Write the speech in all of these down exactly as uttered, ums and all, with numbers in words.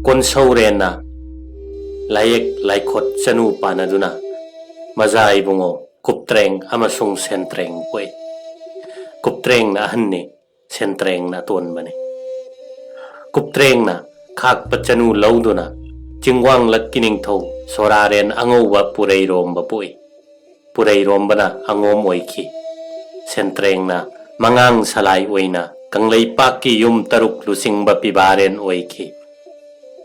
ꯀꯣꯟꯁꯧꯔꯦꯟꯅ ꯂꯥꯏꯌꯦꯛ ꯂꯥꯏꯈꯣꯠ ꯆꯅꯨ ꯄꯥꯟꯅꯗꯨꯅ ꯃꯖꯥ ꯏꯕꯨꯡꯉꯣ ꯀꯨꯞꯇ꯭ꯔꯦꯡ ꯑꯃꯁꯨꯡ ꯁꯦꯟꯇ꯭ꯔꯦꯡ ꯄꯣꯛꯏ꯫ ꯀꯨꯞꯇ꯭ꯔꯦꯡꯅ ꯑꯍꯟꯅꯤ, ꯁꯦꯟꯇ꯭ꯔꯦꯡꯅ ꯑꯇꯣꯟꯕꯅꯤ꯫ ꯀꯨꯞꯇ꯭ꯔꯦꯡꯅ ꯈꯥꯛꯄ ꯆꯅꯨ ꯂꯧꯗꯨꯅ ꯆꯤꯡꯋꯥꯡꯂꯛꯀꯤ ꯅꯤꯡꯊꯧ ꯁꯣꯔꯥꯔꯦꯟ ꯑꯉꯧꯕ ꯄꯨꯔꯩꯔꯣꯝꯕ ꯄꯣꯛꯏ꯫ ꯄꯨꯔꯩꯔꯣꯝꯕꯅ ꯑꯉꯣꯝ ꯑꯣꯏꯈꯤ꯫ ꯁꯦꯟꯇ꯭ꯔꯦꯡꯅ ꯃꯉꯥꯡ ꯁꯂꯥꯏ ꯑꯣꯏꯅ ꯀꯪꯂꯩꯄꯥꯛꯀꯤ ꯌꯨꯝ ꯇꯔꯨꯛ ꯂꯨꯆꯤꯡꯕ ꯄꯤꯕꯥꯔꯦꯟ ꯑꯣꯏꯈꯤ꯫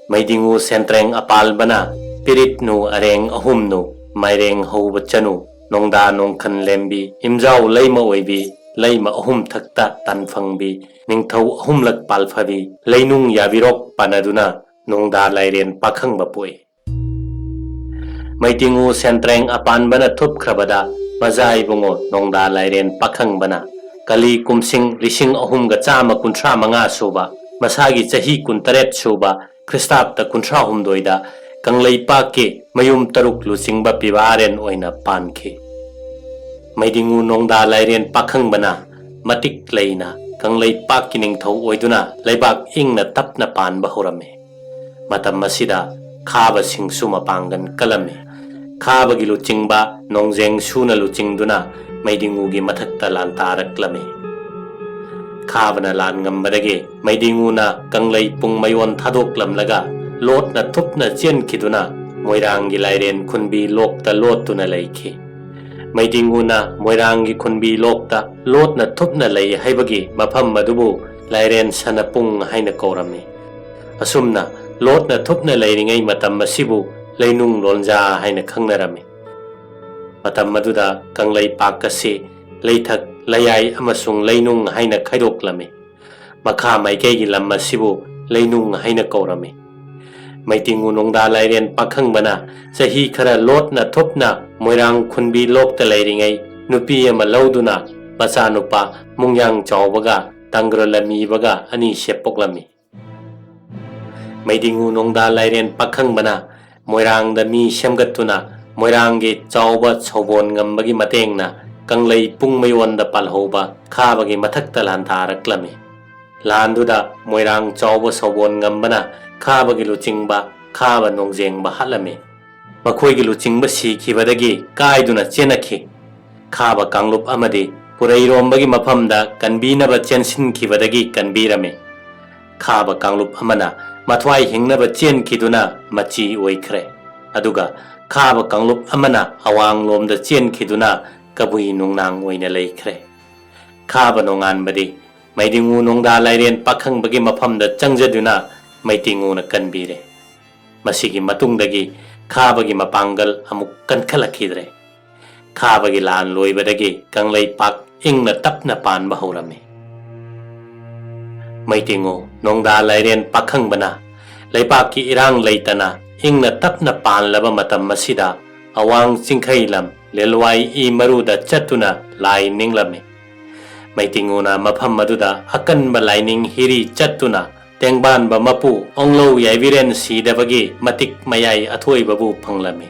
ꯃꯩꯗꯤꯡꯉꯨ ꯁꯦꯟꯇ꯭ꯔꯦꯡ ꯑꯄꯥꯜꯕꯅ ꯄꯤꯔꯤꯠꯅꯨ ꯑꯔꯦꯡ ꯑꯍꯨꯝꯅꯨ ꯃꯥꯏꯔꯦꯡ ꯍꯧꯕ ꯆꯅꯨ ꯅꯣꯡꯗꯥ ꯅꯣꯡꯈꯟ ꯂꯦꯝꯕꯤ ꯏꯝꯖꯥꯎ ꯂꯩꯃ ꯑꯣꯏꯕꯤ ꯂꯩꯃ ꯑꯍꯨꯝ ꯊꯛꯇ ꯇꯥꯟꯐꯪꯕꯤ ꯅꯤꯡꯊꯧ ꯑꯍꯨꯝꯂꯛ ꯄꯥꯜꯐꯕꯤ ꯂꯩꯅꯨꯡ ꯌꯥꯕꯤꯔꯣꯛ ꯄꯥꯟꯅꯗꯨꯅ ꯅꯣꯡꯗꯥ ꯂꯥꯏꯔꯦꯟ ꯄꯥꯈꯪꯕ ꯄꯣꯛꯏ꯫ ꯃꯩꯗꯤꯡꯉꯨ ꯁꯦꯟꯇ꯭ꯔꯦꯡ ꯑꯄꯥꯟꯕꯅ ꯊꯨꯞꯈ꯭ꯔꯕꯗ ꯃꯖꯥ ꯏꯕꯨꯡꯉꯣ ꯅꯣꯡꯗꯥ ꯂꯥꯏꯔꯦꯟ ꯄꯥꯈꯪꯕꯅ ꯀꯂꯤ ꯀꯨꯝꯁꯤꯡ ꯂꯤꯁꯤꯡ ꯑꯍꯨꯝꯒ ꯆꯥꯝꯃ ꯀꯨꯟꯊ꯭ꯔꯥ ꯃꯉꯥ ꯁꯨꯕ ꯃꯁꯥꯒꯤ ꯆꯍꯤ ꯀꯨꯟꯇꯔꯦꯠ ꯁꯨꯕ ꯈ꯭ꯔꯤꯁꯇꯥꯕꯇ ꯀꯨꯟꯊ꯭ꯔꯥ ꯍꯨꯝꯗꯣꯏꯗ ꯀꯪꯂꯩꯄꯥꯛꯀꯤ ꯃꯌꯨꯝ ꯇꯔꯨꯛ ꯂꯨꯆꯤꯡꯕ ꯄꯤꯕꯥꯔꯦꯟ ꯑꯣꯏꯅ ꯄꯥꯟꯈꯤ꯫ ꯃꯩꯗꯤꯡꯉꯨ ꯅꯣꯡꯗꯥ ꯂꯥꯏꯔꯦꯟ ꯄꯥꯈꯪꯕꯅ ꯃꯇꯤꯛ ꯂꯩꯅ ꯀꯪꯂꯩꯄꯥꯛꯀꯤ ꯅꯤꯡꯊꯧ ꯑꯣꯏꯗꯨꯅ ꯂꯩꯕꯥꯛ ꯏꯪꯅ ꯇꯞꯅ ꯄꯥꯟꯕ ꯍꯧꯔꯝꯃꯤ꯫ ꯃꯇꯝ ꯑꯁꯤꯗ ꯈꯥꯕꯁꯤꯡꯁꯨ ꯃꯄꯥꯡꯒꯜ ꯀꯜꯂꯝꯃꯤ꯫ ꯈꯥꯕꯒꯤ ꯂꯨꯆꯤꯡꯕ ꯅꯣꯡꯖꯦꯡ ꯁꯨꯅ ꯂꯨꯆꯤꯡꯗꯨꯅ ꯃꯩꯗꯤꯡꯉꯨꯒꯤ ꯃꯊꯛꯇ ꯂꯥꯟ ꯇꯥꯔꯛꯂꯝꯃꯤ꯫ ꯈꯥꯕꯅ ꯂꯥꯟ ꯉꯝꯕꯗꯒꯤ ꯃꯩꯗꯤꯡꯉꯨꯅ ꯀꯪꯂꯩ ꯄꯨꯡ ꯃꯌꯣꯟ ꯊꯥꯗꯣꯛꯂꯝꯂꯒ ꯂꯣꯠꯅ ꯊꯨꯞꯅ ꯆꯦꯟꯈꯤꯗꯨꯅ ꯃꯣꯏꯔꯥꯡꯒꯤ ꯂꯥꯏꯔꯦꯟ ꯈꯨꯟꯕꯤ ꯂꯣꯛꯇ ꯂꯣꯠꯇꯨꯅ ꯂꯩꯈꯤ꯫ ꯃꯩꯗꯤꯡꯉꯨꯅ ꯃꯣꯏꯔꯥꯡꯒꯤ ꯈꯨꯟꯕꯤ ꯂꯣꯛꯇ ꯂꯣꯠꯅ ꯊꯨꯞꯅ ꯂꯩ ꯍꯥꯏꯕꯒꯤ ꯃꯐꯝ ꯑꯗꯨꯕꯨ ꯂꯥꯏꯔꯦꯟ ꯁꯅꯄꯨꯡ ꯍꯥꯏꯅ ꯀꯧꯔꯝꯃꯤ꯫ ꯑꯁꯨꯝꯅ ꯂꯣꯠꯅ ꯊꯨꯞꯅ ꯂꯩꯔꯤꯉꯩ ꯃꯇꯝ ꯑꯁꯤꯕꯨ ꯂꯩꯅꯨꯡ ꯂꯣꯟꯖꯥ ꯍꯥꯏꯅ ꯈꯪꯅꯔꯝꯃꯤ꯫ ꯃꯇꯝ ꯑꯗꯨꯗ ꯀꯪꯂꯩꯄꯥꯛ ꯑꯁꯤ ꯂꯩꯊꯛ, ꯂꯩꯌꯥꯏ ꯑꯃꯁꯨꯡ ꯂꯩꯅꯨꯡ ꯍꯥꯏꯅ ꯈꯥꯏꯗꯣꯛꯂꯝꯃꯤ꯫ ꯃꯈꯥ ꯃꯥꯏꯀꯩꯒꯤ ꯂꯝ ꯑꯁꯤꯕꯨ ꯂꯩꯅꯨꯡ ꯍꯥꯏꯅ ꯀꯧꯔꯝꯃꯤ꯫ ꯃꯩꯗꯤꯡꯉꯨ ꯅꯣꯡꯗꯥ ꯂꯥꯏꯔꯦꯟ ꯄꯥꯈꯪꯕꯅ ꯆꯍꯤ ꯈꯔ ꯂꯣꯠꯅ ꯊꯨꯞꯅ ꯃꯣꯏꯔꯥꯡ ꯈꯨꯟꯕꯤ ꯂꯣꯛꯇ ꯂꯩꯔꯤꯉꯩ ꯅꯨꯄꯤ ꯑꯃ ꯂꯧꯗꯨꯅ ꯃꯆꯥꯅꯨꯄꯥ ꯃꯨꯡꯌꯥꯡ ꯆꯥꯎꯕꯒ ꯇꯪꯒ꯭ꯔ ꯂꯝꯃꯤꯕꯒ ꯑꯅꯤꯁꯦ ꯄꯣꯛꯂꯝꯃꯤ꯫ ꯃꯩꯗꯤꯡꯉꯨ ꯅꯣꯡꯗꯥ ꯂꯥꯏꯔꯦꯟ ꯄꯥꯈꯪꯕꯅ ꯃꯣꯏꯔꯥꯡꯗ ꯃꯤ ꯁꯦꯝꯒꯠꯇꯨꯅ ꯃꯣꯏꯔꯥꯡꯒꯤ ꯆꯥꯎꯕ ꯁꯧꯕꯣꯟ ꯉꯝꯕꯒꯤ ꯃꯇꯦꯡꯅ ꯀꯪꯂꯩ ꯄꯨꯡ ꯃꯌꯣꯟꯗ ꯄꯥꯜꯍꯧꯕ ꯈꯥꯕꯒꯤ ꯃꯊꯛꯇ ꯂꯥꯟꯗꯥꯔꯛꯂꯝꯃꯤ꯫ ꯂꯥꯟꯗꯨꯗ ꯃꯣꯏꯔꯥꯡ ꯆꯥꯎꯕ ꯁꯧꯕꯣꯟ ꯉꯝꯕꯅ ꯈꯥꯕꯒꯤ ꯂꯨꯆꯤꯡꯕ ꯈꯥꯕ ꯅꯣꯡꯖꯦꯡꯕ ꯍꯥꯠꯂꯝꯃꯤ꯫ ꯃꯈꯣꯏꯒꯤ ꯂꯨꯆꯤꯡꯕ ꯁꯤꯈꯤꯕꯗꯒꯤ ꯀꯥꯏꯗꯨꯅ ꯆꯦꯟꯅꯈꯤ꯫ ꯈꯥꯕ ꯀꯥꯡꯂꯨꯞ ꯑꯃꯗꯤ ꯄꯨꯔꯩꯔꯣꯝꯕꯒꯤ ꯃꯐꯝꯗ ꯀꯟꯕꯤꯅꯕ ꯆꯦꯟꯁꯤꯟꯈꯤꯕꯗꯒꯤ ꯀꯟꯕꯤꯔꯝꯃꯤ꯫ ꯈꯥꯕ ꯀꯥꯡꯂꯨꯞ ꯑꯃꯅ ꯃꯊ꯭ꯋꯥꯏ ꯍꯤꯡꯅꯕ ꯆꯦꯟꯈꯤꯗꯨꯅ ꯃꯆꯤ ꯑꯣꯏꯈ꯭ꯔꯦ꯫ ꯑꯗꯨꯒ ꯈꯥꯕ ꯀꯥꯡꯂꯨꯞ ꯑꯃꯅ ꯑꯋꯥꯡꯂꯣꯝꯗ ꯆꯦꯟꯈꯤꯗꯨꯅ ꯀꯕꯨꯏ ꯅꯨꯡꯅꯥꯡ ꯑꯣꯏꯅ ꯂꯩꯈ꯭ꯔꯦ꯫ ꯈꯥꯕ ꯅꯣꯡꯉꯥꯟꯕꯗꯤ ꯃꯩꯗꯤꯡꯉꯨ ꯅꯣꯡꯗꯥ ꯂꯥꯏꯔꯦꯟ ꯄꯥꯈꯪꯕꯒꯤ ꯃꯐꯝꯗ ꯆꯪꯖꯗꯨꯅ ꯃꯩꯇꯤꯡꯉꯨꯅ ꯀꯟꯕꯤꯔꯦ꯫ ꯃꯁꯤꯒꯤ ꯃꯇꯨꯡꯗꯒꯤ ꯈꯥꯕꯒꯤ ꯃꯄꯥꯡꯒꯜ ꯑꯃꯨꯛ ꯀꯟꯈꯠꯂꯛꯈꯤꯗ꯭ꯔꯦ꯫ ꯈꯥꯕꯒꯤ ꯂꯥꯟ ꯂꯣꯏꯕꯗꯒꯤ ꯀꯪꯂꯩꯄꯥꯛ ꯏꯪꯅ ꯇꯞꯅ ꯄꯥꯟꯕ ꯍꯧꯔꯝꯃꯤ꯫ ꯃꯩꯇꯤꯡꯉꯨ ꯅꯣꯡꯗꯥ ꯂꯥꯏꯔꯦꯟ ꯄꯥꯈꯪꯕꯅ ꯂꯩꯄꯥꯛꯀꯤ ꯏꯔꯥꯡ ꯂꯩꯇꯅ ꯏꯪꯅ ꯇꯞꯅ ꯄꯥꯟꯂꯕ ꯃꯇꯝ ꯑꯁꯤꯗ ꯑꯋꯥꯡ ꯆꯤꯡꯈꯩ ꯂꯝ ꯂꯦꯂꯋꯥꯏ ꯏ ꯃꯔꯨꯗ ꯆꯠꯇꯨꯅ ꯂꯥꯏ ꯅꯤꯡꯂꯝꯃꯤ꯫ ꯃꯩꯇꯤꯡꯉꯨꯅ ꯃꯐꯝ ꯑꯗꯨꯗ ꯑꯀꯟꯕ ꯂꯥꯏꯅꯤꯡ ꯍꯤꯔꯤ ꯆꯠꯇꯨꯅ ꯇꯦꯡꯕꯥꯟꯕ ꯃꯄꯨ ꯑꯣꯡꯂꯧ ꯌꯥꯏꯕꯤꯔꯦꯟ ꯁꯤꯗꯕꯒꯤ ꯃꯇꯤꯛ ꯃꯌꯥꯏ ꯑꯊꯣꯏꯕꯕꯨ ꯐꯪꯂꯝꯃꯤ꯫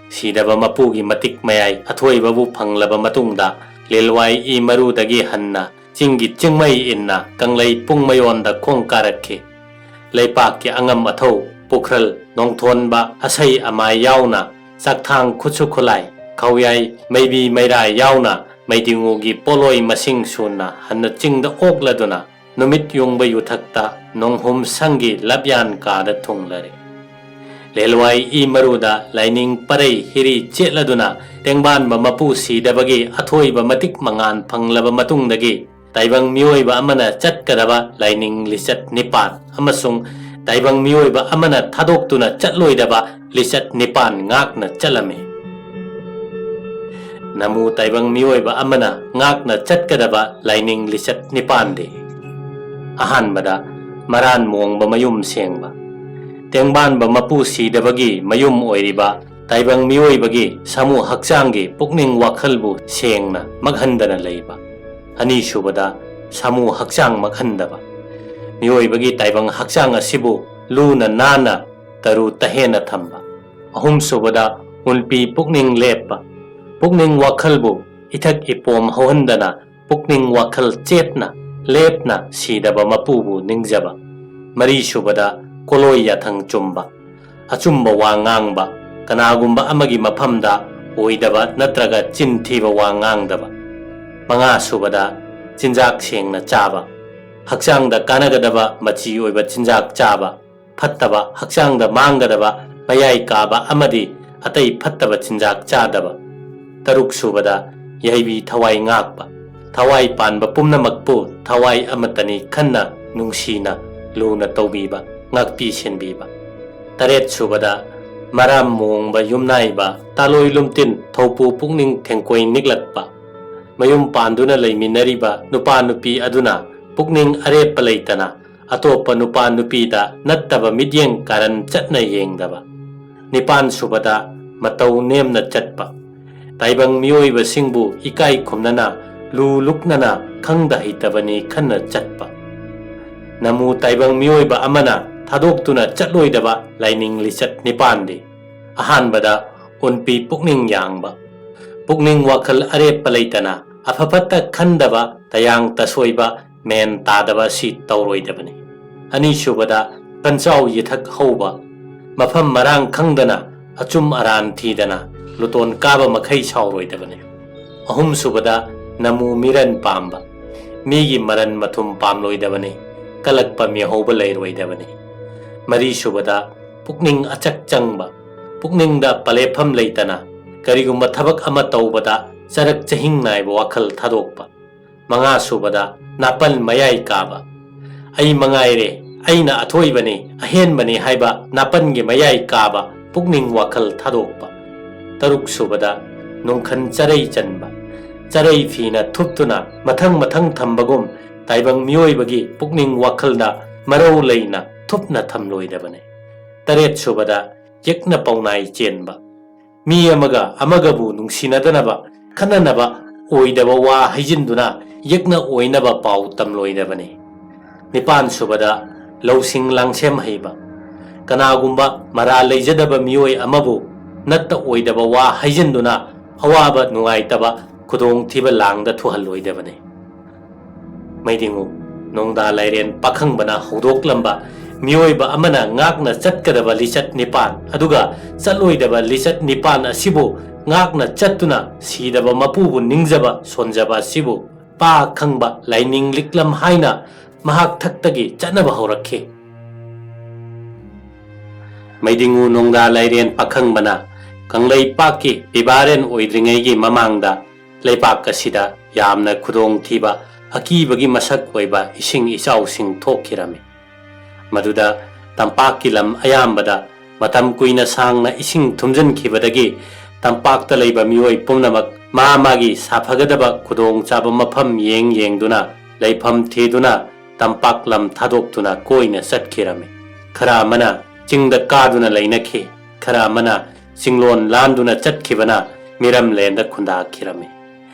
ꯁꯤꯗꯕ ꯃꯄꯨꯒꯤ ꯃꯇꯤꯛ ꯃꯌꯥꯏ ꯑꯊꯣꯏꯕꯕꯨ ꯐꯪꯂꯕ ꯃꯇꯨꯡꯗ ꯂꯦꯂꯋꯥꯏ ꯏ ꯃꯔꯨꯗꯒꯤ ꯍꯟꯅ ꯆꯤꯡꯒꯤ ꯆꯤꯡꯃꯩ ꯏꯟꯅ ꯀꯪꯂꯩ ꯄꯨꯡꯃꯌꯣꯟꯗ ꯈꯣꯡ ꯀꯥꯔꯛꯈꯤ꯫ ꯂꯩꯄꯥꯛꯀꯤ ꯑꯉꯝ ꯑꯊꯧ, ꯄꯨꯈ꯭ꯔꯜ, ꯅꯣꯡꯊꯣꯟꯕ, ꯑꯁꯩ ꯑꯃꯥꯏ ꯌꯥꯎꯅ ꯆꯥꯛꯊꯥꯡ ꯈꯨꯠꯁꯨ ꯈꯨꯠꯂꯥꯏ, ꯈꯧꯌꯥꯏ, ꯃꯩꯕꯤ ꯃꯩꯔꯥ ꯌꯥꯎꯅ ꯃꯩꯗꯤꯡꯉꯨꯒꯤ ꯄꯣꯠꯂꯣꯏ ꯃꯁꯤꯡ ꯁꯨꯅ ꯍꯟꯅ ꯆꯤꯡꯗ ꯑꯣꯛꯂꯗꯨꯅ ꯅꯨꯃꯤꯠ ꯌꯨꯡꯕ ꯌꯨꯊꯛꯇ ꯅꯣꯡꯍꯨꯝ ꯁꯪꯒꯤ ꯂꯞꯌꯥꯟ ꯀꯥꯗ ꯊꯨꯡꯂꯔꯦ꯫ ꯂꯦꯂꯋꯥꯏ ꯏ ꯃꯔꯨꯗ ꯂꯥꯏꯅꯤꯡ ꯄꯔꯩ ꯍꯤꯔꯤ ꯆꯦꯠꯂꯗꯨꯅ ꯇꯦꯡꯕꯥꯟꯕ ꯃꯄꯨ ꯁꯤꯗꯕꯒꯤ ꯑꯊꯣꯏꯕ ꯃꯇꯤꯛ ꯃꯉꯥꯟ ꯐꯪꯂꯕ ꯃꯇꯨꯡꯗꯒꯤ ꯇꯥꯏꯕꯪ ꯃꯤꯑꯣꯏꯕ ꯑꯃꯅ ꯆꯠꯀꯗꯕ ꯂꯥꯏꯅꯤꯡ ꯂꯤꯆꯠ ꯅꯤꯄꯥꯟ ꯑꯃꯁꯨꯡ ꯇꯥꯏꯕꯪ ꯃꯤꯑꯣꯏꯕ ꯑꯃꯅ ꯊꯥꯗꯣꯛꯇꯨꯅ ꯆꯠꯂꯣꯏꯗꯕ ꯂꯤꯆꯠ ꯅꯤꯄꯥꯟ ꯉꯥꯛꯅ ꯆꯠꯂꯝꯃꯤ꯫ ꯅꯃꯨ ꯇꯥꯏꯕꯪ ꯃꯤꯑꯣꯏꯕ ꯑꯃꯅ ꯉꯥꯛꯅ ꯆꯠꯀꯗꯕ ꯂꯥꯏꯅꯤꯡ ꯂꯤꯆꯠ ꯅꯤꯄꯥꯟꯗꯤ: ꯑꯍꯥꯟꯕꯗ, ꯃꯔꯥꯟ ꯃꯣꯡꯕ ꯃꯌꯨꯝ ꯁꯦꯡꯕ꯫ ꯇꯦꯡꯕꯥꯟꯕ ꯃꯄꯨ ꯁꯤꯗꯕꯒꯤ ꯃꯌꯨꯝ ꯑꯣꯏꯔꯤꯕ ꯇꯥꯏꯕꯪ ꯃꯤꯑꯣꯏꯕꯒꯤ ꯁꯥꯃꯨ ꯍꯛꯆꯥꯡꯒꯤ ꯄꯨꯛꯅꯤꯡ ꯋꯥꯈꯜꯕꯨ ꯁꯦꯡꯅ ꯃꯛꯍꯟꯗꯅ ꯂꯩꯕ꯫ ꯑꯅꯤꯁꯨꯕꯗ, ꯁꯥꯃꯨ ꯍꯛꯆꯥꯡ ꯃꯛꯍꯟꯗꯕ꯫ ꯃꯤꯑꯣꯏꯕꯒꯤ ꯇꯥꯏꯕꯪ ꯍꯛꯆꯥꯡ ꯑꯁꯤꯕꯨ ꯂꯨꯅ ꯅꯥꯟꯅ ꯇꯔꯨ ꯇꯍꯦꯟꯅ ꯊꯝꯕ꯫ ꯑꯍꯨꯝꯁꯨꯕꯗ, ꯎꯟꯄꯤ ꯄꯨꯛꯅꯤꯡ ꯂꯦꯞꯄ꯫ ꯄꯨꯛꯅꯤꯡ ꯋꯥꯈꯜꯕꯨ ꯏꯊꯛ ꯏꯄꯣꯝ ꯍꯧꯍꯟꯗꯅ ꯄꯨꯛꯅꯤꯡ ꯋꯥꯈꯜ ꯆꯦꯠꯅ, ꯂꯦꯞꯅ ꯁꯤꯗꯕ ꯃꯄꯨꯕꯨ ꯅꯤꯡꯖꯕ꯫ ꯃꯔꯤꯁꯨꯕꯗ, ꯀꯣꯂꯣꯏ ꯌꯥꯊꯪ ꯆꯨꯝꯕ, ꯑꯆꯨꯝꯕ ꯋꯥ ꯉꯥꯡꯕ, ꯀꯅꯥꯒꯨꯝꯕ ꯑꯃꯒꯤ ꯃꯐꯝꯗ ꯑꯣꯏꯗꯕ ꯅꯠꯇ꯭ꯔꯒ ꯆꯤꯟ ꯊꯤꯕ ꯋꯥ ꯉꯥꯡꯗꯕ꯫ ꯃꯉꯥ ꯁꯨꯕꯗ, ꯆꯤꯟꯖꯥꯛ ꯁꯦꯡꯅ ꯆꯥꯕ, ꯍꯛꯆꯥꯡꯗ ꯀꯥꯟꯅꯒꯗꯕ ꯃꯆꯤ ꯑꯣꯏꯕ ꯆꯤꯟꯖꯥꯛ ꯆꯥꯕ, ꯐꯠꯇꯕ, ꯍꯛꯆꯥꯡꯗ ꯃꯥꯡꯒꯗꯕ, ꯃꯌꯥꯏ ꯀꯥꯕ ꯑꯃꯗꯤ ꯑꯇꯩ ꯐꯠꯇꯕ ꯆꯤꯟꯖꯥꯛ ꯆꯥꯗꯕ꯫ ꯇꯔꯨꯛ ꯁꯨꯕꯗ, ꯌꯥꯏꯕꯤ ꯊꯋꯥꯏ ꯉꯥꯛꯄ, ꯊꯋꯥꯏ ꯄꯥꯟꯕ ꯄꯨꯝꯅꯃꯛꯄꯨ ꯊꯋꯥꯏ ꯑꯃꯠꯇꯅꯤ ꯈꯟꯅ ꯅꯨꯡꯁꯤꯅ ꯂꯨꯅ ꯇꯧꯕꯤꯕ, ꯉꯥꯛꯄꯤ ꯁꯦꯟꯕꯤꯕ꯫ ꯇꯔꯦꯠ ꯁꯨꯕꯗ, ꯃꯔꯥꯝ ꯃꯣꯡꯕ ꯌꯨꯝꯅꯥꯏꯕ, ꯇꯥꯂꯣꯏ ꯂꯨꯝꯇꯤꯟ ꯊꯧꯄꯨ ꯄꯨꯛꯅꯤꯡ ꯊꯦꯡꯀꯣꯏ ꯅꯤꯛꯂꯛꯄ, ꯃꯌꯨꯝ ꯄꯥꯟꯗꯨꯅ ꯂꯩꯃꯤꯟꯅꯔꯤꯕ ꯅꯨꯄꯥ ꯅꯨꯄꯤ ꯑꯗꯨꯅ ꯄꯨꯛꯅꯤꯡ ꯑꯔꯦꯞꯄ ꯂꯩꯇꯅ ꯑꯇꯣꯞꯄ ꯅꯨꯄꯥ ꯅꯨꯄꯤꯗ ꯅꯠꯇꯕ ꯃꯤꯠꯌꯦꯡ ꯀꯥꯔꯟ ꯆꯠꯅ ꯌꯦꯡꯗꯕ꯫ ꯅꯤꯄꯥꯟ ꯁꯨꯕꯗ, ꯃꯇꯧ ꯅꯦꯝꯅ ꯆꯠꯄ, ꯇꯥꯏꯕꯪ ꯃꯤꯑꯣꯏꯕꯁꯤꯡꯕꯨ ꯏꯀꯥꯏ ꯈꯨꯝꯅꯅ ꯂꯨ ꯂꯨꯛꯅꯅ ꯈꯪꯗ ꯍꯩꯇꯕꯅꯤ ꯈꯟꯅ ꯆꯠꯄ꯫ ꯅꯃꯨ ꯇꯥꯏꯕꯪ ꯃꯤꯑꯣꯏꯕ ꯑꯃꯅ ꯊꯥꯗꯣꯛꯇꯨꯅ ꯆꯠꯂꯣꯏꯗꯕ ꯂꯥꯏꯅꯤꯡ ꯂꯤꯆꯠ ꯅꯤꯄꯥꯟꯗꯤ: ꯑꯍꯥꯟꯕꯗ, ꯑꯣꯟꯄꯤ ꯄꯨꯛꯅꯤꯡ ꯌꯥꯡꯕ, ꯄꯨꯛꯅꯤꯡ ꯋꯥꯈꯜ ꯑꯔꯦꯞꯄ ꯂꯩꯇꯅ ꯑꯐ ꯐꯠꯇ ꯈꯟꯗꯕ ꯇꯌꯥꯡ ꯇꯁꯣꯏꯕ ꯃꯦꯟ ꯇꯥꯗꯕ ꯑꯁꯤ ꯇꯧꯔꯣꯏꯗꯕꯅꯤ꯫ ꯑꯅꯤꯁꯨꯕꯗ, ꯀꯟꯆꯥꯎ ꯌꯦꯊꯛ ꯍꯧꯕ, ꯃꯐꯝ ꯃꯔꯥꯡ ꯈꯪꯗꯅ ꯑꯆꯨꯝ ꯑꯔꯥꯟ ꯊꯤꯗꯅ ꯂꯨꯇꯣꯟ ꯀꯥꯕ ꯃꯈꯩ ꯁꯥꯎꯔꯣꯏꯗꯕꯅꯤ꯫ ꯑꯍꯨꯝꯁꯨꯕꯗ, ꯅꯃꯨ ꯃꯤꯔꯟ ꯄꯥꯝꯕ, ꯃꯤꯒꯤ ꯃꯔꯟ ꯃꯊꯨꯝ ꯄꯥꯝꯂꯣꯏꯗꯕꯅꯤ, ꯀꯂꯛꯄ ꯃꯤꯍꯧꯕ ꯂꯩꯔꯣꯏꯗꯕꯅꯤ꯫ ꯃꯔꯤꯁꯨꯕꯗ, ꯄꯨꯛꯅꯤꯡ ꯑꯆꯛ ꯆꯪꯕ, ꯄꯨꯛꯅꯤꯡꯗ ꯄꯂꯦꯞꯐꯝ ꯂꯩꯇꯅ ꯀꯔꯤꯒꯨꯝꯕ ꯊꯕꯛ ꯑꯃ ꯇꯧꯕꯗ ꯆꯔꯛ ꯆꯍꯤꯡ ꯅꯥꯏꯕ ꯋꯥꯈꯜ ꯊꯥꯗꯣꯛꯄ꯫ ꯃꯉꯥꯁꯨꯕꯗ, ꯅꯥꯄꯜ ꯃꯌꯥꯏ ꯀꯥꯕ, ꯑꯩ ꯃꯉꯥꯏꯔꯦ, ꯑꯩꯅ ꯑꯊꯣꯏꯕꯅꯤ, ꯑꯍꯦꯟꯕꯅꯤ ꯍꯥꯏꯕ ꯅꯥꯄꯟꯒꯤ ꯃꯌꯥꯏ ꯀꯥꯕ ꯄꯨꯛꯅꯤꯡ ꯋꯥꯈꯜ ꯊꯥꯗꯣꯛꯄ꯫ ꯇꯔꯨꯛꯁꯨꯕꯗ, ꯅꯨꯡꯈꯟ ꯆꯔꯩ ꯆꯟꯕ, ꯆꯔꯩ ꯐꯤꯅ ꯊꯨꯞꯇꯨꯅ ꯃꯊꯪ ꯃꯊꯪ ꯊꯝꯕꯒꯨꯝ ꯇꯥꯏꯕꯪ ꯃꯤꯑꯣꯏꯕꯒꯤ ꯄꯨꯛꯅꯤꯡ ꯋꯥꯈꯜꯗ ꯃꯔꯧ ꯂꯩꯅ ꯊꯨꯞꯅ ꯊꯝꯂꯣꯏꯗꯕꯅꯤ꯫ ꯇꯔꯦꯠꯁꯨꯕꯗ, ꯌꯦꯛꯅ ꯄꯥꯎꯅꯥꯏ ꯆꯦꯟꯕ, ꯃꯤ ꯑꯃꯒ ꯑꯃꯒꯕꯨ ꯅꯨꯡꯁꯤꯅꯗꯅꯕ, ꯈꯠꯅꯅꯕ ꯑꯣꯏꯗꯕ ꯋꯥ ꯍꯩꯖꯤꯟꯗꯨꯅ ꯌꯦꯛꯅ ꯑꯣꯏꯅꯕ ꯄꯥꯎ ꯇꯝꯂꯣꯏꯗꯕꯅꯤ꯫ ꯅꯤꯄꯥꯟꯁꯨꯕꯗ, ꯂꯧꯁꯤꯡ ꯂꯥꯡꯁꯦꯝ ꯍꯩꯕ, ꯀꯅꯥꯒꯨꯝꯕ ꯃꯔꯥ ꯂꯩꯖꯗꯕ ꯃꯤꯑꯣꯏ ꯑꯃꯕꯨ ꯅꯠꯇ ꯑꯣꯏꯗꯕ ꯋꯥ ꯍꯩꯖꯤꯟꯗꯨꯅ ꯑꯋꯥꯕ ꯅꯨꯡꯉꯥꯏꯇꯕ ꯈꯨꯗꯣꯡꯊꯤꯕ ꯂꯥꯡꯗ ꯊꯨꯍꯜꯂꯣꯏꯗꯕꯅꯤ꯫ ꯃꯩꯗꯤꯡꯉꯨ, ꯅꯣꯡꯗꯥ ꯂꯥꯏꯔꯦꯟ ꯄꯥꯈꯪꯕꯅ ꯍꯧꯗꯣꯛꯂꯝꯕ ꯃꯤꯑꯣꯏꯕ ꯑꯃꯅ ꯉꯥꯛꯅ ꯆꯠꯀꯗꯕ ꯂꯤꯆꯠ ꯅꯤꯄꯥꯟ, ꯑꯗꯨꯒ ꯆꯠꯂꯣꯏꯗꯕ ꯂꯤꯆꯠ ꯅꯤꯄꯥꯟ ꯑꯁꯤꯕꯨ ꯉꯥꯛꯅ ꯆꯠꯇꯨꯅ ꯁꯤꯗꯕ ꯃꯄꯨꯕꯨ ꯅꯤꯡꯖꯕ ꯁꯣꯟꯖꯕ ꯑꯁꯤꯕꯨ ꯄꯥ ꯈꯪꯕ ꯂꯥꯏꯅꯤꯡ ꯂꯤꯛꯂꯝ ꯍꯥꯏꯅ ꯃꯍꯥꯛ ꯊꯛꯇꯒꯤ ꯆꯠꯅꯕ ꯍꯧꯔꯛꯈꯤ꯫ ꯃꯩꯗꯤꯡꯉꯨ ꯅꯣꯡꯗꯥ ꯂꯥꯏꯔꯦꯟ ꯄꯥꯈꯪꯕꯅ ꯀꯪꯂꯩꯄꯥꯛꯀꯤ ꯄꯤꯕꯥꯔꯦꯟ ꯑꯣꯏꯗ꯭ꯔꯤꯉꯩꯒꯤ ꯃꯃꯥꯡꯗ ꯂꯩꯕꯥꯛ ꯑꯁꯤꯗ ꯌꯥꯝꯅ ꯈꯨꯗꯣꯡꯊꯤꯕ, ꯑꯀꯤꯕꯒꯤ ꯃꯁꯛ ꯑꯣꯏꯕ ꯏꯁꯤꯡ ꯏꯆꯥꯎꯁꯤꯡ ꯊꯣꯛꯈꯤꯔꯝꯃꯤ꯫ ꯃꯗꯨꯗ ꯇꯝꯄꯥꯛꯀꯤ ꯂꯝ ꯑꯌꯥꯝꯕꯗ ꯃꯇꯝ ꯀꯨꯏꯅ ꯁꯥꯡꯅ ꯏꯁꯤꯡ ꯊꯨꯝꯖꯤꯟꯈꯤꯕꯗꯒꯤ ꯇꯝꯄꯥꯛꯇ ꯂꯩꯕ ꯃꯤꯑꯣꯏ ꯄꯨꯝꯅꯃꯛ ꯃꯥ ꯃꯥꯒꯤ ꯁꯥꯐꯒꯗꯕ ꯈꯨꯗꯣꯡꯆꯥꯕ ꯃꯐꯝ ꯌꯦꯡ ꯌꯦꯡꯗꯨꯅ ꯂꯩꯐꯝ ꯊꯤꯗꯨꯅ ꯇꯝꯄꯥꯛ ꯂꯝ ꯊꯥꯗꯣꯛꯇꯨꯅ ꯀꯣꯏꯅ ꯆꯠꯈꯤꯔꯝꯃꯤ꯫ ꯈꯔ ꯑꯃꯅ ꯆꯤꯡꯗ ꯀꯥꯗꯨꯅ ꯂꯩꯅꯈꯤ, ꯈꯔ ꯑꯃꯅ ꯆꯤꯡꯂꯣꯟ ꯂꯥꯟꯗꯨꯅ ꯆꯠꯈꯤꯕꯅ ꯃꯤꯔꯝꯂꯦꯟꯗ ꯈꯨꯟꯗꯥꯈꯤꯔꯝꯃꯤ꯫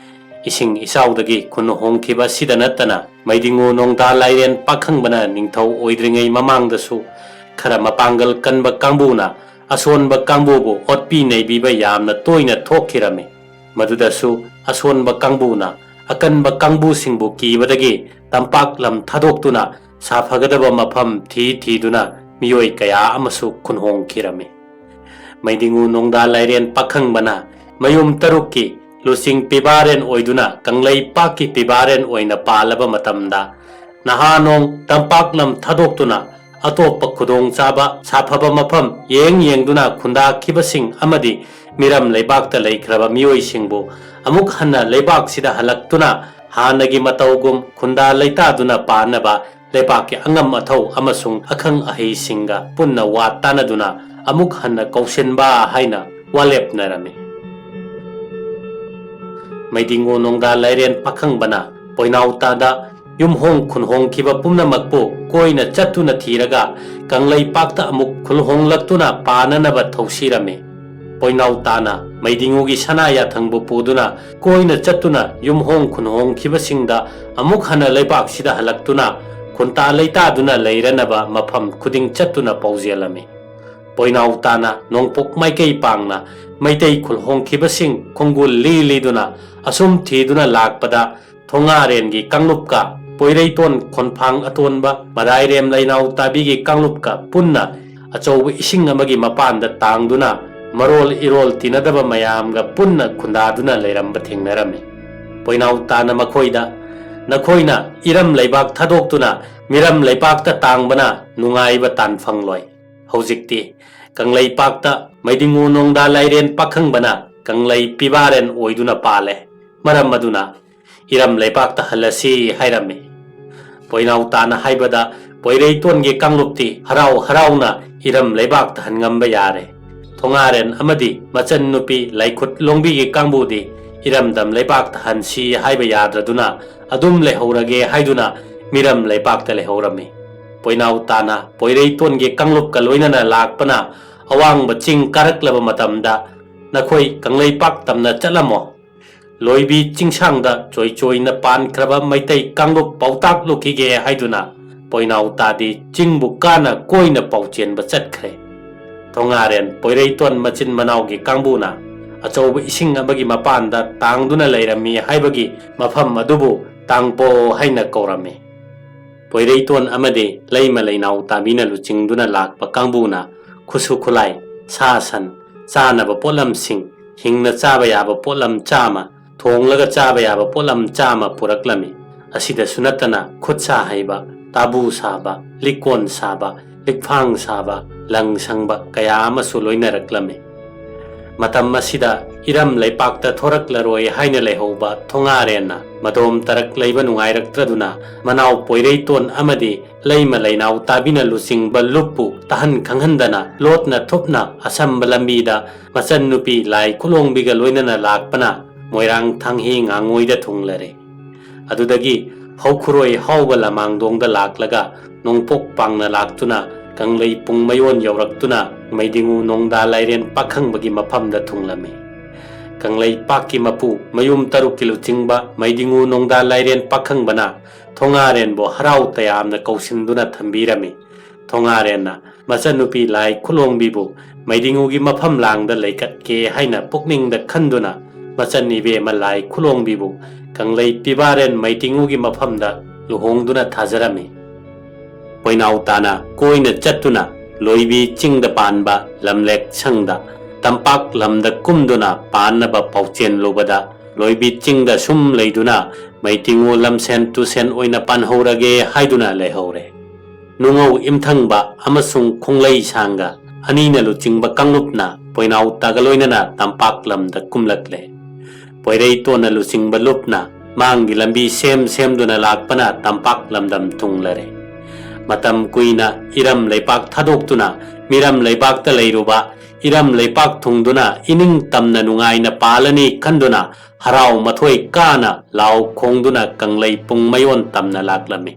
ꯏꯁꯤꯡ ꯏꯆꯥꯎꯗꯒꯤ ꯈꯨꯟ ꯍꯣꯡꯈꯤꯕ ꯑꯁꯤꯗ ꯅꯠꯇꯅ ꯃꯩꯗꯤꯡꯉꯨ ꯅꯣꯡꯗꯥ ꯂꯥꯏꯔꯦꯟ ꯄꯥꯈꯪꯕꯅ ꯅꯤꯡꯊꯧ ꯑꯣꯏꯗ꯭ꯔꯤꯉꯩ ꯃꯃꯥꯡꯗꯁꯨ ꯈꯔ ꯃꯄꯥꯡꯒꯜ ꯀꯟꯕ ꯀꯥꯡꯕꯨꯅ ꯑꯁꯣꯟꯕ ꯀꯥꯡꯕꯨꯕꯨ ꯑꯣꯠꯄꯤ ꯅꯩꯕꯤꯕ ꯌꯥꯝꯅ ꯇꯣꯏꯅ ꯊꯣꯛꯈꯤꯔꯝꯃꯤ꯫ ꯃꯗꯨꯗꯁꯨ ꯑꯁꯣꯟꯕ ꯀꯥꯡꯕꯨꯅ ꯑꯀꯟꯕ ꯀꯥꯡꯕꯨꯁꯤꯡꯕꯨ ꯀꯤꯕꯗꯒꯤ ꯇꯝꯄꯥꯛ ꯂꯝ ꯊꯥꯗꯣꯛꯇꯨꯅ ꯁꯥꯐꯒꯗꯕ ꯃꯐꯝ ꯊꯤ ꯊꯤꯗꯨꯅ ꯃꯤꯑꯣꯏ ꯀꯌꯥ ꯑꯃꯁꯨ ꯈꯨꯟꯍꯣꯡꯈꯤꯔꯝꯃꯤ꯫ ꯃꯩꯗꯤꯡꯉꯨ ꯅꯣꯡꯗꯥ ꯂꯥꯏꯔꯦꯟ ꯄꯥꯈꯪꯕꯅ ꯃꯌꯨꯝ ꯇꯔꯨꯛꯀꯤ ꯂꯨꯆꯤꯡ ꯄꯤꯕꯥꯔꯦꯟ ꯑꯣꯏꯗꯨꯅ ꯀꯪꯂꯩꯄꯥꯛꯀꯤ ꯄꯤꯕꯥꯔꯦꯟ ꯑꯣꯏꯅ ꯄꯥꯜꯂꯕ ꯃꯇꯝꯗ, ꯅꯍꯥꯅꯣꯡ ꯇꯝꯄꯥꯛ ꯂꯝ ꯊꯥꯗꯣꯛꯇꯨꯅ ꯑꯇꯣꯞꯄ ꯈꯨꯗꯣꯡꯆꯥꯕ ꯁꯥꯐꯕ ꯃꯐꯝ ꯌꯦꯡ ꯌꯦꯡꯗꯨꯅ ꯈꯨꯟꯗꯥꯈꯤꯕꯁꯤꯡ ꯑꯃꯗꯤ ꯃꯤꯔꯝ ꯂꯩꯕꯥꯛꯇ ꯂꯩꯈ꯭ꯔꯕ ꯃꯤꯑꯣꯏꯁꯤꯡꯕꯨ ꯑꯃꯨꯛ ꯍꯟꯅ ꯂꯩꯕꯥꯛꯁꯤꯗ ꯍꯜꯂꯛꯇꯨꯅ ꯍꯥꯟꯅꯒꯤ ꯃꯇꯧꯒꯨꯝ ꯈꯨꯟꯗꯥ ꯂꯩꯇꯥꯗꯨꯅ ꯄꯥꯟꯅꯕ ꯂꯩꯕꯥꯛꯀꯤ ꯑꯉꯝ ꯑꯊꯧ ꯑꯃꯁꯨꯡ ꯑꯈꯪ ꯑꯍꯩꯁꯤꯡꯒ ꯄꯨꯟꯅ ꯋꯥ ꯇꯥꯟꯅꯗꯨꯅ ꯑꯃꯨꯛ ꯍꯟꯅ ꯀꯧꯁꯤꯟꯕ ꯍꯥꯏꯅ ꯋꯥꯂꯦꯞꯅꯔꯝꯃꯤ꯫ ꯃꯩꯗꯤꯡꯉꯨ ꯅꯣꯡꯗꯥ ꯂꯥꯏꯔꯦꯟ ꯄꯥꯈꯪꯕꯅ ꯄꯣꯏꯅꯥꯎ ꯇꯥꯗ ꯌꯨꯝꯍꯣꯡ ꯈꯨꯟꯍꯣꯡꯈꯤꯕ ꯄꯨꯝꯅꯃꯛꯄꯨ ꯀꯣꯏꯅ ꯆꯠꯇꯨꯅ ꯊꯤꯔꯒ ꯀꯪꯂꯩꯄꯥꯛꯇ ꯑꯃꯨꯛ ꯈꯨꯜꯍꯣꯡꯂꯛꯇꯨꯅ ꯄꯥꯟꯅꯅꯕ ꯊꯧꯁꯤꯔꯝꯃꯤ꯫ ꯄꯣꯏꯅꯥꯎ ꯇꯥꯅ ꯃꯩꯗꯤꯡꯉꯨꯒꯤ ꯁꯅꯥ ꯌꯥꯊꯪꯕꯨ ꯄꯨꯗꯨꯅ ꯀꯣꯏꯅ ꯆꯠꯇꯨꯅ ꯌꯨꯝꯍꯣꯡ ꯈꯨꯟꯍꯣꯡꯈꯤꯕꯁꯤꯡꯗ ꯑꯃꯨꯛ ꯍꯟꯅ ꯂꯩꯕꯥꯛꯁꯤꯗ ꯍꯜꯂꯛꯇꯨꯅ ꯈꯨꯟꯇꯥ ꯂꯩꯇꯥꯗꯨꯅ ꯂꯩꯔꯅꯕ ꯃꯐꯝ ꯈꯨꯗꯤꯡ ꯆꯠꯇꯨꯅ ꯄꯥꯎꯖꯦꯜꯂꯝꯃꯤ꯫ ꯄꯣꯏꯅꯥꯎ ꯇꯥꯅ ꯅꯣꯡꯄꯣꯛ ꯃꯥꯏꯀꯩ ꯄꯥꯡꯅ ꯃꯩꯇꯩ ꯈꯨꯜꯍꯣꯡꯈꯤꯕꯁꯤꯡ ꯈꯣꯡꯒꯨꯜ ꯂꯤ ꯂꯤꯗꯨꯅ ꯑꯁꯨꯝ ꯊꯤꯗꯨꯅ ꯂꯥꯛꯄꯗ ꯊꯣꯉꯥꯔꯦꯟꯒꯤ ꯀꯥꯡꯂꯨꯞꯀ ꯄꯣꯏꯔꯩꯇꯣꯟ ꯈꯣꯟꯐꯥꯡ ꯑꯇꯣꯟꯕ ꯃꯗꯥꯏꯔꯦꯝ ꯂꯩꯅꯥꯎ ꯇꯥꯕꯤꯒꯤ ꯀꯥꯡꯂꯨꯞꯀ ꯄꯨꯟꯅ ꯑꯆꯧꯕ ꯏꯁꯤꯡ ꯑꯃꯒꯤ ꯃꯄꯥꯟꯗ ꯇꯥꯡꯗꯨꯅ ꯃꯔꯣꯜ ꯏꯔꯣꯜ ꯇꯤꯟꯅꯗꯕ ꯃꯌꯥꯝꯒ ꯄꯨꯟꯅ ꯈꯨꯟꯗꯥꯗꯨꯅ ꯂꯩꯔꯝꯕ ꯊꯦꯡꯅꯔꯝꯃꯤ꯫ ꯄꯣꯏꯅꯥꯎ ꯇꯥꯅ ꯃꯈꯣꯏꯗ, "ꯅꯈꯣꯏꯅ ꯏꯔꯝ ꯂꯩꯕꯥꯛ ꯊꯥꯗꯣꯛꯇꯨꯅ ꯃꯤꯔꯝ ꯂꯩꯕꯥꯛꯇ ꯇꯥꯡꯕꯅ ꯅꯨꯡꯉꯥꯏꯕ ꯇꯥꯟ ꯐꯪꯂꯣꯏ꯫ ꯍꯧꯖꯤꯛꯇꯤ ꯀꯪꯂꯩꯄꯥꯛꯇ ꯃꯩꯗꯤꯡꯉꯨ ꯅꯣꯡꯗꯥ ꯂꯥꯏꯔꯦꯟ ꯄꯥꯈꯪꯕꯅ ꯀꯪꯂꯩ ꯄꯤꯕꯥꯔꯦꯟ ꯑꯣꯏꯗꯨꯅ ꯄꯥꯜꯂꯦ꯫ ꯃꯔꯝ ꯑꯗꯨꯅ ꯏꯔꯝ ꯂꯩꯕꯥꯛꯇ ꯍꯜꯂꯁꯤ" ꯍꯥꯏꯔꯝꯃꯤ꯫ ꯄꯣꯏꯅꯥꯎ ꯇꯥꯅ ꯍꯥꯏꯕꯗ ꯄꯣꯏꯔꯩꯇꯣꯟꯒꯤ ꯀꯥꯡꯂꯨꯞꯇꯤ ꯍꯔꯥꯎ ꯍꯔꯥꯎꯅ ꯏꯔꯝ ꯂꯩꯕꯥꯛꯇ ꯍꯟꯉꯝꯕ ꯌꯥꯔꯦ꯫ ꯊꯣꯉꯥꯔꯦꯟ ꯑꯃꯗꯤ ꯃꯆꯟꯅꯨꯄꯤ ꯂꯥꯏꯈꯨꯠ ꯂꯣꯡꯕꯤꯒꯤ ꯀꯥꯡꯕꯨꯗꯤ ꯏꯔꯝꯗꯝ ꯂꯩꯕꯥꯛꯇ ꯍꯟꯁꯤ ꯍꯥꯏꯕ ꯌꯥꯗ꯭ꯔꯗꯨꯅ ꯑꯗꯨꯝ ꯂꯩꯍꯧꯔꯒꯦ ꯍꯥꯏꯗꯨꯅ ꯃꯤꯔꯝ ꯂꯩꯕꯥꯛꯇ ꯂꯩꯍꯧꯔꯝꯃꯤ꯫ ꯄꯣꯏꯅꯥꯎ ꯇꯥꯅ ꯄꯣꯏꯔꯩꯇꯣꯟꯒꯤ ꯀꯥꯡꯂꯨꯞꯀ ꯂꯣꯏꯅꯅ ꯂꯥꯛꯄꯅ ꯑꯋꯥꯡꯕ ꯆꯤꯡ ꯀꯥꯔꯛꯂꯕ ꯃꯇꯝꯗ, "ꯅꯈꯣꯏ ꯀꯪꯂꯩꯄꯥꯛ ꯇꯝꯅ ꯆꯠꯂꯝꯃꯣ꯫ ꯂꯣꯏꯕꯤ ꯆꯤꯡꯁꯥꯡꯗ ꯆꯣꯏ ꯆꯣꯏꯅ ꯄꯥꯟꯈ꯭ꯔꯕ ꯃꯩꯇꯩ ꯀꯥꯡꯂꯨꯞ ꯄꯥꯎꯇꯥꯛ ꯂꯨꯈꯤꯒꯦ" ꯍꯥꯏꯗꯨꯅ ꯄꯣꯏꯅꯥꯎ ꯇꯥꯗꯤ ꯆꯤꯡꯕꯨ ꯀꯥꯅ ꯀꯣꯏꯅ ꯄꯥꯎꯆꯦꯟꯕ ꯆꯠꯈ꯭ꯔꯦ꯫ ꯊꯣꯉꯥꯔꯦꯟ ꯄꯣꯏꯔꯩꯇꯣꯟ ꯃꯆꯤꯟ ꯃꯅꯥꯎꯒꯤ ꯀꯥꯡꯕꯨꯅ ꯑꯆꯧꯕ ꯏꯁꯤꯡ ꯑꯃꯒꯤ ꯃꯄꯥꯟꯗ ꯇꯥꯡꯗꯨꯅ ꯂꯩꯔꯝꯃꯤ ꯍꯥꯏꯕꯒꯤ ꯃꯐꯝ ꯑꯗꯨꯕꯨ ꯇꯥꯡꯄꯣ ꯍꯥꯏꯅ ꯀꯧꯔꯝꯃꯤ꯫ ꯄꯣꯏꯔꯩꯇꯣꯟ ꯑꯃꯗꯤ ꯂꯩꯃ ꯂꯩꯅꯥꯎ ꯇꯥꯕꯤꯅ ꯂꯨꯆꯤꯡꯗꯨꯅ ꯂꯥꯛꯄ ꯀꯥꯡꯕꯨꯅ ꯈꯨꯠꯁꯨ ꯈꯨꯠꯂꯥꯏ, ꯁꯥ ꯁꯟ, ꯆꯥꯅꯕ ꯄꯣꯠꯂꯝꯁꯤꯡ, ꯍꯤꯡꯅ ꯆꯥꯕ ꯌꯥꯕ ꯄꯣꯠꯂꯝ ꯆꯥꯝꯃ, ꯊꯣꯡꯂꯒ ꯆꯥꯕ ꯌꯥꯕ ꯄꯣꯠꯂꯝ ꯆꯥꯝꯃ ꯄꯨꯔꯛꯂꯝꯃꯤ꯫ ꯑꯁꯤꯗꯁꯨ ꯅꯠꯇꯅ ꯈꯨꯠꯁꯥ ꯍꯩꯕ, ꯇꯥꯕꯨ ꯁꯥꯕ, ꯂꯤꯛꯀꯣꯟ ꯁꯥꯕ, ꯂꯤꯛꯐꯥꯡ ꯁꯥꯕ, ꯂꯪ ꯁꯪꯕ ꯀꯌꯥ ꯑꯃꯁꯨ ꯂꯣꯏꯅꯔꯛꯂꯝꯃꯤ꯫ ꯃꯇꯝ ꯑꯁꯤꯗ ꯏꯔꯝ ꯂꯩꯄꯥꯛꯇ ꯊꯣꯔꯛꯂꯔꯣꯏ ꯍꯥꯏꯅ ꯂꯩꯍꯧꯕ ꯊꯣꯉꯥꯔꯦꯟꯅ ꯃꯗꯣꯝ ꯇꯔꯛ ꯂꯩꯕ ꯅꯨꯡꯉꯥꯏꯔꯛꯇ꯭ꯔꯗꯨꯅ ꯃꯅꯥꯎ ꯄꯣꯏꯔꯩꯇꯣꯟ ꯑꯃꯗꯤ ꯂꯩꯃ ꯂꯩꯅꯥꯎ ꯇꯥꯕꯤꯅ ꯂꯨꯆꯤꯡꯕ ꯂꯨꯞꯄꯨ ꯇꯥꯍꯟ ꯈꯪꯍꯟꯗꯅ ꯂꯣꯠꯅ ꯊꯨꯞꯅ ꯑꯁꯝꯕ ꯂꯝꯕꯤꯗ ꯃꯆꯟꯅꯨꯄꯤ ꯂꯥꯏ ꯈꯨꯂꯣꯡꯕꯤꯒ ꯂꯣꯏꯅꯅ ꯂꯥꯛꯄꯅ ꯃꯣꯏꯔꯥꯡ ꯊꯥꯡꯍꯤ ꯉꯥꯉꯣꯏꯗ ꯊꯨꯡꯂꯔꯦ꯫ ꯑꯗꯨꯗꯒꯤ ꯍꯧꯈꯨꯔꯣꯏ ꯍꯥꯎꯕ ꯂꯃꯥꯡꯗꯣꯡꯗ ꯂꯥꯛꯂꯒ ꯅꯣꯡꯄꯣꯛ ꯄꯥꯡꯅ ꯂꯥꯛꯇꯨꯅ ꯀꯪꯂꯩ ꯄꯨꯡꯃꯌꯣꯟ ꯌꯧꯔꯛꯇꯨꯅ ꯃꯩꯗꯤꯡꯉꯨ ꯅꯣꯡꯗꯥ ꯂꯥꯏꯔꯦꯟ ꯄꯥꯈꯪꯕꯒꯤ ꯃꯐꯝꯗ ꯊꯨꯡꯂꯝꯃꯤ꯫ ꯀꯪꯂꯩꯄꯥꯛꯀꯤ ꯃꯄꯨ ꯃꯌꯨꯝ ꯇꯔꯨꯛꯀꯤ ꯂꯨꯆꯤꯡꯕ ꯃꯩꯗꯤꯡꯉꯨ ꯅꯣꯡꯗꯥ ꯂꯥꯏꯔꯦꯟ ꯄꯥꯈꯪꯕꯅ ꯊꯣꯉꯥꯔꯦꯟꯕꯨ ꯍꯔꯥꯎ ꯇꯌꯥꯝꯅ ꯀꯧꯁꯤꯟꯗꯨꯅ ꯊꯝꯕꯤꯔꯝꯃꯤ꯫ ꯊꯣꯉꯥꯔꯦꯟꯅ ꯃꯆꯟꯅꯨꯄꯤ ꯂꯥꯏ ꯈꯨꯂꯣꯡꯕꯤꯕꯨ ꯃꯩꯗꯤꯡꯉꯨꯒꯤ ꯃꯐꯝ ꯂꯥꯡꯗ ꯂꯩꯀꯠꯀꯦ ꯍꯥꯏꯅ ꯄꯨꯛꯅꯤꯡꯗ ꯈꯟꯗꯨꯅ ꯃꯆꯟ ꯏꯕꯦꯝꯃ ꯂꯥꯏ ꯈꯨꯂꯣꯡꯕꯤꯕꯨ ꯀꯪꯂꯩ ꯄꯤꯕꯥꯔꯦꯟ ꯃꯩꯗꯤꯡꯉꯨꯒꯤ ꯃꯐꯝꯗ ꯂꯨꯍꯣꯡꯗꯨꯅ ꯊꯥꯖꯔꯝꯃꯤ꯫ ꯄꯣꯏꯅꯥꯎ ꯇꯥꯅ ꯀꯣꯏꯅ ꯆꯠꯇꯨꯅ ꯂꯣꯏꯕꯤ ꯆꯤꯡꯗ ꯄꯥꯟꯕ ꯂꯝꯂꯦꯛ ꯁꯪꯗ ꯇꯝꯄꯥꯛ ꯂꯝꯗ ꯀꯨꯝꯗꯨꯅ ꯄꯥꯟꯅꯕ ꯄꯥꯎꯆꯦꯜꯂꯨꯕꯗ, ꯂꯣꯏꯕꯤ ꯆꯤꯡꯗ ꯁꯨꯝ ꯂꯩꯗꯨꯅ ꯃꯩꯇꯤꯡꯉꯨ ꯂꯝꯁꯦꯟ ꯇꯨꯁꯦꯟ ꯑꯣꯏꯅ ꯄꯥꯟꯍꯧꯔꯒꯦ ꯍꯥꯏꯗꯨꯅ ꯂꯩꯍꯧꯔꯦ꯫ ꯅꯨꯡꯉꯧ ꯏꯝꯊꯪꯕ ꯑꯃꯁꯨꯡ ꯈꯣꯡꯂꯩ ꯁꯥꯡꯒ ꯑꯅꯤꯅ ꯂꯨꯆꯤꯡꯕ ꯀꯥꯡꯂꯨꯞꯅ ꯄꯣꯏꯅꯥꯎ ꯇꯥꯒ ꯂꯣꯏꯅꯅ ꯇꯝꯄꯥꯛ ꯂꯝꯗ ꯀꯨꯝꯂꯛꯂꯦ꯫ ꯄꯣꯏꯔꯩꯇꯣꯟꯅ ꯂꯨꯆꯤꯡꯕ ꯂꯨꯞꯅ ꯃꯥꯡꯒꯤ ꯂꯝꯕꯤ ꯁꯦꯝ ꯁꯦꯝꯗꯨꯅ ꯂꯥꯛꯄꯅ ꯇꯝꯄꯥꯛ ꯂꯝꯗꯝ ꯊꯨꯡꯂꯔꯦ꯫ ꯃꯇꯝ ꯀꯨꯏꯅ ꯏꯔꯝ ꯂꯩꯄꯥꯛ ꯊꯥꯗꯣꯛꯇꯨꯅ ꯃꯤꯔꯝ ꯂꯩꯕꯥꯛꯇ ꯂꯩꯔꯨꯕ, ꯏꯔꯝ ꯂꯩꯄꯥꯛ ꯊꯨꯡꯗꯨꯅ ꯏꯅꯤꯡ ꯇꯝꯅ ꯅꯨꯡꯉꯥꯏꯅ ꯄꯥꯜꯂꯅꯤ ꯈꯟꯗꯨꯅ ꯍꯔꯥꯎ ꯃꯊꯣꯏ ꯀꯥꯅ ꯂꯥꯎ ꯈꯣꯡꯗꯨꯅ ꯀꯪꯂꯩ ꯄꯨꯡ ꯃꯌꯣꯟ ꯇꯝꯅ ꯂꯥꯛꯂꯝꯃꯤ꯫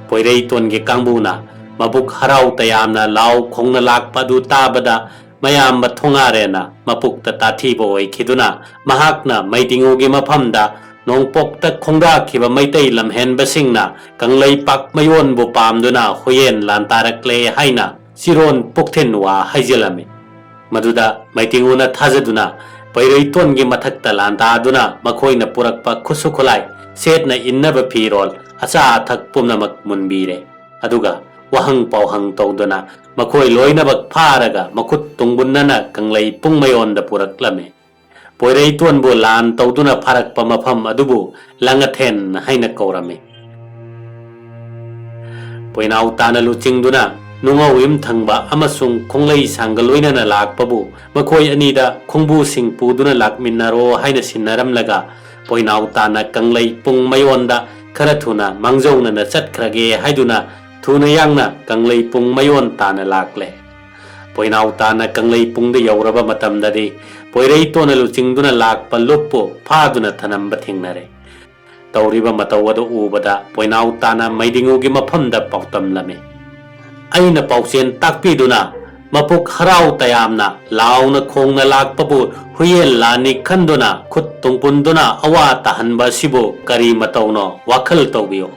ꯄꯣꯏꯔꯩꯇꯣꯟꯒꯤ ꯀꯥꯡꯕꯨꯅ ꯃꯕꯨꯛ ꯍꯔꯥꯎ ꯇꯌꯥꯝꯅ ꯂꯥꯎ ꯈꯣꯡꯅ ꯂꯥꯛꯄ ꯑꯗꯨ ꯇꯥꯕꯗ, ꯃꯌꯥꯝꯕ ꯊꯣꯉꯥꯔꯦꯟꯅ ꯃꯄꯨꯛꯇ ꯇꯥꯊꯤꯕ ꯑꯣꯏꯈꯤꯗꯨꯅ ꯃꯍꯥꯛꯅ ꯃꯩꯗꯤꯉꯨꯒꯤ ꯃꯐꯝꯗ ꯅꯣꯡꯄꯣꯛꯇ ꯈꯣꯡꯗꯥꯈꯤꯕ ꯃꯩꯇꯩ ꯂꯝꯍꯦꯟꯕꯁꯤꯡꯅ ꯀꯪꯂꯩꯄꯥꯛ ꯃꯌꯣꯟꯕꯨ ꯄꯥꯝꯗꯨꯅ ꯍꯨꯌꯦꯟ ꯂꯥꯟꯇꯥꯔꯛꯂꯦ ꯍꯥꯏꯅ ꯆꯤꯔꯣꯟ ꯄꯨꯛꯊꯤꯟ ꯋꯥ ꯍꯥꯏꯖꯤꯜꯂꯝꯃꯤ꯫ ꯃꯗꯨꯗ ꯃꯩꯇꯤꯡꯉꯨꯅ ꯊꯥꯖꯗꯨꯅ ꯄꯩꯔꯩꯇꯣꯟꯒꯤ ꯃꯊꯛꯇ ꯂꯥꯟꯗꯥꯗꯨꯅ ꯃꯈꯣꯏꯅ ꯄꯨꯔꯛꯄ ꯈꯨꯠꯁꯨ ꯈꯨꯠꯂꯥꯏ, ꯁꯦꯠꯅ ꯏꯟꯅꯕ ꯐꯤꯔꯣꯜ, ꯑꯆꯥ ꯑꯊꯛ ꯄꯨꯝꯅꯃꯛ ꯃꯨꯟꯕꯤꯔꯦ꯫ ꯑꯗꯨꯒ ꯋꯥꯍꯪ ꯄꯥꯎꯍꯪ ꯇꯧꯗꯨꯅ ꯃꯈꯣꯏ ꯂꯣꯏꯅꯃꯛ ꯐꯥꯔꯒ ꯃꯈꯨꯠ ꯇꯨꯡꯕꯨꯟꯅꯅ ꯀꯪꯂꯩ ꯄꯨꯡꯃꯌꯣꯟꯗ ꯄꯨꯔꯛꯂꯝꯃꯤ꯫ ꯄꯣꯏꯔꯩꯇꯣꯟꯕꯨ ꯂꯥꯟ ꯇꯧꯗꯨꯅ ꯐꯥꯔꯛꯄ ꯃꯐꯝ ꯑꯗꯨꯕꯨ ꯂꯥꯡꯉꯊꯦꯟ ꯍꯥꯏꯅ ꯀꯧꯔꯝꯃꯤ꯫ ꯄꯣꯏꯅꯥꯎ ꯇꯥꯅ ꯂꯨꯆꯤꯡꯗꯨꯅ ꯅꯨꯡꯉꯧ ꯏꯝꯊꯪꯕ ꯑꯃꯁꯨꯡ ꯈꯣꯡꯂꯩ ꯁꯥꯡꯒ ꯂꯣꯏꯅꯅ ꯂꯥꯛꯄꯕꯨ ꯃꯈꯣꯏ ꯑꯅꯤꯗ ꯈꯣꯡꯕꯨꯁꯤꯡ ꯄꯨꯗꯨꯅ ꯂꯥꯛꯃꯤꯟꯅꯔꯣ ꯍꯥꯏꯅ ꯁꯤꯟꯅꯔꯝꯂꯒ, ꯄꯣꯏꯅꯥꯎ ꯇꯥꯅ ꯀꯪꯂꯩ ꯄꯨꯡ ꯃꯌꯣꯟꯗ ꯈꯔ ꯊꯨꯅ ꯃꯥꯡꯖꯧꯅꯅ ꯆꯠꯈ꯭ꯔꯒꯦ ꯍꯥꯏꯗꯨꯅ ꯊꯨꯅ ꯌꯥꯡꯅ ꯀꯪꯂꯩ ꯄꯨꯡ ꯃꯌꯣꯟ ꯇꯥꯅ ꯂꯥꯛꯂꯦ꯫ ꯄꯣꯏꯅꯥꯎ ꯇꯥꯅ ꯀꯪꯂꯩ ꯄꯨꯡꯗ ꯌꯧꯔꯕ ꯃꯇꯝꯗꯗꯤ ꯄꯣꯏꯔꯩꯇꯣꯟꯅ ꯂꯨꯆꯤꯡꯗꯨꯅ ꯂꯥꯛꯄ ꯂꯨꯞꯄꯨ ꯐꯥꯗꯨꯅ ꯊꯅꯝꯕ ꯊꯦꯡꯅꯔꯦ꯫ ꯇꯧꯔꯤꯕ ꯃꯇꯧ ꯑꯗꯨ ꯎꯕꯗ ꯄꯣꯏꯅꯥꯎ ꯇꯥꯅ ꯃꯩꯗꯤꯉꯨꯒꯤ ꯃꯐꯝꯗ ꯄꯥꯎꯇꯝꯂꯝꯃꯤ꯫ ꯑꯩꯅ ꯄꯥꯎꯆꯦꯟ ꯇꯥꯛꯄꯤꯗꯨꯅ ꯃꯄꯨꯛ ꯍꯔꯥꯎ ꯇꯌꯥꯝꯅ ꯂꯥꯎꯅ ꯈꯣꯡꯅ ꯂꯥꯛꯄꯕꯨ ꯍꯨꯌꯦꯟ ꯂꯥꯟꯅꯤ ꯈꯟꯗꯨꯅ ꯈꯨꯠ ꯇꯨꯡꯄꯨꯟꯗꯨꯅ ꯑꯋꯥ ꯇꯥꯍꯟꯕ ꯑꯁꯤꯕꯨ ꯀꯔꯤ ꯃꯇꯧꯅꯣ? ꯋꯥꯈꯜ ꯇꯧꯕꯤꯌꯨ꯫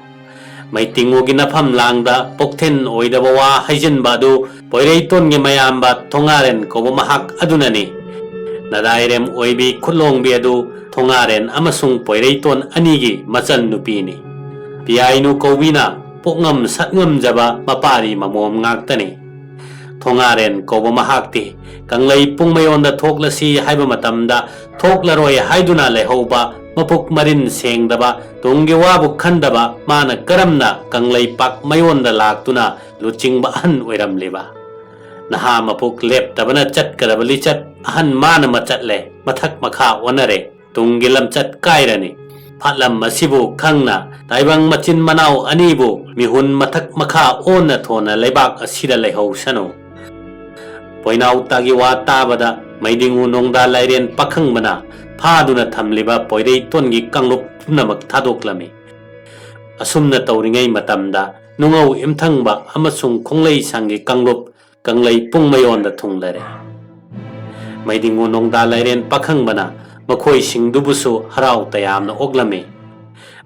ꯃꯩꯇꯤꯡꯉꯨꯒꯤ ꯅꯐꯝ ꯂꯥꯡꯗ ꯄꯣꯛꯊꯤꯟ ꯑꯣꯏꯗꯕ ꯋꯥ ꯍꯩꯖꯤꯟꯕ ꯑꯗꯨ ꯄꯣꯏꯔꯩꯇꯣꯟꯒꯤ ꯃꯌꯥꯝꯕ ꯊꯣꯉꯥꯔꯦꯟ ꯀꯧꯕ ꯃꯍꯥꯛ ꯑꯗꯨꯅꯅꯤ꯫ ꯅꯗꯥꯏꯔꯦꯝ ꯑꯣꯏꯕꯤ ꯈꯨꯠꯂꯣꯡꯕꯤ ꯑꯗꯨ ꯊꯣꯉꯥꯔꯦꯟ ꯑꯃꯁꯨꯡ ꯄꯣꯏꯔꯩꯇꯣꯟ ꯑꯅꯤꯒꯤ ꯃꯆꯟ ꯅꯨꯄꯤꯅꯤ꯫ ꯄꯤꯌꯥꯏꯅꯨ ꯀꯧꯕꯤꯅ ꯄꯣꯛꯉꯝ ꯁꯛꯉꯝꯖꯕ ꯃꯄꯥꯔꯤ ꯃꯃꯣꯝ ꯉꯥꯛꯇꯅꯤ꯫ ꯊꯣꯉꯥꯔꯦꯟ ꯀꯧꯕ ꯃꯍꯥꯛꯇꯤ ꯀꯪꯂꯩ ꯄꯨꯡꯃꯌꯣꯟꯗ ꯊꯣꯛꯂꯁꯤ ꯍꯥꯏꯕ ꯃꯇꯝꯗ ꯊꯣꯛꯂꯔꯣꯏ ꯍꯥꯏꯗꯨꯅ ꯂꯩꯍꯧꯕ, ꯃꯄꯨꯛ ꯃꯔꯤꯟ ꯁꯦꯡꯗꯕ, ꯇꯨꯡꯒꯤ ꯋꯥꯕꯨ ꯈꯟꯗꯕ ꯃꯥꯅ ꯀꯔꯝꯅ ꯀꯪꯂꯩꯄꯥꯛ ꯃꯌꯣꯟꯗ ꯂꯥꯛꯇꯨꯅ ꯂꯨꯆꯤꯡꯕ ꯑꯍꯟ ꯑꯣꯏꯔꯝꯂꯤꯕ? ꯅꯍꯥ ꯃꯄꯨꯛ ꯂꯦꯞꯇꯕꯅ ꯆꯠꯀꯗꯕ ꯂꯤꯆꯠ ꯑꯍꯟ ꯃꯥꯅ ꯃꯆꯠꯂꯦ, ꯃꯊꯛ ꯃꯈꯥ ꯑꯣꯟꯅꯔꯦ, ꯇꯨꯡꯒꯤ ꯂꯝꯆꯠ ꯀꯥꯏꯔꯅꯤ꯫ ꯐꯥꯠꯂꯝ ꯑꯁꯤꯕꯨ ꯈꯪꯅ ꯇꯥꯏꯕꯪ ꯃꯆꯤꯟ ꯃꯅꯥꯎ ꯑꯅꯤꯕꯨ ꯃꯤꯍꯨꯟ ꯃꯊꯛ ꯃꯈꯥ ꯑꯣꯟꯅ ꯊꯣꯟꯅ ꯂꯩꯕꯥꯛ ꯑꯁꯤꯗ ꯂꯩꯍꯧꯁꯅꯨ꯫ ꯄꯣꯏꯅꯥꯎꯇꯥꯒꯤ ꯋꯥ ꯇꯥꯕꯗ ꯃꯩꯗꯤꯡꯉꯨ ꯅꯣꯡꯗꯥ ꯂꯥꯏꯔꯦꯟ ꯄꯥꯈꯪꯕꯅ ꯐꯥꯗꯨꯅ ꯊꯝꯂꯤꯕ ꯄꯣꯏꯔꯩꯇꯣꯟꯒꯤ ꯀꯥꯡꯂꯨꯞ ꯄꯨꯝꯅꯃꯛ ꯊꯥꯗꯣꯛꯂꯝꯃꯤ꯫ ꯑꯁꯨꯝꯅ ꯇꯧꯔꯤꯉꯩ ꯃꯇꯝꯗ ꯅꯨꯡꯉꯧ ꯏꯝꯊꯪꯕ ꯑꯃꯁꯨꯡ ꯈꯣꯡꯂꯩ ꯁꯪꯒꯤ ꯀꯥꯡꯂꯨꯞ ꯀꯪꯂꯩ ꯄꯨꯡꯃꯌꯣꯟꯗ ꯊꯨꯡꯂꯔꯦ꯫ ꯃꯩꯗꯤꯡꯉꯨ ꯅꯣꯡꯗꯥ ꯂꯥꯏꯔꯦꯟ ꯄꯥꯈꯪꯕꯅ ꯃꯈꯣꯏꯁꯤꯡꯗꯨꯕꯨꯁꯨ ꯍꯔꯥꯎ ꯇꯌꯥꯝꯅ ꯑꯣꯛꯂꯝꯃꯤ꯫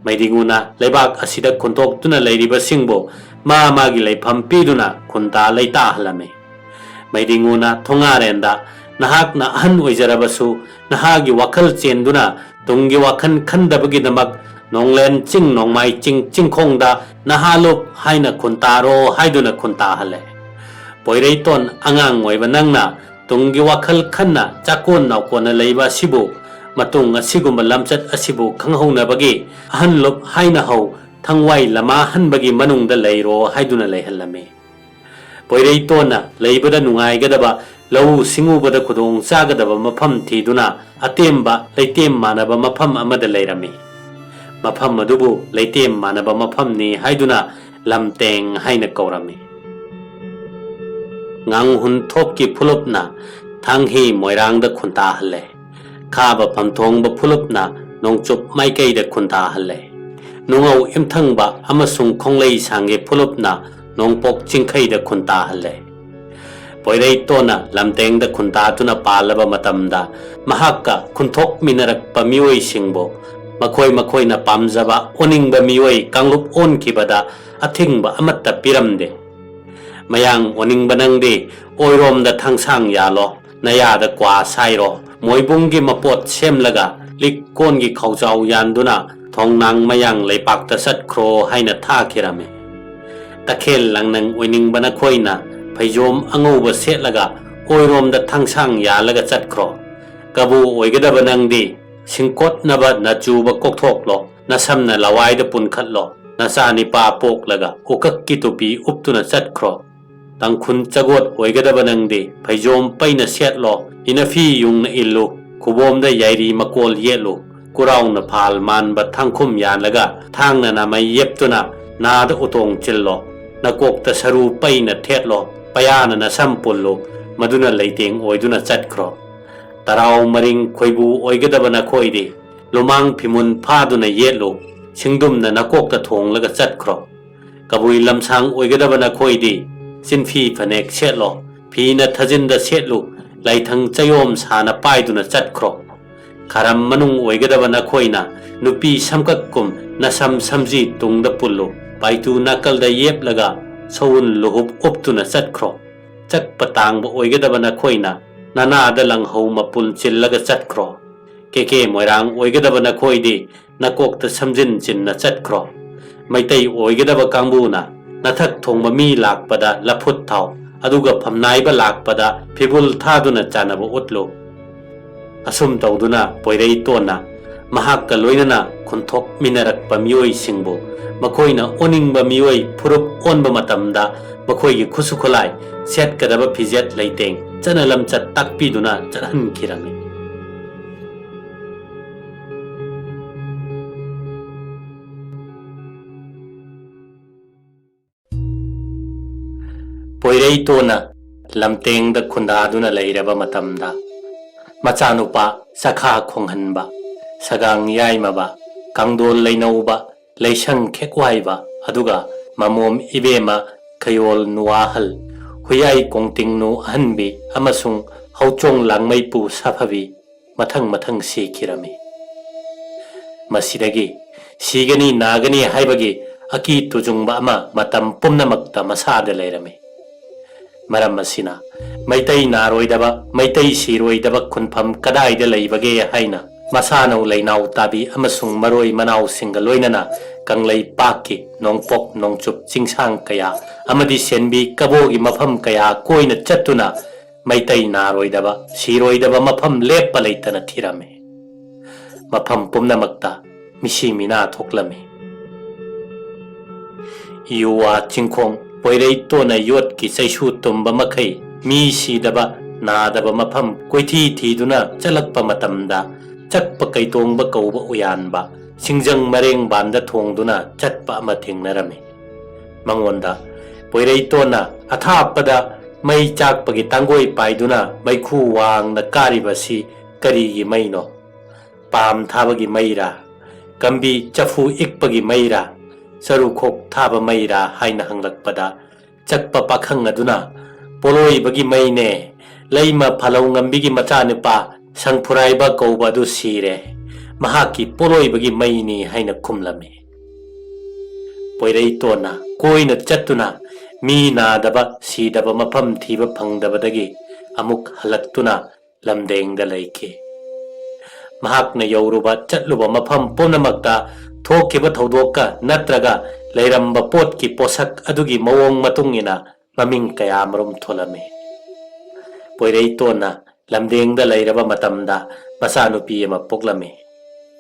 ꯃꯩꯗꯤꯡꯉꯨꯅ ꯂꯩꯕꯥꯛ ꯑꯁꯤꯗ ꯈꯨꯟꯇꯣꯛꯇꯨꯅ ꯂꯩꯔꯤꯕꯁꯤꯡꯕꯨ ꯃꯥ ꯃꯥꯒꯤ ꯂꯩꯐꯝ ꯄꯤꯗꯨꯅ ꯈꯨꯟꯇꯥ ꯂꯩꯇꯥꯍꯜꯂꯝꯃꯤ꯫ ꯃꯩꯗꯤꯡꯉꯨꯅ ꯊꯣꯉꯥꯔꯦꯟꯗ, "ꯅꯍꯥꯛꯅ ꯑꯍꯟ ꯑꯣꯏꯖꯔꯕꯁꯨ ꯅꯍꯥꯒꯤ ꯋꯥꯈꯜ ꯆꯦꯟꯗꯨꯅ ꯇꯨꯡꯒꯤ ꯋꯥꯈꯜ ꯈꯟꯗꯕꯒꯤꯗꯃꯛ ꯅꯣꯡꯂꯦꯟ ꯆꯤꯡ, ꯅꯣꯡꯃꯥꯏ ꯆꯤꯡ ꯆꯤꯡꯈꯣꯡꯗ ꯅꯍꯥ ꯂꯨꯞ ꯍꯥꯏꯅ ꯈꯨꯟꯇꯥꯔꯣ" ꯍꯥꯏꯗꯨꯅ ꯈꯨꯟꯇꯥꯍꯜꯂꯦ꯫ ꯄꯣꯏꯔꯩꯇꯣꯟ ꯑꯉꯥꯡ ꯑꯣꯏꯕ ꯅꯪꯅ ꯇꯨꯡꯒꯤ ꯋꯥꯈꯜ ꯈꯟꯅ ꯆꯥꯀꯣꯟ ꯅꯥꯎꯀꯣꯟꯅ ꯂꯩꯕ ꯑꯁꯤꯕꯨ, ꯃꯇꯨꯡ ꯑꯁꯤꯒꯨꯝꯕ ꯂꯝꯆꯠ ꯑꯁꯤꯕꯨ ꯈꯪꯍꯧꯅꯕꯒꯤ ꯑꯍꯟ ꯂꯨꯞ ꯍꯥꯏꯅ ꯍꯧ, ꯊꯪꯋꯥꯏ ꯂꯃꯥ ꯍꯟꯕꯒꯤ ꯃꯅꯨꯡꯗ ꯂꯩꯔꯣ ꯍꯥꯏꯗꯨꯅ ꯂꯩꯍꯜꯂꯝꯃꯤ꯫ ꯄꯣꯏꯔꯩꯇꯣꯟꯅ ꯂꯩꯕꯗ ꯅꯨꯡꯉꯥꯏꯒꯗꯕ, ꯂꯧꯎ ꯁꯤꯡꯎꯕꯗ ꯈꯨꯗꯣꯡ ꯆꯥꯒꯗꯕ ꯃꯐꯝ ꯊꯤꯗꯨꯅ ꯑꯇꯦꯝꯕ ꯂꯩꯇꯦꯝ ꯃꯥꯟꯅꯕ ꯃꯐꯝ ꯑꯃꯗ ꯂꯩꯔꯝꯃꯤ꯫ ꯃꯐꯝ ꯑꯗꯨꯕꯨ ꯂꯩꯇꯦꯝ ꯃꯥꯟꯅꯕ ꯃꯐꯝꯅꯤ ꯍꯥꯏꯗꯨꯅ ꯂꯝꯇꯦꯡ ꯍꯥꯏꯅ ꯀꯧꯔꯝꯃꯤ꯫ ꯉꯥꯡꯍꯨꯟ ꯊꯣꯞꯀꯤ ꯐꯨꯂꯨꯞꯅ ꯊꯥꯡꯍꯤ ꯃꯣꯏꯔꯥꯡꯗ ꯈꯨꯟꯇꯥꯍꯜꯂꯦ꯫ ꯈꯥꯕ ꯐꯝꯊꯣꯡꯕ ꯐꯨꯂꯨꯞꯅ ꯅꯣꯡꯆꯨꯞ ꯃꯥꯏꯀꯩꯗ ꯈꯨꯟꯇꯥꯍꯜꯂꯦ꯫ ꯅꯨꯡꯉꯧ ꯏꯝꯊꯪꯕ ꯑꯃꯁꯨꯡ ꯈꯣꯡꯂꯩ ꯁꯥꯡꯒꯤ ꯐꯨꯂꯨꯞꯅ ꯅꯣꯡꯄꯣꯛ ꯆꯤꯡꯈꯩꯗ ꯈꯨꯟꯇꯥꯍꯜꯂꯦ꯫ ꯄꯣꯏꯔꯩꯇꯣꯟꯅ ꯂꯝꯇꯦꯡꯗ ꯈꯨꯟꯇꯥꯗꯨꯅ ꯄꯥꯜꯂꯕ ꯃꯇꯝꯗ ꯃꯍꯥꯛꯀ ꯈꯨꯟꯊꯣꯛꯃꯤꯟꯅꯔꯛꯄ ꯃꯤꯑꯣꯏꯁꯤꯡꯕꯨ ꯃꯈꯣꯏ ꯃꯈꯣꯏꯅ ꯄꯥꯝꯖꯕ ꯑꯣꯅꯤꯡꯕ ꯃꯤꯑꯣꯏ ꯀꯥꯡꯂꯨꯞ ꯑꯣꯟꯈꯤꯕꯗ ꯑꯊꯤꯡꯕ ꯑꯃꯠꯇ ꯄꯤꯔꯝꯗꯦ꯫ "ꯃꯌꯥꯡ ꯑꯣꯅꯤꯡꯕ ꯅꯪꯗꯤ ꯑꯣꯏꯔꯣꯝꯗ ꯊꯥꯡꯁꯥꯡ ꯌꯥꯜꯂꯣ, ꯅꯌꯥꯗ ꯀ꯭ꯋꯥ ꯁꯥꯏꯔꯣ, ꯃꯣꯏꯕꯨꯡꯒꯤ ꯃꯄꯣꯠ ꯁꯦꯝꯂꯒ ꯂꯤꯛ ꯀꯣꯟꯒꯤ ꯈꯧꯖꯥꯎ ꯌꯥꯟꯗꯨꯅ ꯈꯣꯡꯅꯥꯡ ꯃꯌꯥꯡ ꯂꯩꯄꯥꯛꯇ ꯆꯠꯈ꯭ꯔꯣ ꯍꯥꯏꯅ ꯊꯥꯈꯤꯔꯝꯃꯤ꯫ ꯇꯈꯦꯜ ꯂꯪꯅꯪ ꯑꯣꯏꯅꯤꯡꯕ ꯅꯈꯣꯏꯅ ꯐꯩꯖꯣꯝ ꯑꯉꯧꯕ ꯁꯦꯠꯂꯒ ꯑꯣꯏꯔꯣꯝꯗ ꯊꯥꯡꯁꯥꯡ ꯌꯥꯜꯂꯒ ꯆꯠꯈ꯭ꯔꯣ꯫ ꯀꯕꯨ ꯑꯣꯏꯒꯗꯕ ꯅꯪꯗꯤ ꯁꯤꯡꯀꯣꯠꯅꯕ ꯅꯆꯨꯕ ꯀꯣꯛꯊꯣꯛꯂꯣ, ꯅꯁꯝꯅ ꯂꯋꯥꯏꯗ ꯄꯨꯟꯈꯠꯂꯣ, ꯅꯆꯥ ꯅꯤꯄꯥ ꯄꯣꯛꯂꯒ ꯎꯀꯛꯀꯤ ꯇꯨꯄꯤ ꯎꯞꯇꯨꯅ ꯆꯠꯈ꯭ꯔꯣ꯫ ꯇꯥꯡꯈꯨꯜ ꯆꯒꯣꯠ ꯑꯣꯏꯒꯗꯕ ꯅꯪꯗꯤ ꯐꯩꯖꯣꯝ ꯄꯩꯅ ꯁꯦꯠꯂꯣ, ꯏꯅꯐꯤ ꯌꯨꯡꯅ ꯏꯜꯂꯨ, ꯈꯨꯕꯣꯝꯗ ꯌꯥꯏꯔꯤ ꯃꯀꯣꯜ ꯌꯦꯠꯂꯨ, ꯈꯨꯔꯥꯎꯅ ꯐꯥꯜ ꯃꯥꯟꯕ ꯊꯥꯡꯈꯨꯝ ꯌꯥꯜꯂꯒ ꯊꯥꯡꯅ ꯅꯥꯃꯩ ꯌꯦꯞꯇꯨꯅ ꯅꯥꯗ ꯎꯇꯣꯡ ꯆꯤꯜꯂꯣ, ꯅꯀꯣꯛꯇ ꯁꯔꯨ ꯄꯩꯅ ꯊꯦꯠꯂꯣ, ꯄꯌꯥꯅ ꯅꯁꯝ ꯄꯨꯜꯂꯨ, ꯃꯗꯨꯅ ꯂꯩꯇꯦꯡ ꯑꯣꯏꯗꯨꯅ ꯆꯠꯈ꯭ꯔꯣ꯫ ꯇꯔꯥꯎ ꯃꯔꯤꯡ ꯈꯣꯏꯕꯨ ꯑꯣꯏꯒꯗꯕ ꯅꯈꯣꯏꯗꯤ ꯂꯨꯃꯥꯡ ꯐꯤꯃꯨꯟ ꯐꯥꯗꯨꯅ ꯌꯦꯠꯂꯨ, ꯁꯤꯡꯗꯨꯝꯅ ꯅꯀꯣꯛꯇ ꯊꯣꯡꯂꯒ ꯆꯠꯈ꯭ꯔꯣ꯫ ꯀꯕꯨꯏ ꯂꯝꯁꯥꯡ ꯑꯣꯏꯒꯗꯕ ꯅꯈꯣꯏꯗꯤ ꯆꯤꯟꯐꯤ ꯐꯅꯦꯛ ꯁꯦꯠꯂꯣ, ꯐꯤꯅ ꯊꯥꯖꯤꯟꯗ ꯁꯦꯠꯂꯨ, ꯂꯥꯏꯊꯪ ꯆꯌꯣꯝ ꯁꯥꯅ ꯄꯥꯏꯗꯨꯅ ꯆꯠꯈ꯭ꯔꯣ꯫ ꯈꯥꯔꯝ ꯃꯅꯨꯡ ꯑꯣꯏꯒꯗꯕ ꯅꯈꯣꯏꯅ ꯅꯨꯄꯤ ꯁꯝꯀꯛꯀꯨꯝ ꯅꯁꯝ ꯁꯝꯖꯤ ꯇꯨꯡꯗ ꯄꯨꯜꯂꯨ, ꯄꯥꯏꯇꯨ ꯅꯥꯀꯜꯗ ꯌꯦꯞꯂꯒ ꯁꯎꯟ ꯂꯨꯍꯨꯞ ꯎꯞꯇꯨꯅ ꯆꯠꯈ꯭ꯔꯣ꯫ ꯆꯛꯄ ꯇꯥꯡꯕ ꯑꯣꯏꯒꯗꯕ ꯅꯈꯣꯏꯅ ꯅꯅꯥꯗ ꯂꯪꯍꯧ ꯃꯄꯨꯜ ꯆꯤꯜꯂꯒ ꯆꯠꯈ꯭ꯔꯣ꯫ ꯀꯦꯀꯦ ꯃꯣꯏꯔꯥꯡ ꯑꯣꯏꯒꯗꯕ ꯅꯈꯣꯏꯗꯤ ꯅꯀꯣꯛꯇ ꯁꯝꯖꯤꯟ ꯆꯤꯟꯅ ꯆꯠꯈ꯭ꯔꯣ꯫ ꯃꯩꯇꯩ ꯑꯣꯏꯒꯗꯕ ꯀꯥꯡꯕꯨꯅ ꯅꯊꯛ ꯊꯣꯡꯕ ꯃꯤ ꯂꯥꯛꯄꯗ ꯂꯐꯨꯠ ꯊꯥꯎ, ꯑꯗꯨꯒ ꯐꯝꯅꯥꯏꯕ ꯂꯥꯛꯄꯗ ꯐꯤꯕꯨꯜ ꯊꯥꯗꯨꯅ ꯆꯥꯅꯕ ꯎꯠꯂꯨ꯫ ꯑꯁꯨꯝ ꯇꯧꯗꯨꯅ ꯄꯣꯏꯔꯩꯇꯣꯟꯅ ꯃꯍꯥꯛꯀ ꯂꯣꯏꯅꯅ ꯈꯨꯟꯊꯣꯛꯃꯤꯟꯅꯔꯛꯄ ꯃꯤꯑꯣꯏꯁꯤꯡꯕꯨ ꯃꯈꯣꯏꯅ ꯑꯣꯟꯅꯤꯡꯕ ꯃꯤꯑꯣꯏ ꯐꯨꯔꯨꯞ ꯑꯣꯟꯕ ꯃꯇꯝꯗ ꯃꯈꯣꯏꯒꯤ ꯈꯨꯠꯁꯨ ꯈꯨꯠꯂꯥꯏ, ꯁꯦꯠꯀꯗꯕ ꯐꯤꯖꯦꯠ ꯂꯩꯇꯦꯡ, ꯆꯠꯅ ꯂꯝꯆꯠ ꯇꯥꯛꯄꯤꯗꯨꯅ ꯆꯠꯍꯟꯈꯤꯔꯝꯃꯤ꯫ ꯄꯣꯏꯔꯩꯇꯣꯟꯅ ꯂꯝꯇꯦꯡꯗ ꯈꯨꯟꯗꯥꯗꯨꯅ ꯂꯩꯔꯕ ꯃꯇꯝꯗ, ꯃꯆꯥꯅꯨꯄꯥ ꯆꯈꯥ ꯈꯣꯡꯍꯟꯕ, ꯁꯒꯥꯡ ꯌꯥꯏꯃꯕ, ꯀꯥꯡꯗꯣꯜ ꯂꯩꯅꯧꯕ, ꯂꯩꯁꯪ ꯈꯦꯛꯋꯥꯏꯕ, ꯑꯗꯨꯒ ꯃꯃꯣꯝ ꯏꯕꯦꯝꯃ ꯈꯌꯣꯜ ꯅꯨꯋꯥꯍꯜ, ꯍꯨꯌꯥꯏ ꯀꯣꯡꯇꯤꯡꯅꯨ ꯑꯍꯟꯕꯤ ꯑꯃꯁꯨꯡ ꯍꯧꯆꯣꯡ ꯂꯥꯡꯃꯩꯄꯨ ꯁꯥꯐꯕꯤ ꯃꯊꯪ ꯃꯊꯪ ꯁꯤꯈꯤꯔꯝꯃꯤ꯫ ꯃꯁꯤꯗꯒꯤ ꯁꯤꯒꯅꯤ ꯅꯥꯒꯅꯤ ꯍꯥꯏꯕꯒꯤ ꯑꯀꯤ ꯇꯨꯖꯨꯡꯕ ꯑꯃ ꯃꯇꯝ ꯄꯨꯝꯅꯃꯛꯇ ꯃꯁꯥꯗ ꯂꯩꯔꯝꯃꯤ꯫ ꯃꯔꯝ ꯑꯁꯤꯅ ꯃꯩꯇꯩ ꯅꯥꯔꯣꯏꯗꯕ, ꯃꯩꯇꯩ ꯁꯤꯔꯣꯏꯗꯕ ꯈꯨꯟꯐꯝ ꯀꯗꯥꯏꯗ ꯂꯩꯕꯒꯦ ꯍꯥꯏꯅ ꯃꯁꯥꯅꯧ ꯂꯩꯅꯥꯎ ꯇꯥꯕꯤ ꯑꯃꯁꯨꯡ ꯃꯔꯣꯏ ꯃꯅꯥꯎꯁꯤꯡꯒ ꯂꯣꯏꯅꯅ ꯀꯪꯂꯩꯄꯥꯛꯀꯤ ꯅꯣꯡꯄꯣꯛ ꯅꯣꯡꯆꯨꯞ ꯆꯤꯡꯁꯥꯡ ꯀꯌꯥ ꯑꯃꯗꯤ ꯁꯦꯟꯕꯤ ꯀꯕꯣꯒꯤ ꯃꯐꯝ ꯀꯌꯥ ꯀꯣꯏꯅ ꯆꯠꯇꯨꯅ ꯃꯩꯇꯩ ꯅꯥꯔꯣꯏꯗꯕ, ꯁꯤꯔꯣꯏꯗꯕ ꯃꯐꯝ ꯂꯦꯞꯄ ꯂꯩꯇꯅ ꯊꯤꯔꯝꯃꯤ꯫ ꯃꯐꯝ ꯄꯨꯝꯅꯃꯛꯇ ꯃꯤꯁꯤ ꯃꯤꯅꯥ ꯊꯣꯛꯂꯝꯃꯤ꯫ ꯌꯨ ꯋꯥ ꯆꯤꯡꯈꯣꯡ ꯄꯣꯏꯔꯩꯇꯣꯟꯅ ꯌꯣꯠꯀꯤ ꯆꯩꯁꯨ ꯇꯨꯝꯕ ꯃꯈꯩ ꯃꯤ ꯁꯤꯗꯕ, ꯅꯥꯗꯕ ꯃꯐꯝ ꯀꯣꯏꯊꯤ ꯊꯤꯗꯨꯅ ꯆꯠꯂꯛꯄ ꯃꯇꯝꯗ, ꯆꯛꯄ ꯀꯩꯇꯣꯡꯕ ꯀꯧꯕ ꯎꯌꯥꯟꯕ ꯁꯤꯡꯖꯪ ꯃꯔꯦꯡꯕꯥꯟꯗ ꯊꯣꯡꯗꯨꯅ ꯆꯠꯄ ꯑꯃ ꯊꯦꯡꯅꯔꯝꯃꯤ꯫ ꯃꯉꯣꯟꯗ ꯄꯣꯏꯔꯩꯇꯣꯟꯅ ꯑꯊꯥꯞꯄꯗ ꯃꯩ ꯆꯥꯛꯄꯒꯤ ꯇꯥꯡꯒꯣꯏ ꯄꯥꯏꯗꯨꯅ ꯃꯩꯈꯨ ꯋꯥꯡꯅ ꯀꯥꯔꯤꯕꯁꯤ ꯀꯔꯤꯒꯤ ꯃꯩꯅꯣ? ꯄꯥꯝ ꯊꯥꯕꯒꯤ ꯃꯩꯔꯥ? ꯀꯝꯕꯤ ꯆꯐꯨ ꯏꯛꯄꯒꯤ ꯃꯩꯔꯥ? ꯆꯔꯨꯈꯣꯛ ꯊꯥꯕ ꯃꯩꯔꯥ ꯍꯥꯏꯅ ꯍꯪꯂꯛꯄꯗ, ꯆꯛꯄ ꯄꯥꯈꯪ ꯑꯗꯨꯅ, "ꯄꯣꯂꯣꯏꯕꯒꯤ ꯃꯩꯅꯦ, ꯂꯩꯃ ꯐꯥꯂꯧꯉꯝꯕꯤꯒꯤ ꯃꯆꯥꯅꯨꯄꯥ ꯁꯪꯐꯨꯔꯥꯏꯕ ꯀꯧꯕ ꯑꯗꯨ ꯁꯤꯔꯦ, ꯃꯍꯥꯛꯀꯤ ꯄꯣꯂꯣꯏꯕꯒꯤ ꯃꯩꯅꯤ" ꯍꯥꯏꯅ ꯈꯨꯝꯂꯝꯃꯤ꯫ ꯄꯣꯏꯔꯩꯇꯣꯟꯅ ꯀꯣꯏꯅ ꯆꯠꯇꯨꯅ ꯃꯤ ꯅꯥꯗꯕ ꯁꯤꯗꯕ ꯃꯐꯝ ꯊꯤꯕ ꯐꯪꯗꯕꯗꯒꯤ ꯑꯃꯨꯛ ꯍꯜꯂꯛꯇꯨꯅ ꯂꯝꯗꯦꯡꯗ ꯂꯩꯈꯤ꯫ ꯃꯍꯥꯛꯅ ꯌꯧꯔꯨꯕ ꯆꯠꯂꯨꯕ ꯃꯐꯝ ꯄꯨꯝꯅꯃꯛꯇ ꯊꯣꯛꯈꯤꯕ ꯊꯧꯗꯣꯛꯀ ꯅꯠꯇ꯭ꯔꯒ ꯂꯩꯔꯝꯕ ꯄꯣꯠꯀꯤ ꯄꯣꯠꯁꯛ ꯑꯗꯨꯒꯤ ꯃꯑꯣꯡ ꯃꯇꯨꯡ ꯏꯟꯅ ꯃꯃꯤꯡ ꯀꯌꯥ ꯃꯔꯨꯝ ꯊꯣꯜꯂꯝꯃꯤ꯫ ꯄꯣꯏꯔꯩꯇꯣꯟꯅ ꯂꯝꯗꯦꯡꯗ ꯂꯩꯔꯕ ꯃꯇꯝꯗ ꯃꯆꯥꯅꯨꯄꯤ ꯑꯃ ꯄꯣꯛꯂꯝꯃꯤ꯫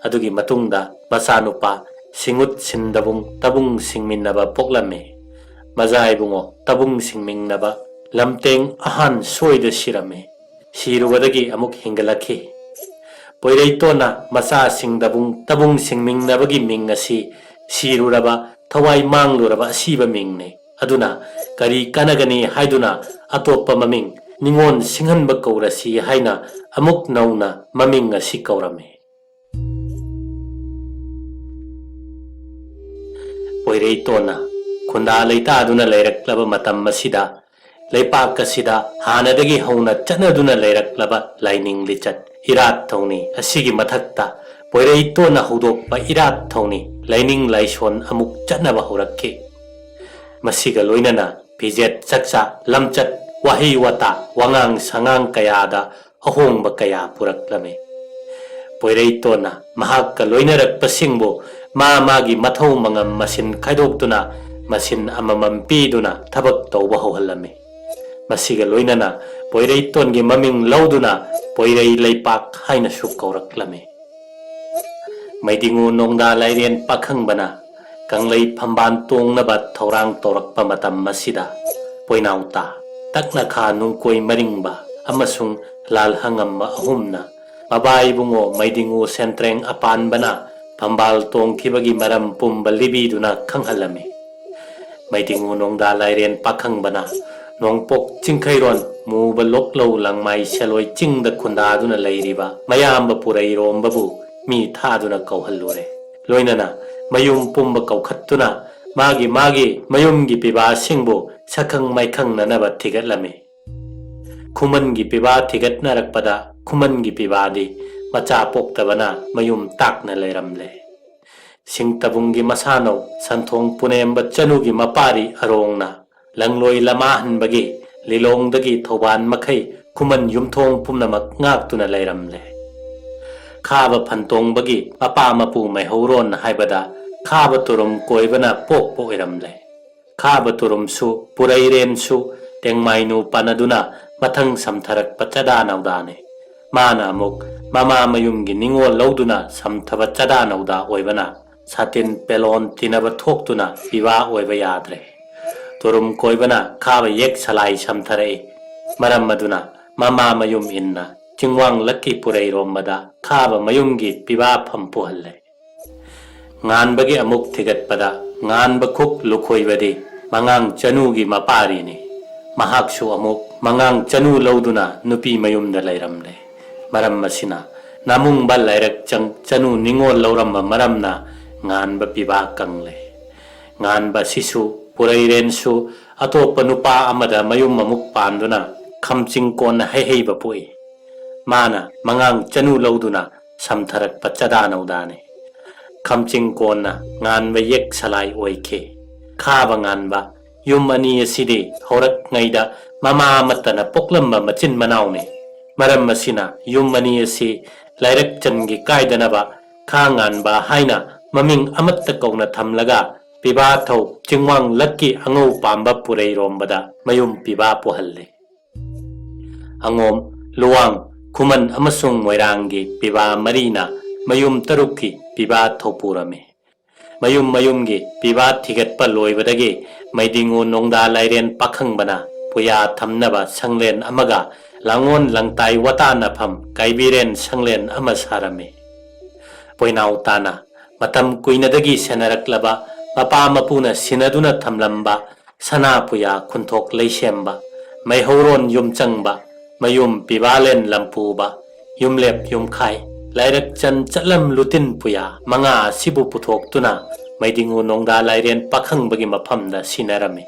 ꯑꯗꯨꯒꯤ ꯃꯇꯨꯡꯗ ꯃꯆꯥꯅꯨꯄꯥ ꯁꯤꯡꯎꯠ ꯁꯤꯟꯗꯕꯨꯡ ꯇꯕꯨꯡ ꯁꯤꯡꯃꯤꯟꯅꯕ ꯄꯣꯛꯂꯝꯃꯤ꯫ ꯃꯖꯥ ꯏꯕꯨꯡꯉꯣ ꯇꯕꯨꯡ ꯁꯤꯡꯃꯤꯟꯅꯕ ꯂꯝꯇꯦꯡ ꯑꯍꯥꯟ ꯁꯣꯏꯗ ꯁꯤꯔꯝꯃꯤ꯫ ꯁꯤꯔꯨꯕꯗꯒꯤ ꯑꯃꯨꯛ ꯍꯤꯡꯒꯠꯂꯛꯈꯤ꯫ ꯄꯣꯏꯔꯩꯇꯣꯟꯅ ꯃꯆꯥꯁꯤꯡꯗꯕꯨꯡ ꯇꯕꯨꯡ ꯁꯤꯡꯃꯤꯟꯅꯕꯒꯤ ꯃꯤꯡ ꯑꯁꯤ ꯁꯤꯔꯨꯔꯕ ꯊꯋꯥꯏ ꯃꯥꯡꯂꯨꯔꯕ ꯑꯁꯤꯕ ꯃꯤꯡꯅꯤ꯫ ꯑꯗꯨꯅ ꯀꯔꯤ ꯀꯥꯟꯅꯒꯅꯤ ꯍꯥꯏꯗꯨꯅ ꯑꯇꯣꯞꯄ ꯃꯃꯤꯡ ꯅꯤꯉꯣꯜ ꯁꯤꯡꯍꯟꯕ ꯀꯧꯔꯁꯤ ꯍꯥꯏꯅ ꯑꯃꯨꯛ ꯅꯧꯅ ꯃꯃꯤꯡ ꯑꯁꯤ ꯀꯧꯔꯝꯃꯤ꯫ ꯄꯣꯏꯔꯩꯇꯣꯟꯅ ꯈꯨꯟꯗꯥ ꯂꯩꯇꯥꯗꯨꯅ ꯂꯩꯔꯛꯂꯕ ꯃꯇꯝ ꯑꯁꯤꯗ ꯂꯩꯄꯥꯛ ꯑꯁꯤꯗ ꯍꯥꯟꯅꯗꯒꯤ ꯍꯧꯅ ꯆꯠꯅꯗꯨꯅ ꯂꯩꯔꯛꯂꯕ ꯂꯥꯏꯅꯤꯡ ꯂꯤꯆꯠ ꯏꯔꯥꯠ ꯊꯧꯅꯤ ꯑꯁꯤꯒꯤ ꯃꯊꯛꯇ ꯄꯣꯏꯔꯩꯇꯣꯟꯅ ꯍꯧꯗꯣꯛꯄ ꯏꯔꯥꯠ ꯊꯧꯅꯤ ꯂꯥꯏꯅꯤꯡ ꯂꯥꯏꯁꯣꯟ ꯑꯃꯨꯛ ꯆꯠꯅꯕ ꯍꯧꯔꯛꯈꯤ꯫ ꯃꯁꯤꯒ ꯂꯣꯏꯅꯅ ꯐꯤꯖꯦꯠ ꯆꯛꯆꯥ, ꯂꯝꯆꯠ, ꯋꯥꯍꯩ ꯋꯥꯇꯥ, ꯋꯥꯉꯥꯡ ꯁꯉꯥꯡ ꯀꯌꯥꯗ ꯑꯍꯣꯡꯕ ꯀꯌꯥ ꯄꯨꯔꯛꯂꯝꯃꯤ꯫ ꯄꯣꯏꯔꯩꯇꯣꯟꯅ ꯃꯍꯥꯛꯀ ꯂꯣꯏꯅꯔꯛꯄꯁꯤꯡꯕꯨ ꯃꯥ ꯃꯥꯒꯤ ꯃꯊꯧ ꯃꯉꯝ ꯃꯁꯤꯟ ꯈꯥꯏꯗꯣꯛꯇꯨꯅ ꯃꯁꯤꯟ ꯑꯃꯃꯝ ꯄꯤꯗꯨꯅ ꯊꯕꯛ ꯇꯧꯕ ꯍꯧꯍꯜꯂꯝꯃꯤ꯫ ꯃꯁꯤꯒ ꯂꯣꯏꯅꯅ ꯄꯣꯏꯔꯩꯇꯣꯟꯒꯤ ꯃꯃꯤꯡ ꯂꯧꯗꯨꯅ ꯄꯣꯏꯔꯩ ꯂꯩꯄꯥꯛ ꯍꯥꯏꯅꯁꯨ ꯀꯧꯔꯛꯂꯝꯃꯤ꯫ ꯃꯩꯗꯤꯉꯨ ꯅꯣꯡꯗꯥ ꯂꯥꯏꯔꯦꯟ ꯄꯥꯈꯪꯕꯅ ꯀꯪꯂꯩ ꯐꯝꯕꯥꯜ ꯇꯣꯡꯅꯕ ꯊꯧꯔꯥꯡ ꯇꯧꯔꯛꯄ ꯃꯇꯝ ꯑꯁꯤꯗ ꯄꯣꯏꯅꯥꯎꯇꯥ, ꯇꯛꯅꯈꯥ ꯅꯨꯡꯀꯣꯏ ꯃꯔꯤꯡꯕ ꯑꯃꯁꯨꯡ ꯂꯥꯜꯍꯉꯝꯕ ꯑꯍꯨꯝꯅ ꯃꯕꯥ ꯏꯕꯨꯡꯉꯣ ꯃꯩꯗꯤꯉꯨ ꯁꯦꯟꯇ꯭ꯔꯦꯡ ꯑꯄꯥꯟꯕꯅ ꯐꯝꯕꯥꯜ ꯇꯣꯡꯈꯤꯕꯒꯤ ꯃꯔꯝ ꯄꯨꯝꯕ ꯂꯤꯕꯤꯗꯨꯅ ꯈꯪꯍꯜꯂꯝꯃꯤ꯫ ꯃꯩꯗꯤꯉꯨ ꯅꯣꯡꯗꯥ ꯂꯥꯏꯔꯦꯟ ꯄꯥꯈꯪꯕꯅ ꯅꯣꯡꯄꯣꯛ ꯆꯤꯡꯈꯩꯔꯣꯟ ꯃꯨꯕ ꯂꯣꯛꯂꯧ ꯂꯪꯃꯥꯏ ꯁꯦꯂꯣꯏ ꯆꯤꯡꯗ ꯈꯨꯟꯗꯥꯗꯨꯅ ꯂꯩꯔꯤꯕ ꯃꯌꯥꯝꯕ ꯄꯨꯔꯩꯔꯣꯝꯕꯕꯨ ꯃꯤ ꯊꯥꯗꯨꯅ ꯀꯧꯍꯜꯂꯨꯔꯦ꯫ ꯂꯣꯏꯅꯅ ꯃꯌꯨꯝ ꯄꯨꯝꯕ ꯀꯧꯈꯠꯇꯨꯅ ꯃꯥꯒꯤ ꯃꯥꯒꯤ ꯃꯌꯨꯝꯒꯤ ꯄꯤꯕꯥꯁꯤꯡꯕꯨ ꯁꯛꯈꯪ ꯃꯥꯏꯈꯪꯅꯅꯕ ꯊꯤꯒꯠꯂꯝꯃꯤ꯫ ꯈꯨꯃꯟꯒꯤ ꯄꯤꯕꯥ ꯊꯤꯒꯠꯅꯔꯛꯄꯗ ꯈꯨꯃꯟꯒꯤ ꯄꯤꯕꯥꯗꯤ ꯃꯆꯥ ꯄꯣꯛꯇꯕꯅ ꯃꯌꯨꯝ ꯇꯥꯛꯅ ꯂꯩꯔꯝꯂꯦ꯫ ꯁꯤꯡꯇꯕꯨꯡꯒꯤ ꯃꯁꯥꯅꯧ ꯁꯟꯊꯣꯡ ꯄꯨꯅꯦꯝꯕ ꯆꯅꯨꯒꯤ ꯃꯄꯥꯔꯤ ꯑꯔꯣꯡꯅ ꯂꯪꯂꯣꯏ ꯂꯃꯥꯍꯟꯕꯒꯤ ꯂꯤꯂꯣꯡꯗꯒꯤ ꯊꯧꯕꯥꯜ ꯃꯈꯩ ꯈꯨꯃꯟ ꯌꯨꯝꯊꯣꯡ ꯄꯨꯝꯅꯃꯛ ꯉꯥꯛꯇꯨꯅ ꯂꯩꯔꯝꯂꯦ꯫ ꯈꯥꯕ ꯐꯟꯇꯣꯡꯕꯒꯤ ꯃꯄꯥ ꯃꯄꯨ ꯃꯩꯍꯧꯔꯣꯟ ꯍꯥꯏꯕꯗ ꯈꯥꯕ ꯇꯨꯔꯨꯝ ꯀꯣꯏꯕꯅ ꯄꯣꯛꯄ ꯑꯣꯏꯔꯝꯂꯦ꯫ ꯈꯥꯕ ꯇꯨꯔꯨꯝꯁꯨ ꯄꯨꯔꯩꯔꯦꯟꯁꯨ ꯇꯦꯡꯃꯥꯏꯅꯨ ꯄꯥꯟꯅꯗꯨꯅ ꯃꯊꯪ ꯁꯝꯊꯔꯛꯄ ꯆꯗꯥ ꯅꯧꯗꯥꯅꯤ꯫ ꯃꯥꯅ ꯑꯃꯨꯛ ꯃꯃꯥ ꯃꯌꯨꯝꯒꯤ ꯅꯤꯡꯉꯣꯜ ꯂꯧꯗꯨꯅ ꯁꯝꯊꯕ ꯆꯗꯥ ꯅꯧꯗꯥ ꯑꯣꯏꯕꯅ ꯁꯥꯇꯤꯟ ꯄꯦꯂꯣꯟ ꯇꯤꯟꯅꯕ ꯊꯣꯛꯇꯨꯅ ꯄꯤꯕꯥ ꯑꯣꯏꯕ ꯌꯥꯗ꯭ꯔꯦ꯫ ꯇꯨꯔꯨꯝ ꯀꯣꯏꯕꯅ ꯈꯥꯕ ꯌꯦꯛ ꯁꯂꯥꯏ ꯁꯝꯊꯔꯛꯏ꯫ ꯃꯔꯝ ꯑꯗꯨꯅ ꯃꯃꯥ ꯃꯌꯨꯝ ꯏꯟꯅ ꯆꯤꯡꯋꯥꯡꯂꯛꯀꯤ ꯄꯨꯔꯩꯔꯣꯝꯕꯗ ꯈꯥꯕ ꯃꯌꯨꯝꯒꯤ ꯄꯤꯕꯥꯐꯝ ꯄꯨꯍꯜꯂꯦ꯫ ꯉꯥꯟꯕꯒꯤ ꯑꯃꯨꯛ ꯊꯤꯒꯠꯄꯗ ꯉꯥꯟꯕ ꯈꯨꯛ ꯂꯨꯈꯣꯏꯕꯗꯤ ꯃꯉꯥꯡ ꯆꯅꯨꯒꯤ ꯃꯄꯥꯔꯤꯅꯤ꯫ ꯃꯍꯥꯛꯁꯨ ꯑꯃꯨꯛ ꯃꯉꯥꯡ ꯆꯅꯨ ꯂꯧꯗꯨꯅ ꯅꯨꯄꯤ ꯃꯌꯨꯝꯗ ꯂꯩꯔꯝꯂꯦ꯫ ꯃꯔꯝ ꯑꯁꯤꯅ ꯅꯥꯃꯨꯡꯕ ꯂꯥꯏꯔꯛꯆꯪ ꯆꯅꯨ ꯅꯤꯡꯉꯣꯜ ꯂꯧꯔꯝꯕ ꯃꯔꯝꯅ ꯉꯥꯟꯕ ꯄꯤꯕꯥ ꯀꯪꯂꯦ꯫ ꯉꯥꯟꯕ ꯑꯁꯤꯁꯨ ꯄꯨꯔꯩꯔꯦꯟꯁꯨ ꯑꯇꯣꯞꯄ ꯅꯨꯄꯥ ꯑꯃꯗ ꯃꯌꯨꯝ ꯑꯃꯨꯛ ꯄꯥꯟꯗꯨꯅ ꯈꯝꯆꯤꯡ ꯀꯣꯟꯅ ꯍꯩꯍꯩꯕ ꯄꯣꯛꯏ꯫ ꯃꯥꯅ ꯃꯉꯥꯡ ꯆꯅꯨ ꯂꯧꯗꯨꯅ ꯁꯝꯊꯔꯛꯄ ꯆꯗꯥ ꯅꯧꯗꯥꯅꯤ꯫ ꯈꯝꯆꯤꯡ ꯀꯣꯟꯅ ꯉꯥꯟꯕ ꯌꯦꯛ ꯁꯂꯥꯏ ꯑꯣꯏꯈꯤ꯫ ꯈꯥꯕ ꯉꯥꯟꯕ ꯌꯨꯝ ꯑꯅꯤ ꯑꯁꯤꯗꯤ ꯍꯧꯔꯛꯉꯩꯗ ꯃꯃꯥ ꯑꯃꯠꯇꯅ ꯄꯣꯛꯂꯝꯕ ꯃꯆꯤꯟ ꯃꯅꯥꯎꯅꯤ꯫ ꯃꯔꯝ ꯑꯁꯤꯅ ꯌꯨꯝ ꯑꯅꯤ ꯑꯁꯤ ꯂꯥꯏꯔꯛꯆꯟꯒꯤ ꯀꯥꯏꯗꯅꯕ ꯈꯥ ꯉꯥꯟꯕ ꯍꯥꯏꯅ ꯃꯃꯤꯡ ꯑꯃꯠꯇ ꯀꯧꯅ ꯊꯝꯂꯒ ꯄꯤꯕꯥ ꯊꯧ ꯆꯤꯡꯋꯥꯡ ꯂꯛꯀꯤ ꯑꯉꯧ ꯄꯥꯝꯕ ꯄꯨꯔꯩꯔꯣꯝꯕꯗ ꯃꯌꯨꯝ ꯄꯤꯕꯥ ꯄꯨꯍꯜꯂꯦ꯫ ꯑꯉꯣꯝ, ꯂꯨꯋꯥꯡ, ꯈꯨꯃꯟ ꯑꯃꯁꯨꯡ ꯃꯣꯏꯔꯥꯡꯒꯤ ꯄꯤꯕꯥ ꯃꯔꯤꯅ ꯃꯌꯨꯝ ꯇꯔꯨꯛꯀꯤ ꯄꯤꯕꯥ ꯊꯧꯄꯨꯔꯝꯃꯤ꯫ ꯃꯌꯨꯝ ꯃꯌꯨꯝꯒꯤ ꯄꯤꯕꯥ ꯊꯤꯒꯠꯄ ꯂꯣꯏꯕꯗꯒꯤ ꯃꯩꯗꯤꯡꯉꯨ ꯅꯣꯡꯗꯥ ꯂꯥꯏꯔꯦꯟ ꯄꯥꯈꯪꯕꯅ ꯄꯨꯌꯥ ꯊꯝꯅꯕ ꯁꯪꯂꯦꯟ ꯑꯃꯒ ꯂꯥꯡꯉꯣꯟ ꯂꯪꯇꯥꯏ ꯋꯥꯇꯥꯅꯐꯝ ꯀꯥꯏꯕꯤꯔꯦꯟ ꯁꯪꯂꯦꯟ ꯑꯃ ꯁꯥꯔꯝꯃꯤ꯫ ꯄꯣꯏꯅꯥꯎ ꯇꯥꯅ ꯃꯇꯝ ꯀꯨꯏꯅꯗꯒꯤ ꯁꯦꯟꯅꯔꯛꯂꯕ ꯃꯄꯥ ꯃꯄꯨꯅ ꯁꯤꯟꯅꯗꯨꯅ ꯊꯝꯂꯝꯕ ꯁꯅꯥ ꯄꯨꯌꯥ ꯈꯨꯟꯊꯣꯛ ꯂꯩꯁꯦꯝꯕ, ꯃꯩꯍꯧꯔꯣꯟ ꯌꯨꯝꯆꯪꯕ, ꯃꯌꯨꯝ ꯄꯤꯕꯥꯂꯦꯟ ꯂꯝꯄꯨꯕ, ꯌꯨꯝꯂꯦꯞ ꯌꯨꯝꯈꯥꯏ, ꯂꯥꯏꯔꯛꯆꯟ ꯆꯠꯂꯝ ꯂꯨꯇꯤꯟ ꯄꯨꯌꯥ ꯃꯉꯥ ꯑꯁꯤꯕꯨ ꯄꯨꯊꯣꯛꯇꯨꯅ ꯃꯩꯗꯤꯡꯉꯨ ꯅꯣꯡꯗꯥ ꯂꯥꯏꯔꯦꯟ ꯄꯥꯈꯪꯕꯒꯤ ꯃꯐꯝꯗ ꯁꯤꯟꯅꯔꯝꯃꯤ꯫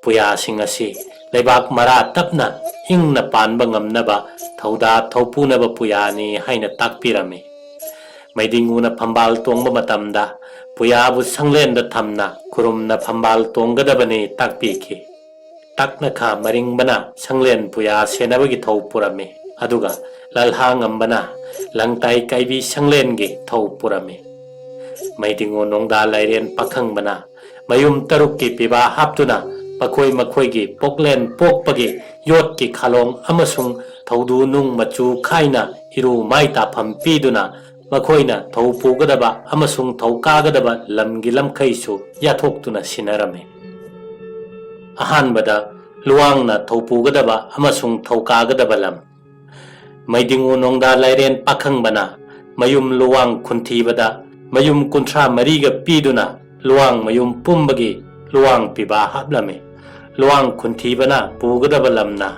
ꯄꯨꯌꯥꯁꯤꯡ ꯑꯁꯤ ꯂꯩꯕꯥꯛ ꯃꯔꯥ ꯇꯞꯅ ꯏꯪꯅ ꯄꯥꯟꯕ ꯉꯝꯅꯕ ꯊꯧꯗꯥ ꯊꯧꯄꯨꯅꯕ ꯄꯨꯌꯥꯅꯤ ꯍꯥꯏꯅ ꯇꯥꯛꯄꯤꯔꯝꯃꯤ꯫ ꯃꯩꯗꯤꯡꯉꯨꯅ ꯐꯝꯕꯥꯜ ꯇꯣꯡꯕ ꯃꯇꯝꯗ ꯄꯨꯌꯥꯕꯨ ꯁꯪꯂꯦꯟꯗ ꯊꯝꯅ ꯈꯨꯔꯨꯝꯅ ꯐꯝꯕꯥꯜ ꯇꯣꯡꯒꯗꯕꯅꯤ ꯇꯥꯛꯄꯤꯈꯤ꯫ ꯇꯥꯛꯅꯈꯥ ꯃꯔꯤꯡꯕꯅ ꯁꯪꯂꯦꯟ ꯄꯨꯌꯥ ꯁꯦꯟꯅꯕꯒꯤ ꯊꯧ ꯄꯨꯔꯝꯃꯤ, ꯑꯗꯨꯒ ꯂꯜꯍꯥ ꯉꯝꯕꯅ ꯂꯪꯇꯥꯏ ꯀꯥꯏꯕꯤ ꯁꯪꯂꯦꯟꯒꯤ ꯊꯧ ꯄꯨꯔꯝꯃꯤ꯫ ꯃꯩꯗꯤꯡꯉꯨ ꯅꯣꯡꯗꯥ ꯂꯥꯏꯔꯦꯟ ꯄꯥꯈꯪꯕꯅ ꯃꯌꯨꯝ ꯇꯔꯨꯛꯀꯤ ꯄꯤꯕꯥ ꯍꯥꯞꯇꯨꯅ ꯃꯈꯣꯏ ꯃꯈꯣꯏꯒꯤ ꯄꯣꯛꯂꯦꯟ ꯄꯣꯛꯄꯒꯤ ꯌꯣꯠꯀꯤ ꯈꯥꯂꯣꯡ ꯑꯃꯁꯨꯡ ꯊꯧꯗꯨ ꯅꯨꯡ ꯃꯆꯨ ꯈꯥꯏꯅ ꯏꯔꯨ ꯃꯥꯏ ꯇꯥꯐꯝ ꯄꯤꯗꯨꯅ ꯃꯈꯣꯏꯅ ꯊꯧ ꯄꯨꯒꯗꯕ ꯑꯃꯁꯨꯡ ꯊꯧ ꯀꯥꯒꯗꯕ ꯂꯝꯒꯤ ꯂꯝꯈꯩꯁꯨ ꯌꯥꯊꯣꯛꯇꯨꯅ ꯁꯤꯟꯅꯔꯝꯃꯤ꯫ ꯑꯍꯥꯟꯕꯗ ꯂꯨꯋꯥꯡꯅ ꯊꯧ ꯄꯨꯒꯗꯕ ꯑꯃꯁꯨꯡ ꯊꯧ ꯀꯥꯒꯗꯕ ꯂꯝ꯫ ꯃꯩꯗꯤꯡꯉꯨ ꯅꯣꯡꯗꯥ ꯂꯥꯏꯔꯦꯟ ꯄꯥꯈꯪꯕꯅ ꯃꯌꯨꯝ ꯂꯨꯋꯥꯡ ꯈꯨꯟꯊꯤꯕꯗ ꯃꯌꯨꯝ ꯀꯨꯟꯊ꯭ꯔꯥ ꯃꯔꯤꯒ ꯄꯤꯗꯨꯅ ꯂꯨꯋꯥꯡ ꯃꯌꯨꯝ ꯄꯨꯝꯕꯒꯤ ꯂꯨꯋꯥꯡ ꯄꯤꯕꯥ ꯍꯥꯞꯂꯝꯃꯤ꯫ ꯂꯨꯋꯥꯡ ꯈꯨꯟꯊꯤꯕꯅ ꯄꯨꯒꯗꯕ ꯂꯝꯅ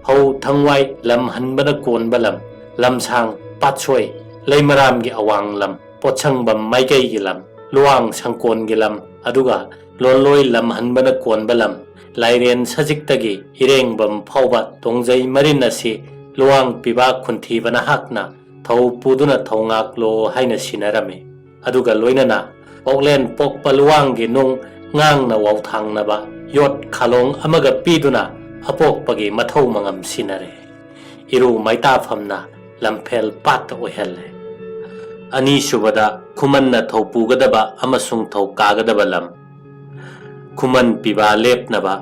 ꯍꯧ ꯊꯪꯋꯥꯏ ꯂꯝ ꯍꯟꯕꯅ ꯀꯣꯟꯕ ꯂꯝ, ꯂꯝꯁꯥꯡ ꯄꯥꯠꯁꯣꯏ, ꯂꯩꯃꯔꯥꯝꯒꯤ ꯑꯋꯥꯡ ꯂꯝ, ꯄꯣꯠꯁꯪꯕꯝ ꯃꯥꯏꯀꯩꯒꯤ ꯂꯝ, ꯂꯨꯋꯥꯡ ꯁꯪꯀꯣꯟꯒꯤ ꯂꯝ, ꯑꯗꯨꯒ ꯂꯣꯟꯂꯣꯏ ꯂꯝ ꯍꯟꯕꯅ ꯀꯣꯟꯕ ꯂꯝ, ꯂꯥꯏꯔꯦꯟ ꯁꯖꯤꯛꯇꯒꯤ ꯏꯔꯦꯡꯕꯝ ꯐꯥꯎꯕ ꯇꯣꯡꯖꯩ ꯃꯔꯤꯟ ꯑꯁꯤ ꯂꯨꯋꯥꯡ ꯄꯤꯕꯥ ꯈꯨꯟꯊꯤꯕꯅ ꯍꯥꯛꯅ ꯊꯧ ꯄꯨꯗꯨꯅ ꯊꯧꯉꯥꯛꯂꯣ ꯍꯥꯏꯅ ꯁꯤꯟꯅꯔꯝꯃꯤ꯫ ꯑꯗꯨꯒ ꯂꯣꯏꯅꯅ ꯄꯣꯛꯂꯦꯟ ꯄꯣꯛꯄ ꯂꯨꯋꯥꯡꯒꯤ ꯅꯨꯡ ꯉꯥꯡꯅ ꯋꯥꯎꯊꯥꯡꯅꯕ ꯌꯣꯠ ꯈꯥꯂꯣꯡ ꯑꯃꯒ ꯄꯤꯗꯨꯅ ꯑꯄꯣꯛꯄꯒꯤ ꯃꯊꯧ ꯃꯉꯝ ꯁꯤꯟꯅꯔꯦ꯫ ꯏꯔꯨ ꯃꯩꯇꯥꯐꯝꯅ ꯂꯝꯐꯦꯜ ꯄꯥꯠꯇ ꯑꯣꯏꯍꯜꯂꯦ꯫ ꯑꯅꯤꯁꯨꯕꯗ ꯈꯨꯃꯟꯅ ꯊꯧꯄꯨꯒꯗꯕ ꯑꯃꯁꯨꯡ ꯊꯧꯀꯥꯒꯗꯕ ꯂꯝ꯫ ꯈꯨꯃꯟ ꯄꯤꯕꯥ ꯂꯦꯞꯅꯕ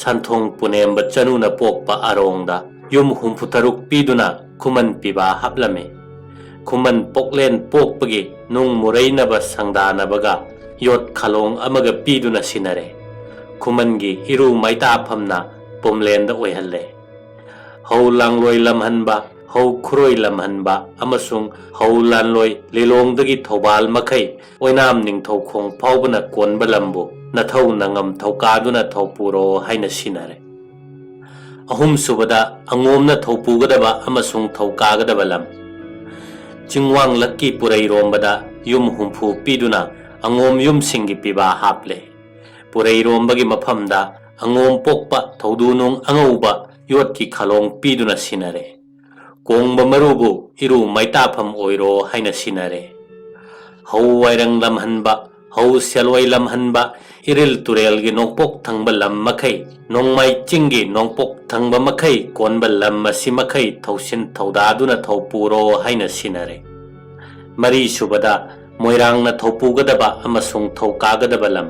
ꯁꯟꯊꯣꯡ ꯄꯨꯅꯦꯝꯕ ꯆꯅꯨꯅ ꯄꯣꯛꯄ ꯑꯔꯣꯡꯗ ꯌꯨꯝ ꯍꯨꯝꯐꯨꯇꯔꯨꯛ ꯄꯤꯗꯨꯅ ꯈꯨꯃꯟ ꯄꯤꯕꯥ ꯍꯥꯞꯂꯝꯃꯤ꯫ ꯈꯨꯃꯟ ꯄꯣꯛꯂꯦꯟ ꯄꯣꯛꯄꯒꯤ ꯅꯨꯡ ꯃꯨꯔꯩꯅꯕ ꯁꯪꯗꯥꯅꯕꯒ ꯌꯣꯠ ꯈꯥꯂꯣꯡ ꯑꯃꯒ ꯄꯤꯗꯨꯅ ꯁꯤꯟꯅꯔꯦ꯫ ꯈꯨꯃꯟꯒꯤ ꯏꯔꯨ ꯃꯩꯇꯥꯐꯝꯅ ꯄꯣꯝꯂꯦꯟꯗ ꯑꯣꯏꯍꯜꯂꯦ꯫ ꯍꯧ ꯂꯥꯡꯂꯣꯏ ꯂꯝꯍꯟꯕ, ꯍꯧ ꯈꯨꯔꯣꯏ ꯂꯝꯍꯟꯕ ꯑꯃꯁꯨꯡ ꯍꯧ ꯂꯥꯟꯂꯣꯏ ꯂꯤꯂꯣꯡꯗꯒꯤ ꯊꯧꯕꯥꯜ ꯃꯈꯩ ꯑꯣꯏꯅꯥꯝ ꯅꯤꯡꯊꯧꯈꯣꯡ ꯐꯥꯎꯕꯅ ꯀꯣꯟꯕ ꯂꯝꯕꯨ ꯅꯊꯧ ꯅꯉꯝ ꯊꯧꯀꯥꯗꯨꯅ ꯊꯧꯄꯨꯔꯣ ꯍꯥꯏꯅ ꯁꯤꯟꯅꯔꯦ꯫ ꯑꯍꯨꯝꯁꯨꯕꯗ ꯑꯉꯣꯝꯅ ꯊꯧꯄꯨꯒꯗꯕ ꯑꯃꯁꯨꯡ ꯊꯧꯀꯥꯒꯗꯕ ꯂꯝ꯫ ꯆꯤꯡꯋꯥꯡꯂꯛꯀꯤ ꯄꯨꯔꯩꯔꯣꯝꯕꯗ ꯌꯨꯝ ꯍꯨꯝꯐꯨ ꯄꯤꯗꯨꯅ ꯑꯉꯣꯝ ꯌꯨꯝꯁꯤꯡꯒꯤ ꯄꯤꯕꯥ ꯍꯥꯞꯂꯦ꯫ ꯄꯨꯔꯩꯔꯣꯝꯕꯒꯤ ꯃꯐꯝꯗ ꯑꯉꯣꯝ ꯄꯣꯛꯄ ꯊꯧꯗꯨꯅꯨꯡ ꯑꯉꯧꯕ ꯌꯣꯠꯀꯤ ꯈꯥꯂꯣꯡ ꯄꯤꯗꯨꯅ ꯁꯤꯟꯅꯔꯦ꯫ ꯀꯣꯡꯕ ꯃꯔꯨꯕꯨ ꯏꯔꯨ ꯃꯩꯇꯥꯐꯝ ꯑꯣꯏꯔꯣ ꯍꯥꯏꯅ ꯁꯤꯟꯅꯔꯦ꯫ ꯍꯧ ꯋꯥꯏꯔꯪ ꯂꯝꯍꯟꯕ, ꯍꯧ ꯁꯦꯜꯋꯥꯏ ꯂꯝꯍꯟꯕ, ꯏꯔꯤꯜ ꯇꯨꯔꯦꯜꯒꯤ ꯅꯣꯡꯄꯣꯛ ꯊꯪꯕ ꯂꯝ ꯃꯈꯩ, ꯅꯣꯡꯃꯥꯏ ꯆꯤꯡꯒꯤ ꯅꯣꯡꯄꯣꯛ ꯊꯪꯕ ꯃꯈꯩ ꯀꯣꯟꯕ ꯂꯝ ꯑꯁꯤ ꯃꯈꯩ ꯊꯧꯁꯤꯟ ꯊꯧꯗꯥꯗꯨꯅ ꯊꯧꯄꯨꯔꯣ ꯍꯥꯏꯅ ꯁꯤꯟꯅꯔꯦ꯫ ꯃꯔꯤꯁꯨꯕꯗ ꯃꯣꯏꯔꯥꯡꯅ ꯊꯧꯄꯨꯒꯗꯕ ꯑꯃꯁꯨꯡ ꯊꯧꯀꯥꯒꯗꯕ ꯂꯝ꯫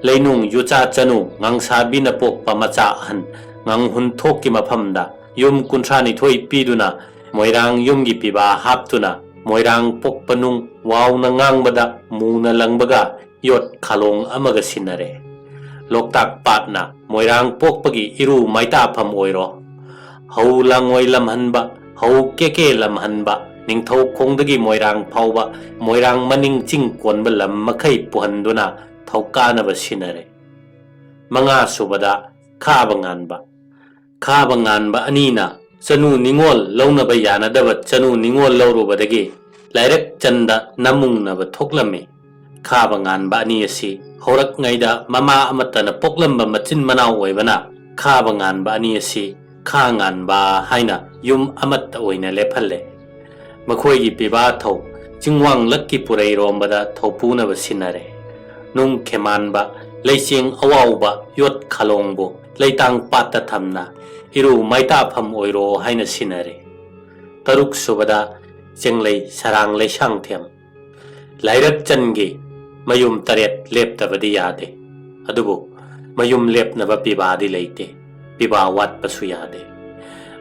ꯂꯩꯅꯨꯡ ꯌꯨꯆꯥ ꯆꯅꯨ ꯉꯥꯡꯁꯥꯕꯤꯅ ꯄꯣꯛꯄ ꯃꯆꯥ ꯑꯍꯟ ꯉꯥꯡꯍꯨꯟꯊꯣꯛꯀꯤ ꯃꯐꯝꯗ ꯌꯨꯝ ꯀꯨꯟꯊ꯭ꯔꯥꯅꯤꯊꯣꯏ ꯄꯤꯗꯨꯅ ꯃꯣꯏꯔꯥꯡ ꯌꯨꯝꯒꯤ ꯄꯤꯕꯥ ꯍꯥꯞꯇꯨꯅ ꯃꯣꯏꯔꯥꯡ ꯄꯣꯛꯄ ꯅꯨꯡ ꯋꯥꯎꯅ ꯉꯥꯡꯕꯗ ꯃꯨꯅ ꯂꯪꯕꯒ ꯌꯣꯠ ꯈꯥꯂꯣꯡ ꯑꯃꯒ ꯁꯤꯟꯅꯔꯦ꯫ ꯂꯣꯛꯇꯥꯛ ꯄꯥꯠꯅ ꯃꯣꯏꯔꯥꯡ ꯄꯣꯛꯄꯒꯤ ꯏꯔꯨ ꯃꯩꯇꯥꯐꯝ ꯑꯣꯏꯔꯣ꯫ ꯍꯧ ꯂꯥꯡꯉꯣꯏ ꯂꯝꯍꯟꯕ, ꯍꯧ ꯀꯦꯀꯦ ꯂꯝꯍꯟꯕ, ꯅꯤꯡꯊꯧꯈꯣꯡꯗꯒꯤ ꯃꯣꯏꯔꯥꯡ ꯐꯥꯎꯕ ꯃꯣꯏꯔꯥꯡ ꯃꯅꯤꯡ ꯆꯤꯡ ꯀꯣꯟꯕ ꯂꯝ ꯃꯈꯩ ꯄꯨꯍꯟꯗꯨꯅ ꯊꯧꯀꯥꯅꯕ ꯁꯤꯟꯅꯔꯦ꯫ ꯃꯉꯥꯁꯨꯕꯗ ꯈꯥꯕ ꯉꯥꯟꯕ꯫ ꯈꯥꯕ ꯉꯥꯟꯕ ꯑꯅꯤꯅ ꯆꯅꯨ ꯅꯤꯉꯣꯜ ꯂꯧꯅꯕ ꯌꯥꯅꯗꯕ ꯆꯅꯨ ꯅꯤꯉꯣꯜ ꯂꯧꯔꯨꯕꯗꯒꯤ ꯂꯥꯏꯔꯛ ꯆꯟꯗ ꯅꯃꯨꯡꯅꯕ ꯊꯣꯛꯂꯝꯃꯤ꯫ ꯈꯥꯕ ꯉꯥꯟꯕ ꯑꯅꯤ ꯑꯁꯤ ꯍꯧꯔꯛꯉꯩꯗ ꯃꯃꯥ ꯑꯃꯠꯇꯅ ꯄꯣꯛꯂꯝꯕ ꯃꯆꯤꯟ ꯃꯅꯥꯎ ꯑꯣꯏꯕꯅ ꯈꯥꯕ ꯉꯥꯟꯕ ꯑꯅꯤ ꯑꯁꯤ ꯈꯥ ꯉꯥꯟꯕ ꯍꯥꯏꯅ ꯌꯨꯝ ꯑꯃꯠꯇ ꯑꯣꯏꯅ ꯂꯦꯞꯍꯜꯂꯦ꯫ ꯃꯈꯣꯏꯒꯤ ꯄꯤꯕꯥ ꯊꯧ ꯆꯤꯡꯋꯥꯡꯂꯛꯀꯤ ꯄꯨꯔꯩꯔꯣꯝꯕꯗ ꯊꯧꯄꯨꯅꯕ ꯁꯤꯟꯅꯔꯦ꯫ ꯅꯨꯡ ꯈꯦꯃꯥꯟꯕ, ꯂꯩꯆꯦꯡ ꯑꯋꯥꯎꯕ, ꯌꯣꯠ ꯈꯥꯂꯣꯡꯕꯨ ꯂꯩꯇꯥꯡ ꯄꯥꯠꯇ ꯊꯝꯅ ꯏꯔꯨ ꯃꯩꯇꯥꯐꯝ ꯑꯣꯏꯔꯣ ꯍꯥꯏꯅ ꯁꯤꯟꯅꯔꯦ꯫ ꯇꯔꯨꯛ ꯁꯨꯕꯗ ꯆꯤꯡꯂꯩ ꯁꯔꯥꯡ ꯂꯩꯁꯥꯡꯊꯦꯝ꯫ ꯂꯥꯏꯔꯛ ꯆꯟꯒꯤ ꯃꯌꯨꯝ ꯇꯔꯦꯠ ꯂꯦꯞꯇꯕꯗꯤ ꯌꯥꯗꯦ꯫ ꯑꯗꯨꯕꯨ ꯃꯌꯨꯝ ꯂꯦꯞꯅꯕ ꯄꯤꯕꯥꯗꯤ ꯂꯩꯇꯦ꯫ ꯄꯤꯕꯥ ꯋꯥꯠꯄꯁꯨ ꯌꯥꯗꯦ꯫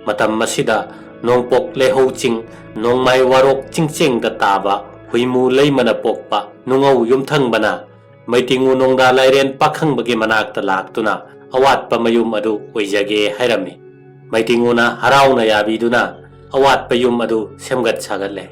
ꯃꯇꯝ ꯑꯁꯤꯗ ꯅꯣꯡꯄꯣꯛ ꯂꯩꯍꯧ ꯆꯤꯡ, ꯅꯣꯡꯃꯥꯏ ꯋꯥꯔꯣꯛ ꯆꯤꯡꯆꯦꯡꯗ ꯇꯥꯕ ꯍꯨꯏꯃꯨ ꯂꯩꯃꯅ ꯄꯣꯛꯄ ꯅꯨꯡꯉꯧ ꯌꯨꯝꯊꯪꯕꯅ ꯃꯩꯇꯤꯡꯉꯨ ꯅꯣꯡꯗꯥ ꯂꯥꯏꯔꯦꯟ ꯄꯥꯈꯪꯕꯒꯤ ꯃꯅꯥꯛꯇ ꯂꯥꯛꯇꯨꯅ ꯑꯋꯥꯠꯄ ꯃꯌꯨꯝ ꯑꯗꯨ ꯑꯣꯏꯖꯒꯦ ꯍꯥꯏꯔꯝꯃꯤ꯫ ꯃꯩꯇꯤꯡꯉꯨꯅ ꯍꯔꯥꯎꯅ ꯌꯥꯕꯤꯗꯨꯅ ꯑꯋꯥꯠꯄ ꯌꯨꯝ ꯑꯗꯨ ꯁꯦꯝꯒꯠ ꯁꯥꯒꯠꯂꯦ꯫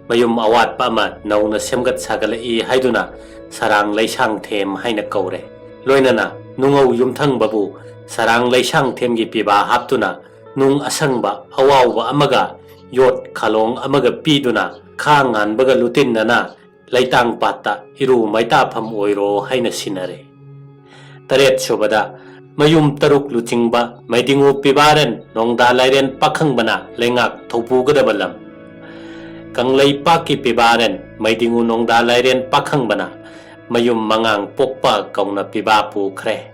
ꯃꯌꯨꯝ ꯑꯋꯥꯠꯄ ꯑꯃ ꯅꯧꯅ ꯁꯦꯝꯒꯠ ꯁꯥꯒꯠꯂꯛꯏ ꯍꯥꯏꯗꯨꯅ ꯁꯔꯥꯡ ꯂꯩꯁꯥꯡꯊꯦꯝ ꯍꯥꯏꯅ ꯀꯧꯔꯦ꯫ ꯂꯣꯏꯅꯅ ꯅꯨꯡꯉꯧ ꯌꯨꯝꯊꯪꯕꯕꯨ ꯁꯔꯥꯡ ꯂꯩꯁꯥꯡꯊꯦꯝꯒꯤ ꯄꯤꯕꯥ ꯍꯥꯞꯇꯨꯅ ꯅꯨꯡ ꯑꯁꯪꯕ ꯑꯋꯥꯎꯕ ꯑꯃꯒ ꯌꯣꯠ ꯈꯥꯂꯣꯡ ꯑꯃꯒ ꯄꯤꯗꯨꯅ ꯈꯥ ꯉꯥꯟꯕꯒ ꯂꯨꯇꯤꯟꯅꯅ ꯂꯩꯇꯥꯡ ꯄꯥꯠꯇ ꯏꯔꯨ ꯃꯩꯇꯥꯐꯝ ꯑꯣꯏꯔꯣ ꯍꯥꯏꯅ ꯁꯤꯟꯅꯔꯦ꯫ ꯇꯔꯦꯠ ꯁꯨꯕꯗ ꯃꯌꯨꯝ ꯇꯔꯨꯛ ꯂꯨꯆꯤꯡꯕ ꯃꯩꯗꯤꯡꯉꯨ ꯄꯤꯕꯥꯔꯦꯟ ꯅꯣꯡꯗꯥ ꯂꯥꯏꯔꯦꯟ ꯄꯥꯈꯪꯕꯅ ꯂꯩꯉꯥꯛ ꯊꯧꯄꯨꯒꯗꯕ ꯂꯝ꯫ ꯀꯪꯂꯩꯄꯥꯛꯀꯤ ꯄꯤꯕꯥꯔꯦꯟ ꯃꯩꯗꯤꯡꯉꯨ ꯅꯣꯡꯗꯥ ꯂꯥꯏꯔꯦꯟ ꯄꯥꯈꯪꯕꯅ ꯃꯌꯨꯝ ꯃꯉꯥꯡ ꯄꯣꯛꯄ ꯀꯧꯅ ꯄꯤꯕꯥ ꯄꯨꯈ꯭ꯔꯦ꯫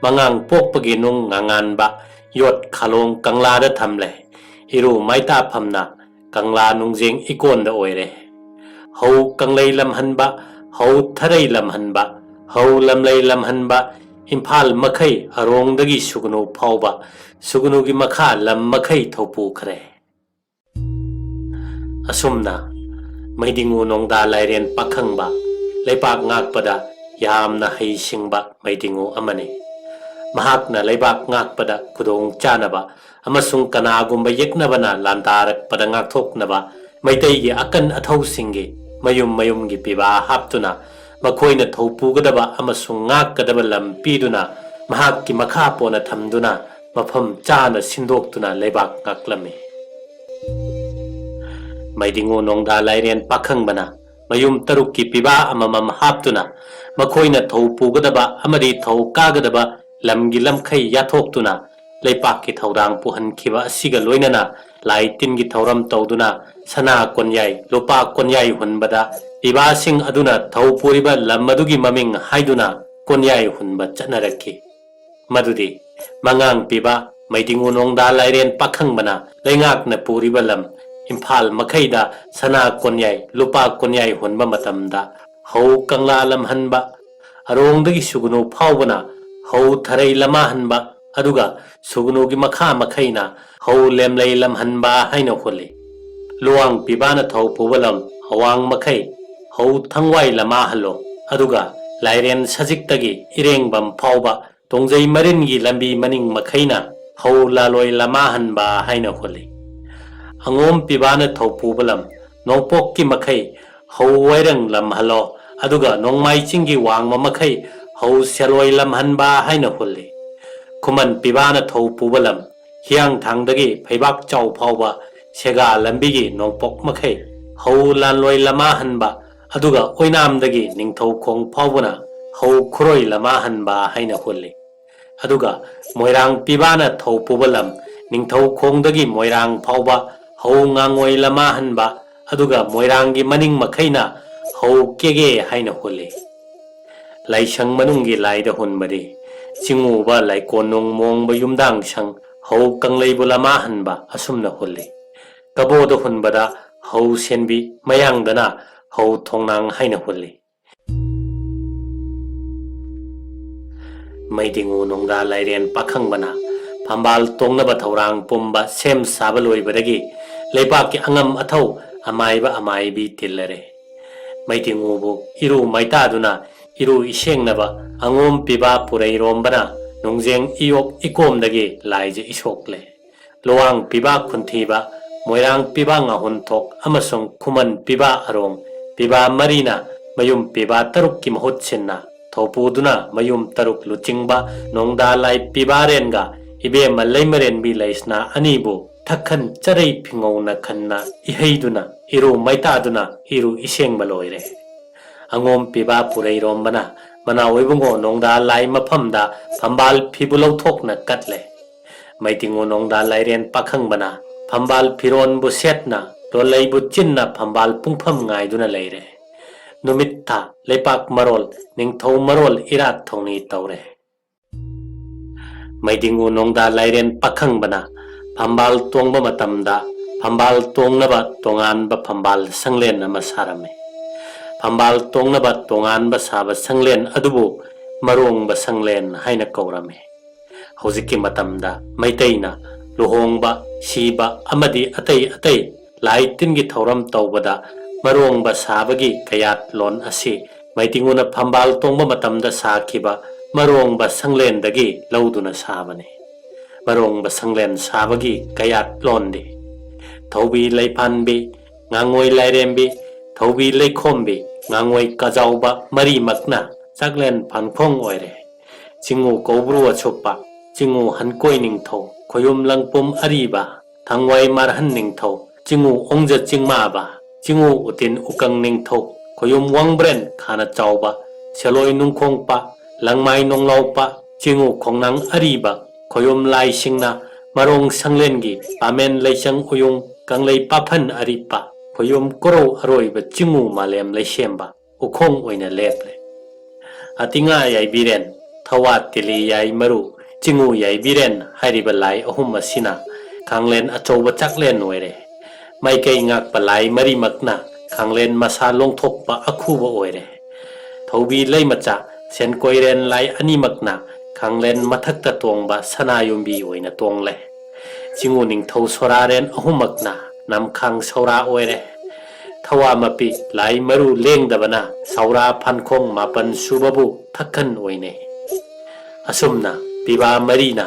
ꯃꯉꯥꯡ ꯄꯣꯛꯄꯒꯤ ꯅꯨꯡ ꯉꯥꯉꯥꯟꯕ ꯌꯣꯠ ꯈꯥꯂꯣꯡ ꯀꯪꯂꯥꯗ ꯊꯝꯂꯦ꯫ ꯏꯔꯨ ꯃꯥꯏꯇꯥꯐꯝꯅ ꯀꯪꯂꯥ ꯅꯨꯡꯖꯦꯡ ꯏꯀꯣꯟꯗ ꯑꯣꯏꯔꯦ꯫ ꯍꯧ ꯀꯪꯂꯩ ꯂꯝꯍꯟꯕ, ꯍꯧ ꯊꯔꯩ ꯂꯝꯍꯟꯕ, ꯍꯧ ꯂꯝꯂꯩ ꯂꯝꯍꯟꯕ, ꯏꯝꯐꯥꯜ ꯃꯈꯩ ꯑꯔꯣꯡꯗꯒꯤ ꯁꯨꯒꯅꯨ ꯐꯥꯎꯕ, ꯁꯨꯒꯅꯨꯒꯤ ꯃꯈꯥ ꯂꯝ ꯃꯈꯩ ꯊꯧꯄꯨꯈ꯭ꯔꯦ꯫ ꯑꯁꯨꯝꯅ ꯃꯩꯗꯤꯡꯉꯨ ꯅꯣꯡꯗꯥ ꯂꯥꯏꯔꯦꯟ ꯄꯥꯈꯪꯕ ꯂꯩꯄꯥꯛ ꯉꯥꯛꯄꯗ ꯌꯥꯝꯅ ꯍꯩꯁꯤꯡꯕ ꯃꯩꯗꯤꯡꯉꯨ ꯑꯃꯅꯤ꯫ ꯃꯍꯥꯛꯅ ꯂꯩꯕꯥꯛ ꯉꯥꯛꯄꯗ ꯈꯨꯗꯣꯡ ꯆꯥꯅꯕ ꯑꯃꯁꯨꯡ ꯀꯅꯥꯒꯨꯝꯕ ꯌꯦꯛꯅꯕꯅ ꯂꯥꯟꯗꯥꯔꯛꯄꯗ ꯉꯥꯛꯊꯣꯛꯅꯕ ꯃꯩꯇꯩꯒꯤ ꯑꯀꯟ ꯑꯊꯧꯁꯤꯡꯒꯤ ꯃꯌꯨꯝ ꯃꯌꯨꯝꯒꯤ ꯄꯤꯕꯥ ꯍꯥꯞꯇꯨꯅ ꯃꯈꯣꯏꯅ ꯊꯧꯄꯨꯒꯗꯕ ꯑꯃꯁꯨꯡ ꯉꯥꯛꯀꯗꯕ ꯂꯝ ꯄꯤꯗꯨꯅ ꯃꯍꯥꯛꯀꯤ ꯃꯈꯥ ꯄꯣꯟꯅ ꯊꯝꯗꯨꯅ ꯃꯐꯝ ꯆꯥꯅ ꯁꯤꯟꯗꯣꯛꯇꯨꯅ ꯂꯩꯕꯥꯛ ꯉꯥꯛꯂꯝꯃꯤ꯫ ꯃꯩꯗꯤꯡꯉꯨ ꯅꯣꯡꯗꯥ ꯂꯥꯏꯔꯦꯟ ꯄꯥꯈꯪꯕꯅ ꯃꯌꯨꯝ ꯇꯔꯨꯛꯀꯤ ꯄꯤꯕꯥ ꯑꯃꯃꯝ ꯍꯥꯞꯇꯨꯅ ꯃꯈꯣꯏꯅ ꯊꯧ ꯄꯨꯒꯗꯕ ꯑꯃꯗꯤ ꯊꯧ ꯀꯥꯒꯗꯕ ꯂꯝꯒꯤ ꯂꯝꯈꯩ ꯌꯥꯊꯣꯛꯇꯨꯅ ꯂꯩꯄꯥꯛꯀꯤ ꯊꯧꯗꯥꯡ ꯄꯨꯍꯟꯈꯤꯕ ꯑꯁꯤꯒ ꯂꯣꯏꯅꯅ ꯂꯥꯏ ꯇꯤꯟꯒꯤ ꯊꯧꯔꯝ ꯇꯧꯗꯨꯅ ꯁꯅꯥ ꯀꯣꯟꯌꯥꯏ, ꯂꯨꯄꯥ ꯀꯣꯟꯌꯥꯏ ꯍꯨꯟꯕꯗ ꯄꯤꯕꯥꯁꯤꯡ ꯑꯗꯨꯅ ꯊꯧ ꯄꯨꯔꯤꯕ ꯂꯝ ꯑꯗꯨꯒꯤ ꯃꯃꯤꯡ ꯍꯥꯏꯗꯨꯅ ꯀꯣꯟꯌꯥꯏ ꯍꯨꯟꯕ ꯆꯠꯅꯔꯛꯈꯤ꯫ ꯃꯗꯨꯗꯤ ꯃꯉꯥꯡ ꯄꯤꯕ ꯃꯩꯗꯤꯡꯉꯨ ꯅꯣꯡꯗꯥ ꯂꯥꯏꯔꯦꯟ ꯄꯥꯈꯪꯕꯅ ꯂꯩꯉꯥꯛꯅ ꯄꯨꯔꯤꯕ ꯂꯝ ꯏꯝꯐꯥꯜ ꯃꯈꯩꯗ ꯁꯅꯥ ꯀꯣꯟꯌꯥꯏ, ꯂꯨꯄꯥ ꯀꯣꯟꯌꯥꯏ ꯍꯨꯟꯕ ꯃꯇꯝꯗ ꯍꯧ ꯀꯪꯂꯥ ꯂꯝꯍꯟꯕ, ꯑꯔꯣꯡꯗꯒꯤ ꯁꯨꯒꯅꯨ ꯐꯥꯎꯕꯅ ꯍꯧ ꯊꯔꯩ ꯂꯃꯥꯍꯟꯕ, ꯑꯗꯨꯒ ꯁꯨꯒꯅꯨꯒꯤ ꯃꯈꯥ ꯃꯈꯩꯅ ꯍꯧ ꯂꯦꯝꯂꯩ ꯂꯝꯍꯟꯕ ꯍꯥꯏꯅ ꯍꯨꯜꯂꯤ꯫ ꯂꯨꯋꯥꯡ ꯄꯤꯕꯥꯅ ꯊꯧ ꯄꯨꯕ ꯂꯝ ꯑꯋꯥꯡ ꯃꯈꯩ ꯍꯧ ꯊꯪꯋꯥꯏ ꯂꯃꯥꯍꯜꯂꯣ, ꯑꯗꯨꯒ ꯂꯥꯏꯔꯦꯟ ꯁꯖꯤꯛꯇꯒꯤ ꯏꯔꯦꯡꯕꯝ ꯐꯥꯎꯕ ꯇꯣꯡꯖꯩ ꯃꯔꯤꯟꯒꯤ ꯂꯝꯕꯤ ꯃꯅꯤꯡ ꯃꯈꯩꯅ ꯍꯧ ꯂꯥꯂꯣꯏ ꯂꯃꯥꯍꯟꯕ ꯍꯥꯏꯅ ꯍꯨꯜꯂꯤ꯫ ꯑꯉꯣꯝ ꯄꯤꯕꯥꯅ ꯊꯧ ꯄꯨꯕ ꯂꯝ ꯅꯣꯡꯄꯣꯛꯀꯤ ꯃꯈꯩ ꯍꯧ ꯋꯥꯏꯔꯪ ꯂꯝꯍꯜꯂꯣ, ꯑꯗꯨꯒ ꯅꯣꯡꯃꯥꯏ ꯆꯤꯡꯒꯤ ꯋꯥꯡꯃ ꯃꯈꯩ ꯍꯧ ꯁꯦꯂꯣꯏ ꯂꯝꯍꯟꯕ ꯍꯥꯏꯅ ꯍꯨꯜꯂꯤ꯫ ꯈꯨꯃꯟ ꯄꯤꯕꯥꯅ ꯊꯧ ꯄꯨꯕ ꯂꯝ ꯍꯤꯌꯥꯡꯊꯥꯡꯗꯒꯤ ꯐꯩꯕꯥꯛ ꯆꯥꯎ ꯐꯥꯎꯕ ꯁꯦꯒꯥ ꯂꯝꯕꯤꯒꯤ ꯅꯣꯡꯄꯣꯛ ꯃꯈꯩ ꯍꯧ ꯂꯥꯟꯂꯣꯏ ꯂꯃꯥꯍꯟꯕ, ꯑꯗꯨꯒ ꯑꯣꯏꯅꯥꯝꯗꯒꯤ ꯅꯤꯡꯊꯧꯈꯣꯡ ꯐꯥꯎꯕꯅ ꯍꯧ ꯈꯨꯔꯣꯏ ꯂꯃꯥꯍꯟꯕ ꯍꯥꯏꯅ ꯍꯨꯜꯂꯤ꯫ ꯑꯗꯨꯒ ꯃꯣꯏꯔꯥꯡ ꯄꯤꯕꯥꯅ ꯊꯧ ꯄꯨꯕ ꯂꯝ ꯅꯤꯡꯊꯧꯈꯣꯡꯗꯒꯤ ꯃꯣꯏꯔꯥꯡ ꯐꯥꯎꯕ ꯍꯧ ꯉꯥꯡꯉꯣꯏ ꯂꯃꯥꯍꯟꯕ, ꯑꯗꯨꯒ ꯃꯣꯏꯔꯥꯡꯒꯤ ꯃꯅꯤꯡ ꯃꯈꯩꯅ ꯍꯧ ꯀꯦꯒꯦ ꯍꯥꯏꯅ ꯍꯨꯜꯂꯤ꯫ ꯂꯥꯏꯁꯪ ꯃꯅꯨꯡꯒꯤ ꯂꯥꯏꯗ ꯍꯨꯟꯕꯗꯤ ꯆꯤꯡꯉꯨꯕ ꯂꯥꯏꯀꯣꯟꯅꯨꯡ ꯃꯣꯡꯕ ꯌꯨꯝꯗꯥꯡ ꯁꯪ ꯍꯧ ꯀꯪꯂꯩꯕꯨ ꯂꯃꯥꯍꯟꯕ ꯑꯁꯨꯝꯅ ꯍꯨꯜꯂꯤ꯫ ꯀꯕꯣꯗ ꯍꯨꯟꯕꯗ ꯍꯧ ꯁꯦꯟꯕꯤ, ꯃꯌꯥꯡꯗꯅ ꯍꯧ ꯊꯣꯡꯅꯥꯡ ꯍꯥꯏꯅ ꯍꯨꯜꯂꯤ꯫ ꯃꯩꯗꯤꯡꯉꯨ ꯅꯣꯡꯗꯥ ꯂꯥꯏꯔꯦꯟ ꯄꯥꯈꯪꯕꯅ ꯐꯝꯕꯥꯜ ꯇꯣꯡꯅꯕ ꯊꯧꯔꯥꯡ ꯄꯨꯝꯕ ꯁꯦꯝ ꯁꯥꯕ ꯂꯣꯏꯕꯗꯒꯤ ꯂꯩꯕꯥꯛꯀꯤ ꯑꯉꯝ ꯑꯊꯧ ꯑꯃꯥꯏꯕ ꯑꯃꯥꯏꯕꯤ ꯇꯤꯜꯂꯔꯦ꯫ ꯃꯩꯗꯤꯡꯉꯨꯕꯨ ꯏꯔꯨ ꯃꯩꯇꯥꯗꯨꯅ ꯏꯔꯨ ꯏꯁꯦꯡꯅꯕ ꯑꯉꯣꯝ ꯄꯤꯕꯥ ꯄꯨꯔꯩꯔꯣꯝꯕꯅ ꯅꯣꯡꯖꯦꯡ ꯏꯌꯣꯛ ꯏꯀꯣꯝꯗꯒꯤ ꯂꯥꯏꯖ ꯏꯁꯣꯛꯂꯦ꯫ ꯂꯨꯋꯥꯡ ꯄꯤꯕꯥ ꯈꯨꯟꯊꯤꯕ, ꯃꯣꯏꯔꯥꯡ ꯄꯤꯕꯥ ꯉꯥꯍꯨꯟꯊꯣꯛ ꯑꯃꯁꯨꯡ ꯈꯨꯃꯟ ꯄꯤꯕꯥ ꯑꯔꯣꯡ ꯄꯤꯕꯥ ꯃꯔꯤꯅ ꯃꯌꯨꯝ ꯄꯤꯕꯥ ꯇꯔꯨꯛꯀꯤ ꯃꯍꯨꯠ ꯁꯤꯟꯅ ꯊꯧꯄꯨꯗꯨꯅ ꯃꯌꯨꯝ ꯇꯔꯨꯛ ꯂꯨꯆꯤꯡꯕ ꯅꯣꯡꯗꯥ ꯂꯥꯏ ꯄꯤꯕꯥꯔꯦꯟꯒ ꯏꯕꯦꯝꯃ ꯂꯩꯃꯔꯦꯟꯕꯤ ꯂꯩꯁꯅꯥ ꯑꯅꯤꯕꯨ ꯊꯛꯈꯟ ꯆꯔꯩ ꯐꯤꯉꯧꯅ ꯈꯟꯅ ꯏꯍꯩꯗꯨꯅ ꯏꯔꯨ ꯃꯩꯇꯥꯗꯨꯅ ꯏꯔꯨ ꯏꯁꯦꯡꯕ ꯂꯣꯏꯔꯦ꯫ ꯑꯉꯣꯝ ꯄꯤꯕꯥ ꯄꯨꯔꯩꯔꯣꯝꯕꯅ ꯃꯅꯥꯎ ꯏꯕꯨꯡꯉꯣ ꯅꯣꯡꯗꯥ ꯂꯥꯏ ꯃꯐꯝꯗ ꯐꯝꯕꯥꯜ ꯐꯤꯕꯨ ꯂꯧꯊꯣꯛꯅ ꯀꯠꯂꯦ꯫ ꯃꯩꯇꯤꯡꯉꯨ ꯅꯣꯡꯗꯥ ꯂꯥꯏꯔꯦꯟ ꯄꯥꯈꯪꯕꯅ ꯐꯝꯕꯥꯜ ꯐꯤꯔꯣꯟꯕꯨ ꯁꯦꯠꯅ ꯂꯣꯂꯩꯕꯨ ꯆꯤꯟꯅ ꯐꯝꯕꯥꯜ ꯄꯨꯡꯐꯝ ꯉꯥꯏꯗꯨꯅ ꯂꯩꯔꯦ꯫ ꯅꯨꯃꯤꯠ ꯊꯥ, ꯂꯩꯄꯥꯛ ꯃꯔꯣꯜ, ꯅꯤꯡꯊꯧ ꯃꯔꯣꯜ ꯏꯔꯥꯠ ꯊꯧꯅꯤ ꯇꯧꯔꯦ꯫ ꯃꯩꯗꯤꯡꯉꯨ ꯅꯣꯡꯗꯥ ꯂꯥꯏꯔꯦꯟ ꯄꯥꯈꯪꯕꯅ ꯐꯝꯕꯥꯜ ꯇꯣꯡꯕ ꯃꯇꯝꯗ ꯐꯝꯕꯥꯜ ꯇꯣꯡꯅꯕ ꯇꯣꯉꯥꯟꯕ ꯐꯝꯕꯥꯜ ꯁꯪꯂꯦꯟ ꯑꯃ ꯁꯥꯔꯝꯃꯤ꯫ ꯐꯝꯕꯥꯜ ꯇꯣꯡꯅꯕ ꯇꯣꯉꯥꯟꯕ ꯁꯥꯕ ꯁꯪꯂꯦꯟ ꯑꯗꯨꯕꯨ ꯃꯔꯣꯡꯕ ꯁꯪꯂꯦꯟ ꯍꯥꯏꯅ ꯀꯧꯔꯝꯃꯤ꯫ ꯍꯧꯖꯤꯛꯀꯤ ꯃꯇꯝꯗ ꯃꯩꯇꯩꯅ ꯂꯨꯍꯣꯡꯕ, ꯁꯤꯕ ꯑꯃꯗꯤ ꯑꯇꯩ ꯑꯇꯩ ꯂꯥꯏ ꯇꯤꯟꯒꯤ ꯊꯧꯔꯝ ꯇꯧꯕꯗ ꯃꯔꯣꯡꯕ ꯁꯥꯕꯒꯤ ꯀꯌꯥꯠꯂꯣꯟ ꯑꯁꯤ ꯃꯩꯇꯤꯡꯉꯨꯅ ꯐꯝꯕꯥꯜ ꯇꯣꯡꯕ ꯃꯇꯝꯗ ꯁꯥꯈꯤꯕ ꯃꯔꯣꯡꯕ ꯁꯪꯂꯦꯟꯗꯒꯤ ꯂꯧꯗꯨꯅ ꯁꯥꯕꯅꯤ꯫ ꯃꯔꯣꯡꯕ ꯁꯪꯂꯦꯟ ꯁꯥꯕꯒꯤ ꯀꯌꯥꯠꯂꯣꯟꯗꯤ ꯊꯧꯕꯤ ꯂꯩꯐꯥꯟꯕꯤ, ꯉꯥꯉꯣꯏ ꯂꯥꯏꯔꯦꯝꯕꯤ, ꯊꯧꯕꯤ ꯂꯩꯈꯣꯝꯕꯤ, ꯉꯥꯉꯣꯏ ꯀꯥꯖꯥꯎꯕ ꯃꯔꯤꯃꯛꯅ ꯆꯥꯛꯂꯦꯟ ꯐꯥꯟꯈꯣꯡ ꯑꯣꯏꯔꯦ꯫ ꯆꯤꯡꯉꯨ ꯀꯧꯕ꯭ꯔꯨ ꯑꯁꯨꯞꯄ, ꯆꯤꯡꯉꯨ ꯍꯟꯀꯣꯏ ꯅꯤꯡꯊꯧ, ꯈꯣꯌꯨꯝ ꯂꯪꯄꯨꯝ ꯑꯔꯤꯕ, ꯊꯥꯡꯋꯥꯏ ꯃꯥꯔꯍꯟ ꯅꯤꯡꯊꯧ, ꯆꯤꯡꯉꯨ ꯑꯣꯡꯖ ꯆꯤꯡꯃꯥꯕ, ꯆꯤꯡꯉꯨ ꯎꯇꯤꯟ ꯎꯀꯪ ꯅꯤꯡꯊꯧ, ꯈꯣꯌꯨꯝ ꯋꯥꯡꯕ꯭ꯔꯦꯟ ꯈꯥꯅ ꯆꯥꯎꯕ, ꯁꯦꯂꯣꯏ ꯅꯨꯡꯈꯣꯡꯄ, ꯂꯪꯃꯥꯏ ꯅꯣꯡꯂꯥꯎꯄ, ꯆꯤꯡꯉꯨ ꯈꯣꯡꯅꯥꯡ ꯑꯔꯤꯕ, ꯈꯣꯌꯨꯝ ꯂꯥꯏꯁꯤꯡꯅ ꯃꯔꯣꯡ ꯁꯪꯂꯦꯟꯒꯤ ꯄꯥꯃꯦꯟ ꯂꯩꯆꯪ ꯎꯌꯨꯡ ꯀꯪꯂꯩ ꯄꯥꯐꯟ ꯑꯔꯤꯞꯄ, ꯈꯣꯌꯨꯝ ꯀꯣꯔꯧ ꯑꯔꯣꯏꯕ ꯆꯤꯡꯉꯨ ꯃꯥꯂꯦꯝ ꯂꯩꯁꯦꯝꯕ ꯎꯈꯣꯡ ꯑꯣꯏꯅ ꯂꯦꯞꯂꯦ꯫ ꯑꯇꯤꯉꯥ ꯌꯥꯏꯕꯤꯔꯦꯟ, ꯊꯋꯥ ꯇꯤꯂꯤ ꯌꯥꯏ ꯃꯔꯨ, ꯆꯤꯡꯉꯨ ꯌꯥꯏꯕꯤꯔꯦꯟ ꯍꯥꯏꯔꯤꯕ ꯂꯥꯏ ꯑꯍꯨꯝ ꯑꯁꯤꯅ ꯈꯥꯡꯂꯦꯟ ꯑꯆꯧꯕ ꯆꯥꯛꯂꯦꯟ ꯑꯣꯏꯔꯦ꯫ ꯃꯥꯏꯀꯩ ꯉꯥꯛꯄ ꯂꯥꯏ ꯃꯔꯤꯃꯛꯅ ꯈꯥꯡꯂꯦꯟ ꯃꯁꯥ ꯂꯣꯡꯊꯣꯛꯄ ꯑꯈꯨꯕ ꯑꯣꯏꯔꯦ꯫ ꯊꯧꯕꯤ ꯂꯩꯃꯆꯥ ꯁꯦꯟꯀꯣꯏꯔꯦꯟ ꯂꯥꯏ ꯑꯅꯤꯃꯛꯅ ꯈꯥꯡꯂꯦꯟ ꯃꯊꯛꯇ ꯇꯣꯡꯕ ꯁꯅꯥ ꯌꯨꯝꯕꯤ ꯑꯣꯏꯅ ꯇꯣꯡꯂꯦ꯫ ꯆꯤꯡꯉꯨ ꯅꯤꯡꯊꯧ ꯁꯣꯔꯥꯔꯦꯟ ꯑꯍꯨꯝꯃꯛꯅ ꯅꯝꯈꯥꯡ ꯁꯧꯔꯥ ꯑꯣꯏꯔꯦ꯫ ꯊꯋꯥ ꯃꯄꯤ ꯂꯥꯏ ꯃꯔꯨ ꯂꯦꯡꯗꯕꯅ ꯁꯧꯔꯥ ꯐꯥꯟꯈꯣꯡ ꯃꯥꯄꯟ ꯁꯨꯕꯕꯨ ꯊꯛꯈꯟ ꯑꯣꯏꯅꯩ꯫ ꯑꯁꯨꯝꯅ ꯄꯤꯕꯥ ꯃꯔꯤꯅ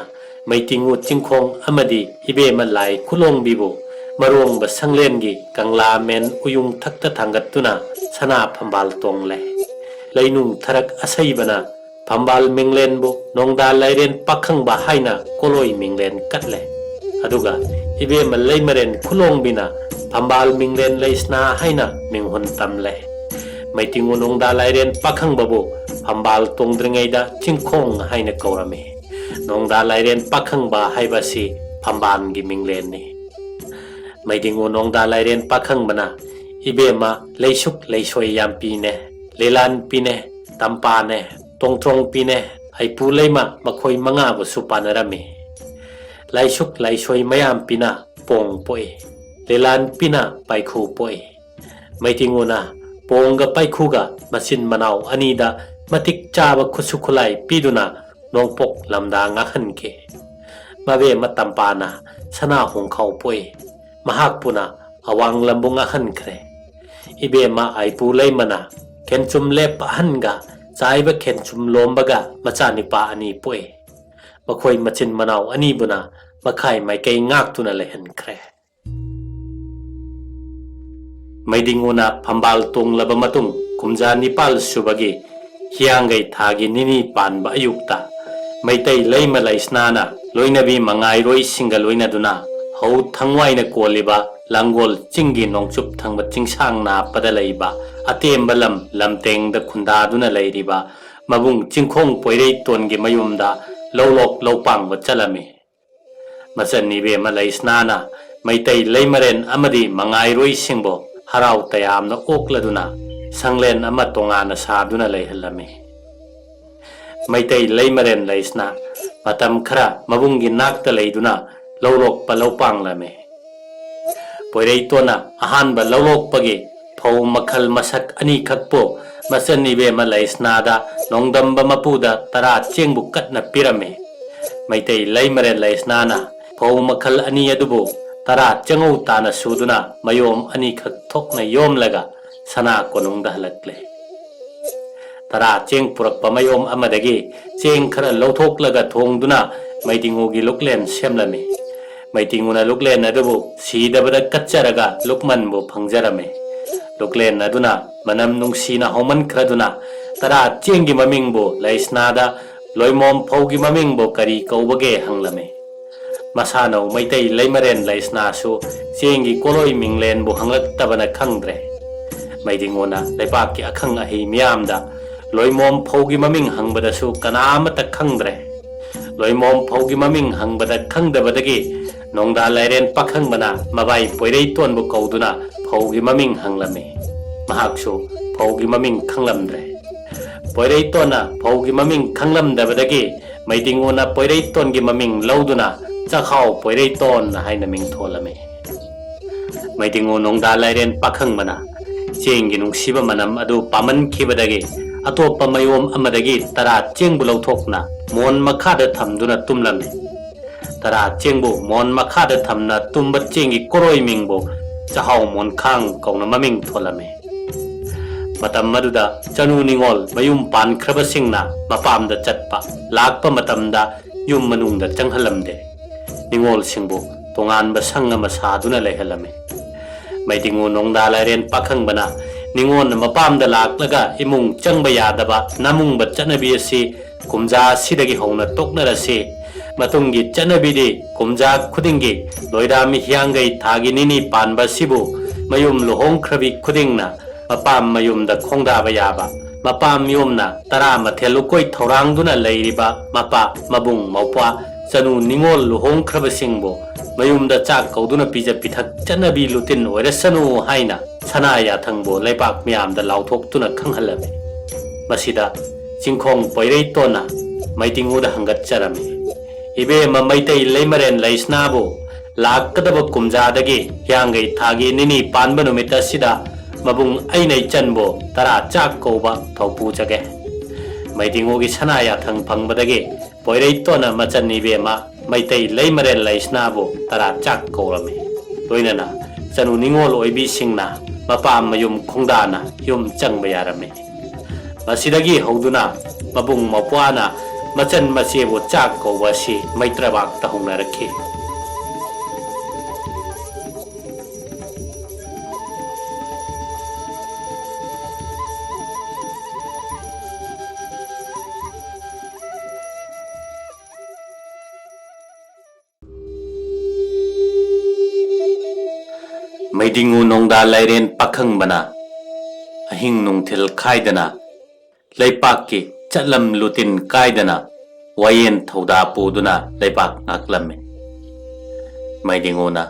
ꯃꯩꯇꯤꯡꯉꯨ ꯆꯤꯡꯈꯣꯡ ꯑꯃꯗꯤ ꯏꯕꯦꯝꯃ ꯂꯥꯏ ꯈꯨꯂꯣꯡꯕꯤꯕꯨ ꯃꯔꯣꯡꯕ ꯁꯪꯂꯦꯟꯒꯤ ꯀꯪꯂꯥ ꯃꯦꯟ ꯎꯌꯨꯡ ꯊꯛꯇ ꯊꯥꯡꯒꯠꯇꯨꯅ ꯁꯅꯥ ꯐꯝꯕꯥꯜ ꯇꯣꯡꯂꯦ꯫ ꯂꯩꯅꯨꯡ ꯊꯔꯛ ꯑꯁꯩꯕꯅ ꯐꯝꯕꯥꯜ ꯃꯤꯡꯂꯦꯟꯕꯨ ꯅꯣꯡꯗꯥ ꯂꯥꯏꯔꯦꯟ ꯄꯥꯈꯪꯕ ꯍꯥꯏꯅ ꯀꯣꯂꯣꯏ ꯃꯤꯡꯂꯦꯟ ꯀꯠꯂꯦ꯫ ꯑꯗꯨꯒ ꯏꯕꯦꯝꯃ ꯂꯩꯃꯔꯦꯟ ꯈꯨꯂꯣꯡꯕꯤꯅ ꯐꯝꯕꯥꯜ ꯃꯤꯡꯂꯦꯟ ꯂꯩꯁꯅꯥ ꯍꯥꯏꯅ ꯃꯤꯡꯍꯨꯟ ꯇꯝꯂꯦ꯫ ꯃꯩꯇꯤꯡꯉꯨ ꯅꯣꯡꯗꯥ ꯂꯥꯏꯔꯦꯟ ꯄꯥꯈꯪꯕꯕꯨ ꯐꯝꯕꯥꯜ ꯇꯣꯡꯗ꯭ꯔꯤꯉꯩꯗ ꯆꯤꯡꯈꯣꯡ ꯍꯥꯏꯅ ꯀꯧꯔꯝꯃꯤ꯫ ꯅꯣꯡꯗꯥ ꯂꯥꯏꯔꯦꯟ ꯄꯥꯈꯪꯕ ꯍꯥꯏꯕꯁꯤ ꯐꯝꯕꯥꯜꯒꯤ ꯃꯤꯡꯂꯦꯟꯅꯤ꯫ ꯃꯩꯗꯤꯡꯉꯨ ꯅꯣꯡꯗꯥ ꯂꯥꯏꯔꯦꯟ ꯄꯥꯈꯪꯕꯅ ꯏꯕꯦꯝꯃ ꯂꯩꯁꯨꯛ ꯂꯩꯁꯣꯏ ꯌꯥꯝꯄꯤꯅꯦ, ꯂꯤꯂꯥꯟꯄꯤꯅꯦ, ꯇꯝꯄꯥꯅꯦ, ꯇꯣꯡꯇ꯭ꯔꯣꯡꯄꯤꯅꯦ, ꯑꯩꯄꯨ ꯂꯩꯃ ꯃꯈꯣꯏ ꯃꯉꯥꯕꯨꯁꯨ ꯄꯥꯟꯅꯔꯝꯃꯤ꯫ ꯂꯥꯏꯁꯨꯛ ꯂꯥꯏꯁꯣꯏ ꯃꯌꯥꯝꯄꯤꯅ ꯄꯣꯡ ꯄꯣꯛꯏ꯫ ꯂꯤꯂꯥꯟꯄꯤꯅ ꯄꯥꯏꯈꯨ ꯄꯣꯛꯏ꯫ ꯃꯩꯇꯤꯡꯉꯨꯅ ꯄꯣꯡꯒ ꯄꯥꯏꯈꯨꯒ ꯃꯆꯤꯟ ꯃꯅꯥꯎ ꯑꯅꯤꯗ ꯃꯇꯤꯛ ꯆꯥꯕ ꯈꯨꯠꯁꯨ ꯈꯨꯠꯂꯥꯏ ꯄꯤꯗꯨꯅ ꯅꯣꯡꯄꯣꯛ ꯂꯝꯗ ꯉꯥꯛꯍꯟꯈꯤ꯫ ꯃꯕꯦꯝꯃ ꯇꯝꯄꯥꯅ ꯁꯅꯥ ꯍꯣꯡꯈꯥꯎ ꯄꯣꯛꯏ꯫ ꯃꯍꯥꯛꯄꯨꯅ ꯑꯋꯥꯡ ꯂꯝꯕꯨ ꯉꯥꯛꯍꯟꯈ꯭ꯔꯦ꯫ ꯏꯕꯦꯝꯃ ꯑꯥꯏꯄꯨ ꯂꯩꯃꯅ ꯈꯦꯟꯆꯨꯝ ꯂꯦꯞꯄ ꯑꯍꯟꯒ ꯆꯥꯏꯕ ꯈꯦꯟꯆꯨꯝ ꯂꯣꯝꯕꯒ ꯃꯆꯥꯅꯤꯄꯥ ꯑꯅꯤ ꯄꯣꯛꯏ꯫ ꯃꯈꯣꯏ ꯃꯆꯤꯟ ꯃꯅꯥꯎ ꯑꯅꯤꯕꯨꯅ ꯃꯈꯥꯏ ꯃꯥꯏꯀꯩ ꯉꯥꯛꯇꯨꯅ ꯂꯩꯍꯟꯈ꯭ꯔꯦ꯫ ꯃꯩꯗꯤꯡꯉꯨꯅ ꯐꯝꯕꯥꯜ ꯇꯣꯡꯂꯕ ꯃꯇꯨꯡ ꯀꯨꯝꯖꯥ ꯅꯤꯄꯥꯜ ꯁꯨꯕꯒꯤ ꯍꯤꯌꯥꯡꯒꯩ ꯊꯥꯒꯤ ꯅꯤꯅꯤ ꯄꯥꯟꯕ ꯑꯌꯨꯛꯇ ꯃꯩꯇꯩ ꯂꯩꯃ ꯂꯩꯁꯅꯥꯅ ꯂꯣꯏꯅꯕꯤ ꯃꯉꯥꯏꯔꯣꯏꯁꯤꯡꯒ ꯂꯣꯏꯅꯗꯨꯅ ꯍꯧ ꯊꯪꯋꯥꯏꯅ ꯀꯣꯜꯂꯤꯕ ꯂꯥꯡꯒꯣꯜ ꯆꯤꯡꯒꯤ ꯅꯣꯡꯆꯨꯞ ꯊꯪꯕ ꯆꯤꯡꯁꯥꯡ ꯅꯥꯞꯄꯗ ꯂꯩꯕ ꯑꯇꯦꯝꯕ ꯂꯝ ꯂꯝꯇꯦꯡꯗ ꯈꯨꯟꯗꯥꯗꯨꯅ ꯂꯩꯔꯤꯕ ꯃꯕꯨꯡ ꯆꯤꯡꯈꯣꯡ ꯄꯣꯏꯔꯩꯇꯣꯟꯒꯤ ꯃꯌꯨꯝꯗ ꯂꯧꯂꯣꯛ ꯂꯧꯄꯥꯡꯕ ꯆꯠꯂꯝꯃꯤ꯫ ꯃꯆꯟ ꯏꯕꯦꯝꯃ ꯂꯩꯁꯅꯥꯅ ꯃꯩꯇꯩ ꯂꯩꯃꯔꯦꯟ ꯑꯃꯗꯤ ꯃꯉꯥꯏꯔꯣꯏꯁꯤꯡꯕꯨ ꯍꯔꯥꯎ ꯇꯌꯥꯝꯅ ꯑꯣꯛꯂꯗꯨꯅ ꯁꯪꯂꯦꯟ ꯑꯃ ꯇꯣꯉꯥꯟꯅ ꯁꯥꯗꯨꯅ ꯂꯩꯍꯜꯂꯝꯃꯤ꯫ ꯃꯩꯇꯩ ꯂꯩꯃꯔꯦꯟ ꯂꯩꯁꯅꯥ ꯃꯇꯝ ꯈꯔ ꯃꯕꯨꯡꯒꯤ ꯅꯥꯛꯇ ꯂꯩꯗꯨꯅ ꯂꯧꯂꯣꯛꯄ ꯂꯧꯄꯥꯡꯂꯝꯃꯤ꯫ ꯄꯣꯏꯔꯩꯇꯣꯟꯅ ꯑꯍꯥꯟꯕ ꯂꯧꯂꯣꯛꯄꯒꯤ ꯐꯧ ꯃꯈꯜ ꯃꯁꯛ ꯑꯅꯤꯈꯛꯄꯨ ꯃꯆꯟ ꯏꯕꯦꯝꯃ ꯂꯩꯁꯅꯥꯗ ꯅꯣꯡꯗꯝꯕ ꯃꯄꯨꯗ ꯇꯔꯥ ꯆꯦꯡꯕꯨ ꯀꯠꯅ ꯄꯤꯔꯝꯃꯤ꯫ ꯃꯩꯇꯩ ꯂꯩꯃꯔꯦꯟ ꯂꯩꯁꯅꯥꯅ ꯐꯧ ꯃꯈꯜ ꯑꯅꯤ ꯑꯗꯨꯕꯨ ꯇꯔꯥ ꯆꯦꯡꯉꯧ ꯇꯥꯅ ꯁꯨꯗꯨꯅ ꯃꯌꯣꯝ ꯑꯅꯤꯈꯛ ꯊꯣꯛꯅ ꯌꯣꯝꯂꯒ ꯁꯅꯥ ꯀꯣꯅꯨꯡꯗ ꯍꯜꯂꯛꯂꯦ꯫ ꯇꯔꯥ ꯆꯦꯡ ꯄꯨꯔꯛꯄ ꯃꯌꯣꯝ ꯑꯃꯗꯒꯤ ꯆꯦꯡ ꯈꯔ ꯂꯧꯊꯣꯛꯂꯒ ꯊꯣꯡꯗꯨꯅ ꯃꯩꯗꯤꯡꯉꯨꯒꯤ ꯂꯨꯛꯂꯦꯟ ꯁꯦꯝꯂꯝꯃꯤ꯫ ꯃꯩꯗꯤꯡꯉꯨꯅ ꯂꯨꯛꯂꯦꯟ ꯑꯗꯨꯕꯨ ꯁꯤꯗꯕꯗ ꯀꯠꯆꯔꯒ ꯂꯨꯛꯃꯟꯕꯨ ꯐꯪꯖꯔꯝꯃꯤ꯫ ꯂꯨꯛꯂꯦꯟ ꯑꯗꯨꯅ ꯃꯅꯝ ꯅꯨꯡꯁꯤꯅ ꯍꯧꯃꯟꯈ꯭ꯔꯗꯨꯅ ꯇꯔꯥ ꯆꯦꯡꯒꯤ ꯃꯃꯤꯡꯕꯨ ꯂꯩꯁꯅꯥꯗ ꯂꯣꯏꯃꯣꯝ ꯐꯧꯒꯤ ꯃꯃꯤꯡꯕꯨ ꯀꯔꯤ ꯀꯧꯕꯒꯦ ꯍꯪꯂꯝꯃꯤ꯫ ꯃꯁꯥꯅꯧ ꯃꯩꯇꯩ ꯂꯩꯃꯔꯦꯟ ꯂꯩꯁꯅꯥꯁꯨ ꯆꯦꯡꯒꯤ ꯀꯣꯂꯣꯏ ꯃꯤꯡꯂꯦꯟꯕꯨ ꯍꯪꯂꯛꯇꯕꯅ ꯈꯪꯗ꯭ꯔꯦ꯫ ꯃꯩꯗꯤꯡꯉꯨꯅ ꯂꯩꯕꯥꯛꯀꯤ ꯑꯈꯪ ꯑꯍꯩ ꯃꯤꯌꯥꯝꯗ ꯂꯣꯏꯃꯣꯝ ꯐꯧꯒꯤ ꯃꯃꯤꯡ ꯍꯪꯕꯗꯁꯨ ꯀꯅꯥ ꯑꯃꯠꯇ ꯈꯪꯗ꯭ꯔꯦ꯫ ꯂꯣꯏꯃꯣꯝ ꯐꯧꯒꯤ ꯃꯃꯤꯡ ꯍꯪꯕꯗ ꯈꯪꯗꯕꯗꯒꯤ ꯅꯣꯡꯗꯥ ꯂꯥꯏꯔꯦꯟ ꯄꯥꯈꯪꯕꯅ ꯃꯕꯥꯏ ꯄꯣꯏꯔꯩꯇꯣꯟꯕꯨ ꯀꯧꯗꯨꯅ ꯐꯧꯒꯤ ꯃꯃꯤꯡ ꯍꯪꯂꯝꯃꯤ꯫ ꯃꯍꯥꯛꯁꯨ ꯐꯧꯒꯤ ꯃꯃꯤꯡ ꯈꯪꯂꯝꯗ꯭ꯔꯦ꯫ ꯄꯣꯏꯔꯩꯇꯣꯟꯅ ꯐꯧꯒꯤ ꯃꯃꯤꯡ ꯈꯪꯂꯝꯗꯕꯗꯒꯤ ꯃꯩꯗꯤꯡꯉꯨꯅ ꯄꯣꯏꯔꯩꯇꯣꯟꯒꯤ ꯃꯃꯤꯡ ꯂꯧꯗꯨꯅ ꯆꯥꯛꯈꯥꯎ ꯄꯣꯏꯔꯩꯇꯣꯟ ꯍꯥꯏꯅ ꯃꯤꯡ ꯊꯣꯜꯂꯝꯃꯤ꯫ ꯃꯩꯗꯤꯡꯉꯨ ꯅꯣꯡꯗꯥ ꯂꯥꯏꯔꯦꯟ ꯄꯥꯈꯪꯕꯅ ꯆꯦꯡꯒꯤ ꯅꯨꯡꯁꯤꯕ ꯃꯅꯝ ꯑꯗꯨ ꯄꯥꯝꯃꯟꯈꯤꯕꯗꯒꯤ ꯑꯇꯣꯞꯄ ꯃꯌꯣꯝ ꯑꯃꯗꯒꯤ ꯇꯔꯥ ꯆꯦꯡꯕꯨ ꯂꯧꯊꯣꯛꯅ ꯃꯣꯟ ꯃꯈꯥꯗ ꯊꯝꯗꯨꯅ ꯇꯨꯝꯂꯝꯃꯤ꯫ ꯇꯔꯥ ꯆꯦꯡꯕꯨ ꯃꯣꯟ ꯃꯈꯥꯗ ꯊꯝꯅ ꯇꯨꯝꯕ ꯆꯦꯡꯒꯤ ꯀꯣꯔꯣꯏ ꯃꯤꯡꯕꯨ ꯆꯥꯛꯍꯥꯎ ꯃꯣꯟꯈꯥꯡ ꯀꯧꯅ ꯃꯃꯤꯡ ꯊꯣꯜꯂꯝꯃꯤ꯫ ꯃꯇꯝ ꯑꯗꯨꯗ ꯆꯅꯨ ꯅꯤꯉꯣꯜ ꯃꯌꯨꯝ ꯄꯥꯟꯈ꯭ꯔꯕꯁꯤꯡꯅ ꯃꯄꯥꯝꯗ ꯆꯠꯄ ꯂꯥꯛꯄ ꯃꯇꯝꯗ ꯌꯨꯝ ꯃꯅꯨꯡꯗ ꯆꯪꯍꯜꯂꯝꯗꯦ꯫ ꯅꯤꯉꯣꯜꯁꯤꯡꯕꯨ ꯇꯣꯉꯥꯟꯕ ꯁꯪ ꯑꯃ ꯁꯥꯗꯨꯅ ꯂꯩꯍꯜꯂꯝꯃꯤ꯫ ꯃꯩꯗꯤꯡꯉꯨ ꯅꯣꯡꯗꯥ ꯂꯥꯏꯔꯦꯟ ꯄꯥꯈꯪꯕꯅ ꯅꯤꯉꯣꯜꯅ ꯃꯄꯥꯝꯗ ꯂꯥꯛꯂꯒ ꯏꯃꯨꯡ ꯆꯪꯕ ꯌꯥꯗꯕ ꯅꯥꯃꯨꯡꯕ ꯆꯠꯅꯕꯤ ꯑꯁꯤ ꯀꯨꯝꯖꯥ ꯑꯁꯤꯗꯒꯤ ꯍꯧꯅ ꯇꯣꯛꯅꯔꯁꯤ꯫ ꯃꯇꯨꯡꯒꯤ ꯆꯠꯅꯕꯤꯗꯤ ꯀꯨꯝꯖꯥ ꯈꯨꯗꯤꯡꯒꯤ ꯂꯣꯏꯔꯥꯝ ꯍꯤꯌꯥꯡꯒꯩ ꯊꯥꯒꯤ ꯅꯤꯅꯤ ꯄꯥꯟꯕ ꯑꯁꯤꯕꯨ ꯃꯌꯨꯝ ꯂꯨꯍꯣꯡꯈ꯭ꯔꯕꯤ ꯈꯨꯗꯤꯡꯅ ꯃꯄꯥꯝ ꯃꯌꯨꯝꯗ ꯈꯣꯡꯗꯥꯕ ꯌꯥꯕ, ꯃꯄꯥꯝ ꯃꯤꯌꯣꯝꯅ ꯇꯔꯥ ꯃꯊꯦꯜ ꯂꯨꯀꯣꯏ ꯊꯧꯔꯥꯡꯗꯨꯅ ꯂꯩꯔꯤꯕ ꯃꯄꯥ, ꯃꯕꯨꯡ, ꯃꯧꯄ꯭ꯋꯥ, ꯆꯅꯨ ꯅꯤꯉꯣꯜ ꯂꯨꯍꯣꯡꯈ꯭ꯔꯕꯁꯤꯡꯕꯨ ꯃꯌꯨꯝꯗ ꯆꯥꯛ ꯀꯧꯗꯨꯅ ꯄꯤꯖ ꯄꯤꯊꯛ ꯆꯠꯅꯕꯤ ꯂꯨꯇꯤꯟ ꯑꯣꯏꯔꯁꯅꯨ ꯍꯥꯏꯅ ꯁꯅꯥ ꯌꯥꯊꯪꯕꯨ ꯂꯩꯕꯥꯛ ꯃꯤꯌꯥꯝꯗ ꯂꯥꯎꯊꯣꯛꯇꯨꯅ ꯈꯪꯍꯜꯂꯝꯃꯤ꯫ ꯃꯁꯤꯗ ꯆꯤꯡꯈꯣꯡ ꯄꯣꯏꯔꯩꯇꯣꯟꯅ ꯃꯩꯗꯤꯡꯉꯨꯗ ꯍꯪꯒꯠꯆꯔꯝꯃꯤ, "ꯏꯕꯦꯝꯃ ꯃꯩꯇꯩ ꯂꯩꯃꯔꯦꯟ ꯂꯩꯁꯅꯥꯕꯨ ꯂꯥꯛꯀꯗꯕ ꯀꯨꯝꯖꯥꯗꯒꯤ ꯍꯤꯌꯥꯡꯒꯩ ꯊꯥꯒꯤ ꯅꯤꯅꯤ ꯄꯥꯟꯕ ꯅꯨꯃꯤꯠ ꯑꯁꯤꯗ ꯃꯕꯨꯡ ꯑꯩꯅ ꯏꯆꯟꯕꯨ ꯇꯔꯥ ꯆꯥꯛ ꯀꯧꯕ ꯊꯧꯄꯨꯖꯒꯦ꯫" ꯃꯩꯗꯤꯡꯉꯨꯒꯤ ꯁꯅꯥ ꯌꯥꯊꯪ ꯐꯪꯕꯗꯒꯤ ꯄꯣꯏꯔꯩꯇꯣꯟꯅ ꯃꯆꯟ ꯏꯕꯦꯝꯃ ꯃꯩꯇꯩ ꯂꯩꯃꯔꯦꯜ ꯂꯩꯁꯅꯥꯕꯨ ꯇꯔꯥ ꯆꯥꯛ ꯀꯧꯔꯝꯃꯤ꯫ ꯂꯣꯏꯅꯅ ꯆꯅꯨ ꯅꯤꯉꯣꯜ ꯑꯣꯏꯕꯤꯁꯤꯡꯅ ꯃꯄꯥꯝ ꯃꯌꯨꯝ ꯈꯣꯡꯗꯥꯅ ꯌꯨꯝ ꯆꯪꯕ ꯌꯥꯔꯝꯃꯤ꯫ ꯃꯁꯤꯗꯒꯤ ꯍꯧꯗꯨꯅ ꯃꯕꯨꯡ ꯃꯧꯄ꯭ꯋꯥꯅ ꯃꯆꯟ ꯃꯆꯦꯕꯨ ꯆꯥꯛ ꯀꯧꯕ ꯑꯁꯤ ꯃꯩꯇ꯭ꯔꯕꯥꯛꯇ ꯍꯧꯅꯔꯛꯈꯤ꯫ ꯃꯩꯗꯤꯡꯉꯨ ꯅꯣꯡꯗꯥ ꯂꯥꯏꯔꯦꯟ ꯄꯥꯈꯪꯕꯅ ꯑꯍꯤꯡ ꯅꯨꯡꯊꯤꯜ ꯈꯥꯏꯗꯅ ꯂꯩꯄꯥꯛꯀꯤ ꯆꯠꯂꯝ ꯂꯨꯇꯤꯟ ꯀꯥꯏꯗꯅ ꯋꯥꯌꯦꯟ ꯊꯧꯗꯥ ꯄꯨꯗꯨꯅ ꯂꯩꯄꯥꯛ ꯉꯥꯛꯂꯝꯃꯤ꯫ ꯃꯩꯗꯤꯡꯉꯨꯅ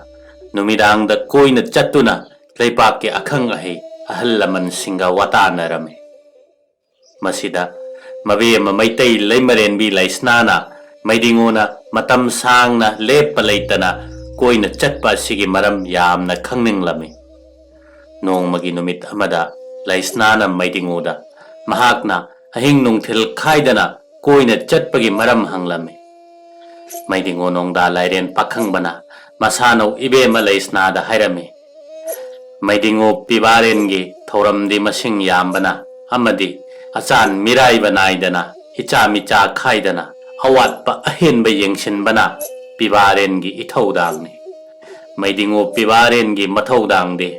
ꯅꯨꯃꯤꯗꯥꯡꯗ ꯀꯣꯏꯅ ꯆꯠꯇꯨꯅ ꯂꯩꯄꯥꯛꯀꯤ ꯑꯈꯪ ꯑꯍꯩ ꯑꯍꯜ ꯂꯃꯟꯁꯤꯡꯒ ꯋꯥꯇꯥꯅꯔꯝꯃꯤ꯫ ꯃꯁꯤꯗ ꯃꯕꯦꯝꯃ ꯃꯩꯇꯩ ꯂꯩꯃꯔꯦꯟꯕꯤ ꯂꯩꯁꯅꯥꯅ ꯃꯩꯗꯤꯡꯉꯨꯅ ꯃꯇꯝ ꯁꯥꯡꯅ ꯂꯦꯞꯄ ꯂꯩꯇꯅ ꯀꯣꯏꯅ ꯆꯠꯄ ꯑꯁꯤꯒꯤ ꯃꯔꯝ ꯌꯥꯝꯅ ꯈꯪꯅꯤꯡꯂꯝꯃꯤ꯫ ꯅꯣꯡꯃꯒꯤ ꯅꯨꯃꯤꯠ ꯑꯃꯗ ꯂꯩꯁꯅꯥꯅ ꯃꯩꯗꯤꯉꯨꯗ ꯃꯍꯥꯛꯅ ꯑꯍꯤꯡ ꯅꯨꯡꯊꯤꯜ ꯈꯥꯏꯗꯅ ꯀꯣꯏꯅ ꯆꯠꯄꯒꯤ ꯃꯔꯝ ꯍꯪꯂꯝꯃꯤ꯫ ꯃꯩꯗꯤꯉꯨ ꯅꯣꯡꯗꯥ ꯂꯥꯏꯔꯦꯟ ꯄꯥꯈꯪꯕꯅ ꯃꯁꯥꯅꯧ ꯏꯕꯦꯝꯃ ꯂꯩꯁꯅꯥꯗ ꯍꯥꯏꯔꯝꯃꯤ, "ꯃꯩꯗꯤꯉꯨ ꯄꯤꯕꯥꯔꯦꯟꯒꯤ ꯊꯧꯔꯝꯗꯤ ꯃꯁꯤꯡ ꯌꯥꯝꯕꯅ ꯑꯃꯗꯤ ꯑꯆꯥꯟ ꯃꯤꯔꯥꯏꯕ ꯅꯥꯏꯗꯅ ꯏꯆꯥ ꯃꯤꯆꯥ ꯈꯥꯏꯗꯅ ꯑꯋꯥꯠꯄ ꯑꯍꯦꯟꯕ ꯌꯦꯡꯁꯤꯟꯕꯅ ꯄꯤꯕꯥꯔꯦꯟꯒꯤ ꯏꯊꯧꯗꯥꯡꯅꯤ꯫ ꯃꯩꯗꯤꯉꯨ ꯄꯤꯕꯥꯔꯦꯟꯒꯤ ꯃꯊꯧꯗꯥꯡꯗꯤ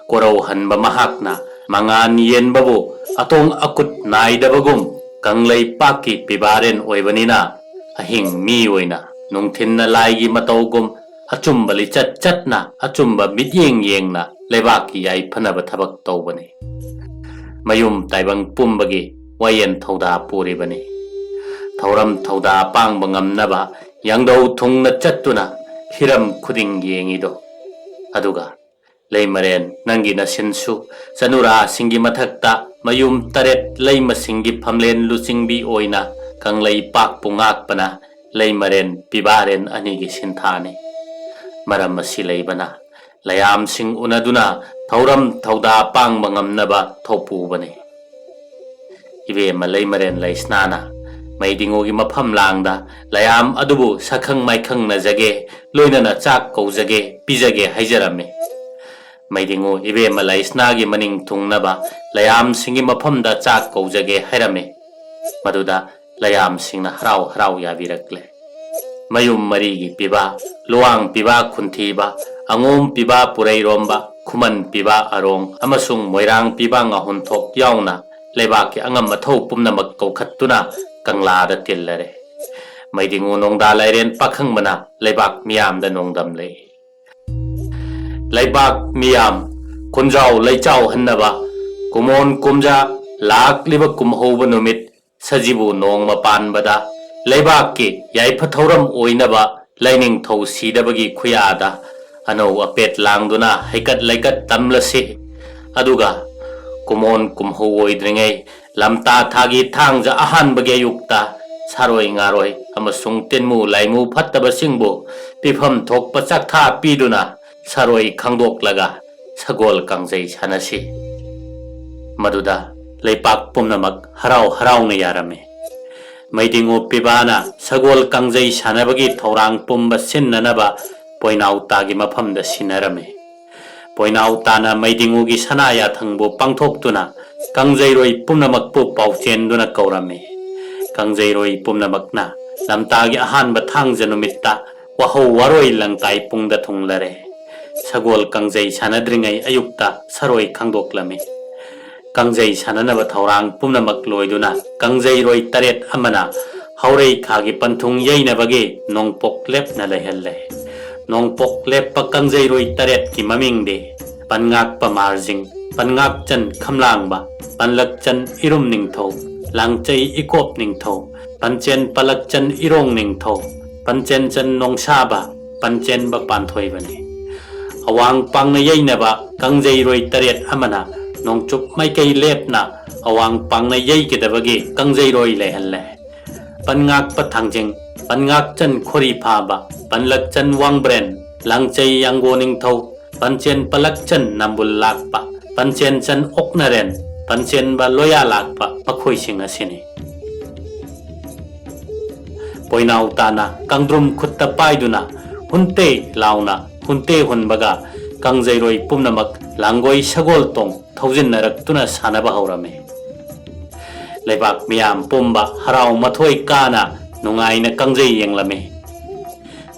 ꯀꯣꯔꯧꯍꯟꯕ ꯃꯍꯥꯛꯅ ꯃꯉꯥꯟ ꯌꯦꯟꯕꯕꯨ ꯑꯇꯣꯡ ꯑꯀꯨꯠ ꯅꯥꯏꯗꯕꯒꯨꯝ ꯀꯪꯂꯩꯄꯥꯛꯀꯤ ꯄꯤꯕꯥꯔꯦꯟ ꯑꯣꯏꯕꯅꯤꯅ ꯑꯍꯤꯡ ꯃꯤ ꯑꯣꯏꯅ ꯅꯨꯡꯊꯤꯟꯅ ꯂꯥꯏꯒꯤ ꯃꯇꯧꯒꯨꯝ ꯑꯆꯨꯝꯕ ꯂꯤꯆꯠ ꯆꯠꯅ ꯑꯆꯨꯝꯕ ꯃꯤꯠꯌꯦꯡ ꯌꯦꯡꯅ ꯂꯩꯕꯥꯛꯀꯤ ꯌꯥꯏꯐꯅꯕ ꯊꯕꯛ ꯇꯧꯕꯅꯤ꯫ ꯃꯌꯨꯝ ꯇꯥꯏꯕꯪ ꯄꯨꯝꯕꯒꯤ ꯋꯥꯌꯦꯟ ꯊꯧꯗꯥ ꯄꯨꯔꯤꯕꯅꯤ꯫ ꯊꯧꯔꯝ ꯊꯧꯗꯥ ꯄꯥꯡꯕ ꯉꯝꯅꯕ ꯌꯥꯡꯗꯧ ꯊꯨꯡꯅ ꯆꯠꯇꯨꯅ ꯍꯤꯔꯝ ꯈꯨꯗꯤꯡ ꯌꯦꯡꯉꯤꯗꯣ꯫ ꯑꯗꯨꯒ ꯂꯩꯃꯔꯦꯟ ꯅꯪꯒꯤ ꯅꯁꯤꯟꯁꯨ ꯆꯅꯨꯔꯥꯁꯤꯡꯒꯤ ꯃꯊꯛꯇ ꯃꯌꯨꯝ ꯇꯔꯦꯠ ꯂꯩꯃꯁꯤꯡꯒꯤ ꯐꯝꯂꯦꯟ ꯂꯨꯆꯤꯡꯕꯤ ꯑꯣꯏꯅ ꯀꯪꯂꯩꯄꯥꯛꯄꯨ ꯉꯥꯛꯄꯅ ꯂꯩꯃꯔꯦꯟ ꯄꯤꯕꯥꯔꯦꯟ ꯑꯅꯤꯒꯤ ꯁꯤꯟꯊꯥꯅꯤ꯫ ꯃꯔꯝ ꯑꯁꯤ ꯂꯩꯕꯅ ꯂꯌꯥꯝꯁꯤꯡ ꯎꯅꯗꯨꯅ ꯊꯧꯔꯝ ꯊꯧꯗꯥ ꯄꯥꯡꯕ ꯉꯝꯅꯕ ꯊꯧꯄꯨꯕꯅꯤ꯫ ꯏꯕꯦꯝꯃ ꯂꯩꯃꯔꯦꯟ ꯂꯩꯁꯅꯥꯅ ꯃꯩꯗꯤꯉꯨꯒꯤ ꯃꯐꯝ ꯂꯥꯡꯗ ꯂꯌꯥꯝ ꯑꯗꯨꯕꯨ ꯁꯛꯈꯪ ꯃꯥꯏꯈꯪꯅꯖꯒꯦ, ꯂꯣꯏꯅꯅ ꯆꯥꯛ ꯀꯧꯖꯒꯦ, ꯄꯤꯖꯒꯦ ꯍꯥꯏꯖꯔꯝꯃꯤ꯫ ꯃꯩꯗꯤꯉꯨ ꯏꯕꯦꯝꯃ ꯂꯩꯁꯅꯥꯒꯤ ꯃꯅꯤꯡ ꯊꯨꯡꯅꯕ ꯂꯌꯥꯝꯁꯤꯡꯒꯤ ꯃꯐꯝꯗ ꯆꯥꯛ ꯀꯧꯖꯒꯦ ꯍꯥꯏꯔꯝꯃꯤ꯫ ꯃꯗꯨꯗ ꯂꯌꯥꯝꯁꯤꯡꯅ ꯍꯔꯥꯎ ꯍꯔꯥꯎ ꯌꯥꯕꯤꯔꯛꯂꯦ꯫ ꯃꯌꯨꯝ ꯃꯔꯤꯒꯤ ꯄꯤꯕ, ꯂꯨꯋꯥꯡ ꯄꯤꯕ ꯈꯨꯟꯊꯤꯕ, ꯑꯉꯣꯝ ꯄꯤꯕ ꯄꯨꯔꯩꯔꯣꯝꯕ, ꯈꯨꯃꯟ ꯄꯤꯕ ꯑꯔꯣꯡ ꯑꯃꯁꯨꯡ ꯃꯣꯏꯔꯥꯡ ꯄꯤꯕ ꯉꯥꯍꯨꯟꯊꯣꯛ ꯌꯥꯎꯅ ꯂꯩꯕꯥꯛꯀꯤ ꯑꯉꯝ ꯑꯊꯧ ꯄꯨꯝꯅꯃꯛ ꯀꯧꯈꯠꯇꯨꯅ ꯀꯪꯂꯥꯗ ꯇꯤꯜꯂꯔꯦ꯫ ꯃꯩꯗꯤꯉꯨ ꯅꯣꯡꯗꯥ ꯂꯥꯏꯔꯦꯟ ꯄꯥꯈꯪꯕꯅ ꯂꯩꯕꯥꯛ ꯃꯤꯌꯥꯝꯗ ꯅꯣꯡꯗꯝ ꯂꯩ꯫ ꯂꯩꯕꯥꯛ ꯃꯤꯌꯥꯝ ꯈꯨꯟꯖꯥꯎ ꯂꯩꯆꯥꯎꯍꯟꯅꯕ ꯀꯨꯃꯣꯟ ꯀꯨꯝꯖꯥ ꯂꯥꯛꯂꯤꯕ ꯀꯨꯝꯍꯧꯕ ꯅꯨꯃꯤꯠ ꯁꯖꯤꯕꯨ ꯅꯣꯡꯃ ꯄꯥꯟꯕꯗ ꯂꯩꯕꯥꯛꯀꯤ ꯌꯥꯏꯐ ꯊꯧꯔꯝ ꯑꯣꯏꯅꯕ ꯂꯥꯏꯅꯤꯡꯊꯧ ꯁꯤꯗꯕꯒꯤ ꯈꯨꯌꯥꯗ ꯑꯅꯧ ꯑꯄꯦꯠ ꯂꯥꯡꯗꯨꯅ ꯍꯩꯀꯠ ꯂꯩꯀꯠ ꯇꯝꯂꯁꯤ꯫ ꯑꯗꯨꯒ ꯀꯨꯃꯣꯟ ꯀꯨꯝꯍꯧ ꯑꯣꯏꯗ꯭ꯔꯤꯉꯩ ꯂꯝꯇꯥ ꯊꯥꯒꯤ ꯊꯥꯡꯖ ꯑꯍꯥꯟꯕꯒꯤ ꯑꯌꯨꯛꯇ ꯁꯥꯔꯣꯏ ꯉꯥꯔꯣꯏ ꯑꯃꯁꯨꯡ ꯇꯤꯟꯃꯨ ꯂꯥꯏꯃꯨ ꯐꯠꯇꯕꯁꯤꯡꯕꯨ ꯄꯤꯐꯝ ꯊꯣꯛꯄ ꯆꯥꯛꯊꯥ ꯄꯤꯗꯨꯅ ꯁꯔꯣꯏ ꯈꯪꯗꯣꯛꯂꯒ ꯁꯒꯣꯜ ꯀꯥꯡꯖꯩ ꯁꯥꯟꯅꯁꯤ꯫ ꯃꯗꯨꯗ ꯂꯩꯄꯥꯛ ꯄꯨꯝꯅꯃꯛ ꯍꯔꯥꯎ ꯍꯔꯥꯎꯅ ꯌꯥꯔꯝꯃꯤ꯫ ꯃꯩꯗꯤꯡꯉꯨ ꯄꯤꯕꯥꯅ ꯁꯒꯣꯜ ꯀꯥꯡꯖꯩ ꯁꯥꯟꯅꯕꯒꯤ ꯊꯧꯔꯥꯡ ꯄꯨꯝꯕ ꯁꯤꯟꯅꯅꯕ ꯄꯣꯏꯅꯥꯎꯇꯥꯒꯤ ꯃꯐꯝꯗ ꯁꯤꯟꯅꯔꯝꯃꯤ꯫ ꯄꯣꯏꯅꯥꯎꯇꯥꯅ ꯃꯩꯗꯤꯡꯉꯨꯒꯤ ꯁꯅꯥ ꯌꯥꯊꯪꯕꯨ ꯄꯥꯡꯊꯣꯛꯇꯨꯅ ꯀꯥꯡꯖꯩꯔꯣꯏ ꯄꯨꯝꯅꯃꯛꯄꯨ ꯄꯥꯎꯆꯦꯟꯗꯨꯅ ꯀꯧꯔꯝꯃꯤ꯫ ꯀꯥꯡꯖꯩꯔꯣꯏ ꯄꯨꯝꯅꯃꯛꯅ ꯂꯝꯇꯥꯒꯤ ꯑꯍꯥꯟꯕ ꯊꯥꯡꯖ ꯅꯨꯃꯤꯠꯇ ꯋꯥꯍꯧ ꯋꯥꯔꯣꯏ ꯂꯪꯇꯥꯏ ꯄꯨꯡꯗ ꯊꯨꯡꯂꯔꯦ꯫ ꯁꯒꯣꯜ ꯀꯥꯡꯖꯩ ꯁꯥꯟꯅꯗ꯭ꯔꯤꯉꯩ ꯑꯌꯨꯛꯇ ꯁꯔꯣꯏ ꯈꯪꯗꯣꯛꯂꯝꯃꯤ꯫ ꯀꯥꯡꯖꯩ ꯁꯥꯟꯅꯅꯕ ꯊꯧꯔꯥꯡ ꯄꯨꯝꯅꯃꯛ ꯂꯣꯏꯗꯨꯅ ꯀꯥꯡꯖꯩꯔꯣꯏ ꯇꯔꯦꯠ ꯑꯃꯅ ꯍꯧꯔꯩ ꯈꯥꯒꯤ ꯄꯟꯊꯨꯡ ꯌꯩꯅꯕꯒꯤ ꯅꯣꯡꯄꯣꯛ ꯂꯦꯞꯅ ꯂꯩꯍꯜꯂꯦ꯫ ꯅꯣꯡꯄꯣꯛ ꯂꯦꯞꯄ ꯀꯥꯡꯖꯩꯔꯣꯏ ꯇꯔꯦꯠꯀꯤ ꯃꯃꯤꯡꯗꯤ ꯄꯟꯉꯥꯛꯄ ꯃꯥꯔꯖꯤꯡ, ꯄꯟꯉꯥꯛꯆꯟ ꯈꯝꯂꯥꯡꯕ, ꯄꯟꯂꯛꯆꯟ ꯏꯔꯨꯝ ꯅꯤꯡꯊꯧ, ꯂꯥꯡꯆꯩ ꯏꯀꯣꯞ ꯅꯤꯡꯊꯧ, ꯄꯟꯆꯦꯟ ꯄꯂꯛꯆꯟ ꯏꯔꯣꯡ ꯅꯤꯡꯊꯧ, ꯄꯟꯆꯦꯟꯆꯟ ꯅꯣꯡꯁꯥꯕ, ꯄꯟꯆꯦꯟꯕ ꯄꯥꯟꯊꯣꯏꯕꯅꯤ꯫ ꯑꯋꯥꯡ ꯄꯥꯡꯅ ꯌꯩꯅꯕ ꯀꯥꯡꯖꯩꯔꯣꯏ ꯇꯔꯦꯠ ꯑꯃꯅ ꯅꯣꯡꯆꯨꯞ ꯃꯥꯏꯀꯩ ꯂꯦꯞꯅ ꯑꯋꯥꯡ ꯄꯥꯡꯅ ꯌꯩꯒꯗꯕꯒꯤ ꯀꯥꯡꯖꯩꯔꯣꯏ ꯂꯩꯍꯜꯂꯦ꯫ ꯄꯟꯉꯥꯛꯄ ꯊꯥꯡꯖꯤꯡ, ꯄꯟꯉꯥꯛꯆꯟ ꯈꯣꯔꯤ ꯐꯥꯕ, ꯄꯟꯂꯛꯆꯟ ꯋꯥꯡꯕ꯭ꯔꯦꯟ, ꯂꯥꯡꯆꯩ ꯌꯥꯡꯒꯣ ꯅꯤꯡꯊꯧ, ꯄꯟꯆꯦꯟ ꯄꯂꯛꯆꯟ ꯅꯝꯕꯨꯜ ꯂꯥꯛꯄ, ꯄꯟꯆꯦꯟꯆꯟ ꯑꯣꯛꯅꯔꯦꯟ, ꯄꯟꯆꯦꯟꯕ ꯂꯣꯌꯥ ꯂꯥꯛꯄ ꯃꯈꯣꯏꯁꯤꯡ ꯑꯁꯤꯅꯤ꯫ ꯄꯣꯏꯅꯥꯎ ꯇꯥꯅ ꯀꯪꯗ꯭ꯔꯨꯝ ꯈꯨꯠꯇ ꯄꯥꯏꯗꯨꯅ ꯍꯨꯟꯇꯦ ꯂꯥꯎꯅ ꯍꯨꯟꯇꯦ ꯍꯨꯟꯕꯒ ꯀꯥꯡꯖꯩꯔꯣꯏ ꯄꯨꯝꯅꯃꯛ ꯂꯥꯡꯒꯣꯏ ꯁꯒꯣꯜ ꯇꯣꯡ ꯊꯧꯖꯤꯟꯅꯔꯛꯇꯨꯅ ꯁꯥꯟꯅꯕ ꯍꯧꯔꯝꯃꯤ꯫ ꯂꯩꯕꯥꯛ ꯃꯤꯌꯥꯝ ꯄꯨꯝꯕ ꯍꯔꯥꯎ ꯃꯊꯣꯏ ꯀꯥꯅ ꯅꯨꯡꯉꯥꯏꯅ ꯀꯥꯡꯖꯩ ꯌꯦꯡꯂꯝꯃꯤ꯫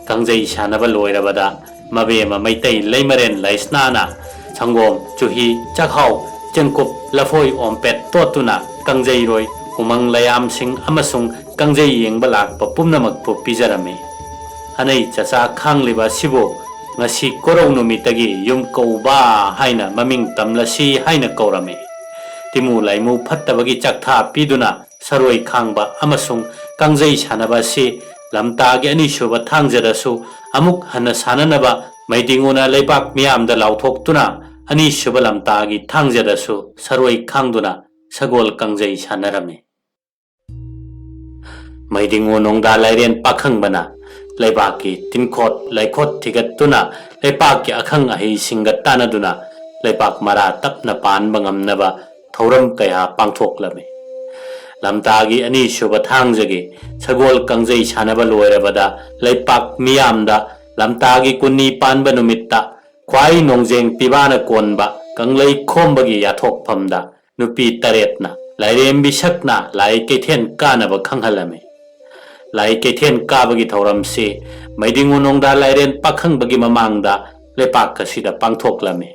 ꯀꯥꯡꯖꯩ ꯁꯥꯟꯅꯕ ꯂꯣꯏꯔꯕꯗ ꯃꯕꯦꯝꯃ ꯃꯩꯇꯩ ꯂꯩꯃꯔꯦꯟ ꯂꯩꯁꯅꯥꯅ ꯁꯪꯒꯣꯝ, ꯆꯨꯍꯤ, ꯆꯥꯛꯍꯥꯎ, ꯆꯦꯡꯀꯨꯞ, ꯂꯐꯣꯏ ꯑꯣꯝꯄꯦꯠ ꯇꯣꯠꯇꯨꯅ ꯀꯥꯡꯖꯩꯔꯣꯏ, ꯎꯃꯪ ꯂꯌꯥꯝꯁꯤꯡ ꯑꯃꯁꯨꯡ ꯀꯥꯡꯖꯩ ꯌꯦꯡꯕ ꯂꯥꯛꯄ ꯄꯨꯝꯅꯃꯛꯄꯨ ꯄꯤꯖꯔꯝꯃꯤ꯫ ꯑꯅꯩ ꯆꯆꯥ ꯈꯥꯡꯂꯤꯕ ꯑꯁꯤꯕꯨ ꯉꯁꯤ ꯀꯣꯔꯧ ꯅꯨꯃꯤꯠꯇꯒꯤ ꯌꯨꯝ ꯀꯧꯕ ꯍꯥꯏꯅ ꯃꯃꯤꯡ ꯇꯝꯂꯁꯤ ꯍꯥꯏꯅ ꯀꯧꯔꯝꯃꯤ꯫ ꯇꯤꯃꯨ ꯂꯥꯏꯃꯨ ꯐꯠꯇꯕꯒꯤ ꯆꯥꯛꯊꯥ ꯄꯤꯗꯨꯅ ꯁꯔꯣꯏ ꯈꯥꯡꯕ ꯑꯃꯁꯨꯡ ꯀꯥꯡꯖꯩ ꯁꯥꯟꯅꯕ ꯑꯁꯤ ꯂꯝꯇꯥꯒꯤ ꯑꯅꯤꯁꯨꯕ ꯊꯥꯡꯖꯗꯁꯨ ꯑꯃꯨꯛ ꯍꯟꯅ ꯁꯥꯟꯅꯅꯕ ꯃꯩꯗꯤꯡꯉꯨꯅ ꯂꯩꯕꯥꯛ ꯃꯤꯌꯥꯝꯗ ꯂꯥꯎꯊꯣꯛꯇꯨꯅ ꯑꯅꯤꯁꯨꯕ ꯂꯝꯇꯥꯒꯤ ꯊꯥꯡꯖꯗꯁꯨ ꯁꯔꯣꯏ ꯈꯥꯡꯗꯨꯅ ꯁꯒꯣꯜ ꯀꯥꯡꯖꯩ ꯁꯥꯟꯅꯔꯝꯃꯤ꯫ ꯃꯩꯗꯤꯡꯉꯨ ꯅꯣꯡꯗꯥ ꯂꯥꯏꯔꯦꯟ ꯄꯥꯈꯪꯕꯅ ꯂꯩꯕꯥꯛꯀꯤ ꯇꯤꯟꯈꯣꯠ ꯂꯩꯈꯣꯠ ꯊꯤꯒꯠꯇꯨꯅ ꯂꯩꯄꯥꯛꯀꯤ ꯑꯈꯪ ꯑꯍꯩꯁꯤꯡꯒ ꯇꯥꯟꯅꯗꯨꯅ ꯂꯩꯄꯥꯛ ꯃꯔꯥ ꯇꯞꯅ ꯄꯥꯟꯕ ꯉꯝꯅꯕ ꯊꯧꯔꯝ ꯀꯌꯥ ꯄꯥꯡꯊꯣꯛꯂꯝꯃꯤ꯫ ꯂꯝꯇꯥꯒꯤ ꯑꯅꯤꯁꯨꯕ ꯊꯥꯡꯖꯒꯤ ꯁꯒꯣꯜ ꯀꯥꯡꯖꯩ ꯁꯥꯟꯅꯕ ꯂꯣꯏꯔꯕꯗ ꯂꯩꯄꯥꯛ ꯃꯤꯌꯥꯝꯗ ꯂꯝꯇꯥꯒꯤ ꯀꯨꯟꯅꯤ ꯄꯥꯟꯕ ꯅꯨꯃꯤꯠꯇ ꯈ꯭ꯋꯥꯏ ꯅꯣꯡꯖꯦꯡ ꯄꯤꯕꯥꯅ ꯀꯣꯟꯕ ꯀꯪꯂꯩ ꯈꯣꯝꯕꯒꯤ ꯌꯥꯊꯣꯛꯐꯝꯗ ꯅꯨꯄꯤ ꯇꯔꯦꯠꯅ ꯂꯥꯏꯔꯦꯝꯕꯤ ꯁꯛꯅ ꯂꯥꯏ ꯀꯩꯊꯦꯜ ꯀꯥꯅꯕ ꯈꯪꯍꯜꯂꯝꯃꯤ꯫ ꯂꯥꯏ ꯀꯩꯊꯦꯜ ꯀꯥꯕꯒꯤ ꯊꯧꯔꯝꯁꯤ ꯃꯩꯗꯤꯡꯉꯨ ꯅꯣꯡꯗꯥ ꯂꯥꯏꯔꯦꯟ ꯄꯥꯈꯪꯕꯒꯤ ꯃꯃꯥꯡꯗ ꯂꯩꯄꯥꯛ ꯑꯁꯤꯗ ꯄꯥꯡꯊꯣꯛꯂꯝꯃꯤ꯫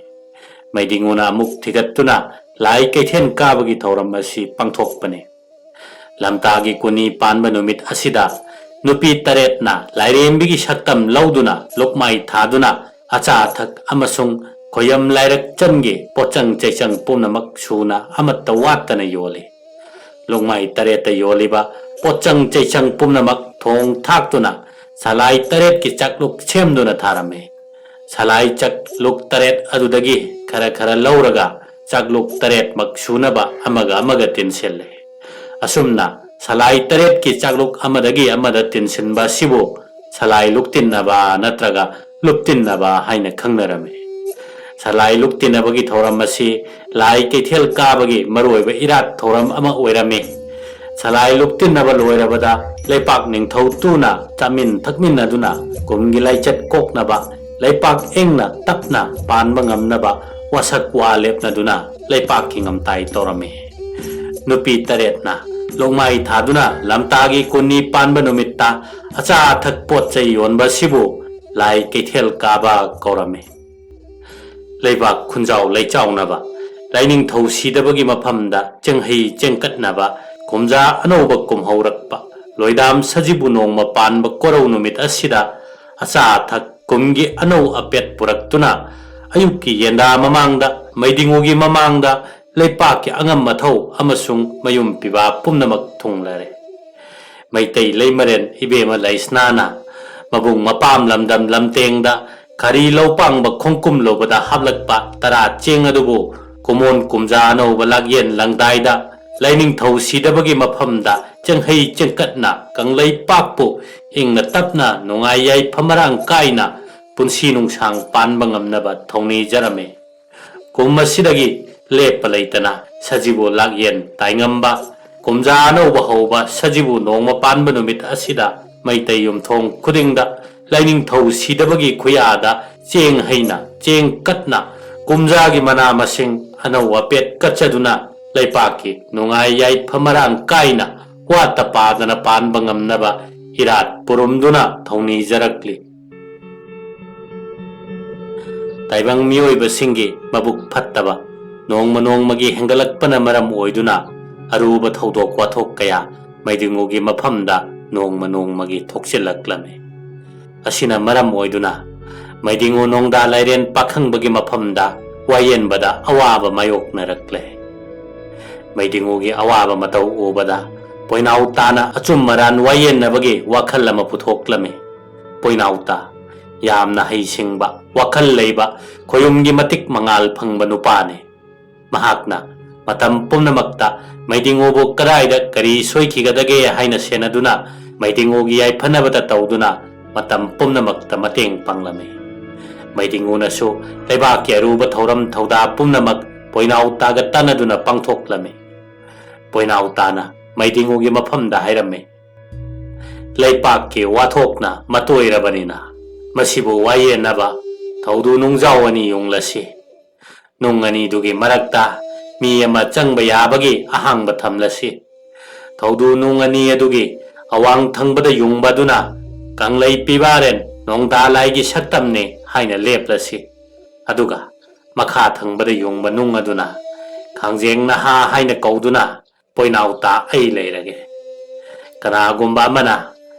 ꯃꯩꯗꯤꯡꯉꯨꯅ ꯑꯃꯨꯛ ꯊꯤꯒꯠꯇꯨꯅ ꯂꯥꯏ ꯀꯩꯊꯦꯜ ꯀꯥꯕꯒꯤ ꯊꯧꯔꯝ ꯑꯁꯤ ꯄꯥꯡꯊꯣꯛꯄꯅꯤ꯫ ꯂꯝꯇꯥꯒꯤ ꯀꯨꯟꯅꯤ ꯄꯥꯟꯕ ꯅꯨꯃꯤꯠ ꯑꯁꯤꯗ ꯅꯨꯄꯤ ꯇꯔꯦꯠꯅ ꯂꯥꯏꯔꯦꯝꯕꯤꯒꯤ ꯁꯛꯇꯝ ꯂꯧꯗꯨꯅ ꯂꯨꯛꯃꯥꯏ ꯊꯥꯗꯨꯅ ꯑꯆꯥ ꯑꯊꯛ ꯑꯃꯁꯨꯡ ꯈꯣꯌꯝ ꯂꯥꯏꯔꯛ ꯆꯟꯒꯤ ꯄꯣꯠꯆꯪ ꯆꯩꯆꯪ ꯄꯨꯝꯅꯃꯛ ꯁꯨꯅ ꯑꯃꯠꯇ ꯋꯥꯠꯇꯅ ꯌꯣꯜꯂꯤ꯫ ꯂꯨꯛꯃꯥꯏ ꯇꯔꯦꯠꯇ ꯌꯣꯜꯂꯤꯕ ꯄꯣꯠꯆꯪ ꯆꯩꯆꯪ ꯄꯨꯝꯅꯃꯛ ꯊꯣꯡ ꯊꯥꯛꯇꯨꯅ ꯁꯂꯥꯏ ꯇꯔꯦꯠꯀꯤ ꯆꯥꯛꯂꯨꯛ ꯁꯦꯝꯗꯨꯅ ꯊꯥꯔꯝꯃꯤ꯫ ꯁꯂꯥꯏ ꯆꯥꯛꯂꯨꯛ ꯇꯔꯦꯠ ꯑꯗꯨꯗꯒꯤ ꯈꯔ ꯈꯔ ꯂꯧꯔꯒ ꯆꯥꯛꯂꯨꯛ ꯇꯔꯦꯠꯃꯛ ꯁꯨꯅꯕ ꯑꯃꯒ ꯑꯃꯒ ꯇꯤꯟꯁꯤꯜꯂꯤ꯫ ꯑꯁꯨꯝꯅ ꯁꯂꯥꯏ ꯇꯔꯦꯠꯀꯤ ꯆꯥꯛꯂꯨꯛ ꯑꯃꯗꯒꯤ ꯑꯃꯗ ꯇꯤꯟꯁꯤꯟꯕ ꯑꯁꯤꯕꯨ ꯁꯂꯥꯏ ꯂꯨꯛꯇꯤꯟꯅꯕ ꯅꯠꯇ꯭ꯔꯒ ꯂꯨꯞꯇꯤꯟꯅꯕ ꯍꯥꯏꯅ ꯈꯪꯅꯔꯝꯃꯤ꯫ ꯁꯂꯥꯏ ꯂꯨꯛꯇꯤꯟꯅꯕꯒꯤ ꯊꯧꯔꯝ ꯑꯁꯤ ꯂꯥꯏ ꯀꯩꯊꯦꯜ ꯀꯥꯕꯒꯤ ꯃꯔꯨꯑꯣꯏꯕ ꯏꯔꯥꯠ ꯊꯧꯔꯝ ꯑꯃ ꯑꯣꯏꯔꯝꯃꯤ꯫ ꯁꯂꯥꯏ ꯂꯨꯛꯇꯤꯟꯅꯕ ꯂꯣꯏꯔꯕꯗ ꯂꯩꯄꯥꯛ ꯅꯤꯡꯊꯧ ꯇꯨꯅ ꯆꯥꯃꯤꯟ ꯊꯛꯃꯤꯟꯅꯗꯨꯅ ꯀꯨꯝꯒꯤ ꯂꯥꯏꯆꯠ ꯀꯣꯛꯅꯕ ꯂꯩꯄꯥꯛ ꯏꯪꯅ ꯇꯞꯅ ꯄꯥꯟꯕ ꯉꯝꯅꯕ ꯋꯥꯁꯛ ꯋꯥ ꯂꯦꯞꯅꯗꯨꯅ ꯂꯩꯄꯥꯛꯀꯤ ꯉꯝꯇꯥꯏ ꯇꯧꯔꯝꯃꯤ꯫ ꯅꯨꯄꯤ ꯇꯔꯦꯠꯅ ꯂꯣꯛꯃꯥꯏ ꯊꯥꯗꯨꯅ ꯂꯝꯇꯥꯒꯤ ꯀꯨꯟꯅꯤ ꯄꯥꯟꯕ ꯅꯨꯃꯤꯠꯇ ꯑꯆꯥ ꯑꯊꯛ ꯄꯣꯠ ꯆꯩ ꯌꯣꯟꯕ ꯑꯁꯤꯕꯨ ꯂꯥꯏ ꯀꯩꯊꯦꯜ ꯀꯥꯕ ꯀꯧꯔꯝꯃꯤ꯫ ꯂꯩꯕꯥꯛ ꯈꯨꯟꯖꯥꯎ ꯂꯩꯆꯥꯎꯅꯕ, ꯂꯥꯏꯅꯤꯡꯊꯧ ꯁꯤꯗꯕꯒꯤ ꯃꯐꯝꯗ ꯆꯦꯡꯍꯩ ꯆꯦꯡꯀꯠꯅꯕ, ꯀꯨꯝꯖꯥ ꯑꯅꯧꯕ ꯀꯨꯝꯍꯧꯔꯛꯄ, ꯂꯣꯏꯗꯥꯝ ꯁꯖꯤꯕꯨ ꯅꯣꯡꯃ ꯄꯥꯟꯕ ꯀꯣꯔꯧ ꯅꯨꯃꯤꯠ ꯑꯁꯤꯗ ꯑꯆꯥ ꯑꯊꯛ ꯀꯨꯝꯒꯤ ꯑꯅꯧ ꯑꯄꯦꯠ ꯄꯨꯔꯛꯇꯨꯅ ꯑꯌꯨꯛꯀꯤ ꯌꯦꯟꯗꯥ ꯃꯃꯥꯡꯗ, ꯃꯩꯗꯤꯡꯉꯨꯒꯤ ꯃꯃꯥꯡꯗ ꯂꯩꯄꯥꯛꯀꯤ ꯑꯉꯝ ꯑꯊꯧ ꯑꯃꯁꯨꯡ ꯃꯌꯨꯝ ꯄꯤꯕꯥ ꯄꯨꯝꯅꯃꯛ ꯊꯨꯡꯂꯔꯦ꯫ ꯃꯩꯇꯩ ꯂꯩꯃꯔꯦꯟ ꯏꯕꯦꯝꯃ ꯂꯩꯁꯅꯥꯅ ꯃꯕꯨꯡ ꯃꯄꯥꯝ ꯂꯝꯗꯝ ꯂꯝꯇꯦꯡꯗ ꯈꯔꯤ ꯂꯧꯄꯥꯡꯕ ꯈꯣꯡꯀꯨꯝ ꯂꯨꯕꯗ ꯍꯥꯞꯂꯛꯄ ꯇꯔꯥ ꯆꯦꯡ ꯑꯗꯨꯕꯨ ꯀꯨꯃꯣꯟ ꯀꯨꯝꯖꯥ ꯑꯅꯧꯕ ꯂꯥꯛꯌꯦꯟ ꯂꯪꯗꯥꯏꯗ ꯂꯥꯏꯅꯤꯡꯊꯧ ꯁꯤꯗꯕꯒꯤ ꯃꯐꯝꯗ ꯆꯦꯡꯍꯩ ꯆꯦꯡꯀꯠꯅ ꯀꯪꯂꯩꯄꯥꯛꯄꯨ ꯏꯪꯅ ꯇꯞꯅ ꯅꯨꯡꯉꯥꯏ ꯌꯥꯏꯐ ꯃꯔꯥꯡ ꯀꯥꯏꯅ ꯄꯨꯟꯁꯤ ꯅꯨꯡꯁꯥꯡ ꯄꯥꯟꯕ ꯉꯝꯅꯕ ꯊꯧꯅꯤꯖꯔꯝꯃꯤ꯫ ꯀꯨꯝ ꯑꯁꯤꯗꯒꯤ ꯂꯦꯞꯄ ꯂꯩꯇꯅ ꯁꯖꯤꯕꯨ ꯂꯥꯛꯌꯦꯟ ꯇꯥꯏꯉꯝꯕ, ꯀꯨꯝꯖꯥ ꯑꯅꯧꯕ ꯍꯧꯕ ꯁꯖꯤꯕꯨ ꯅꯣꯡꯃ ꯄꯥꯟꯕ ꯅꯨꯃꯤꯠ ꯑꯁꯤꯗ ꯃꯩꯇꯩ ꯌꯨꯝꯊꯣꯡ ꯈꯨꯗꯤꯡꯗ ꯂꯥꯏꯅꯤꯡꯊꯧ ꯁꯤꯗꯕꯒꯤ ꯈꯨꯌꯥꯗ ꯆꯦꯡ ꯍꯩꯅ ꯆꯦꯡ ꯀꯠꯅ ꯀꯨꯝꯖꯥꯒꯤ ꯃꯅꯥ ꯃꯁꯤꯡ ꯑꯅꯧ ꯑꯄꯦꯠ ꯀꯠꯆꯗꯨꯅ ꯂꯩꯄꯥꯛꯀꯤ ꯅꯨꯡꯉꯥꯏ ꯌꯥꯏꯐ ꯃꯔꯥꯡ ꯀꯥꯏꯅ ꯋꯥꯠꯇ ꯄꯥꯗꯅ ꯄꯥꯟꯕ ꯉꯝꯅꯕ ꯏꯔꯥꯠ ꯄꯨꯔꯨꯝꯗꯨꯅ ꯊꯧꯅꯤꯖꯔꯛꯂꯤ꯫ ꯇꯥꯏꯕꯪ ꯃꯤꯑꯣꯏꯕꯁꯤꯡꯒꯤ ꯃꯕꯨꯛ ꯐꯠꯇꯕ ꯅꯣꯡꯃ ꯅꯣꯡꯃꯒꯤ ꯍꯦꯟꯒꯠꯂꯛꯄꯅ ꯃꯔꯝ ꯑꯣꯏꯗꯨꯅ ꯑꯔꯨꯕ ꯊꯧꯗꯣꯛ ꯋꯥꯊꯣꯛ ꯀꯌꯥ ꯃꯩꯗꯤꯡꯉꯨꯒꯤ ꯃꯐꯝꯗ ꯅꯣꯡꯃ ꯅꯣꯡꯃꯒꯤ ꯊꯣꯛꯆꯤꯜꯂꯛꯂꯝꯃꯤ꯫ ꯑꯁꯤꯅ ꯃꯔꯝ ꯑꯣꯏꯗꯨꯅ ꯃꯩꯗꯤꯡꯉꯨ ꯅꯣꯡꯗꯥ ꯂꯥꯏꯔꯦꯟ ꯄꯥꯈꯪꯕꯒꯤ ꯃꯐꯝꯗ ꯋꯥꯌꯦꯟꯕꯗ ꯑꯋꯥꯕ ꯃꯥꯌꯣꯛꯅꯔꯛꯂꯦ꯫ ꯃꯩꯗꯤꯡꯉꯨꯒꯤ ꯑꯋꯥꯕ ꯃꯇꯧ ꯎꯕꯗ ꯄꯣꯏꯅꯥꯎ ꯇꯥꯅ ꯑꯆꯨꯝ ꯑꯔꯥꯟ ꯋꯥꯌꯦꯟꯅꯕꯒꯤ ꯋꯥꯈꯜ ꯑꯃ ꯄꯨꯊꯣꯛꯂꯝꯃꯤ꯫ ꯄꯣꯏꯅꯥꯎ ꯇꯥ ꯌꯥꯝꯅ ꯍꯩꯁꯤꯡꯕ, ꯋꯥꯈꯜ ꯂꯩꯕ, ꯈꯣꯌꯨꯝꯒꯤ ꯃꯇꯤꯛ ꯃꯉꯥꯜ ꯐꯪꯕ ꯅꯨꯄꯥꯅꯤ꯫ ꯃꯍꯥꯛꯅ ꯃꯇꯝ ꯄꯨꯝꯅꯃꯛꯇ ꯃꯩꯗꯤꯡꯉꯨꯕꯨ ꯀꯗꯥꯏꯗ ꯀꯔꯤ ꯁꯣꯏꯈꯤꯒꯗꯒꯦ ꯍꯥꯏꯅ ꯁꯦꯟꯅꯗꯨꯅ ꯃꯩꯗꯤꯡꯉꯨꯒꯤ ꯌꯥꯏꯐꯅꯕꯇ ꯇꯧꯗꯨꯅ ꯃꯇꯝ ꯄꯨꯝꯅꯃꯛꯇ ꯃꯇꯦꯡ ꯄꯥꯡꯂꯝꯃꯤ꯫ ꯃꯩꯗꯤꯡꯉꯨꯅꯁꯨ ꯂꯩꯕꯥꯛꯀꯤ ꯑꯔꯨꯕ ꯊꯧꯔꯝ ꯊꯧꯗꯥ ꯄꯨꯝꯅꯃꯛ ꯄꯣꯏꯅꯥꯎ ꯇꯥꯒ ꯇꯥꯟꯅꯗꯨꯅ ꯄꯥꯡꯊꯣꯛꯂꯝꯃꯤ꯫ ꯄꯣꯏꯅꯥꯎ ꯇꯥꯅ ꯃꯩꯗꯤꯡꯉꯨꯒꯤ ꯃꯐꯝꯗ ꯍꯥꯏꯔꯝꯃꯤ, "ꯂꯩꯄꯥꯛꯀꯤ ꯋꯥꯊꯣꯛꯅ ꯃꯇꯣꯏꯔꯕꯅꯤꯅ ꯃꯁꯤꯕꯨ ꯋꯥꯌꯦꯟꯅꯕ ꯊꯧꯗꯨ ꯅꯨꯡꯖꯥꯎ ꯑꯅꯤ ꯌꯨꯡꯂꯁꯤ꯫ ꯅꯨꯡ ꯑꯅꯤꯗꯨꯒꯤ ꯃꯔꯛꯇ ꯃꯤ ꯑꯃ ꯆꯪꯕ ꯌꯥꯕꯒꯤ ꯑꯍꯥꯡꯕ ꯊꯝꯂꯁꯤ꯫ ꯊꯧꯗꯨ ꯅꯨꯡ ꯑꯅꯤ ꯑꯗꯨꯒꯤ ꯑꯋꯥꯡ ꯊꯪꯕꯗ ꯌꯨꯡꯕ ꯑꯗꯨꯅ ꯀꯪꯂꯩ ꯄꯤꯕꯥꯔꯦꯟ ꯅꯣꯡꯗꯥ ꯂꯥꯏꯒꯤ ꯁꯛꯇꯝꯅꯤ ꯍꯥꯏꯅ ꯂꯦꯞꯂꯁꯤ꯫ ꯑꯗꯨꯒ ꯃꯈꯥ ꯊꯪꯕꯗ ꯌꯨꯡꯕ ꯅꯨꯡ ꯑꯗꯨꯅ ꯈꯥꯡꯖꯦꯡ ꯅꯍꯥ ꯍꯥꯏꯅ ꯀꯧꯗꯨꯅ ꯄꯣꯏꯅꯥꯎ ꯇꯥ ꯑꯩ ꯂꯩꯔꯒꯦ꯫ ꯀꯅꯥꯒꯨꯝꯕ ꯑꯃꯅ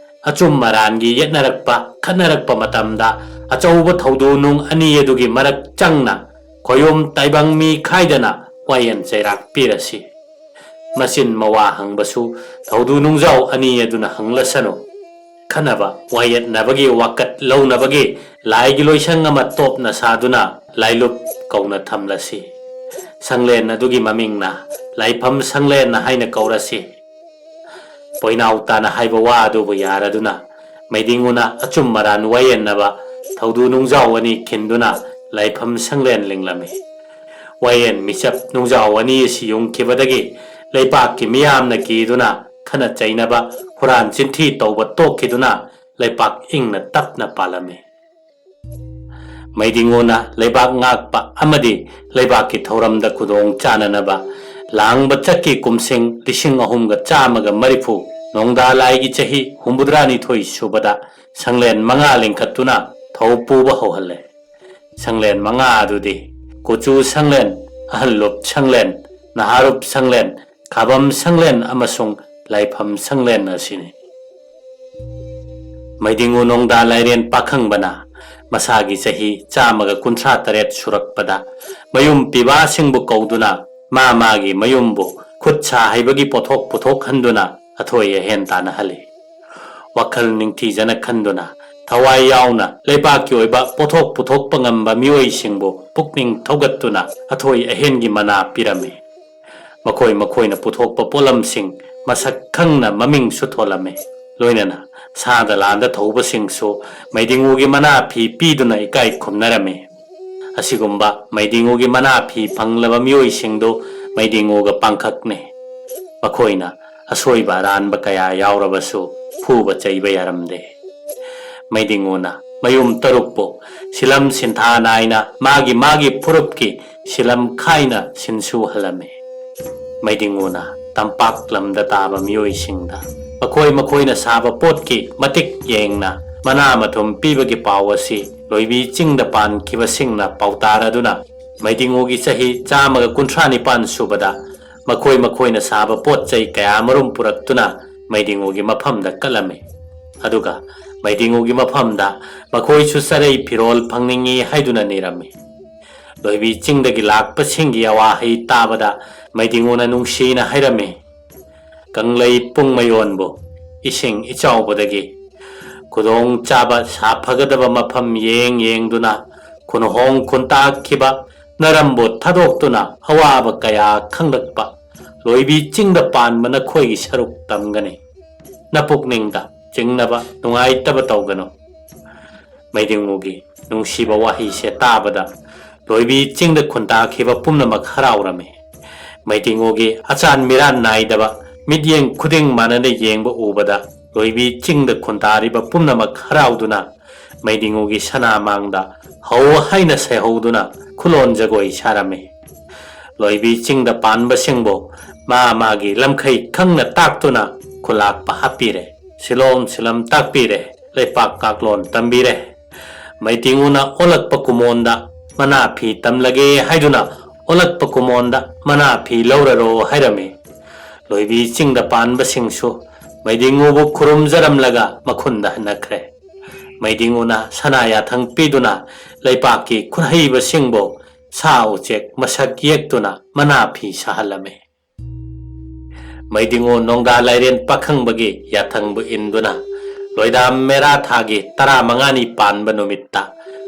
ꯑꯆꯨꯝ ꯑꯔꯥꯟꯒꯤ ꯌꯦꯠꯅꯔꯛꯄ, ꯈꯠꯅꯔꯛꯄ ꯃꯇꯝꯗ ꯑꯆꯧꯕ ꯊꯧꯗꯨ ꯅꯨꯡ ꯑꯅꯤ ꯑꯗꯨꯒꯤ ꯃꯔꯛ ꯆꯪꯅ ꯈꯣꯌꯨꯝ ꯇꯥꯏꯕꯪ ꯃꯤ ꯈꯥꯏꯗꯅ ꯋꯥꯌꯦꯟ ꯆꯩꯔꯥꯛ ꯄꯤꯔꯁꯤ꯫ ꯃꯆꯤꯟ ꯃꯋꯥ ꯍꯪꯕꯁꯨ ꯊꯧꯗꯨ ꯅꯨꯡꯖꯥꯎ ꯑꯅꯤ ꯑꯗꯨꯅ ꯍꯪꯂꯁꯅꯨ꯫ ꯈꯟꯅꯕ ꯋꯥꯌꯦꯠꯅꯕꯒꯤ ꯋꯥꯀꯠ ꯂꯧꯅꯕꯒꯤ ꯂꯥꯏꯒꯤ ꯂꯣꯏꯁꯪ ꯑꯃ ꯇꯣꯞꯅ ꯁꯥꯗꯨꯅ ꯂꯥꯏꯂꯨꯞ ꯀꯧꯅ ꯊꯝꯂꯁꯤ꯫ ꯁꯪꯂꯦꯟ ꯑꯗꯨꯒꯤ ꯃꯃꯤꯡꯅ ꯂꯥꯏꯐꯝ ꯁꯪꯂꯦꯟ ꯍꯥꯏꯅ ꯀꯧꯔꯁꯤ꯫" ꯄꯣꯏꯅꯥꯎ ꯇꯥꯅ ꯍꯥꯏꯕ ꯋꯥ ꯑꯗꯨꯕꯨ ꯌꯥꯔꯗꯨꯅ ꯃꯩꯗꯤꯡꯉꯨꯅ ꯑꯆꯨꯝ ꯑꯔꯥꯟ ꯋꯥꯌꯦꯟꯅꯕ ꯊꯧꯗꯨ ꯅꯨꯡꯖꯥꯎ ꯑꯅꯤ ꯈꯤꯟꯗꯨꯅ ꯂꯥꯏꯐꯝ ꯁꯪꯂꯦꯟ ꯂꯤꯡꯂꯝꯃꯤ꯫ ꯋꯥꯌꯦꯟ ꯃꯤꯆꯞ ꯅꯨꯡꯖꯥꯎ ꯑꯅꯤ ꯑꯁꯤ ꯌꯨꯡꯈꯤꯕꯗꯒꯤ ꯂꯩꯕꯥꯛꯀꯤ ꯃꯤꯌꯥꯝꯅ ꯀꯤꯗꯨꯅ ꯈꯠꯅ ꯆꯩꯅꯕ, ꯍꯨꯔꯥꯟ ꯆꯤꯟꯊꯤ ꯇꯧꯕ ꯇꯣꯛꯈꯤꯗꯨꯅ ꯂꯩꯄꯥꯛ ꯏꯪꯅ ꯇꯞꯅ ꯄꯥꯜꯂꯝꯃꯤ꯫ ꯃꯩꯗꯤꯡꯉꯨꯅ ꯂꯩꯕꯥꯛ ꯉꯥꯛꯄ ꯑꯃꯗꯤ ꯂꯩꯕꯥꯛꯀꯤ ꯊꯧꯔꯝꯗ ꯈꯨꯗꯣꯡ ꯆꯥꯅꯅꯕ ꯂꯥꯡꯕ ꯆꯠꯈꯤ꯫ ꯀꯨꯝꯁꯤꯡ ꯂꯤꯁꯤꯡ ꯑꯍꯨꯝꯒ ꯆꯥꯝꯃꯒ ꯃꯔꯤꯐꯨ, ꯅꯣꯡꯗꯥ ꯂꯥꯏꯒꯤ ꯆꯍꯤ ꯍꯨꯝꯐꯨꯇꯔꯥꯅꯤꯊꯣꯏ ꯁꯨꯕꯗ ꯁꯪꯂꯦꯟ ꯃꯉꯥ ꯂꯤꯡꯈꯠꯇꯨꯅ ꯊꯧ ꯄꯨꯕ ꯍꯧꯍꯜꯂꯦ꯫ ꯁꯪꯂꯦꯟ ꯃꯉꯥ ꯑꯗꯨꯗꯤ ꯀꯨꯆꯨ ꯁꯪꯂꯦꯟ, ꯑꯍꯜꯂꯨꯞ ꯁꯪꯂꯦꯟ, ꯅꯍꯥꯔꯨꯞ ꯁꯪꯂꯦꯟ, ꯈꯥꯕꯝ ꯁꯪꯂꯦꯟ ꯑꯃꯁꯨꯡ ꯂꯥꯏꯐꯝ ꯁꯪꯂꯦꯟ ꯑꯁꯤꯅꯤ꯫ ꯃꯩꯗꯤꯡꯉꯨ ꯅꯣꯡꯗꯥ ꯂꯥꯏꯔꯦꯟ ꯄꯥꯈꯪꯕꯅ ꯃꯁꯥꯒꯤ ꯆꯍꯤ ꯆꯥꯝꯃꯒ ꯀꯨꯟꯊ꯭ꯔꯥ ꯇꯔꯦꯠ ꯁꯨꯔꯛꯄꯗ ꯃꯌꯨꯝ ꯄꯤꯕꯥꯁꯤꯡꯕꯨ ꯀꯧꯗꯨꯅ ꯃꯥ ꯃꯥꯒꯤ ꯃꯌꯨꯝꯕꯨ ꯈꯨꯠ ꯁꯥ ꯍꯩꯕꯒꯤ ꯄꯣꯠꯊꯣꯛ ꯄꯨꯊꯣꯛꯍꯟꯗꯨꯅ ꯑꯊꯣꯏ ꯑꯍꯦꯟ ꯇꯥꯟꯅꯍꯜꯂꯤ꯫ ꯋꯥꯈꯜ ꯅꯤꯡꯊꯤꯖꯅ ꯈꯟꯗꯨꯅ ꯊꯋꯥꯏ ꯌꯥꯎꯅ ꯂꯩꯕꯥꯛꯀꯤ ꯑꯣꯏꯕ ꯄꯣꯠꯊꯣꯛ ꯄꯨꯊꯣꯛꯄ ꯉꯝꯕ ꯃꯤꯑꯣꯏꯁꯤꯡꯕꯨ ꯄꯨꯛꯅꯤꯡ ꯊꯧꯒꯠꯇꯨꯅ ꯑꯊꯣꯏ ꯑꯍꯦꯟꯒꯤ ꯃꯅꯥ ꯄꯤꯔꯝꯃꯤ꯫ ꯃꯈꯣꯏ ꯃꯈꯣꯏꯅ ꯄꯨꯊꯣꯛꯄ ꯄꯣꯠꯂꯝꯁꯤꯡ ꯃꯁꯛ ꯈꯪꯅ ꯃꯃꯤꯡꯁꯨ ꯊꯣꯜꯂꯝꯃꯤ꯫ ꯂꯣꯏꯅꯅ ꯁꯥꯗ ꯂꯥꯟꯗ ꯊꯧꯕꯁꯤꯡꯁꯨ ꯃꯩꯗꯤꯡꯉꯨꯒꯤ ꯃꯅꯥ ꯐꯤ ꯄꯤꯗꯨꯅ ꯏꯀꯥꯏ ꯈꯨꯝꯅꯔꯝꯃꯤ꯫ ꯑꯁꯤꯒꯨꯝꯕ ꯃꯩꯗꯤꯡꯉꯨꯒꯤ ꯃꯅꯥ ꯐꯤ ꯐꯪꯂꯕ ꯃꯤꯑꯣꯏꯁꯤꯡꯗꯨ ꯃꯩꯗꯤꯡꯉꯨꯒ ꯄꯥꯡꯈꯛꯅꯤ꯫ ꯃꯈꯣꯏꯅ ꯑꯁꯣꯏꯕ ꯑꯔꯥꯟꯕ ꯀꯌꯥ ꯌꯥꯎꯔꯕꯁꯨ ꯐꯨꯕ ꯆꯩꯕ ꯌꯥꯔꯝꯗꯦ꯫ ꯃꯩꯗꯤꯡꯉꯨꯅ ꯃꯌꯨꯝ ꯇꯔꯨꯛꯄꯨ ꯁꯤꯂꯝ ꯁꯤꯟꯊꯥ ꯅꯥꯏꯅ ꯃꯥꯒꯤ ꯃꯥꯒꯤ ꯐꯨꯔꯨꯞꯀꯤ ꯁꯤꯂꯝ ꯈꯥꯏꯅ ꯁꯤꯟꯁꯨꯍꯜꯂꯝꯃꯤ꯫ ꯃꯩꯗꯤꯡꯉꯨꯅ ꯇꯝꯄꯥꯛ ꯂꯝꯗ ꯇꯥꯕ ꯃꯤꯑꯣꯏꯁꯤꯡꯗ ꯃꯈꯣꯏ ꯃꯈꯣꯏꯅ ꯁꯥꯕ ꯄꯣꯠꯀꯤ ꯃꯇꯤꯛ ꯌꯦꯡꯅ ꯃꯅꯥ ꯃꯊꯨꯝ ꯄꯤꯕꯒꯤ ꯄꯥꯎ ꯑꯁꯤ ꯂꯣꯏꯕꯤ ꯆꯤꯡꯗ ꯄꯥꯟꯈꯤꯕꯁꯤꯡꯅ ꯄꯥꯎꯇꯥꯔꯗꯨꯅ ꯃꯩꯗꯤꯡꯉꯨꯒꯤ ꯆꯍꯤ ꯆꯥꯝꯃꯒ ꯀꯨꯟꯊ꯭ꯔꯥ ꯅꯤꯄꯥꯟ ꯁꯨꯕꯗ ꯃꯈꯣꯏ ꯃꯈꯣꯏꯅ ꯁꯥꯕ ꯄꯣꯠ ꯆꯩ ꯀꯌꯥꯃꯔꯨꯝ ꯄꯨꯔꯛꯇꯨꯅ ꯃꯩꯗꯤꯡꯉꯨꯒꯤ ꯃꯐꯝꯗ ꯀꯠꯂꯝꯃꯤ꯫ ꯑꯗꯨꯒ ꯃꯩꯗꯤꯡꯉꯨꯒꯤ ꯃꯐꯝꯗ ꯃꯈꯣꯏꯁꯨ ꯆꯔꯩ ꯐꯤꯔꯣꯜ ꯐꯪꯅꯤꯡꯏ ꯍꯥꯏꯗꯨꯅ ꯅꯤꯔꯝꯃꯤ꯫ ꯂꯣꯏꯕꯤ ꯆꯤꯡꯗꯒꯤ ꯂꯥꯛꯄꯁꯤꯡꯒꯤ ꯑꯋꯥꯍꯩ ꯇꯥꯕꯗ ꯃꯩꯗꯤꯡꯉꯨꯅ ꯅꯨꯡꯁꯤꯅ ꯍꯥꯏꯔꯝꯃꯤ, "ꯀꯪꯂꯩ ꯄꯨꯡꯃꯌꯣꯟꯕꯨ ꯏꯁꯤꯡ ꯏꯆꯥꯎꯕꯗꯒꯤ ꯈꯨꯗꯣꯡ ꯆꯥꯕ ꯁꯥꯐꯒꯗꯕ ꯃꯐꯝ ꯌꯦꯡ ꯌꯦꯡꯗꯨꯅ ꯈꯨꯟꯍꯣꯡ ꯈꯨꯟꯇꯥꯛꯈꯤꯕ ꯅꯔꯝꯕꯨ ꯊꯥꯗꯣꯛꯇꯨꯅ ꯑꯋꯥꯕ ꯀꯌꯥ ꯈꯪꯂꯛꯄ ꯂꯣꯏꯕꯤ ꯆꯤꯡꯗ ꯄꯥꯟꯕ ꯅꯈꯣꯏꯒꯤ ꯁꯔꯨꯛ ꯇꯝꯒꯅꯤ꯫ ꯅꯄꯨꯛꯅꯤꯡꯗ ꯆꯤꯡꯅꯕ ꯅꯨꯡꯉꯥꯏꯇꯕ ꯇꯧꯒꯅꯨ꯫ ꯃꯩꯗꯤꯡꯉꯨꯒꯤ ꯅꯨꯡꯁꯤꯕ ꯋꯥꯍꯩꯁꯦ ꯇꯥꯕꯗ ꯂꯣꯏꯕꯤ ꯆꯤꯡꯗ ꯈꯨꯟꯇꯥꯈꯤꯕ ꯄꯨꯝꯅꯃꯛ ꯍꯔꯥꯎꯔꯝꯃꯤ꯫ ꯃꯩꯗꯤꯡꯉꯨꯒꯤ ꯑꯆꯥꯟ ꯃꯤꯔꯥꯟ ꯅꯥꯏꯗꯕ ꯃꯤꯠꯌꯦꯡ ꯈꯨꯗꯤꯡ ꯃꯥꯟꯅꯅ ꯌꯦꯡꯕ ꯎꯕꯗ ꯂꯣꯏꯕꯤ ꯆꯤꯡꯗ ꯈꯨꯟꯇꯥꯔꯤꯕ ꯄꯨꯝꯅꯃꯛ ꯍꯔꯥꯎꯗꯨꯅ ꯃꯩꯗꯤꯡꯉꯨꯒꯤ ꯁꯅꯥ ꯃꯥꯡꯗ ꯍꯧ ꯍꯥꯏꯅ ꯁꯩꯍꯧꯗꯨꯅ ꯈꯨꯂꯣꯟ ꯖꯒꯣꯏ ꯁꯥꯔꯝꯃꯤ꯫ ꯂꯣꯏꯕꯤ ꯆꯤꯡꯗ ꯄꯥꯟꯕꯁꯤꯡꯕꯨ ꯃꯥ ꯃꯥꯒꯤ ꯂꯝꯈꯩ ꯈꯪꯅ ꯇꯥꯛꯇꯨꯅ ꯈꯨꯂꯥꯛꯄ ꯍꯥꯞꯄꯤꯔꯦ꯫ ꯁꯤꯂꯣꯝ ꯁꯤꯂꯝ ꯇꯥꯛꯄꯤꯔꯦ꯫ ꯂꯩꯄꯥꯛ ꯀꯥꯛꯂꯣꯟ ꯇꯝꯕꯤꯔꯦ꯫ ꯃꯩꯗꯤꯡꯉꯨꯅ ꯑꯣꯜꯂꯛꯄ ꯀꯨꯃꯣꯟꯗ ꯃꯅꯥ ꯐꯤ ꯇꯝꯂꯒꯦ ꯍꯥꯏꯗꯨꯅ ꯑꯣꯜꯂꯛꯄ ꯀꯨꯃꯣꯟꯗ ꯃꯅꯥ ꯐꯤ ꯂꯧꯔꯔꯣ ꯍꯥꯏꯔꯝꯃꯤ꯫ ꯂꯣꯏꯕꯤ ꯆꯤꯡꯗ ꯄꯥꯟꯕꯁꯤꯡꯁꯨ ꯃꯩꯗꯤꯡꯉꯨꯕꯨ ꯈꯨꯔꯨꯝꯖꯔꯝꯂꯒ ꯃꯈꯨꯟꯗ ꯍꯟꯅꯈ꯭ꯔꯦ꯫ ꯃꯩꯗꯤꯡꯉꯨꯅ ꯁꯅꯥ ꯌꯥꯊꯪ ꯄꯤꯗꯨꯅ ꯂꯩꯄꯥꯛꯀꯤ ꯈꯨꯠꯍꯩꯕꯁꯤꯡꯕꯨ ꯁꯥ ꯎꯆꯦꯛ ꯃꯁꯛ ꯌꯦꯛꯇꯨꯅ ꯃꯅꯥ ꯐꯤ ꯁꯥꯍꯜꯂꯝꯃꯤ꯫ ꯃꯩꯗꯤꯡꯉꯨ ꯅꯣꯡꯗꯥ ꯂꯥꯏꯔꯦꯟ ꯄꯥꯈꯪꯕꯒꯤ ꯌꯥꯊꯪꯕꯨ ꯏꯟꯗꯨꯅ ꯂꯣꯏꯗꯥꯝ ꯃꯦꯔꯥ ꯊꯥꯒꯤ ꯇꯔꯥꯃꯉꯥꯅꯤ ꯄꯥꯟꯕ ꯅꯨꯃꯤꯠꯇ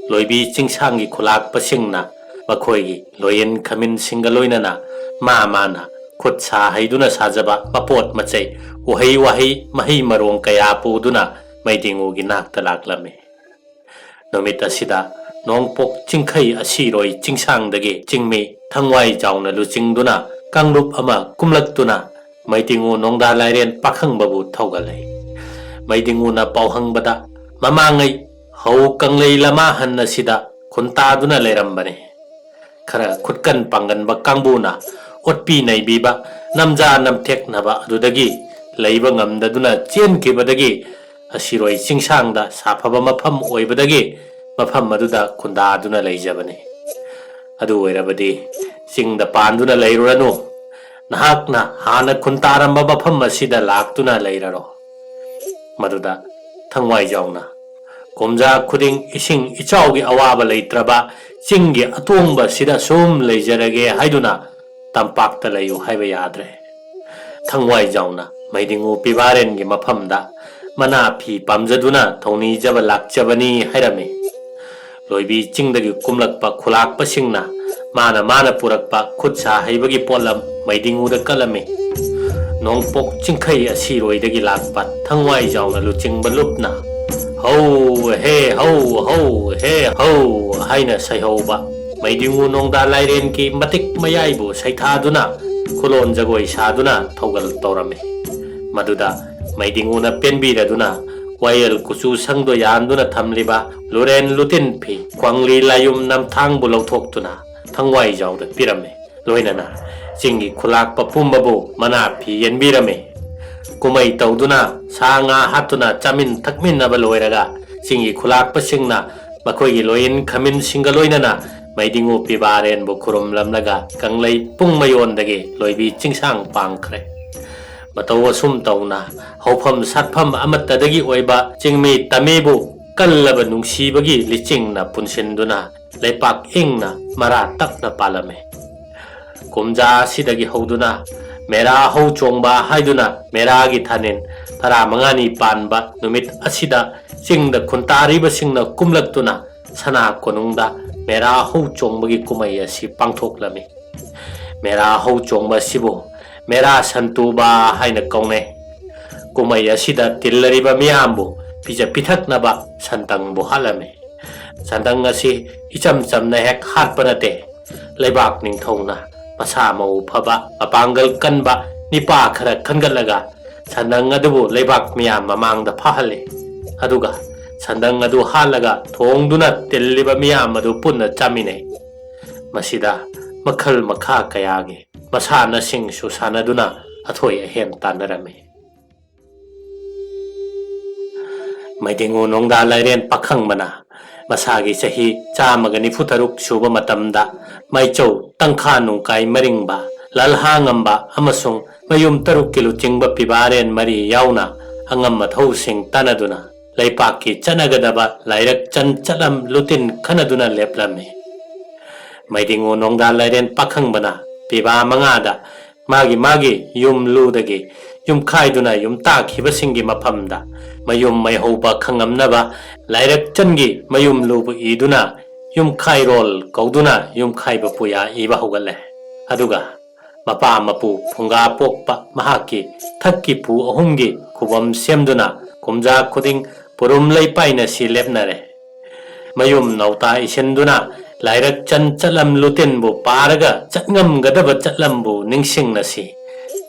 ꯂꯣꯏꯕꯤ ꯆꯤꯡꯁꯥꯡꯒꯤ ꯈꯨꯂꯥꯛꯄꯁꯤꯡꯅ ꯃꯈꯣꯏꯒꯤ ꯂꯣꯌꯦꯟ ꯈꯃꯤꯟꯁꯤꯡꯒ ꯂꯣꯏꯅꯅ ꯃꯥ ꯃꯥꯅ ꯈꯨꯠ ꯁꯥ ꯍꯩꯗꯨꯅ ꯁꯥꯖꯕ ꯃꯄꯣꯠ ꯃꯆꯩ, ꯎꯍꯩ ꯋꯥꯍꯩ, ꯃꯍꯩ ꯃꯔꯣꯡ ꯀꯌꯥ ꯄꯨꯗꯨꯅ ꯃꯩꯗꯤꯡꯉꯨꯒꯤ ꯅꯥꯛꯇ ꯂꯥꯛꯂꯝꯃꯤ꯫ ꯅꯨꯃꯤꯠ ꯑꯁꯤꯗ ꯅꯣꯡꯄꯣꯛ ꯆꯤꯡꯈꯩ ꯑꯁꯤꯔꯣꯏ ꯆꯤꯡꯁꯥꯡꯗꯒꯤ ꯆꯤꯡꯃꯤ ꯊꯪꯋꯥꯏ ꯖꯥꯎꯅ ꯂꯨꯆꯤꯡꯗꯨꯅ ꯀꯥꯡꯂꯨꯞ ꯑꯃ ꯀꯨꯝꯂꯛꯇꯨꯅ ꯃꯩꯗꯤꯡꯉꯨ ꯅꯣꯡꯗꯥ ꯂꯥꯏꯔꯦꯟ ꯄꯥꯈꯪꯕꯕꯨ ꯊꯧꯒꯠꯂꯦ꯫ ꯃꯩꯗꯤꯡꯉꯨꯅ ꯄꯥꯎꯍꯪꯕꯗ ꯃꯃꯥꯡꯉꯩ ꯍꯧ ꯀꯪꯂꯩ ꯂꯃꯥꯍꯟ ꯑꯁꯤꯗ ꯈꯨꯟꯇꯥꯗꯨꯅ ꯂꯩꯔꯝꯕꯅꯤ꯫ ꯈꯔ ꯈꯨꯠꯀꯟ ꯄꯥꯡꯒꯟꯕ ꯀꯥꯡꯕꯨꯅ ꯑꯣꯠꯄꯤ ꯅꯩꯕꯤꯕ, ꯅꯝꯖꯥ ꯅꯝꯊꯦꯛꯅꯕ ꯑꯗꯨꯗꯒꯤ ꯂꯩꯕ ꯉꯝꯗꯗꯨꯅ ꯆꯦꯟꯈꯤꯕꯗꯒꯤ ꯑꯁꯤꯔꯣꯏ ꯆꯤꯡꯁꯥꯡꯗ ꯁꯥꯐꯕ ꯃꯐꯝ ꯑꯣꯏꯕꯗꯒꯤ ꯃꯐꯝ ꯑꯗꯨꯗ ꯈꯨꯟꯗꯥꯗꯨꯅ ꯂꯩꯖꯕꯅꯤ꯫ ꯑꯗꯨ ꯑꯣꯏꯔꯕꯗꯤ ꯆꯤꯡꯗ ꯄꯥꯟꯗꯨꯅ ꯂꯩꯔꯨꯔꯅꯨ꯫ ꯅꯍꯥꯛꯅ ꯍꯥꯟꯅ ꯈꯨꯟꯇꯥꯔꯝꯕ ꯃꯐꯝ ꯑꯁꯤꯗ ꯂꯥꯛꯇꯨꯅ ꯂꯩꯔꯔꯣ꯫ ꯃꯗꯨꯗ ꯊꯪꯋꯥꯏꯖꯥꯎꯅ ꯀꯨꯝꯖꯥ ꯈꯨꯗꯤꯡ ꯏꯁꯤꯡ ꯏꯆꯥꯎꯒꯤ ꯑꯋꯥꯕ ꯂꯩꯇ꯭ꯔꯕ ꯆꯤꯡꯒꯤ ꯑꯇꯣꯡꯕ ꯑꯁꯤꯗ ꯁꯨꯝ ꯂꯩꯖꯔꯒꯦ ꯍꯥꯏꯗꯨꯅ ꯇꯝꯄꯥꯛꯇ ꯂꯩꯌꯨ ꯍꯥꯏꯕ ꯌꯥꯗ꯭ꯔꯦ꯫ ꯊꯪꯋꯥꯏꯖꯥꯎꯅ ꯃꯩꯗꯤꯡꯉꯨ ꯄꯤꯕꯥꯔꯦꯟꯒꯤ ꯃꯐꯝꯗ ꯃꯅꯥ ꯐꯤ ꯄꯥꯝꯖꯗꯨꯅ ꯊꯧꯅꯤꯖꯕ ꯂꯥꯛꯆꯕꯅꯤ ꯍꯥꯏꯔꯝꯃꯤ꯫ ꯂꯣꯏꯕꯤ ꯆꯤꯡꯗꯒꯤ ꯀꯨꯝꯂꯛꯄ ꯈꯨꯂꯥꯛꯄꯁꯤꯡꯅ ꯃꯥꯅ ꯃꯥꯅ ꯄꯨꯔꯛꯄ ꯈꯨꯠ ꯁꯥ ꯍꯩꯕꯒꯤ ꯄꯣꯠꯂꯝ ꯃꯩꯗꯤꯡꯉꯨꯗ ꯀꯠꯂꯝꯃꯤ꯫ ꯅꯣꯡꯄꯣꯛ ꯆꯤꯡꯈꯩ ꯑꯁꯤꯔꯣꯏꯗꯒꯤ ꯂꯥꯛꯄ ꯊꯪꯋꯥꯏꯖꯥꯎꯅ ꯂꯨꯆꯤꯡꯕ ꯂꯨꯞꯅ "ꯍꯧ ꯍꯦ ꯍꯧ, ꯍꯧ ꯍꯦ ꯍꯧ" ꯍꯥꯏꯅ ꯁꯩꯍꯧꯕ ꯃꯩꯗꯤꯡꯉꯨ ꯅꯣꯡꯗꯥ ꯂꯥꯏꯔꯦꯟꯒꯤ ꯃꯇꯤꯛ ꯃꯌꯥꯏꯕꯨ ꯁꯩꯊꯥꯗꯨꯅ ꯈꯨꯂꯣꯟ ꯖꯒꯣꯏ ꯁꯥꯗꯨꯅ ꯊꯧꯒꯜ ꯇꯧꯔꯝꯃꯤ꯫ ꯃꯗꯨꯗ ꯃꯩꯗꯤꯡꯉꯨꯅ ꯄꯦꯟꯕꯤꯔꯗꯨꯅ ꯋꯥꯌꯦꯜ ꯀꯨꯆꯨ ꯁꯪꯗꯣ ꯌꯥꯟꯗꯨꯅ ꯊꯝꯂꯤꯕ ꯂꯨꯔꯦꯟ ꯂꯨꯇꯤꯟ ꯐꯤ ꯀ꯭ꯋꯥꯡꯂꯤ ꯂꯥꯌꯨꯝ ꯅꯝꯊꯥꯡꯕꯨ ꯂꯧꯊꯣꯛꯇꯨꯅ ꯊꯪꯋꯥꯏꯖꯥꯎꯗ ꯄꯤꯔꯝꯃꯤ꯫ ꯂꯣꯏꯅꯅ ꯆꯤꯡꯒꯤ ꯈꯨꯂꯥꯛꯄ ꯄꯨꯝꯕꯕꯨ ꯃꯅꯥ ꯐꯤ ꯌꯦꯟꯕꯤꯔꯝꯃꯤ꯫ ꯀꯨꯝꯍꯩ ꯇꯧꯗꯨꯅ ꯁꯥ ꯉꯥ ꯍꯥꯠꯇꯨꯅ ꯆꯥꯃꯤꯟ ꯊꯛꯃꯤꯟꯅꯕ ꯂꯣꯏꯔꯒ ꯆꯤꯡꯒꯤ ꯈꯨꯂꯥꯛꯄꯁꯤꯡꯅ ꯃꯈꯣꯏꯒꯤ ꯂꯣꯏꯌꯤꯟ ꯈꯥꯃꯤꯟꯁꯤꯡꯒ ꯂꯣꯏꯅꯅ ꯃꯩꯗꯤꯡꯉꯨ ꯄꯤꯕꯥꯔꯦꯟꯕꯨ ꯈꯨꯔꯨꯝꯂꯝꯂꯒ ꯀꯪꯂꯩ ꯄꯨꯡꯃꯌꯣꯟꯗꯒꯤ ꯂꯣꯏꯕꯤ ꯆꯤꯡꯁꯥꯡ ꯄꯥꯡꯈ꯭ꯔꯦ꯫ ꯃꯇꯧ ꯑꯁꯨꯝ ꯇꯧꯅ ꯍꯧꯐꯝ ꯁꯥꯠꯐꯝ ꯑꯃꯠꯇꯗꯒꯤ ꯑꯣꯏꯕ ꯆꯤꯡꯃꯤ ꯇꯝꯃꯤꯕꯨ ꯀꯜꯂꯕ ꯅꯨꯡꯁꯤꯕꯒꯤ ꯂꯤꯆꯤꯡꯅ ꯄꯨꯟꯁꯤꯟꯗꯨꯅ ꯂꯩꯄꯥꯛ ꯏꯪꯅ ꯃꯔꯥ ꯇꯞꯅ ꯄꯥꯜꯂꯝꯃꯤ꯫ ꯀꯨꯝꯖꯥ ꯑꯁꯤꯗꯒꯤ ꯍꯧꯗꯨꯅ ꯃꯦꯔꯥ ꯍꯧ ꯆꯣꯡꯕ ꯍꯥꯏꯗꯨꯅ ꯃꯦꯔꯥꯒꯤ ꯊꯥꯅꯤꯟ ꯇꯔꯥꯃꯉꯥꯅꯤ ꯄꯥꯟꯕ ꯅꯨꯃꯤꯠ ꯑꯁꯤꯗ ꯆꯤꯡꯗ ꯈꯨꯟꯇꯥꯔꯤꯕꯁꯤꯡꯅ ꯀꯨꯝꯂꯛꯇꯨꯅ ꯁꯅꯥ ꯀꯣꯅꯨꯡꯗ ꯃꯦꯔꯥ ꯍꯧ ꯆꯣꯡꯕꯒꯤ ꯀꯨꯝꯍꯩ ꯑꯁꯤ ꯄꯥꯡꯊꯣꯛꯂꯝꯃꯤ꯫ ꯃꯦꯔꯥ ꯍꯧ ꯆꯣꯡꯕ ꯑꯁꯤꯕꯨ ꯃꯦꯔꯥ ꯁꯟꯇꯨꯕ ꯍꯥꯏꯅ ꯀꯧꯅꯩ꯫ ꯀꯨꯝꯍꯩ ꯑꯁꯤꯗ ꯇꯤꯜꯂꯔꯤꯕ ꯃꯤꯌꯥꯝꯕꯨ ꯄꯤꯖ ꯄꯤꯊꯛꯅꯕ ꯁꯟꯇꯪꯕꯨ ꯍꯥꯠꯂꯝꯃꯤ꯫ ꯁꯟꯇꯪ ꯑꯁꯤ ꯏꯆꯝ ꯆꯝꯅ ꯍꯦꯛ ꯍꯥꯠꯄ ꯅꯠꯇꯦ꯫ ꯂꯩꯕꯥꯛ ꯅꯤꯡꯊꯧꯅ ꯃꯁꯥ ꯃꯎ ꯐꯕ, ꯃꯄꯥꯡꯒꯜ ꯀꯟꯕ ꯅꯤꯄꯥ ꯈꯔ ꯈꯟꯒꯠꯂꯒ ꯁꯟꯗꯪ ꯑꯗꯨꯕꯨ ꯂꯩꯕꯥꯛ ꯃꯤꯌꯥꯝ ꯃꯃꯥꯡꯗ ꯐꯥꯍꯜꯂꯤ꯫ ꯑꯗꯨꯒ ꯁꯟꯗꯪ ꯑꯗꯨ ꯍꯥꯠꯂꯒ ꯊꯣꯡꯗꯨꯅ ꯇꯤꯜꯂꯤꯕ ꯃꯤꯌꯥꯝ ꯑꯗꯨ ꯄꯨꯟꯅ ꯆꯥꯃꯤꯟꯅꯩ꯫ ꯃꯁꯤꯗ ꯃꯈꯜ ꯃꯈꯥ ꯀꯌꯥꯒꯤ ꯃꯁꯥꯟꯅꯁꯤꯡꯁꯨ ꯁꯥꯟꯅꯗꯨꯅ ꯑꯊꯣꯏ ꯑꯍꯦꯟ ꯇꯥꯟꯅꯔꯝꯃꯤ꯫ ꯃꯩꯗꯤꯡꯉꯨ ꯅꯣꯡꯗꯥ ꯂꯥꯏꯔꯦꯟ ꯄꯥꯈꯪꯕꯅ ꯃꯁꯥꯒꯤ ꯆꯍꯤ ꯆꯥꯝꯃꯒ ꯅꯤꯐꯨ ꯇꯔꯨꯛ ꯁꯨꯕ ꯃꯇꯝꯗ ꯃꯥꯏꯆꯧ ꯇꯪꯈꯥ ꯅꯨꯡꯀꯥꯏ ꯃꯔꯤꯡꯕ, ꯂꯜꯍꯥ ꯉꯝꯕ ꯑꯃꯁꯨꯡ ꯃꯌꯨꯝ ꯇꯔꯨꯛꯀꯤ ꯂꯨꯆꯤꯡꯕ ꯄꯤꯕꯥꯔꯦꯟ ꯃꯔꯤ ꯌꯥꯎꯅ ꯑꯉꯝ ꯑꯊꯧꯁꯤꯡ ꯇꯥꯟꯅꯗꯨꯅ ꯂꯩꯄꯥꯛꯀꯤ ꯆꯠꯅꯒꯗꯕ ꯂꯥꯏꯔꯛ ꯆꯟ ꯆꯠꯂꯝ ꯂꯨꯇꯤꯟ ꯈꯟꯅꯗꯨꯅ ꯂꯦꯞꯂꯝꯃꯤ꯫ ꯃꯩꯗꯤꯡꯉꯨ ꯅꯣꯡꯗꯥ ꯂꯥꯏꯔꯦꯟ ꯄꯥꯈꯪꯕꯅ ꯄꯤꯕꯥ ꯃꯉꯥꯗ ꯃꯥꯒꯤ ꯃꯥꯒꯤ ꯌꯨꯝ ꯂꯨꯗꯒꯤ ꯌꯨꯝꯈꯥꯏꯗꯨꯅ ꯌꯨꯝꯇꯥꯛꯈꯤꯕꯁꯤꯡꯒꯤ ꯃꯐꯝꯗ ꯃꯌꯨꯝ ꯃꯩꯍꯧꯕ ꯈꯪꯉꯝꯅꯕ ꯂꯥꯏꯔꯛ ꯆꯟꯒꯤ ꯃꯌꯨꯝ ꯂꯨꯕ ꯏꯗꯨꯅ ꯌꯨꯝꯈꯥꯏꯔꯣꯜ ꯀꯧꯗꯨꯅ ꯌꯨꯝꯈꯥꯏꯕ ꯄꯨꯌꯥ ꯏꯕ ꯍꯧꯒꯠꯂꯦ꯫ ꯑꯗꯨꯒ ꯃꯄꯥ ꯃꯄꯨ ꯐꯨꯡꯒꯥ ꯄꯣꯛꯄ ꯃꯍꯥꯛꯀꯤ ꯊꯛꯀꯤ ꯄꯨ ꯑꯍꯨꯝꯒꯤ ꯈꯨꯕꯝ ꯁꯦꯝꯗꯨꯅ ꯀꯨꯝꯖꯥ ꯈꯨꯗꯤꯡ ꯄꯨꯔꯨꯝ ꯂꯩꯄꯥꯏꯅ ꯁꯤ ꯂꯦꯞꯅꯔꯦ꯫ ꯃꯌꯨꯝ ꯅꯧꯇꯥ ꯏꯁꯤꯟꯗꯨꯅ ꯂꯥꯏꯔꯛ ꯆꯟ ꯆꯠꯂꯝ ꯂꯨꯇꯤꯟꯕꯨ ꯄꯥꯔꯒ ꯆꯠꯉꯝꯒꯗꯕ ꯆꯠꯂꯝꯕꯨ ꯅꯤꯡꯁꯤꯡꯅꯁꯤ꯫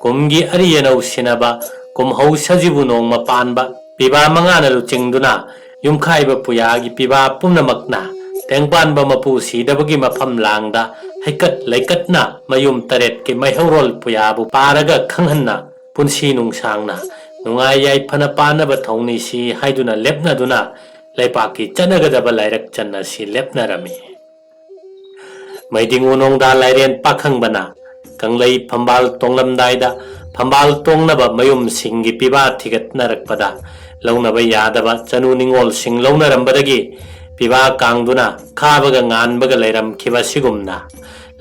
ꯀꯨꯝꯒꯤ ꯑꯔꯤ ꯑꯅꯧ ꯁꯤꯟꯅꯕ, ꯀꯨꯝꯍꯧ ꯁꯖꯤꯕꯨ ꯅꯣꯡꯃ ꯄꯥꯟꯕ, ꯄꯤꯕꯥ ꯃꯉꯥꯅ ꯂꯨꯆꯤꯡꯗꯨꯅ ꯌꯨꯝꯈꯥꯏꯕ ꯄꯨꯌꯥꯒꯤ ꯄꯤꯕꯥ ꯄꯨꯝꯅꯃꯛꯅ ꯇꯦꯡꯄꯥꯟꯕ ꯃꯄꯨ ꯁꯤꯗꯕꯒꯤ ꯃꯐꯝ ꯂꯥꯡꯗ ꯍꯩꯀꯠ ꯂꯩꯀꯠꯅ ꯃꯌꯨꯝ ꯇꯔꯦꯠꯀꯤ ꯃꯩꯍꯧꯔꯣꯜ ꯄꯨꯌꯥꯕꯨ ꯄꯥꯔꯒ ꯈꯪꯍꯟꯅ ꯄꯨꯟꯁꯤ ꯅꯨꯡꯁꯥꯡꯅ ꯅꯨꯡꯉꯥꯏ ꯌꯥꯏꯐꯅ ꯄꯥꯟꯅꯕ ꯊꯧꯅꯤꯁꯤ ꯍꯥꯏꯗꯨꯅ ꯂꯦꯞꯅꯗꯨꯅ ꯂꯩꯄꯥꯛꯀꯤ ꯆꯠꯅꯒꯗꯕ ꯂꯥꯏꯔꯛ ꯆꯟ ꯑꯁꯤ ꯂꯦꯞꯅꯔꯝꯃꯤ꯫ ꯃꯩꯗꯤꯡꯉꯨ ꯅꯣꯡꯗꯥ ꯂꯥꯏꯔꯦꯟ ꯄꯥꯈꯪꯕꯅ ꯀꯪꯂꯩ ꯐꯝꯕꯥꯜ ꯇꯣꯡꯂꯝꯗꯥꯏꯗ ꯐꯝꯕꯥꯜ ꯇꯣꯡꯅꯕ ꯃꯌꯨꯝꯁꯤꯡꯒꯤ ꯄꯤꯕꯥ ꯊꯤꯒꯠꯅꯔꯛꯄꯗ ꯂꯧꯅꯕ ꯌꯥꯗꯕ ꯆꯅꯨ ꯅꯤꯡꯉꯣꯜꯁꯤꯡ ꯂꯧꯅꯔꯝꯕꯗꯒꯤ ꯄꯤꯕꯥ ꯀꯥꯡꯗꯨꯅ ꯈꯥꯕꯒ ꯉꯥꯟꯕꯒ ꯂꯩꯔꯝꯈꯤꯕ ꯑꯁꯤꯒꯨꯝꯅ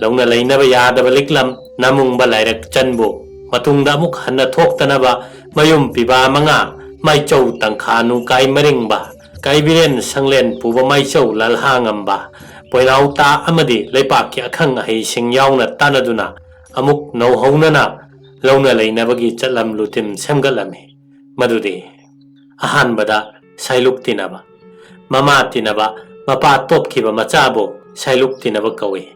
ꯂꯧꯅ ꯂꯩꯅꯕ ꯌꯥꯗꯕ ꯂꯤꯛꯂꯝ ꯅꯃꯨꯡꯕ ꯂꯥꯏꯔꯛ ꯆꯟꯕꯨ ꯃꯇꯨꯡꯗ ꯑꯃꯨꯛ ꯍꯟꯅ ꯊꯣꯛꯇꯅꯕ ꯃꯌꯨꯝ ꯄꯤꯕꯥ ꯃꯉꯥ ꯃꯥꯏꯆꯧ ꯇꯪꯈꯥꯅꯨ ꯀꯥꯏ ꯃꯔꯤꯡꯕ ꯀꯥꯏꯕꯤꯔꯦꯟ ꯁꯪꯂꯦꯟ ꯄꯨꯕ ꯃꯥꯏꯆꯧ ꯂꯜꯍꯥꯉꯝꯕ ꯄꯣꯏꯅꯥꯎꯇꯥ ꯑꯃꯗꯤ ꯂꯩꯄꯥꯛꯀꯤ ꯑꯈꯪ ꯑꯍꯩꯁꯤꯡ ꯌꯥꯎꯅ ꯇꯥꯟꯅꯗꯨꯅ ꯑꯃꯨꯛ ꯅꯧꯍꯧꯅꯅ ꯂꯧꯅ ꯂꯩꯅꯕꯒꯤ ꯆꯠꯂꯝ ꯂꯨꯇꯤꯝ ꯁꯦꯝꯒꯠꯂꯝꯃꯤ꯫ ꯃꯗꯨꯗꯤ ꯑꯍꯥꯟꯕꯗ ꯁꯥꯏꯂꯨꯛ ꯇꯤꯟꯅꯕ꯫ ꯃꯃꯥ ꯇꯤꯟꯅꯕ ꯃꯄꯥ ꯇꯣꯞꯈꯤꯕ ꯃꯆꯥꯕꯨ ꯁꯥꯏꯂꯨꯛ ꯇꯤꯟꯅꯕ ꯀꯧꯏ꯫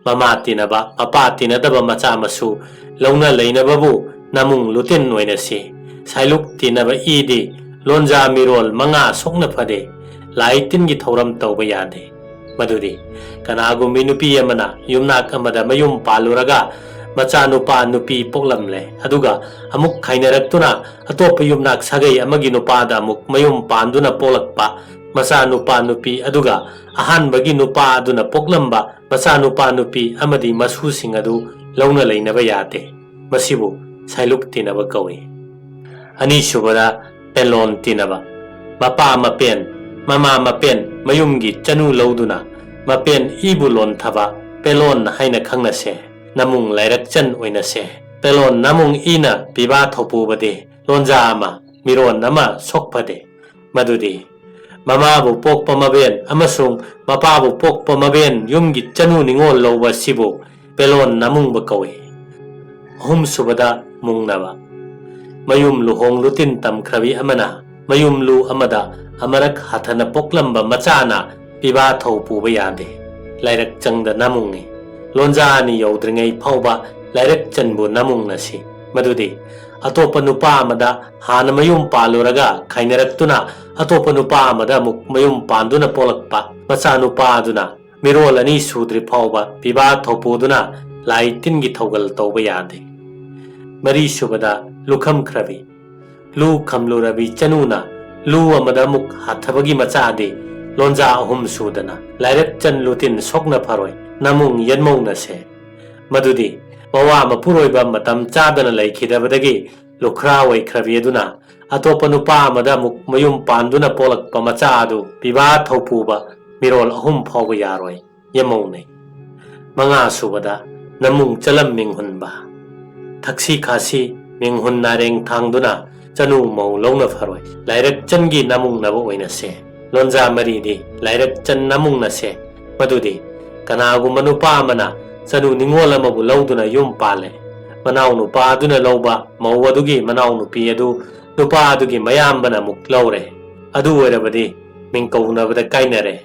ꯃꯃꯥ ꯇꯤꯟꯅꯕ ꯃꯄꯥ ꯇꯤꯟꯅꯗꯕ ꯃꯆꯥ ꯃꯁꯨ ꯂꯧꯅ ꯂꯩꯅꯕꯕꯨ ꯅꯃꯨꯡ ꯂꯨꯇꯤꯟ ꯑꯣꯏꯅ ꯁꯤ꯫ ꯁꯥꯏꯂꯨꯛ ꯇꯤꯟꯅꯕ ꯏꯗꯤ ꯂꯣꯟꯖꯥ ꯃꯤꯔꯣꯜ ꯃꯉꯥ ꯁꯣꯛꯅ ꯐꯗꯦ꯫ ꯂꯥꯏ ꯇꯤꯟꯒꯤ ꯊꯧꯔꯝ ꯇꯧꯕ ꯌꯥꯗꯦ꯫ ꯃꯗꯨꯗꯤ ꯀꯅꯥꯒꯨꯝꯕꯤ ꯅꯨꯄꯤ ꯑꯃꯅ ꯌꯨꯝꯅꯥꯛ ꯑꯃꯗ ꯃꯌꯨꯝ ꯄꯥꯜꯂꯨꯔꯒ ꯃꯆꯥꯅꯨꯄꯥ ꯅꯨꯄꯤ ꯄꯣꯛꯂꯝꯂꯦ, ꯑꯗꯨꯒ ꯑꯃꯨꯛ ꯈꯥꯏꯅꯔꯛꯇꯨꯅ ꯑꯇꯣꯞꯄ ꯌꯨꯝꯅꯥꯛ ꯁꯥꯒꯩ ꯑꯃꯒꯤ ꯅꯨꯄꯥꯗ ꯑꯃꯨꯛ ꯃꯌꯨꯝ ꯄꯥꯟꯗꯨꯅ ꯄꯣꯛꯂꯛꯄ ꯃꯆꯥꯅꯨꯄꯥ ꯅꯨꯄꯤ ꯑꯗꯨꯒ ꯑꯍꯥꯟꯕꯒꯤ ꯅꯨꯄꯥ ꯑꯗꯨꯅ ꯄꯣꯛꯂꯝꯕ ꯃꯆꯥꯅꯨꯄꯥ ꯅꯨꯄꯤ ꯑꯃꯗꯤ ꯃꯁꯨꯁꯤꯡ ꯑꯗꯨ ꯂꯧꯅ ꯂꯩꯅꯕ ꯌꯥꯗꯦ꯫ ꯃꯁꯤꯕꯨ ꯁꯥꯏꯂꯨꯛ ꯇꯤꯟꯅꯕ ꯀꯧꯏ꯫ ꯑꯅꯤꯁꯨꯕꯗ ꯄꯦꯂꯣꯟ ꯇꯤꯟꯅꯕ꯫ ꯃꯄꯥ ꯃꯄꯦꯟ, ꯃꯃꯥ ꯃꯄꯦꯟ ꯃꯌꯨꯝꯒꯤ ꯆꯅꯨ ꯂꯧꯗꯨꯅ ꯃꯄꯦꯟ ꯏꯕꯨ ꯂꯣꯟꯊꯕ ꯄꯦꯂꯣꯟ ꯍꯥꯏꯅ ꯈꯪꯅꯁꯦ꯫ ꯅꯃꯨꯡ ꯂꯥꯏꯔꯛꯆꯟ ꯑꯣꯏꯅꯁꯦ꯫ ꯄꯦꯂꯣꯟ ꯅꯃꯨꯡ ꯏꯅ ꯄꯤꯕꯥ ꯊꯧꯄꯨꯕꯗꯤ ꯂꯣꯟꯖꯥ ꯑꯃ, ꯃꯤꯔꯣꯟ ꯑꯃ ꯁꯣꯛꯐꯗꯦ꯫ ꯃꯗꯨꯗꯤ ꯃꯃꯥꯕꯨ ꯄꯣꯛꯄ ꯃꯕꯦꯟ ꯑꯃꯁꯨꯡ ꯃꯄꯥꯕꯨ ꯄꯣꯛꯄ ꯃꯕꯦꯟ ꯌꯨꯝꯒꯤ ꯆꯅꯨ ꯅꯤꯉꯣꯜ ꯂꯧꯕ ꯑꯁꯤꯕꯨ ꯄꯦꯂꯣꯟ ꯅꯃꯨꯡꯕ ꯀꯧꯏ꯫ ꯑꯍꯨꯝꯁꯨꯕꯗ ꯃꯨꯡꯅꯕ꯫ ꯃꯌꯨꯝ ꯂꯨꯍꯣꯡ ꯂꯨꯇꯤꯟ ꯇꯝꯈ꯭ꯔꯕꯤ ꯑꯃꯅ ꯃꯌꯨꯝꯂꯨ ꯑꯃꯗ ꯑꯃꯔꯛ ꯍꯥꯊꯅ ꯄꯣꯛꯂꯝꯕ ꯃꯆꯥꯅ ꯄꯤꯕꯥ ꯊꯧ ꯄꯨꯕ ꯌꯥꯗꯦ꯫ ꯂꯥꯏꯔꯛ ꯆꯪꯗ ꯅꯃꯨꯡꯅꯤ꯫ ꯂꯣꯟꯖꯥ ꯑꯅꯤ ꯌꯧꯗ꯭ꯔꯤꯉꯩ ꯐꯥꯎꯕ ꯂꯥꯏꯔꯛ ꯆꯟꯕꯨ ꯅꯃꯨꯡꯅꯁꯤ꯫ ꯃꯗꯨꯗꯤ ꯑꯇꯣꯞꯄ ꯅꯨꯄꯥ ꯑꯃꯗ ꯍꯥꯟꯅ ꯃꯌꯨꯝ ꯄꯥꯜꯂꯨꯔꯒ ꯈꯥꯏꯅꯔꯛꯇꯨꯅ ꯑꯇꯣꯞꯄ ꯅꯨꯄꯥ ꯑꯃꯗ ꯑꯃꯨꯛ ꯃꯌꯨꯝ ꯄꯥꯟꯗꯨꯅ ꯄꯣꯛꯂꯛꯄ ꯃꯆꯥꯅꯨꯄꯥ ꯑꯗꯨꯅ ꯃꯤꯔꯣꯜ ꯑꯅꯤ ꯁꯨꯗ꯭ꯔꯤ ꯐꯥꯎꯕ ꯄꯤꯕꯥ ꯊꯧꯄꯨꯗꯨꯅ ꯂꯥꯏ ꯇꯤꯟꯒꯤ ꯊꯧꯒꯜ ꯇꯧꯕ ꯌꯥꯗꯦ꯫ ꯃꯔꯤꯁꯨꯕꯗ ꯂꯨꯈꯝꯈ꯭ꯔꯕꯤ꯫ ꯂꯨ ꯈꯝꯂꯨꯔꯕꯤ ꯆꯅꯨꯅ ꯂꯨ ꯑꯃꯗ ꯑꯃꯨꯛ ꯍꯥꯊꯕꯒꯤ ꯃꯆꯥꯗꯤ ꯂꯣꯟꯖꯥ ꯑꯍꯨꯝ ꯁꯨꯗꯅ ꯂꯥꯏꯔꯛ ꯆꯟ ꯂꯨꯇꯤꯟ ꯁꯣꯛꯅ ꯐꯔꯣꯏ ꯅꯃꯨꯡ ꯌꯦꯟꯃꯧꯅꯁꯦ꯫ ꯃꯗꯨꯗꯤ ꯃꯋꯥ ꯃꯄꯨꯔꯣꯏꯕ ꯃꯇꯝ ꯆꯥꯗꯅ ꯂꯩꯈꯤꯗꯕꯗꯒꯤ ꯂꯨꯈ꯭ꯔꯥ ꯑꯣꯏꯈ꯭ꯔꯕꯤ ꯑꯗꯨꯅ ꯑꯇꯣꯞꯄ ꯅꯨꯄꯥ ꯑꯃꯗ ꯑꯃꯨꯛ ꯃꯌꯨꯝ ꯄꯥꯟꯗꯨꯅ ꯄꯣꯛꯂꯛꯄ ꯃꯆꯥ ꯑꯗꯨ ꯄꯤꯕꯥ ꯊꯧꯄꯨꯕ ꯃꯤꯔꯣꯜ ꯑꯍꯨꯝ ꯐꯥꯎꯕ ꯌꯥꯔꯣꯏ꯫ ꯌꯦꯃꯧꯅꯩ꯫ ꯃꯉꯥ ꯁꯨꯕꯗ ꯅꯃꯨꯡ ꯆꯂꯝ ꯃꯤꯡꯍꯨꯟꯕ꯫ ꯊꯛꯁꯤ ꯈꯥꯁꯤ ꯃꯤꯡꯍꯨꯟ ꯅꯥꯔꯦꯡ ꯊꯥꯡꯗꯨꯅ ꯆꯅꯨ ꯃꯧ ꯂꯧꯅ ꯐꯔꯣꯏ꯫ ꯂꯥꯏꯔꯛ ꯆꯟꯒꯤ ꯅꯃꯨꯡꯅꯕ ꯑꯣꯏꯅꯁꯦ꯫ ꯂꯣꯟꯖꯥ ꯃꯔꯤꯗꯤ ꯂꯥꯏꯔꯛ ꯆꯟ ꯅꯃꯨꯡꯅꯁꯦ꯫ ꯃꯗꯨꯗꯤ ꯀꯅꯥꯒꯨꯝꯕ ꯅꯨꯄꯥ ꯑꯃꯅ ꯆꯅꯨ ꯅꯤꯉꯣꯜ ꯑꯃꯕꯨ ꯂꯧꯗꯨꯅ ꯌꯨꯝ ꯄꯥꯜꯂꯦ꯫ ꯃꯅꯥꯎ ꯅꯨꯄꯥ ꯑꯗꯨꯅ ꯂꯧꯕ ꯃꯧ ꯑꯗꯨꯒꯤ ꯃꯅꯥꯎ ꯅꯨꯄꯤ ꯑꯗꯨ ꯅꯨꯄꯥ ꯑꯗꯨꯒꯤ ꯃꯌꯥꯝꯕꯅ ꯑꯃꯨꯛ ꯂꯧꯔꯦ꯫ ꯑꯗꯨ ꯑꯣꯏꯔꯕꯗꯤ ꯃꯤꯡꯀꯧꯅꯕꯗ ꯀꯥꯏꯅꯔꯦ꯫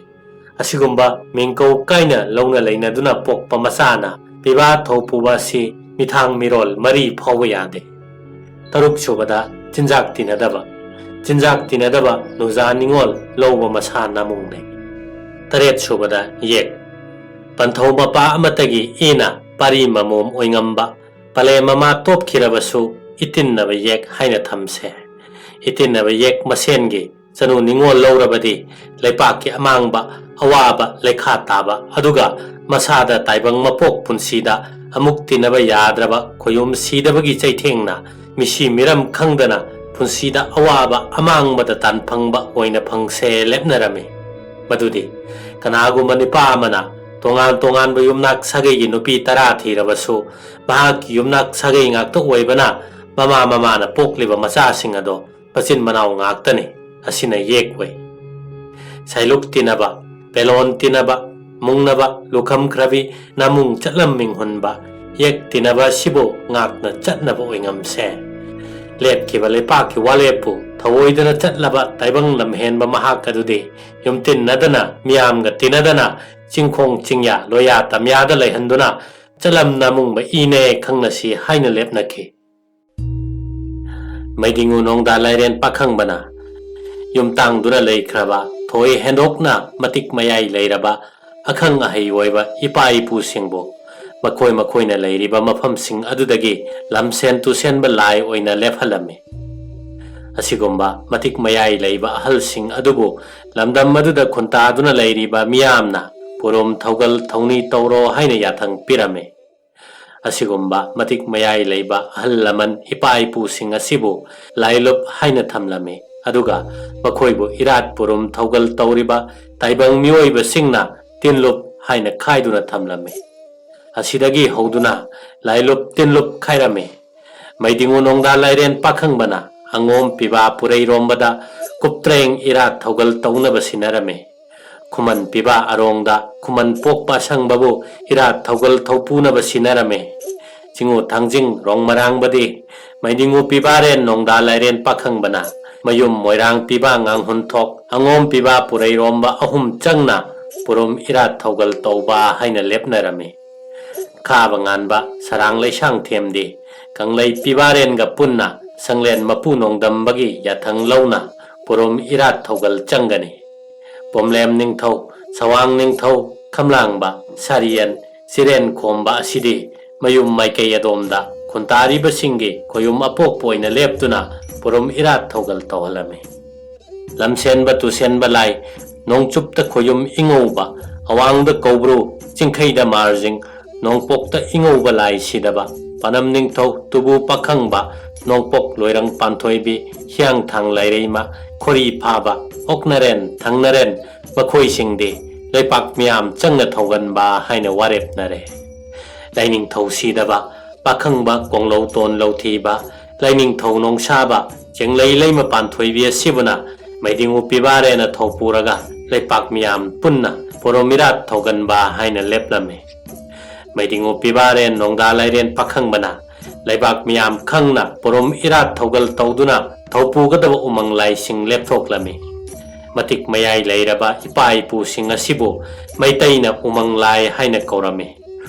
ꯑꯁꯤꯒꯨꯝꯕ ꯃꯤꯡꯀꯧ ꯀꯥꯏꯅ ꯂꯧꯅ ꯂꯩꯅꯗꯨꯅ ꯄꯣꯛꯄ ꯃꯆꯥꯅ ꯄꯤꯕꯥ ꯊꯧ ꯄꯨꯕ ꯑꯁꯤ ꯃꯤꯊꯥꯡ ꯃꯤꯔꯣꯜ ꯃꯔꯤ ꯐꯥꯎꯕ ꯌꯥꯗꯦ꯫ ꯇꯔꯨꯛ ꯁꯨꯕꯗ ꯆꯤꯟꯖꯥꯛ ꯇꯤꯟꯅꯗꯕ꯫ ꯆꯤꯟꯖꯥꯛ ꯇꯤꯟꯅꯗꯕ ꯅꯨꯖꯥ ꯅꯤꯉꯣꯜ ꯂꯧꯕ ꯃꯁꯥ ꯅꯃꯨꯡꯅꯩ꯫ ꯇꯔꯦꯠ ꯁꯨꯕꯗ ꯌꯦꯛ꯫ ꯄꯟꯊꯧ ꯃꯄꯥ ꯑꯃꯠꯇꯒꯤ ꯏꯅ ꯄꯥꯔꯤ ꯃꯃꯣꯝ ꯑꯣꯏꯉꯝꯕ ꯄꯂꯦ ꯃꯃꯥ ꯇꯣꯞꯈꯤꯔꯕꯁꯨ ꯏꯇꯤꯟꯅꯕ ꯌꯦꯛ ꯍꯥꯏꯅ ꯊꯝꯁꯦ꯫ ꯏꯇꯤꯟꯅꯕ ꯌꯦꯛ ꯃꯁꯦꯟꯒꯤ ꯆꯅꯨ ꯅꯤꯉꯣꯜ ꯂꯧꯔꯕꯗꯤ ꯂꯩꯄꯥꯛꯀꯤ ꯑꯃꯥꯡꯕ ꯑꯋꯥꯕ ꯂꯩꯈꯥ ꯇꯥꯕ ꯑꯗꯨꯒ ꯃꯁꯥꯗ ꯇꯥꯏꯕꯪ ꯃꯄꯣꯛ ꯄꯨꯟꯁꯤꯗ ꯑꯃꯨꯛ ꯇꯤꯟꯅꯕ ꯌꯥꯗ꯭ꯔꯕ ꯈꯣꯌꯨꯝ ꯁꯤꯗꯕꯒꯤ ꯆꯩꯊꯦꯡꯅ ꯃꯤꯁꯤ ꯃꯤꯔꯝ ꯈꯪꯗꯅ ꯄꯨꯟꯁꯤꯗ ꯑꯋꯥꯕ ꯑꯃꯥꯡꯕꯗ ꯇꯥꯟꯐꯪꯕ ꯑꯣꯏꯅ ꯐꯪꯁꯦ ꯂꯦꯞꯅꯔꯝꯃꯤ꯫ ꯃꯗꯨꯗꯤ ꯀꯅꯥꯒꯨꯝꯕ ꯅꯨꯄꯥ ꯑꯃꯅ ꯇꯣꯉꯥꯟ ꯇꯣꯉꯥꯟꯕ ꯌꯨꯝꯅꯥꯛ ꯁꯥꯒꯩꯒꯤ ꯅꯨꯄꯤ ꯇꯔꯥ ꯊꯤꯔꯕꯁꯨ ꯃꯍꯥꯛꯀꯤ ꯌꯨꯝꯅꯥꯛ ꯁꯥꯒꯩ ꯉꯥꯛꯇ ꯑꯣꯏꯕꯅ ꯃꯃꯥ ꯃꯃꯥꯅ ꯄꯣꯛꯂꯤꯕ ꯃꯆꯥꯁꯤꯡ ꯑꯗꯣ ꯃꯆꯤꯟ ꯃꯅꯥꯎ ꯉꯥꯛꯇꯅꯤ꯫ ꯑꯁꯤꯅ ꯌꯦꯛ ꯑꯣꯏ꯫ ꯁꯥꯏꯂꯨꯛ ꯇꯤꯟꯅꯕ, ꯄꯦꯂꯣꯟ ꯇꯤꯟꯅꯕ, ꯃꯨꯡꯅꯕ, ꯂꯨꯈꯝꯈ꯭ꯔꯕꯤ, ꯅꯃꯨꯡ ꯆꯠꯂꯝ ꯃꯤꯡꯍꯨꯟꯕ, ꯌꯦꯛ ꯇꯤꯟꯅꯕ ꯑꯁꯤꯕꯨ ꯉꯥꯛꯅ ꯆꯠꯅꯕ ꯑꯣꯏꯉꯝꯁꯦ꯫ ꯂꯦꯞꯈꯤꯕ ꯂꯩꯄꯥꯛꯀꯤ ꯋꯥꯂꯦꯞꯄꯨ ꯊꯧꯑꯣꯏꯗꯅ ꯆꯠꯂꯕ ꯇꯥꯏꯕꯪ ꯂꯝꯍꯦꯟꯕ ꯃꯍꯥꯛ ꯑꯗꯨꯗꯤ ꯌꯨꯝꯇꯤꯟꯅꯗꯅ, ꯃꯤꯌꯥꯝꯒ ꯇꯤꯟꯅꯗꯅ, ꯆꯤꯡꯈꯣꯡ ꯆꯤꯡꯌꯥ ꯂꯣꯌꯥ ꯇꯝꯌꯥꯗ ꯂꯩꯍꯟꯗꯨꯅ ꯆꯂꯝꯅ ꯃꯨꯡꯕ ꯏꯅꯦ ꯈꯪꯅꯁꯤ ꯍꯥꯏꯅ ꯂꯦꯞꯅꯈꯤ꯫ ꯃꯩꯗꯤꯡꯉꯨ ꯅꯣꯡꯗꯥ ꯂꯥꯏꯔꯦꯟ ꯄꯥꯈꯪꯕꯅ ꯌꯨꯝꯇꯥꯡꯗꯨꯅ ꯂꯩꯈ꯭ꯔꯕ, ꯊꯣꯏ ꯍꯦꯟꯗꯣꯛꯅ ꯃꯇꯤꯛ ꯃꯌꯥꯏ ꯂꯩꯔꯕ ꯑꯈꯪ ꯑꯍꯩ ꯑꯣꯏꯕ ꯏꯄꯥ ꯏꯄꯨꯁꯤꯡꯕꯨ ꯃꯈꯣꯏ ꯃꯈꯣꯏꯅ ꯂꯩꯔꯤꯕ ꯃꯐꯝꯁꯤꯡ ꯑꯗꯨꯗꯒꯤ ꯂꯝꯁꯦꯟ ꯇꯨꯁꯦꯟꯕ ꯂꯥꯏ ꯑꯣꯏꯅ ꯂꯦꯞꯍꯜꯂꯝꯃꯤ꯫ ꯑꯁꯤꯒꯨꯝꯕ ꯃꯇꯤꯛ ꯃꯌꯥꯏ ꯂꯩꯕ ꯑꯍꯜꯁꯤꯡ ꯑꯗꯨꯕꯨ ꯂꯝꯗꯝ ꯑꯗꯨꯗ ꯈꯨꯟꯇꯥꯗꯨꯅ ꯂꯩꯔꯤꯕ ꯃꯤꯌꯥꯝꯅ ꯄꯨꯔꯨꯝ ꯊꯧꯒꯜ ꯊꯧꯅꯤ ꯇꯧꯔꯣ ꯍꯥꯏꯅ ꯌꯥꯊꯪ ꯄꯤꯔꯝꯃꯤ꯫ ꯑꯁꯤꯒꯨꯝꯕ ꯃꯇꯤꯛ ꯃꯌꯥꯏ ꯂꯩꯕ ꯑꯍꯜ ꯂꯃꯟ ꯏꯄꯥ ꯏꯄꯨꯁꯤꯡ ꯑꯁꯤꯕꯨ ꯂꯥꯏꯂꯨꯞ ꯍꯥꯏꯅ ꯊꯝꯂꯝꯃꯤ, ꯑꯗꯨꯒ ꯃꯈꯣꯏꯕꯨ ꯏꯔꯥꯠ ꯄꯨꯔꯨꯝ ꯊꯧꯒꯜ ꯇꯧꯔꯤꯕ ꯇꯥꯏꯕꯪ ꯃꯤꯑꯣꯏꯕꯁꯤꯡꯅ ꯇꯤꯟꯂꯨꯞ ꯍꯥꯏꯅ ꯈꯥꯏꯗꯨꯅ ꯊꯝꯂꯝꯃꯤ꯫ ꯑꯁꯤꯗꯒꯤ ꯍꯧꯗꯨꯅ ꯂꯥꯏꯂꯨꯞ ꯇꯤꯟꯂꯨꯞ ꯈꯥꯏꯔꯝꯃꯤ꯫ ꯃꯩꯗꯤꯡꯉꯨ ꯅꯣꯡꯗꯥ ꯂꯥꯏꯔꯦꯟ ꯄꯥꯈꯪꯕꯅ ꯑꯉꯣꯝ ꯄꯤꯕꯥ ꯄꯨꯔꯩꯔꯣꯝꯕꯗ ꯀꯨꯞꯇ꯭ꯔꯦꯡ ꯏꯔꯥꯠ ꯊꯧꯒꯜ ꯇꯧꯅꯕ ꯁꯤꯟꯅꯔꯝꯃꯤ꯫ ꯈꯨꯃꯟ ꯄꯤꯕꯥ ꯑꯔꯣꯡꯗ ꯈꯨꯃꯟ ꯄꯣꯛꯄ ꯑꯁꯪꯕꯕꯨ ꯏꯔꯥꯠ ꯊꯧꯒꯜ ꯊꯧꯄꯨꯅꯕ ꯁꯤꯟꯅꯔꯝꯃꯤ꯫ ꯆꯤꯡꯉꯨ ꯊꯥꯡꯖꯤꯡ ꯔꯣꯡ ꯃꯔꯥꯡꯕꯗꯤ ꯃꯩꯗꯤꯡꯉꯨ ꯄꯤꯕꯥꯔꯦꯟ ꯅꯣꯡꯗꯥ ꯂꯥꯏꯔꯦꯟ ꯄꯥꯈꯪꯕꯅ ꯃꯌꯨꯝ ꯃꯣꯏꯔꯥꯡ ꯄꯤꯕꯥ ꯉꯥꯡꯍꯨꯟꯊꯣꯛ ꯑꯉꯣꯝ ꯄꯤꯕꯥ ꯄꯨꯔꯩꯔꯣꯝꯕ ꯑꯍꯨꯝ ꯆꯪꯅ ꯄꯨꯔꯨꯝ ꯏꯔꯥꯠ ꯊꯧꯒꯜ ꯇꯧꯕ ꯍꯥꯏꯅ ꯂꯦꯞꯅꯔꯝꯃꯤ꯫ ꯈꯥꯕ ꯉꯥꯟꯕ ꯁꯔꯥꯡ ꯂꯩꯁꯥꯡ ꯊꯦꯝꯗꯤ ꯀꯪꯂꯩ ꯄꯤꯕꯥꯔꯦꯟꯒ ꯄꯨꯟꯅ ꯁꯪꯂꯦꯟ ꯃꯄꯨ ꯅꯣꯡꯗꯝꯕꯒꯤ ꯌꯥꯊꯪ ꯂꯧꯅ ꯄꯨꯔꯨꯝ ꯏꯔꯥꯠ ꯊꯧꯒꯜ ꯆꯪꯒꯅꯤ꯫ ꯄꯣꯝꯂꯦꯝ ꯅꯤꯡꯊꯧ, ꯁꯋꯥꯡ ꯅꯤꯡꯊꯧ, ꯈꯝꯂꯥꯡꯕ, ꯁꯥꯔꯤꯌꯦꯟ, ꯆꯤꯔꯦꯟ ꯈꯣꯝꯕ ꯑꯁꯤꯗꯤ ꯃꯌꯨꯝ ꯃꯥꯏꯀꯩ ꯑꯗꯣꯝꯗ ꯈꯨꯟꯇꯥꯔꯤꯕꯁꯤꯡꯒꯤ ꯈꯣꯌꯨꯝ ꯑꯄꯣꯛꯄ ꯑꯣꯏꯅ ꯂꯦꯞꯇꯨꯅ ꯄꯨꯔꯨꯝ ꯏꯔꯥꯠ ꯊꯧꯒꯜ ꯇꯧꯍꯜꯂꯝꯃꯤ꯫ ꯂꯝꯁꯦꯟꯕ ꯇꯨꯁꯦꯟꯕ ꯂꯥꯏ, ꯅꯣꯡꯆꯨꯞꯇ ꯈꯣꯌꯨꯝ ꯏꯉꯧꯕ, ꯑꯋꯥꯡꯗ ꯀꯧꯕ꯭ꯔꯨ, ꯆꯤꯡꯈꯩꯗ ꯃꯥꯔꯖꯤꯡ, ꯅꯣꯡꯄꯣꯛꯇ ꯏꯉꯧꯕ ꯂꯥꯏ ꯁꯤꯗꯕ, ꯄꯥꯅꯝ ꯅꯤꯡꯊꯧ, ꯇꯨꯕꯨ ꯄꯥꯈꯪꯕ, ꯅꯣꯡꯄꯣꯛ ꯂꯣꯏꯔꯪ ꯄꯥꯟꯊꯣꯏꯕꯤ, ꯍꯤꯌꯥꯡꯊꯥꯡ ꯂꯥꯏꯔꯩꯃ, ꯈꯣꯔꯤ ꯐꯥꯕ, ꯑꯣꯛꯅꯔꯦꯟ, ꯊꯪꯅꯔꯦꯟ, ꯃꯈꯣꯏꯁꯤꯡꯗꯤ ꯂꯩꯄꯥꯛ ꯃꯤꯌꯥꯝ ꯆꯪꯅ ꯊꯧꯒꯟꯕ ꯍꯥꯏꯅ ꯋꯥꯔꯦꯞꯅꯔꯦ꯫ ꯂꯥꯏꯅꯤꯡꯊꯧ ꯁꯤꯗꯕ, ꯄꯥꯈꯪꯕ ꯀꯣꯡꯂꯧ ꯇꯣꯟ ꯂꯧꯊꯤꯕ, ꯂꯥꯏꯅꯤꯡꯊꯧ ꯅꯣꯡꯁꯥꯕ, ꯆꯦꯡꯂꯩ ꯂꯩꯃ ꯄꯥꯟꯊꯣꯏꯕꯤ ꯑꯁꯤꯕꯨꯅ ꯃꯩꯗꯤꯡꯉꯨ ꯄꯤꯕꯥꯔꯦꯅ ꯊꯧꯄꯨꯔꯒ ꯂꯩꯄꯥꯛ ꯃꯤꯌꯥꯝ ꯄꯨꯟꯅ ꯄꯣꯔꯣꯃꯤꯔꯥꯠ ꯊꯧꯒꯟꯕ ꯍꯥꯏꯅ ꯂꯦꯞꯂꯝꯃꯤ꯫ ꯃꯩꯗꯤꯡꯉꯨ ꯄꯤꯕꯥꯔꯦꯟ ꯅꯣꯡꯗꯥ ꯂꯥꯏꯔꯦꯟ ꯄꯥꯈꯪꯕꯅ ꯂꯩꯕꯥꯛ ꯃꯤꯌꯥꯝ ꯈꯪꯅ ꯄꯨꯔꯨꯝ ꯏꯔꯥꯠ ꯊꯧꯒꯜ ꯇꯧꯗꯨꯅ ꯊꯧꯄꯨꯒꯗꯕ ꯎꯃꯪ ꯂꯥꯏꯁꯤꯡ ꯂꯦꯞꯊꯣꯛꯂꯝꯃꯤ꯫ ꯃꯇꯤꯛ ꯃꯌꯥꯏ ꯂꯩꯔꯕ ꯏꯄꯥ ꯏꯄꯨꯁꯤꯡ ꯑꯁꯤꯕꯨ ꯃꯩꯇꯩꯅ ꯎꯃꯪ ꯂꯥꯏ ꯍꯥꯏꯅ ꯀꯧꯔꯝꯃꯤ꯫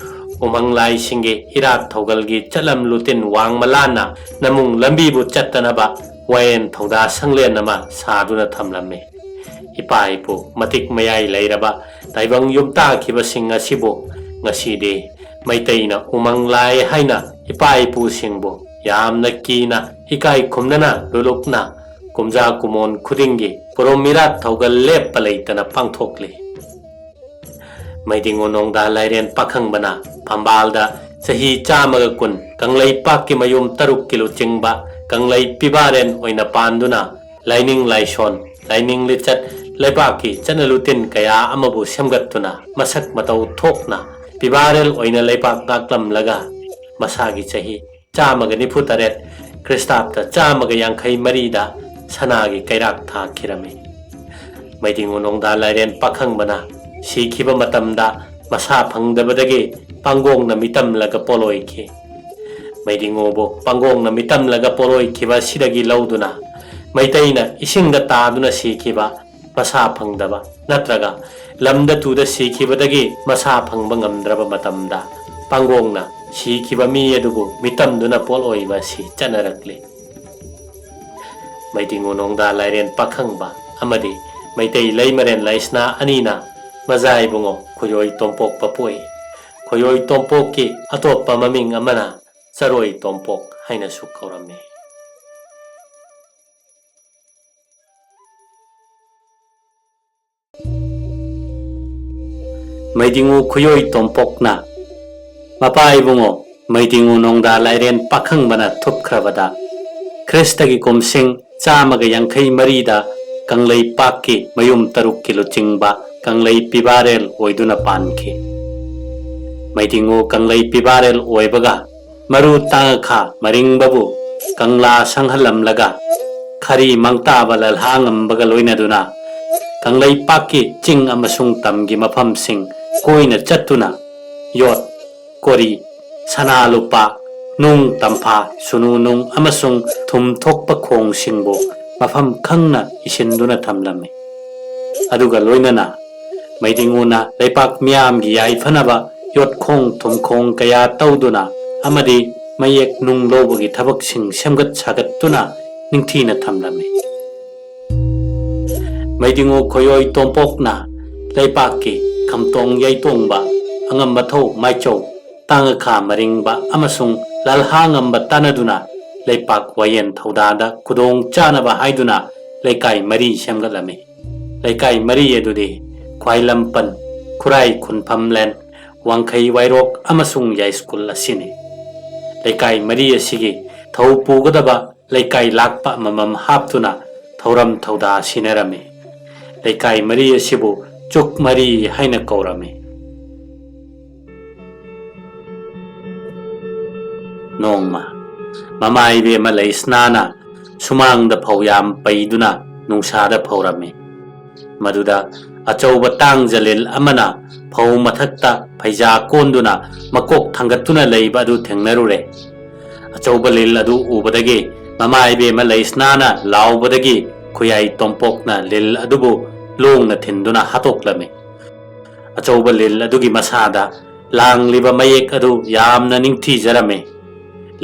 ꯎꯃꯪ ꯂꯥꯏꯁꯤꯡꯒꯤ ꯏꯔꯥꯠ ꯊꯧꯒꯜꯒꯤ ꯆꯠꯂꯝ ꯂꯨꯇꯤꯟ ꯋꯥꯡꯃ ꯂꯥꯟꯅ ꯅꯃꯨꯡ ꯂꯝꯕꯤꯕꯨ ꯆꯠꯇꯅꯕ ꯋꯥꯌꯦꯟ ꯊꯧꯗꯥ ꯁꯪꯂꯦꯟ ꯑꯃ ꯁꯥꯗꯨꯅ ꯊꯝꯂꯝꯃꯤ꯫ ꯏꯄꯥ ꯏꯄꯨ ꯃꯇꯤꯛ ꯃꯌꯥꯏ ꯂꯩꯔꯕ ꯇꯥꯏꯕꯪ ꯌꯨꯝꯇꯥꯈꯤꯕꯁꯤꯡ ꯑꯁꯤꯕꯨ ꯉꯁꯤꯗꯤ ꯃꯩꯇꯩꯅ ꯎꯃꯪ ꯂꯥꯏ ꯍꯥꯏꯅ ꯏꯄꯥ ꯏꯄꯨꯁꯤꯡꯕꯨ ꯌꯥꯝꯅ ꯀꯤꯅ ꯏꯀꯥꯏ ꯈꯨꯝꯅꯅ ꯂꯨꯂꯨꯛꯅ ꯀꯨꯝꯖꯥ ꯀꯨꯃꯣꯟ ꯈꯨꯗꯤꯡꯒꯤ ꯄꯨꯔꯨꯝ ꯏꯔꯥꯠ ꯊꯧꯒꯜ ꯂꯦꯞꯄ ꯂꯩꯇꯅ ꯄꯥꯡꯊꯣꯛꯂꯤ꯫ ꯃꯩꯗꯤꯡꯉꯨ ꯅꯣꯡꯗꯥ ꯂꯥꯏꯔꯦꯟ ꯄꯥꯈꯪꯕꯅ ꯐꯝꯕꯥꯜꯗ ꯆꯍꯤ ꯆꯥꯝꯃꯒ ꯀꯨꯟ ꯀꯪꯂꯩꯄꯥꯛꯀꯤ ꯃꯌꯨꯝ ꯇꯔꯨꯛꯀꯤ ꯂꯨꯆꯤꯡꯕ ꯀꯪꯂꯩ ꯄꯤꯕꯥꯔꯦꯟ ꯑꯣꯏꯅ ꯄꯥꯟꯗꯨꯅ ꯂꯥꯏꯅꯤꯡ ꯂꯥꯏꯁꯣꯟ, ꯂꯥꯏꯅꯤꯡ ꯂꯤꯆꯠ, ꯂꯩꯕꯥꯛꯀꯤ ꯆꯠꯅ ꯂꯨꯇꯤꯟ ꯀꯌꯥ ꯑꯃꯕꯨ ꯁꯦꯝꯒꯠꯇꯨꯅ ꯃꯁꯛ ꯃꯇꯧ ꯊꯣꯛꯅ ꯄꯤꯕꯥꯔꯦꯜ ꯑꯣꯏꯅ ꯂꯩꯕꯥꯛ ꯉꯥꯛꯂꯝꯂꯒ ꯃꯁꯥꯒꯤ ꯆꯍꯤ ꯆꯥꯝꯃꯒ ꯅꯤꯐꯨ ꯇꯔꯦꯠ, ꯈ꯭ꯔꯤꯁꯇꯥꯕꯇ ꯆꯥꯝꯃꯒ ꯌꯥꯡꯈꯩ ꯃꯔꯤꯗ ꯁꯅꯥꯒꯤ ꯀꯩꯔꯥꯛ ꯊꯥꯈꯤꯔꯝꯃꯤ꯫ ꯃꯩꯗꯤꯡꯉꯨ ꯅꯣꯡꯗꯥ ꯂꯥꯏꯔꯦꯟ ꯄꯥꯈꯪꯕꯅ ꯁꯤꯈꯤꯕ ꯃꯇꯝꯗ ꯃꯁꯥ ꯐꯪꯗꯕꯗꯒꯤ ꯄꯥꯡꯒꯣꯡꯅ ꯃꯤꯇꯝꯂꯒ ꯄꯣꯠꯂꯣꯏꯈꯤ꯫ ꯃꯩꯗꯤꯡꯉꯨꯕꯨ ꯄꯥꯡꯒꯣꯡꯅ ꯃꯤꯇꯝꯂꯒ ꯄꯣꯠꯂꯣꯏꯈꯤꯕ ꯑꯁꯤꯗꯒꯤ ꯂꯧꯗꯨꯅ ꯃꯩꯇꯩꯅ ꯏꯁꯤꯡꯗ ꯇꯥꯗꯨꯅ ꯁꯤꯈꯤꯕ ꯃꯁꯥ ꯐꯪꯗꯕ ꯅꯠꯇ꯭ꯔꯒ ꯂꯝꯗ ꯇꯨꯗ ꯁꯤꯈꯤꯕꯗꯒꯤ ꯃꯁꯥ ꯐꯪꯕ ꯉꯝꯗ꯭ꯔꯕ ꯃꯇꯝꯗ ꯄꯥꯡꯒꯣꯡꯅ ꯁꯤꯈꯤꯕ ꯃꯤ ꯑꯗꯨꯕꯨ ꯃꯤꯇꯝꯗꯨꯅ ꯄꯣꯠꯂꯣꯏꯕ ꯑꯁꯤ ꯆꯠꯅꯔꯛꯂꯤ꯫ ꯃꯩꯗꯤꯡꯉꯨ ꯅꯣꯡꯗꯥ ꯂꯥꯏꯔꯦꯟ ꯄꯥꯈꯪꯕ ꯑꯃꯗꯤ ꯃꯩꯇꯩ ꯂꯩꯃꯔꯦꯟ ꯂꯩꯁꯅꯥ ꯑꯅꯤꯅ ꯃꯖꯥ ꯏꯕꯨꯡꯉꯣ ꯈꯣꯏꯌꯣꯏ ꯇꯣꯝꯄꯣꯛꯄ ꯄꯣꯛꯏ꯫ ꯈꯣꯏꯌꯣꯏ ꯇꯣꯝꯄꯣꯛꯀꯤ ꯑꯇꯣꯞꯄ ꯃꯃꯤꯡ ꯑꯃꯅ ꯆꯔꯣꯏ ꯇꯣꯝꯄꯣꯛ ꯍꯥꯏꯅꯁꯨ ꯀꯧꯔꯝꯃꯤ꯫ ꯃꯩꯗꯤꯡꯉꯨ ꯈꯨꯌꯣꯏ ꯇꯣꯝꯄꯣꯛꯅ ꯃꯄꯥ ꯏꯕꯨꯡꯉꯣ ꯃꯩꯗꯤꯡꯉꯨ ꯅꯣꯡꯗꯥ ꯂꯥꯏꯔꯦꯟ ꯄꯥꯈꯪꯕꯅ ꯊꯨꯞꯈ꯭ꯔꯕꯗ ꯈ꯭ꯔꯤꯁꯇꯒꯤ ꯀꯨꯝꯁꯤꯡ ꯆꯥꯝꯃꯒ ꯌꯥꯡꯈꯩ ꯃꯔꯤꯗ ꯀꯪꯂꯩꯄꯥꯛꯀꯤ ꯃꯌꯨꯝ ꯇꯔꯨꯛꯀꯤ ꯂꯨꯆꯤꯡꯕ ꯀꯪꯂꯩ ꯄꯤꯕꯥꯔꯦꯜ ꯑꯣꯏꯗꯨꯅ ꯄꯥꯟꯈꯤ꯫ ꯃꯩꯗꯤꯡꯉꯨ ꯀꯪꯂꯩ ꯄꯤꯕꯥꯔꯦꯜ ꯑꯣꯏꯕꯒ ꯃꯔꯨ ꯇꯥꯡꯈꯥ ꯃꯔꯤꯡꯕꯕꯨ ꯀꯪꯂꯥ ꯁꯪꯍꯜꯂꯝꯂꯒ ꯈꯔꯤ ꯃꯪꯇꯥꯕ ꯂꯜꯍꯥ ꯉꯝꯕꯒ ꯂꯣꯏꯅꯗꯨꯅ ꯀꯪꯂꯩꯄꯥꯛꯀꯤ ꯆꯤꯡ ꯑꯃꯁꯨꯡ ꯇꯝꯒꯤ ꯃꯐꯝꯁꯤꯡ ꯀꯣꯏꯅ ꯆꯠꯇꯨꯅ ꯌꯣꯠ, ꯀꯣꯔꯤ, ꯁꯅꯥ ꯂꯨꯄꯥ, ꯅꯨꯡ ꯇꯝꯐꯥ, ꯁꯨꯅꯨ ꯅꯨꯡ ꯑꯃꯁꯨꯡ ꯊꯨꯝ ꯊꯣꯛꯄ ꯈꯣꯡꯁꯤꯡꯕꯨ ꯃꯐꯝ ꯈꯪꯅ ꯏꯁꯤꯟꯗꯨꯅ ꯊꯝꯂꯝꯃꯤ꯫ ꯑꯗꯨꯒ ꯂꯣꯏꯅꯅ ꯃꯩꯗꯤꯡꯉꯨꯅ ꯂꯩꯄꯥꯛ ꯃꯤꯌꯥꯝꯒꯤ ꯌꯥꯏꯐꯅꯕ ꯌꯣꯠꯈꯣꯡ ꯊꯨꯝꯈꯣꯡ ꯀꯌꯥ ꯇꯧꯗꯨꯅ ꯑꯃꯗꯤ ꯃꯌꯦꯛ ꯅꯨꯡ ꯂꯧꯕꯒꯤ ꯊꯕꯛꯁꯤꯡ ꯁꯦꯝꯒꯠ ꯁꯥꯒꯠꯇꯨꯅ ꯅꯤꯡꯊꯤꯅ ꯊꯝꯂꯝꯃꯤ꯫ ꯃꯩꯗꯤꯡꯉꯨ ꯈꯣꯌꯣꯏ ꯇꯣꯝꯄꯣꯛꯅ ꯂꯩꯄꯥꯛꯀꯤ ꯈꯝꯇꯣꯡ ꯌꯩꯇꯣꯡꯕ, ꯑꯉꯝ ꯃꯊꯧ ꯃꯥꯏꯆꯧ, ꯇꯥꯡꯉꯈꯥ ꯃꯔꯤꯡꯕ ꯑꯃꯁꯨꯡ ꯂꯜꯍꯥ ꯉꯝꯕ ꯇꯥꯟꯅꯗꯨꯅ ꯂꯩꯄꯥꯛ ꯋꯥꯌꯦꯟ ꯊꯧꯗꯥꯗ ꯈꯨꯗꯣꯡ ꯆꯥꯅꯕ ꯍꯥꯏꯗꯨꯅ ꯂꯩꯀꯥꯏ ꯃꯔꯤ ꯁꯦꯝꯒꯠꯂꯝꯃꯤ꯫ ꯂꯩꯀꯥꯏ ꯃꯔꯤ ꯑꯗꯨꯗꯤ ꯈ꯭ꯋꯥꯏꯂꯝꯄꯟ, ꯈꯨꯔꯥꯏ ꯈꯨꯟꯐꯝꯂꯦꯟ, ꯋꯥꯡꯈꯩ ꯋꯥꯏꯔꯣꯛ ꯑꯃꯁꯨꯡ ꯌꯥꯏꯁ꯭ꯀꯨꯜ ꯑꯁꯤꯅꯤ꯫ ꯂꯩꯀꯥꯏ ꯃꯔꯤ ꯑꯁꯤꯒꯤ ꯊꯧ ꯄꯨꯒꯗꯕ ꯂꯩꯀꯥꯏ ꯂꯥꯛꯄ ꯑꯃꯃꯝ ꯍꯥꯞꯇꯨꯅ ꯊꯧꯔꯝ ꯊꯧꯗꯥ ꯁꯤꯟꯅꯔꯝꯃꯤ꯫ ꯂꯩꯀꯥꯏ ꯃꯔꯤ ꯑꯁꯤꯕꯨ ꯆꯨꯛ ꯃꯔꯤ ꯍꯥꯏꯅ ꯀꯧꯔꯝꯃꯤ꯫ ꯅꯣꯡꯃ ꯃꯃꯥ ꯏꯕꯦꯝꯃ ꯂꯩꯁꯅꯥꯅ ꯁꯨꯃꯥꯡꯗ ꯐꯧ ꯌꯥꯝ ꯄꯩꯗꯨꯅ ꯅꯨꯡꯁꯥꯗ ꯐꯧꯔꯝꯃꯤ꯫ ꯃꯗꯨꯗ ꯑꯆꯧꯕ ꯇꯥꯡꯖ ꯂꯤꯜ ꯑꯃꯅ ꯐꯧ ꯃꯊꯛꯇ ꯐꯩꯖꯥ ꯀꯣꯟꯗꯨꯅ ꯃꯀꯣꯛ ꯊꯥꯡꯒꯠꯇꯨꯅ ꯂꯩꯕ ꯑꯗꯨ ꯊꯦꯡꯅꯔꯨꯔꯦ꯫ ꯑꯆꯧꯕ ꯂꯤꯜ ꯑꯗꯨ ꯎꯕꯗꯒꯤ ꯃꯃꯥ ꯏꯕꯦꯝꯃ ꯂꯩꯁꯅꯥꯅ ꯂꯥꯎꯕꯗꯒꯤ ꯈꯨꯌꯥꯏ ꯇꯣꯝꯄꯣꯛꯅ ꯂꯤꯜ ꯑꯗꯨꯕꯨ ꯂꯣꯡꯅ ꯊꯤꯟꯗꯨꯅ ꯍꯥꯠꯇꯣꯛꯂꯝꯃꯤ꯫ ꯑꯆꯧꯕ ꯂꯤꯜ ꯑꯗꯨꯒꯤ ꯃꯁꯥꯗ ꯂꯥꯡꯂꯤꯕ ꯃꯌꯦꯛ ꯑꯗꯨ ꯌꯥꯝꯅ ꯅꯤꯡꯊꯤꯖꯔꯝꯃꯤ꯫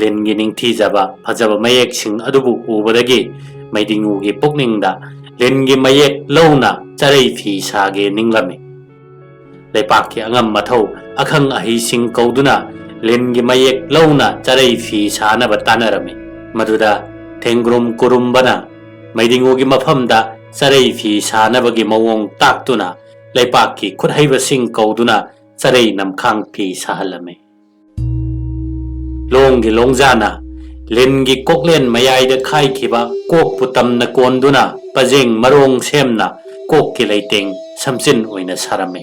ꯂꯤꯟꯒꯤ ꯅꯤꯡꯊꯤꯖꯕ ꯐꯖꯕ ꯃꯌꯦꯛꯁꯤꯡ ꯑꯗꯨꯕꯨ ꯎꯕꯗꯒꯤ ꯃꯩꯗꯤꯡꯉꯨꯒꯤ ꯄꯨꯛꯅꯤꯡꯗ ꯂꯤꯟꯒꯤ ꯃꯌꯦꯛ ꯂꯧꯅ ꯆꯔꯩ ꯐꯤ ꯁꯥꯒꯦ ꯅꯤꯡꯂꯝꯃꯤ꯫ ꯂꯩꯄꯥꯛꯀꯤ ꯑꯉꯝ ꯑꯊꯧ ꯑꯈꯪ ꯑꯍꯩꯁꯤꯡ ꯀꯧꯗꯨꯅ ꯂꯤꯟꯒꯤ ꯃꯌꯦꯛ ꯂꯧꯅ ꯆꯔꯩ ꯐꯤ ꯁꯥꯅꯕ ꯇꯥꯟꯅꯔꯝꯃꯤ꯫ ꯃꯗꯨꯗ ꯊꯦꯡꯒ꯭ꯔꯨꯝ ꯀꯨꯔꯨꯝꯕꯅ ꯃꯩꯗꯤꯡꯉꯨꯒꯤ ꯃꯐꯝꯗ ꯆꯔꯩ ꯐꯤ ꯁꯥꯅꯕꯒꯤ ꯃꯑꯣꯡ ꯇꯥꯛꯇꯨꯅ ꯂꯩꯄꯥꯛꯀꯤ ꯈꯨꯠꯍꯩꯕꯁꯤꯡ ꯀꯧꯗꯨꯅ ꯆꯔꯩ ꯅꯝꯈꯥꯡ ꯐꯤ ꯁꯥꯍꯜꯂꯝꯃꯤ꯫ ꯂꯣꯡꯒꯤ ꯂꯣꯡꯖꯥꯅ ꯂꯤꯟꯒꯤ ꯀꯣꯛꯂꯦꯟ ꯃꯌꯥꯏꯗ ꯈꯥꯏꯈꯤꯕ ꯀꯣꯛꯄꯨ ꯇꯝꯅ ꯀꯣꯟꯗꯨꯅ ꯄꯖꯦꯡ ꯃꯔꯣꯡ ꯁꯦꯝꯅ ꯀꯣꯛꯀꯤ ꯂꯩꯇꯦꯡ ꯁꯝꯆꯤꯟ ꯑꯣꯏꯅ ꯁꯥꯔꯝꯃꯤ꯫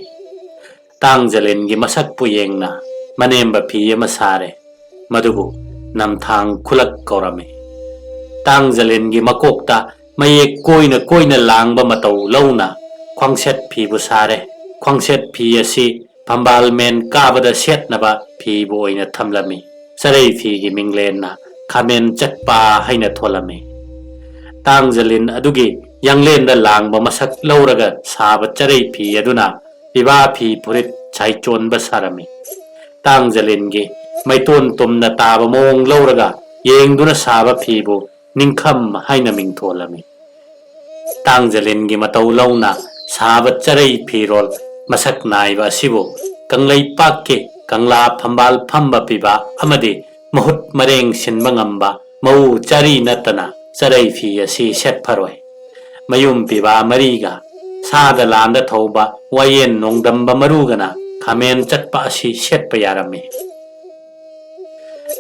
ꯇꯥꯡꯖꯂꯤꯟꯒꯤ ꯃꯁꯛꯄꯨ ꯌꯦꯡꯅ ꯃꯅꯦꯝꯕ ꯐꯤ ꯑꯃ ꯁꯥꯔꯦ꯫ ꯃꯗꯨꯕꯨ ꯅꯝꯊꯥꯡ ꯈꯨꯂꯛ ꯀꯧꯔꯝꯃꯤ꯫ ꯇꯥꯡꯖꯂꯤꯟꯒꯤ ꯃꯀꯣꯛꯇ ꯃꯌꯦꯛ ꯀꯣꯏꯅ ꯀꯣꯏꯅ ꯂꯥꯡꯕ ꯃꯇꯧ ꯂꯧꯅ ꯈ꯭ꯋꯥꯡꯁꯦꯠ ꯐꯤꯕꯨ ꯁꯥꯔꯦ꯫ ꯈ꯭ꯋꯥꯡꯁꯦꯠ ꯐꯤ ꯑꯁꯤ ꯐꯝꯕꯥꯜ ꯃꯦꯟ ꯀꯥꯕꯗ ꯁꯦꯠꯅꯕ ꯐꯤꯕꯨ ꯑꯣꯏꯅ ꯊꯝꯂꯝꯃꯤ꯫ ꯆꯔꯩ ꯐꯤꯒꯤ ꯃꯤꯡꯂꯦꯟꯅ ꯈꯥꯃꯦꯟ ꯆꯠꯄ ꯍꯥꯏꯅ ꯊꯣꯜꯂꯝꯃꯤ꯫ ꯇꯥꯡꯖꯂꯤꯟ ꯑꯗꯨꯒꯤ ꯌꯥꯡꯂꯦꯟꯗ ꯂꯥꯡꯕ ꯃꯁꯛ ꯂꯧꯔꯒ ꯁꯥꯕ ꯆꯔꯩ ꯐꯤ ꯑꯗꯨꯅ ꯄꯤꯕꯥ ꯐꯤ ꯐꯨꯔꯤꯠ ꯁꯥꯏꯆꯣꯟꯕ ꯁꯥꯔꯝꯃꯤ꯫ ꯇꯥꯡꯖꯂꯤꯟꯒꯤ ꯃꯩꯇꯣꯟ ꯇꯨꯝꯅ ꯇꯥꯕ ꯃꯑꯣꯡ ꯂꯧꯔꯒ ꯌꯦꯡꯗꯨꯅ ꯁꯥꯕ ꯐꯤꯕꯨ ꯅꯤꯡꯈꯝ ꯍꯥꯏꯅ ꯃꯤꯡꯊꯣꯜꯂꯝꯃꯤ꯫ ꯇꯥꯡꯖꯂꯤꯟꯒꯤ ꯃꯇꯧ ꯂꯧꯅ ꯁꯥꯕ ꯆꯔꯩ ꯐꯤꯔꯣꯜ ꯃꯁꯛ ꯅꯥꯏꯕ ꯑꯁꯤꯕꯨ ꯀꯪꯂꯩꯄꯥꯛꯀꯤ ꯀꯪꯂꯥ ꯐꯝꯕꯥꯜ ꯐꯝꯕ ꯄꯤꯕ ꯑꯃꯗꯤ ꯃꯍꯨꯠ ꯃꯔꯦꯡ ꯁꯤꯟꯕ ꯉꯝꯕ ꯃꯎ ꯆꯥꯔꯤ ꯅꯠꯇꯅ ꯆꯔꯩ ꯐꯤ ꯑꯁꯤ ꯁꯦꯠꯐꯔꯣꯏ꯫ ꯃꯌꯨꯝ ꯄꯤꯕ ꯃꯔꯤꯒ ꯁꯥꯗ ꯂꯥꯟꯗ ꯊꯧꯕ ꯋꯥꯌꯦꯟ ꯅꯣꯡꯗꯝꯕ ꯃꯔꯨꯒꯅ ꯈꯥꯃꯦꯟ ꯆꯠꯄ ꯑꯁꯤ ꯁꯦꯠꯄ ꯌꯥꯔꯝꯃꯤ꯫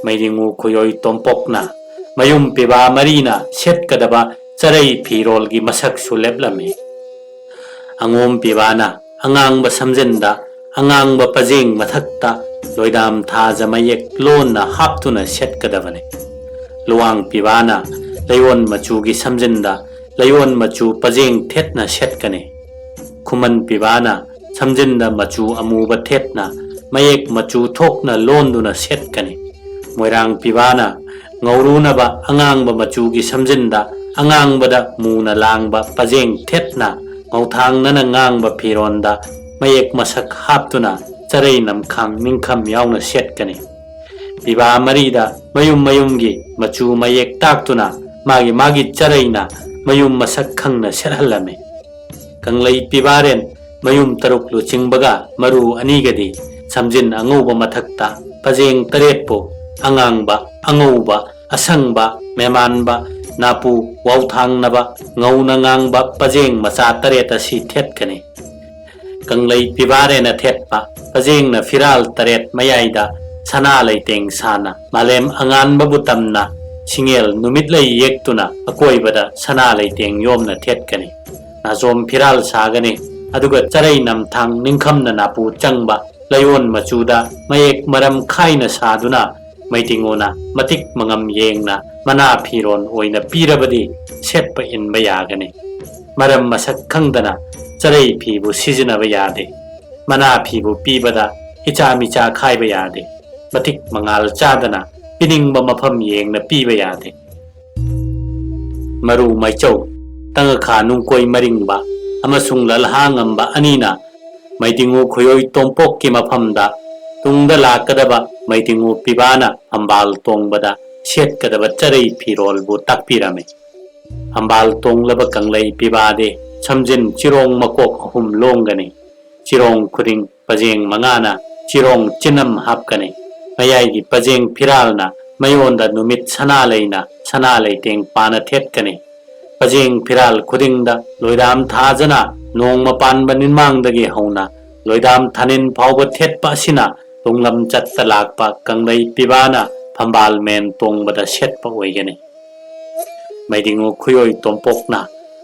ꯃꯩꯔꯤꯉꯨ ꯈꯨꯌꯣꯏ ꯇꯣꯝꯄꯣꯛꯅ ꯃꯌꯨꯝ ꯄꯤꯕꯥ ꯃꯔꯤꯅ ꯁꯦꯠꯀꯗꯕ ꯆꯔꯩ ꯐꯤꯔꯣꯜꯒꯤ ꯃꯁꯛꯁꯨ ꯂꯦꯞꯂꯝꯃꯤ꯫ ꯑꯉꯣꯝ ꯄꯤꯕꯥꯅ ꯑꯉꯥꯡꯕ ꯁꯝꯖꯤꯟꯗ ꯑꯉꯥꯡꯕ ꯄꯖꯦꯡ ꯃꯊꯛꯇ ꯂꯣꯏꯗꯥꯝ ꯊꯥꯖ ꯃꯌꯦꯛ ꯂꯣꯟꯅ ꯍꯥꯞꯇꯨꯅ ꯁꯦꯠꯀꯗꯕꯅꯤ꯫ ꯂꯨꯋꯥꯡ ꯄꯤꯕꯥꯅ ꯂꯩꯌꯣꯟ ꯃꯆꯨꯒꯤ ꯁꯝꯖꯤꯟꯗ ꯂꯩꯌꯣꯟ ꯃꯆꯨ ꯄꯖꯦꯡ ꯊꯦꯠꯅ ꯁꯦꯠꯀꯅꯤ꯫ ꯈꯨꯃꯟ ꯄꯤꯕꯥꯅ ꯁꯝꯖꯤꯟꯗ ꯃꯆꯨ ꯑꯃꯨꯕ ꯊꯦꯠꯅ ꯃꯌꯦꯛ ꯃꯆꯨ ꯊꯣꯛꯅ ꯂꯣꯟꯗꯨꯅ ꯁꯦꯠꯀꯅꯤ꯫ ꯃꯣꯏꯔꯥꯡ ꯄꯤꯕꯥꯅ ꯉꯧꯔꯨꯅꯕ ꯑꯉꯥꯡꯕ ꯃꯆꯨꯒꯤ ꯁꯝꯖꯤꯟꯗ ꯑꯉꯥꯡꯕꯗ ꯃꯨꯅ ꯂꯥꯡꯕ ꯄꯖꯦꯡ ꯊꯦꯠꯅ ꯉꯧꯊꯥꯡꯅꯅ ꯉꯥꯡꯕ ꯐꯤꯔꯣꯟꯗ ꯃꯌꯦꯛ ꯃꯁꯛ ꯍꯥꯞꯇꯨꯅ ꯆꯔꯩ ꯅꯝꯈꯥꯡ ꯅꯤꯡꯈꯝ ꯌꯥꯎꯅ ꯁꯦꯠꯀꯅꯤ꯫ ꯄꯤꯕꯥ ꯃꯔꯤꯗ ꯃꯌꯨꯝ ꯃꯌꯨꯝꯒꯤ ꯃꯆꯨ ꯃꯌꯦꯛ ꯇꯥꯛꯇꯨꯅ ꯃꯥꯒꯤ ꯃꯥꯒꯤ ꯆꯔꯩꯅ ꯃꯌꯨꯝ ꯃꯁꯛ ꯈꯪꯅ ꯁꯦꯠꯍꯜꯂꯝꯃꯤ꯫ ꯀꯪꯂꯩ ꯄꯤꯕꯥꯔꯦꯟ ꯃꯌꯨꯝ ꯇꯔꯨꯛ ꯂꯨꯆꯤꯡꯕꯒ ꯃꯔꯨ ꯑꯅꯤꯒꯗꯤ ꯁꯝꯖꯤꯟ ꯑꯉꯧꯕ ꯃꯊꯛꯇ ꯄꯖꯦꯡ ꯇꯔꯦꯠꯄꯨ ꯑꯉꯥꯡꯕ, ꯑꯉꯧꯕ, ꯑꯁꯪꯕ, ꯃꯦꯃꯥꯟꯕ, ꯅꯥꯄꯨ, ꯋꯥꯎꯊꯥꯡꯅꯕ, ꯉꯧꯅ ꯉꯥꯡꯕ ꯄꯖꯦꯡ ꯃꯆꯥ ꯇꯔꯦꯠ ꯑꯁꯤ ꯊꯦꯠꯀꯅꯤ꯫ ꯀꯪꯂꯩ ꯄꯤꯕꯥꯔꯦꯅ ꯊꯦꯠꯄ ꯄꯖꯦꯡꯅ ꯐꯤꯔꯥꯜ ꯇꯔꯦꯠ ꯃꯌꯥꯏꯗ ꯁꯅꯥ ꯂꯩꯇꯦꯡ ꯁꯥꯅ ꯃꯥꯂꯦꯝ ꯑꯉꯥꯟꯕꯕꯨ ꯇꯝꯅ ꯁꯤꯡꯉꯦꯜ ꯅꯨꯃꯤꯠꯂꯩ ꯌꯦꯛꯇꯨꯅ ꯑꯀꯣꯏꯕꯗ ꯁꯅꯥ ꯂꯩꯇꯦꯡ ꯌꯣꯝꯅ ꯊꯦꯠꯀꯅꯤ꯫ ꯅꯥꯆꯣꯝ ꯐꯤꯔꯥꯜ ꯁꯥꯒꯅꯤ꯫ ꯑꯗꯨꯒ ꯆꯔꯩ ꯅꯝꯊꯥꯡ ꯅꯤꯡꯈꯝꯅ ꯅꯥꯄꯨ ꯆꯪꯕ ꯂꯩꯌꯣꯟ ꯃꯆꯨꯗ ꯃꯌꯦꯛ ꯃꯔꯝ ꯈꯥꯏꯅ ꯁꯥꯗꯨꯅ ꯃꯩꯇꯤꯡꯉꯣꯅ ꯃꯇꯤꯛ ꯃꯉꯝ ꯌꯦꯡꯅ ꯃꯅꯥ ꯐꯤꯔꯣꯟ ꯑꯣꯏꯅ ꯄꯤꯔꯕꯗꯤ ꯁꯦꯠꯄ ꯏꯟꯕ ꯌꯥꯒꯅꯤ꯫ ꯃꯔꯝ ꯃꯁꯛ ꯈꯪꯗꯅ ꯆꯔꯩ ꯐꯤꯕꯨ ꯁꯤꯖꯤꯟꯅꯕ ꯌꯥꯗꯦ꯫ ꯃꯅꯥ ꯐꯤꯕꯨ ꯄꯤꯕꯗ ꯏꯆꯥ ꯃꯤꯆꯥ ꯈꯥꯏꯕ ꯌꯥꯗꯦ꯫ ꯃꯇꯤꯛ ꯃꯉꯥꯜ ꯆꯥꯗꯅ ꯄꯤꯅꯤꯡꯕ ꯃꯐꯝ ꯌꯦꯡꯅ ꯄꯤꯕ ꯌꯥꯗꯦ꯫ ꯃꯔꯨ ꯃꯩꯆꯧ, ꯇꯉꯈꯥ ꯅꯨꯡꯀꯣꯏ ꯃꯔꯤꯡꯕ ꯑꯃꯁꯨꯡ ꯂꯜꯍꯥ ꯉꯝꯕ ꯑꯅꯤꯅ ꯃꯩꯗꯤꯡꯉꯨ ꯈꯨꯌꯣꯏ ꯇꯣꯝꯄꯣꯛꯀꯤ ꯃꯐꯝꯗ ꯇꯨꯡꯗ ꯂꯥꯛꯀꯗꯕ ꯃꯩꯗꯤꯡꯉꯨ ꯄꯤꯕꯥꯅ ꯐꯝꯕꯥꯜ ꯇꯣꯡꯕꯗ ꯁꯦꯠꯀꯗꯕ ꯆꯔꯩ ꯐꯤꯔꯣꯜꯕꯨ ꯇꯥꯛꯄꯤꯔꯝꯃꯤ꯫ ꯐꯝꯕꯥꯜ ꯇꯣꯡꯂꯕ ꯀꯪꯂꯩ ꯄꯤꯕꯥꯗꯤ ꯁꯝꯖꯤꯟ ꯆꯤꯔꯣꯡ ꯃꯀꯣꯛ ꯑꯍꯨꯝ ꯂꯣꯡꯒꯅꯤ꯫ ꯆꯤꯔꯣꯡ ꯈꯨꯗꯤꯡ ꯄꯖꯦꯡ ꯃꯉꯥꯅ ꯆꯤꯔꯣꯡ ꯆꯤꯅꯝ ꯍꯥꯞꯀꯅꯤ꯫ ꯃꯌꯥꯏꯒꯤ ꯄꯖꯦꯡ ꯐꯤꯔꯥꯜꯅ ꯃꯌꯣꯟꯗ ꯅꯨꯃꯤꯠ ꯁꯅꯥ ꯂꯩꯅ ꯁꯅꯥ ꯂꯩꯇꯦꯡ ꯄꯥꯅ ꯊꯦꯠꯀꯅꯤ꯫ ꯄꯖꯦꯡ ꯐꯤꯔꯥꯜ ꯈꯨꯗꯤꯡꯗ ꯂꯣꯏꯗꯥꯝ ꯊꯥꯖꯅ ꯅꯣꯡꯃ ꯄꯥꯟꯕ ꯅꯤꯡꯃꯥꯡꯗꯒꯤ ꯍꯧꯅ ꯂꯣꯏꯗꯥꯝ ꯊꯥꯅꯤꯟ ꯐꯥꯎꯕ ꯊꯦꯠꯄ ꯑꯁꯤꯅ ꯇꯨꯡꯂꯝ ꯆꯠꯇ ꯂꯥꯛꯄ ꯀꯪꯂꯩ ꯄꯤꯕꯥꯅ ꯐꯝꯕꯥꯜ ꯃꯦꯟ ꯇꯣꯡꯕꯗ ꯁꯦꯠꯄ ꯑꯣꯏꯒꯅꯤ꯫ ꯃꯩꯗꯤꯡꯉꯨ ꯈꯨꯌꯣꯏ ꯇꯣꯝꯄꯣꯛꯅ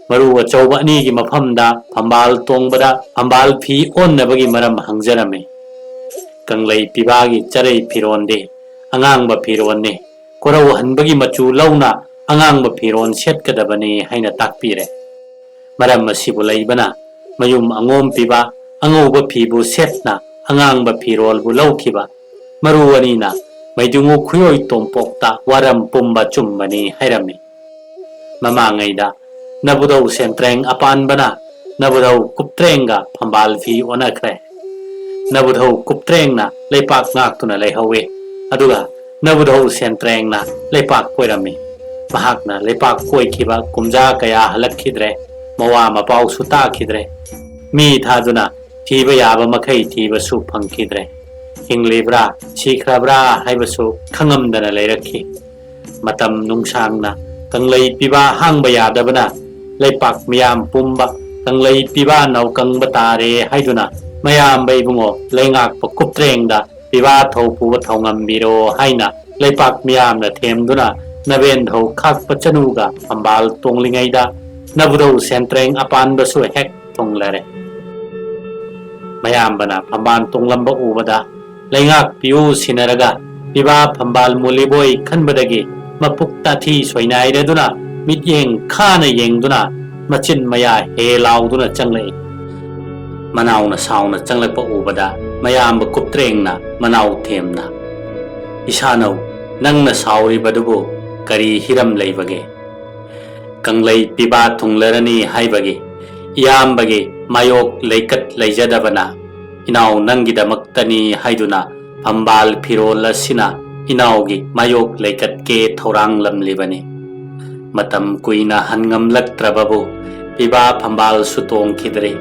ꯃꯔꯨ ꯑꯆꯧꯕ ꯑꯅꯤꯒꯤ ꯃꯐꯝꯗ ꯐꯝꯕꯥꯜ ꯇꯣꯡꯕꯗ ꯐꯝꯕꯥꯜ ꯐꯤ ꯑꯣꯟꯅꯕꯒꯤ ꯃꯔꯝ ꯍꯪꯖꯔꯝꯃꯤ꯫ ꯀꯪꯂꯩ ꯄꯤꯕꯥꯒꯤ ꯆꯔꯩ ꯐꯤꯔꯣꯟꯗꯤ ꯑꯉꯥꯡꯕ ꯐꯤꯔꯣꯟꯅꯤ꯫ ꯀꯣꯔꯧꯍꯟꯕꯒꯤ ꯃꯆꯨ ꯂꯧꯅ ꯑꯉꯥꯡꯕ ꯐꯤꯔꯣꯟ ꯁꯦꯠꯀꯗꯕꯅꯤ ꯍꯥꯏꯅ ꯇꯥꯛꯄꯤꯔꯦ꯫ ꯃꯔꯝ ꯑꯁꯤꯕꯨ ꯂꯩꯕꯅ ꯃꯌꯨꯝ ꯑꯉꯣꯝ ꯄꯤꯕ ꯑꯉꯧꯕ ꯐꯤꯕꯨ ꯁꯦꯠꯅ ꯑꯉꯥꯡꯕ ꯐꯤꯔꯣꯜꯕꯨ ꯂꯧꯈꯤꯕ ꯃꯔꯨ ꯑꯅꯤꯅ ꯃꯩꯗꯨꯉꯨ ꯈꯨꯌꯣꯏ ꯇꯣꯝꯄꯣꯛꯇ ꯋꯥꯔꯝ ꯄꯨꯝꯕ ꯆꯨꯝꯕꯅꯤ ꯍꯥꯏꯔꯝꯃꯤ꯫ ꯃꯃꯥꯡꯉꯩꯗ ꯅꯕꯨꯙꯧ ꯁꯦꯟꯇ꯭ꯔꯦꯡ ꯑꯄꯥꯟꯕꯅ ꯅꯕꯨꯙꯧ ꯀꯨꯞꯇ꯭ꯔꯦꯡꯒ ꯐꯝꯕꯥꯜ ꯐꯤ ꯑꯣꯟꯅꯈ꯭ꯔꯦ꯫ ꯅꯕꯨꯙꯧ ꯀꯨꯞꯇ꯭ꯔꯦꯡꯅ ꯂꯩꯄꯥꯛ ꯉꯥꯛꯇꯨꯅ ꯂꯩꯍꯧꯏ꯫ ꯑꯗꯨꯒ ꯅꯕꯨꯙꯧ ꯁꯦꯟꯇ꯭ꯔꯦꯡꯅ ꯂꯩꯄꯥꯛ ꯀꯣꯏꯔꯝꯃꯤ꯫ ꯃꯍꯥꯛꯅ ꯂꯩꯄꯥꯛ ꯀꯣꯏꯈꯤꯕ ꯀꯨꯝꯖꯥ ꯀꯌꯥ ꯍꯜꯂꯛꯈꯤꯗ꯭ꯔꯦ꯫ ꯃꯋꯥ ꯃꯄꯥꯎꯁꯨ ꯇꯥꯈꯤꯗ꯭ꯔꯦ꯫ ꯃꯤ ꯊꯥꯗꯨꯅ ꯊꯤꯕ ꯌꯥꯕ ꯃꯈꯩ ꯊꯤꯕꯁꯨ ꯐꯪꯈꯤꯗ꯭ꯔꯦ꯫ ꯍꯤꯡꯂꯤꯕ꯭ꯔꯥ ꯁꯤꯈ꯭ꯔꯕ꯭ꯔꯥ ꯍꯥꯏꯕꯁꯨ ꯈꯪꯉꯝꯗꯅ ꯂꯩꯔꯛꯈꯤ꯫ ꯃꯇꯝ ꯅꯨꯡꯁꯥꯡꯅ ꯀꯪꯂꯩ ꯄꯤꯕꯥ ꯍꯥꯡꯕ ꯌꯥꯗꯕꯅ ꯂꯩꯄꯥꯛ ꯃꯤꯌꯥꯝ ꯄꯨꯝꯕ ꯀꯪꯂꯩ ꯄꯤꯕꯥ ꯅꯥꯎꯀꯪꯕ ꯇꯥꯔꯦ ꯍꯥꯏꯗꯨꯅ ꯃꯌꯥꯝꯕ ꯏꯕꯨꯡꯉꯣ ꯂꯩꯉꯥꯛꯄ ꯀꯨꯞꯇ꯭ꯔꯦꯡꯗ ꯄꯤꯕꯥ ꯊꯧ ꯄꯨꯕ ꯊꯧꯉꯝꯕꯤꯔꯣ ꯍꯥꯏꯅ ꯂꯩꯄꯥꯛ ꯃꯤꯌꯥꯝꯅ ꯊꯦꯝꯗꯨꯅ ꯅꯕꯦꯟ ꯙꯧ ꯈꯥꯛꯄ ꯆꯅꯨꯒ ꯐꯝꯕꯥꯜ ꯇꯣꯡꯂꯤꯉꯩꯗ ꯅꯕꯨꯙꯧ ꯁꯦꯟꯇ꯭ꯔꯦꯡ ꯑꯄꯥꯟꯕꯁꯨ ꯍꯦꯛ ꯊꯨꯡꯂꯔꯦ꯫ ꯃꯌꯥꯝꯕꯅ ꯐꯝꯕꯥꯜ ꯇꯣꯡꯂꯝꯕ ꯎꯕꯗ ꯂꯩꯉꯥꯛꯄꯤꯌꯨ ꯁꯤꯟꯅꯔꯒ ꯄꯤꯕꯥ ꯐꯝꯕꯥꯜ ꯃꯨꯂꯤꯕꯣꯏ ꯈꯟꯕꯗꯒꯤ ꯃꯄꯨꯛ ꯇꯥꯊꯤ ꯁꯣꯏꯅꯥꯏꯔꯗꯨꯅ ꯃꯤꯠꯌꯦꯡ ꯈꯥꯅ ꯌꯦꯡꯗꯨꯅ ꯃꯆꯤꯟ ꯃꯌꯥ ꯍꯦ ꯂꯥꯎꯗꯨꯅ ꯆꯪꯂꯛꯏ꯫ ꯃꯅꯥꯎꯅ ꯁꯥꯎꯅ ꯆꯪꯂꯛꯄ ꯎꯕꯗ ꯃꯌꯥꯝꯕ ꯀꯨꯞꯇ꯭ꯔꯦꯡꯅ ꯃꯅꯥꯎ ꯊꯦꯝꯅ, "ꯏꯁꯥꯅꯧ, ꯅꯪꯅ ꯁꯥꯎꯔꯤꯕꯗꯨꯕꯨ ꯀꯔꯤ ꯍꯤꯔꯝ ꯂꯩꯕꯒꯦ? ꯀꯪꯂꯩ ꯄꯤꯕꯥ ꯊꯨꯡꯂꯔꯅꯤ ꯍꯥꯏꯕꯒꯤ ꯏꯌꯥꯝꯕꯒꯤ ꯃꯥꯌꯣꯛ ꯂꯩꯀꯠ ꯂꯩꯖꯗꯕꯅ ꯏꯅꯥꯎ ꯅꯪꯒꯤꯗꯃꯛꯇꯅꯤ ꯍꯥꯏꯗꯨꯅ ꯐꯝꯕꯥꯜ ꯐꯤꯔꯣꯜ ꯑꯁꯤꯅ ꯏꯅꯥꯎꯒꯤ ꯃꯥꯌꯣꯛ ꯂꯩꯀꯠꯀꯦ ꯊꯧꯔꯥꯡꯂꯝꯂꯤꯕꯅꯤ꯫ ꯃꯇꯝ ꯀꯨꯏꯅ ꯍꯟꯉꯝꯂꯛꯇ꯭ꯔꯕꯕꯨ ꯄꯤꯕꯥ ꯐꯝꯕꯥꯜꯁꯨ ꯇꯣꯡꯈꯤꯗ꯭ꯔꯦ꯫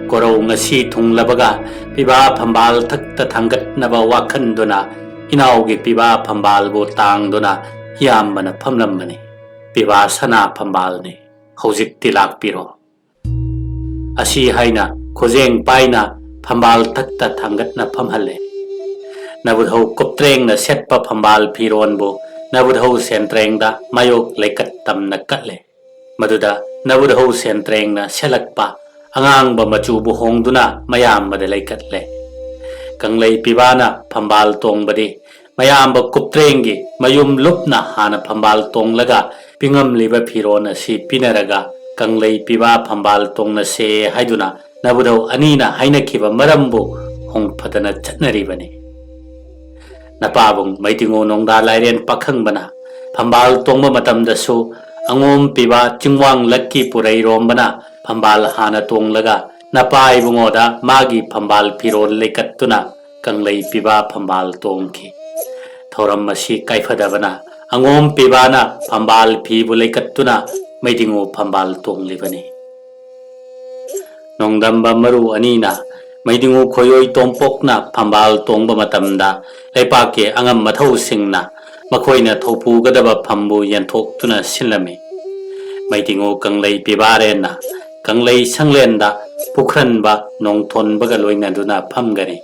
ꯀꯣꯔꯧ ꯉꯁꯤ ꯊꯨꯡꯂꯕꯒ ꯄꯤꯕꯥ ꯐꯝꯕꯥꯜ ꯊꯛꯇ ꯊꯥꯡꯒꯠꯅꯕ ꯋꯥꯈꯟꯗꯨꯅ ꯏꯅꯥꯎꯒꯤ ꯄꯤꯕꯥ ꯐꯝꯕꯥꯜꯕꯨ ꯇꯥꯡꯗꯨꯅ ꯏꯌꯥꯝꯕꯅ ꯐꯝꯂꯝꯕꯅꯤ꯫ ꯄꯤꯕꯥ ꯁꯅꯥ ꯐꯝꯕꯥꯜꯅꯤ꯫ ꯍꯧꯖꯤꯛꯇꯤ ꯂꯥꯛꯄꯤꯔꯣ" ꯑꯁꯤ ꯍꯥꯏꯅ ꯈꯨꯖꯦꯡ ꯄꯥꯏꯅ ꯐꯝꯕꯥꯜ ꯊꯛꯇ ꯊꯥꯡꯒꯠꯅ ꯐꯝꯍꯜꯂꯦ꯫ ꯅꯕꯨꯙꯧ ꯀꯨꯞꯇ꯭ꯔꯦꯡꯅ ꯁꯦꯠꯄ ꯐꯝꯕꯥꯜ ꯐꯤꯔꯣꯟꯕꯨ ꯅꯕꯨꯙꯧ ꯁꯦꯟꯇ꯭ꯔꯦꯡꯗ ꯃꯥꯌꯣꯛ ꯂꯩꯀꯠ ꯇꯝꯅ ꯀꯠꯂꯦ꯫ ꯃꯗꯨꯗ ꯅꯕꯨꯙꯧ ꯁꯦꯟꯇ꯭ꯔꯦꯡꯅ ꯁꯦꯠꯂꯛꯄ ꯑꯉꯥꯡꯕ ꯃꯆꯨꯕꯨ ꯍꯣꯡꯗꯨꯅ ꯃꯌꯥꯝꯕꯗ ꯂꯩꯀꯠꯂꯦ꯫ ꯀꯪꯂꯩ ꯄꯤꯕꯥꯅ ꯐꯝꯕꯥꯜ ꯇꯣꯡꯕꯗꯤ ꯃꯌꯥꯝꯕ ꯀꯨꯞꯇ꯭ꯔꯦꯡꯒꯤ ꯃꯌꯨꯝ ꯂꯨꯞꯅ ꯍꯥꯟꯅ ꯐꯝꯕꯥꯜ ꯇꯣꯡꯂꯒ ꯄꯤꯉꯝꯂꯤꯕ ꯐꯤꯔꯣꯟ ꯑꯁꯤ ꯄꯤꯅꯔꯒ ꯀꯪꯂꯩ ꯄꯤꯕꯥ ꯐꯝꯕꯥꯜ ꯇꯣꯡꯅꯁꯦ ꯍꯥꯏꯗꯨꯅ ꯅꯕꯨꯙꯧ ꯑꯅꯤꯅ ꯍꯥꯏꯅꯈꯤꯕ ꯃꯔꯝꯕꯨ ꯍꯣꯡꯐꯗꯅ ꯆꯠꯅꯔꯤꯕꯅꯤ꯫ ꯅꯄꯥꯕꯨꯡ ꯃꯩꯗꯤꯉꯣ ꯅꯣꯡꯗꯥ ꯂꯥꯏꯔꯦꯟ ꯄꯥꯈꯪꯕꯅ ꯐꯝꯕꯥꯜ ꯇꯣꯡꯕ ꯃꯇꯝꯗꯁꯨ ꯑꯉꯣꯝ ꯄꯤꯕ ꯆꯤꯡꯋꯥꯡ ꯂꯛꯀꯤ ꯄꯨꯔꯩꯔꯣꯝꯕꯅ ꯐꯝꯕꯥꯜ ꯍꯥꯟꯅ ꯇꯣꯡꯂꯒ ꯅꯄꯥ ꯏꯕꯨꯡꯉꯣꯗ ꯃꯥꯒꯤ ꯐꯝꯕꯥꯜ ꯐꯤꯔꯣꯜ ꯂꯩꯀꯠꯇꯨꯅ ꯀꯪꯂꯩ ꯄꯤꯕ ꯐꯝꯕꯥꯜ ꯇꯣꯡꯈꯤ꯫ ꯊꯧꯔꯝ ꯑꯁꯤ ꯀꯥꯏꯐꯗꯕꯅ ꯑꯉꯣꯝ ꯄꯤꯕꯥꯅ ꯐꯝꯕꯥꯜ ꯐꯤꯕꯨ ꯂꯩꯀꯠꯇꯨꯅ ꯃꯩꯗꯤꯉꯣ ꯐꯝꯕꯥꯜ ꯇꯣꯡꯂꯤꯕꯅꯤ꯫ ꯅꯣꯡꯗꯝꯕ ꯃꯔꯨ ꯑꯅꯤꯅ ꯃꯩꯗꯤꯉꯨ ꯈꯣꯏꯑꯣꯏ ꯇꯣꯝꯄꯣꯛꯅ ꯐꯝꯕꯥꯜ ꯇꯣꯡꯕ ꯃꯇꯝꯗ ꯂꯩꯄꯥꯛꯀꯤ ꯑꯉꯝ ꯑꯊꯧꯁꯤꯡꯅ ꯃꯈꯣꯏꯅ ꯊꯧꯄꯨꯒꯗꯕ ꯐꯝꯕꯨ ꯌꯦꯟꯊꯣꯛꯇꯨꯅ ꯁꯤꯜꯂꯝꯃꯤ꯫ ꯃꯩꯗꯤꯉꯨ ꯀꯪꯂꯩ ꯄꯤꯕꯥꯔꯦꯟꯅ ꯀꯪꯂꯩ ꯁꯪꯂꯦꯟꯗ ꯄꯨꯈ꯭ꯔꯟꯕ ꯅꯣꯡꯊꯣꯟꯕꯒ ꯂꯣꯏꯅꯗꯨꯅ ꯐꯝꯒꯅꯤ꯫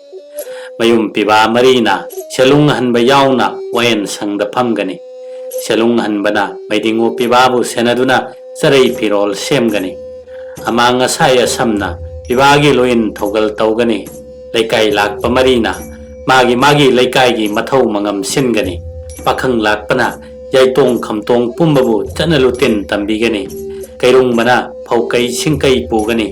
ꯃꯌꯨꯝ ꯄꯤꯕꯥ ꯃꯔꯤꯅ ꯁꯦꯂꯨꯡ ꯍꯟꯕ ꯌꯥꯎꯅ ꯋꯥꯌꯦꯟ ꯁꯪꯗ ꯐꯝꯒꯅꯤ꯫ ꯁꯦꯂꯨꯡ ꯍꯟꯕꯅ ꯃꯩꯗꯤꯉꯨ ꯄꯤꯕꯥꯕꯨ ꯁꯦꯟꯅꯗꯨꯅ ꯆꯔꯩ ꯐꯤꯔꯣꯜ ꯁꯦꯝꯒꯅꯤ꯫ ꯑꯃꯥꯡ ꯑꯁꯥꯏ ꯑꯁꯝꯅ ꯄꯤꯕꯥꯒꯤ ꯂꯣꯏꯟ ꯊꯧꯒꯜ ꯇꯧꯒꯅꯤ꯫ ꯂꯩꯀꯥꯏ ꯂꯥꯛꯄ ꯃꯔꯤꯅ ꯃꯥꯒꯤ ꯃꯥꯒꯤ ꯂꯩꯀꯥꯏꯒꯤ ꯃꯊꯧ ꯃꯉꯝ ꯁꯤꯟꯒꯅꯤ꯫ ꯄꯥꯈꯪ ꯂꯥꯛꯄꯅ ꯌꯥꯏꯇꯣꯡ ꯈꯝꯇꯣꯡ ꯄꯨꯝꯕꯕꯨ ꯆꯠꯅ ꯂꯨꯇꯤꯟ ꯇꯝꯕꯤꯒꯅꯤ꯫ ꯀꯩꯔꯨꯡꯕꯅ ꯐꯧꯀꯩ ꯁꯤꯡꯀꯩ ꯄꯨꯒꯅꯤ꯫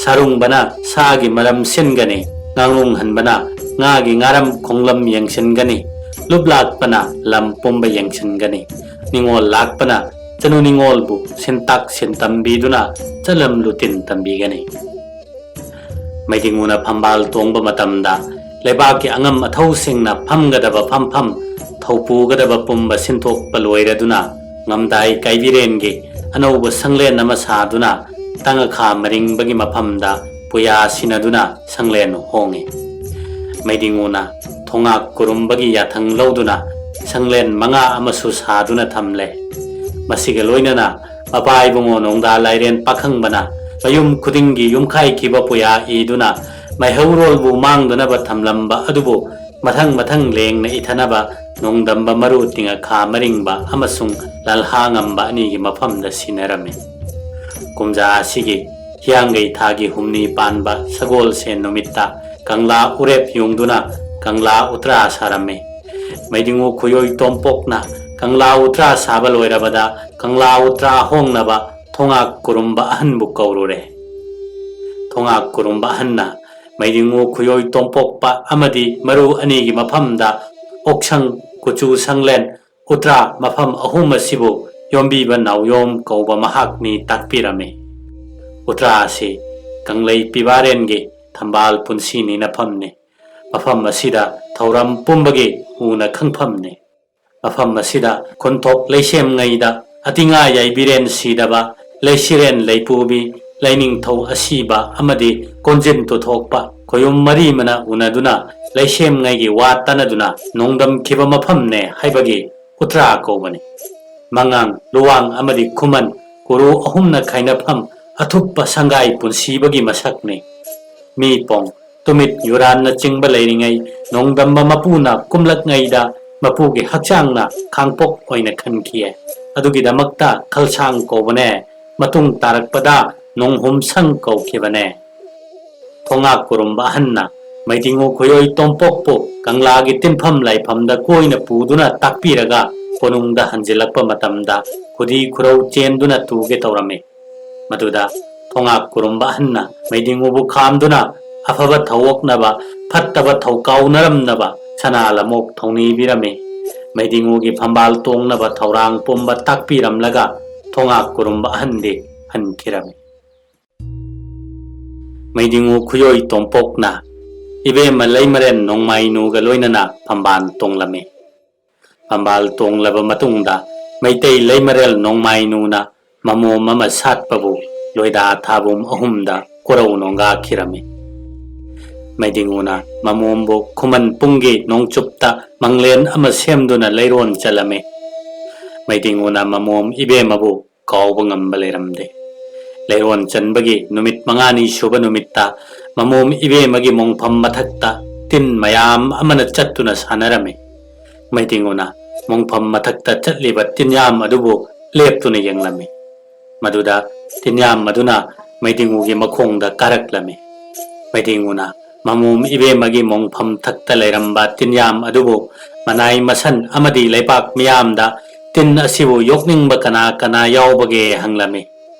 ꯁꯥꯔꯨꯡꯕꯅ ꯁꯥꯒꯤ ꯃꯔꯝ ꯁꯤꯟꯒꯅꯤ, ꯉꯥꯡꯂꯨꯡꯍꯟꯕꯅ ꯉꯥꯒꯤ ꯉꯥꯔꯝ ꯈꯣꯡꯂꯝ ꯌꯦꯡꯁꯤꯟꯒꯅꯤ, ꯂꯨꯞ ꯂꯥꯛꯄꯅ ꯂꯝ ꯄꯨꯝꯕ ꯌꯦꯡꯁꯤꯟꯒꯅꯤ, ꯅꯤꯉꯣꯜ ꯂꯥꯛꯄꯅ ꯆꯅꯨ ꯅꯤꯉꯣꯜꯕꯨ ꯁꯤꯟꯇꯥꯛ ꯁꯤꯟ ꯇꯝꯕꯤꯗꯨꯅ ꯆꯠꯂꯝ ꯂꯨꯇꯤꯟ ꯇꯝꯕꯤꯒꯅꯤ꯫ ꯃꯩꯗꯤꯡꯉꯨꯅ ꯐꯝꯕꯥꯜ ꯇꯣꯡꯕ ꯃꯇꯝꯗ ꯂꯩꯕꯥꯛꯀꯤ ꯑꯉꯝ ꯑꯊꯧꯁꯤꯡꯅ ꯐꯝꯒꯗꯕ ꯐꯝꯐꯝ, ꯊꯧꯄꯨꯒꯗꯕ ꯄꯨꯝꯕ ꯁꯤꯟꯊꯣꯛꯄ ꯂꯣꯏꯔꯗꯨꯅ ꯉꯝꯗꯥꯏ ꯀꯥꯏꯕꯤꯔꯦꯟꯒꯤ ꯑꯅꯧꯕ ꯁꯪꯂꯦꯟ ꯑꯃ ꯁꯥꯗꯨꯅ ꯇꯉꯈꯥ ꯃꯔꯤꯡꯕꯒꯤ ꯃꯐꯝꯗ ꯄꯨꯌꯥ ꯁꯤꯟꯅꯗꯨꯅ ꯁꯪꯂꯦꯟ ꯍꯣꯡꯉꯤ꯫ ꯃꯩꯗꯤꯡꯉꯨꯅ ꯊꯣꯉꯥꯛ ꯀꯨꯔꯨꯝꯕꯒꯤ ꯌꯥꯊꯪ ꯂꯧꯗꯨꯅ ꯁꯪꯂꯦꯟ ꯃꯉꯥ ꯑꯃꯁꯨ ꯁꯥꯗꯨꯅ ꯊꯝꯂꯦ꯫ ꯃꯁꯤꯒ ꯂꯣꯏꯅꯅ ꯃꯄꯥ ꯏꯕꯨꯡꯉꯣ ꯅꯣꯡꯗꯥ ꯂꯥꯏꯔꯦꯟ ꯄꯥꯈꯪꯕꯅ ꯃꯌꯨꯝ ꯈꯨꯗꯤꯡꯒꯤ ꯌꯨꯝꯈꯥꯏꯈꯤꯕ ꯄꯨꯌꯥ ꯏꯗꯨꯅ ꯃꯩꯍꯧꯔꯣꯜꯕꯨ ꯃꯥꯡꯗꯅꯕ ꯊꯝꯂꯝꯕ ꯑꯗꯨꯕꯨ ꯃꯊꯪ ꯃꯊꯪ ꯂꯦꯡꯅ ꯏꯊꯅꯕ ꯅꯣꯡꯗꯝꯕ ꯃꯔꯨ ꯇꯤꯡꯉꯈꯥ ꯃꯔꯤꯡꯕ ꯑꯃꯁꯨꯡ ꯂꯜꯍꯥ ꯉꯝꯕ ꯑꯅꯤꯒꯤ ꯃꯐꯝꯗ ꯁꯤꯟꯅꯔꯝꯃꯤ꯫ ꯀꯨꯝꯖꯥ ꯑꯁꯤꯒꯤ ꯍꯤꯌꯥꯡꯒꯩ ꯊꯥꯒꯤ ꯍꯨꯝꯅꯤ ꯄꯥꯟꯕ ꯁꯒꯣꯜꯁꯦꯟ ꯅꯨꯃꯤꯠꯇ ꯀꯪꯂꯥ ꯎꯔꯦꯞ ꯌꯨꯡꯗꯨꯅ ꯀꯪꯂꯥ ꯎꯇ꯭ꯔꯥ ꯁꯥꯔꯝꯃꯤ꯫ ꯃꯩꯗꯤꯡꯉꯨ ꯈꯨꯌꯣꯏ ꯇꯣꯝꯄꯣꯛꯅ ꯀꯪꯂꯥ ꯎꯇ꯭ꯔꯥ ꯁꯥꯕ ꯂꯣꯏꯔꯕꯗ ꯀꯪꯂꯥ ꯎꯇ꯭ꯔꯥ ꯍꯣꯡꯅꯕ ꯊꯣꯉꯥꯛ ꯀꯨꯔꯨꯝꯕ ꯑꯍꯟꯕꯨ ꯀꯧꯔꯨꯔꯦ꯫ ꯊꯣꯉꯥꯛ ꯀꯨꯔꯨꯝꯕ ꯑꯍꯟꯅ ꯃꯩꯗꯤꯡꯉꯨ ꯈꯨꯌꯣꯏ ꯇꯣꯝꯄꯣꯛꯄ ꯑꯃꯗꯤ ꯃꯔꯨ ꯑꯅꯤꯒꯤ ꯃꯐꯝꯗ ꯑꯣꯛꯁꯪ, ꯀꯨꯆꯨ ꯁꯪꯂꯦꯟ, ꯎꯇ꯭ꯔꯥ ꯃꯐꯝ ꯑꯍꯨꯝ ꯑꯁꯤꯕꯨ ꯌꯣꯝꯕꯤꯕ ꯅꯥꯎꯌꯣꯝ ꯀꯧꯕ ꯃꯍꯥꯛꯅꯤ ꯇꯥꯛꯄꯤꯔꯝꯃꯤ꯫ ꯎꯇ꯭ꯔꯥ ꯑꯁꯤ ꯀꯪꯂꯩ ꯄꯤꯕꯥꯔꯦꯟꯒꯤ ꯊꯝꯕꯥꯜ ꯄꯨꯟꯁꯤꯅꯤ ꯅꯐꯝꯅꯤ꯫ ꯃꯐꯝ ꯑꯁꯤꯗ ꯊꯧꯔꯝ ꯄꯨꯝꯕꯒꯤ ꯎꯅ ꯈꯪꯐꯝꯅꯤ꯫ ꯃꯐꯝ ꯑꯁꯤꯗ ꯈꯨꯟꯊꯣꯛ ꯂꯩꯁꯦꯝꯉꯩꯗ ꯑꯇꯤꯉꯥ ꯌꯥꯏꯕꯤꯔꯦꯟ ꯁꯤꯗꯕ, ꯂꯩꯁꯤꯔꯦꯟ ꯂꯩꯄꯨꯕꯤ, ꯂꯩꯅꯤꯡꯊꯧ ꯑꯁꯤꯕ ꯑꯃꯗꯤ ꯀꯣꯟꯖꯤꯟ ꯇꯨꯊꯣꯛꯄ ꯈꯣꯌꯨꯝ ꯃꯔꯤꯃꯅ ꯎꯅꯗꯨꯅ ꯂꯩꯁꯦꯝꯉꯩꯒꯤ ꯋꯥ ꯇꯥꯟꯅꯗꯨꯅ ꯅꯣꯡꯗꯝꯈꯤꯕ ꯃꯐꯝꯅꯦ ꯍꯥꯏꯕꯒꯤ ꯎꯇ꯭ꯔꯥ ꯀꯧꯕꯅꯤ꯫ ꯃꯉꯥꯡ, ꯂꯨꯋꯥꯡ ꯑꯃꯗꯤ ꯈꯨꯃꯟ ꯀꯨꯔꯨ ꯑꯍꯨꯝꯅ ꯈꯥꯏꯅꯐꯝ ꯑꯊꯨꯞꯄ ꯁꯪꯒꯥꯏ ꯄꯨꯟꯁꯤꯕꯒꯤ ꯃꯁꯛꯅꯤ꯫ ꯃꯤ ꯄꯣꯡ, ꯇꯨꯃꯤꯠ ꯌꯨꯔꯥꯟꯅꯆꯤꯡꯕ ꯂꯩꯔꯤꯉꯩ ꯅꯣꯡꯗꯝꯕ ꯃꯄꯨꯅ ꯀꯨꯝꯂꯛꯉꯩꯗ ꯃꯄꯨꯒꯤ ꯍꯛꯆꯥꯡꯅ ꯈꯥꯡꯄꯣꯛ ꯑꯣꯏꯅ ꯈꯟꯈꯤꯌꯦ꯫ ꯑꯗꯨꯒꯤꯗꯃꯛꯇ ꯈꯜꯁꯥꯡ ꯀꯧꯕꯅꯦ꯫ ꯃꯇꯨꯡ ꯇꯥꯔꯛꯄꯗ ꯅꯣꯡꯍꯨꯝꯁꯪ ꯀꯧꯈꯤꯕꯅꯦ꯫ ꯊꯣꯉꯥꯛ ꯀꯨꯔꯨꯝꯕ ꯑꯍꯟꯅ ꯃꯩꯗꯤꯡꯉꯨ ꯈꯨꯌꯣꯏ ꯇꯣꯝꯄꯣꯛꯄꯨ ꯀꯪꯂꯥꯒꯤ ꯇꯤꯟꯐꯝ ꯂꯥꯏꯐꯝꯗ ꯀꯣꯏꯅ ꯄꯨꯗꯨꯅ ꯇꯥꯛꯄꯤꯔꯒ ꯀꯣꯅꯨꯡꯗ ꯍꯟꯖꯤꯜꯂꯛꯄ ꯃꯇꯝꯗ ꯈꯨꯗꯤ ꯈꯨꯔꯧ ꯆꯦꯟꯗꯨꯅ ꯇꯨꯒꯦ ꯇꯧꯔꯝꯃꯤ꯫ ꯃꯗꯨꯗ ꯊꯣꯉꯥꯛ ꯀꯨꯔꯨꯝꯕ ꯑꯍꯟꯅ ꯃꯩꯗꯤꯡꯉꯨꯕꯨ ꯈꯥꯝꯗꯨꯅ ꯑꯐꯕ ꯊꯧꯑꯣꯛꯅꯕ, ꯐꯠꯇꯕ ꯊꯧꯀꯥꯎꯅꯔꯝꯅꯕ ꯁꯅꯥ ꯂꯃꯣꯛ ꯊꯧꯅꯤꯕꯤꯔꯝꯃꯤ꯫ ꯃꯩꯗꯤꯡꯉꯨꯒꯤ ꯐꯝꯕꯥꯜ ꯇꯣꯡꯅꯕ ꯊꯧꯔꯥꯡ ꯄꯨꯝꯕ ꯇꯥꯛꯄꯤꯔꯝꯂꯒ ꯊꯣꯉꯥꯛ ꯀꯨꯔꯨꯝꯕ ꯑꯍꯟꯗꯤ ꯍꯟꯈꯤꯔꯝꯃꯤ꯫ ꯃꯩꯗꯤꯡꯉꯨ ꯈꯨꯌꯣꯏ ꯇꯣꯝꯄꯣꯛꯅ ꯏꯕꯦꯝꯃ ꯂꯩꯃꯔꯦꯟ ꯅꯣꯡꯃꯥꯏꯅꯨꯒ ꯂꯣꯏꯅꯅ ꯐꯝꯕꯥꯜ ꯇꯣꯡꯂꯝꯃꯤ꯫ ꯐꯝꯕꯥꯜ ꯇꯣꯡꯂꯕ ꯃꯇꯨꯡꯗ ꯃꯩꯇꯩ ꯂꯩꯃꯔꯦꯜ ꯅꯣꯡꯃꯥꯏꯅꯨꯅ ꯃꯃꯣꯝ ꯑꯃ ꯁꯥꯠꯄꯕꯨ ꯂꯣꯏꯗꯥ ꯊꯥꯕꯨꯝ ꯑꯍꯨꯝꯗ ꯀꯣꯔꯧ ꯅꯣꯡꯒꯥꯈꯤꯔꯝꯃꯤ꯫ ꯃꯩꯗꯤꯡꯉꯨꯅ ꯃꯃꯣꯝꯕꯨ ꯈꯨꯃꯟ ꯄꯨꯡꯒꯤ ꯅꯣꯡꯆꯨꯞꯇ ꯃꯪꯂꯦꯟ ꯑꯃ ꯁꯦꯝꯗꯨꯅ ꯂꯩꯔꯣꯟ ꯆꯜꯂꯝꯃꯤ꯫ ꯃꯩꯗꯤꯡꯉꯨꯅ ꯃꯃꯣꯝ ꯏꯕꯦꯝꯃꯕꯨ ꯀꯥꯎꯕ ꯉꯝꯕ ꯂꯩꯔꯝꯗꯦ꯫ ꯂꯩꯔꯣꯟ ꯆꯟꯕꯒꯤ ꯅꯨꯃꯤꯠ ꯃꯉꯥꯅꯤ ꯁꯨꯕ ꯅꯨꯃꯤꯠꯇ ꯃꯃꯣꯝ ꯏꯕꯦꯝꯃꯒꯤ ꯃꯣꯡꯐꯝ ꯃꯊꯛꯇ ꯇꯤꯟ ꯃꯌꯥꯝ ꯑꯃꯅ ꯆꯠꯇꯨꯅ ꯁꯥꯟꯅꯔꯝꯃꯤ꯫ ꯃꯩꯗꯤꯡꯉꯨꯅ ꯃꯣꯡꯐꯝ ꯃꯊꯛꯇ ꯆꯠꯂꯤꯕ ꯇꯤꯟꯌꯥꯝ ꯑꯗꯨꯕꯨ ꯂꯦꯞꯇꯨꯅ ꯌꯦꯡꯂꯝꯃꯤ꯫ ꯃꯗꯨꯗ ꯇꯤꯟꯌꯥꯝ ꯑꯗꯨꯅ ꯃꯩꯗꯤꯡꯉꯨꯒꯤ ꯃꯈꯣꯡꯗ ꯀꯥꯔꯛꯂꯝꯃꯤ꯫ ꯃꯩꯗꯤꯡꯉꯨꯅ ꯃꯃꯣꯝ ꯏꯕꯦꯝꯃꯒꯤ ꯃꯣꯡꯐꯝ ꯊꯛꯇ ꯂꯩꯔꯝꯕ ꯇꯤꯟꯌꯥꯝ ꯑꯗꯨꯕꯨ ꯃꯅꯥꯏ ꯃꯁꯟ ꯑꯃꯗꯤ ꯂꯩꯕꯥꯛ ꯃꯤꯌꯥꯝꯗ "ꯇꯤꯟ ꯑꯁꯤꯕꯨ ꯌꯣꯛꯅꯤꯡꯕ ꯀꯅꯥ ꯀꯅꯥ ꯌꯥꯎꯕꯒꯦ?" ꯍꯪꯂꯝꯃꯤ꯫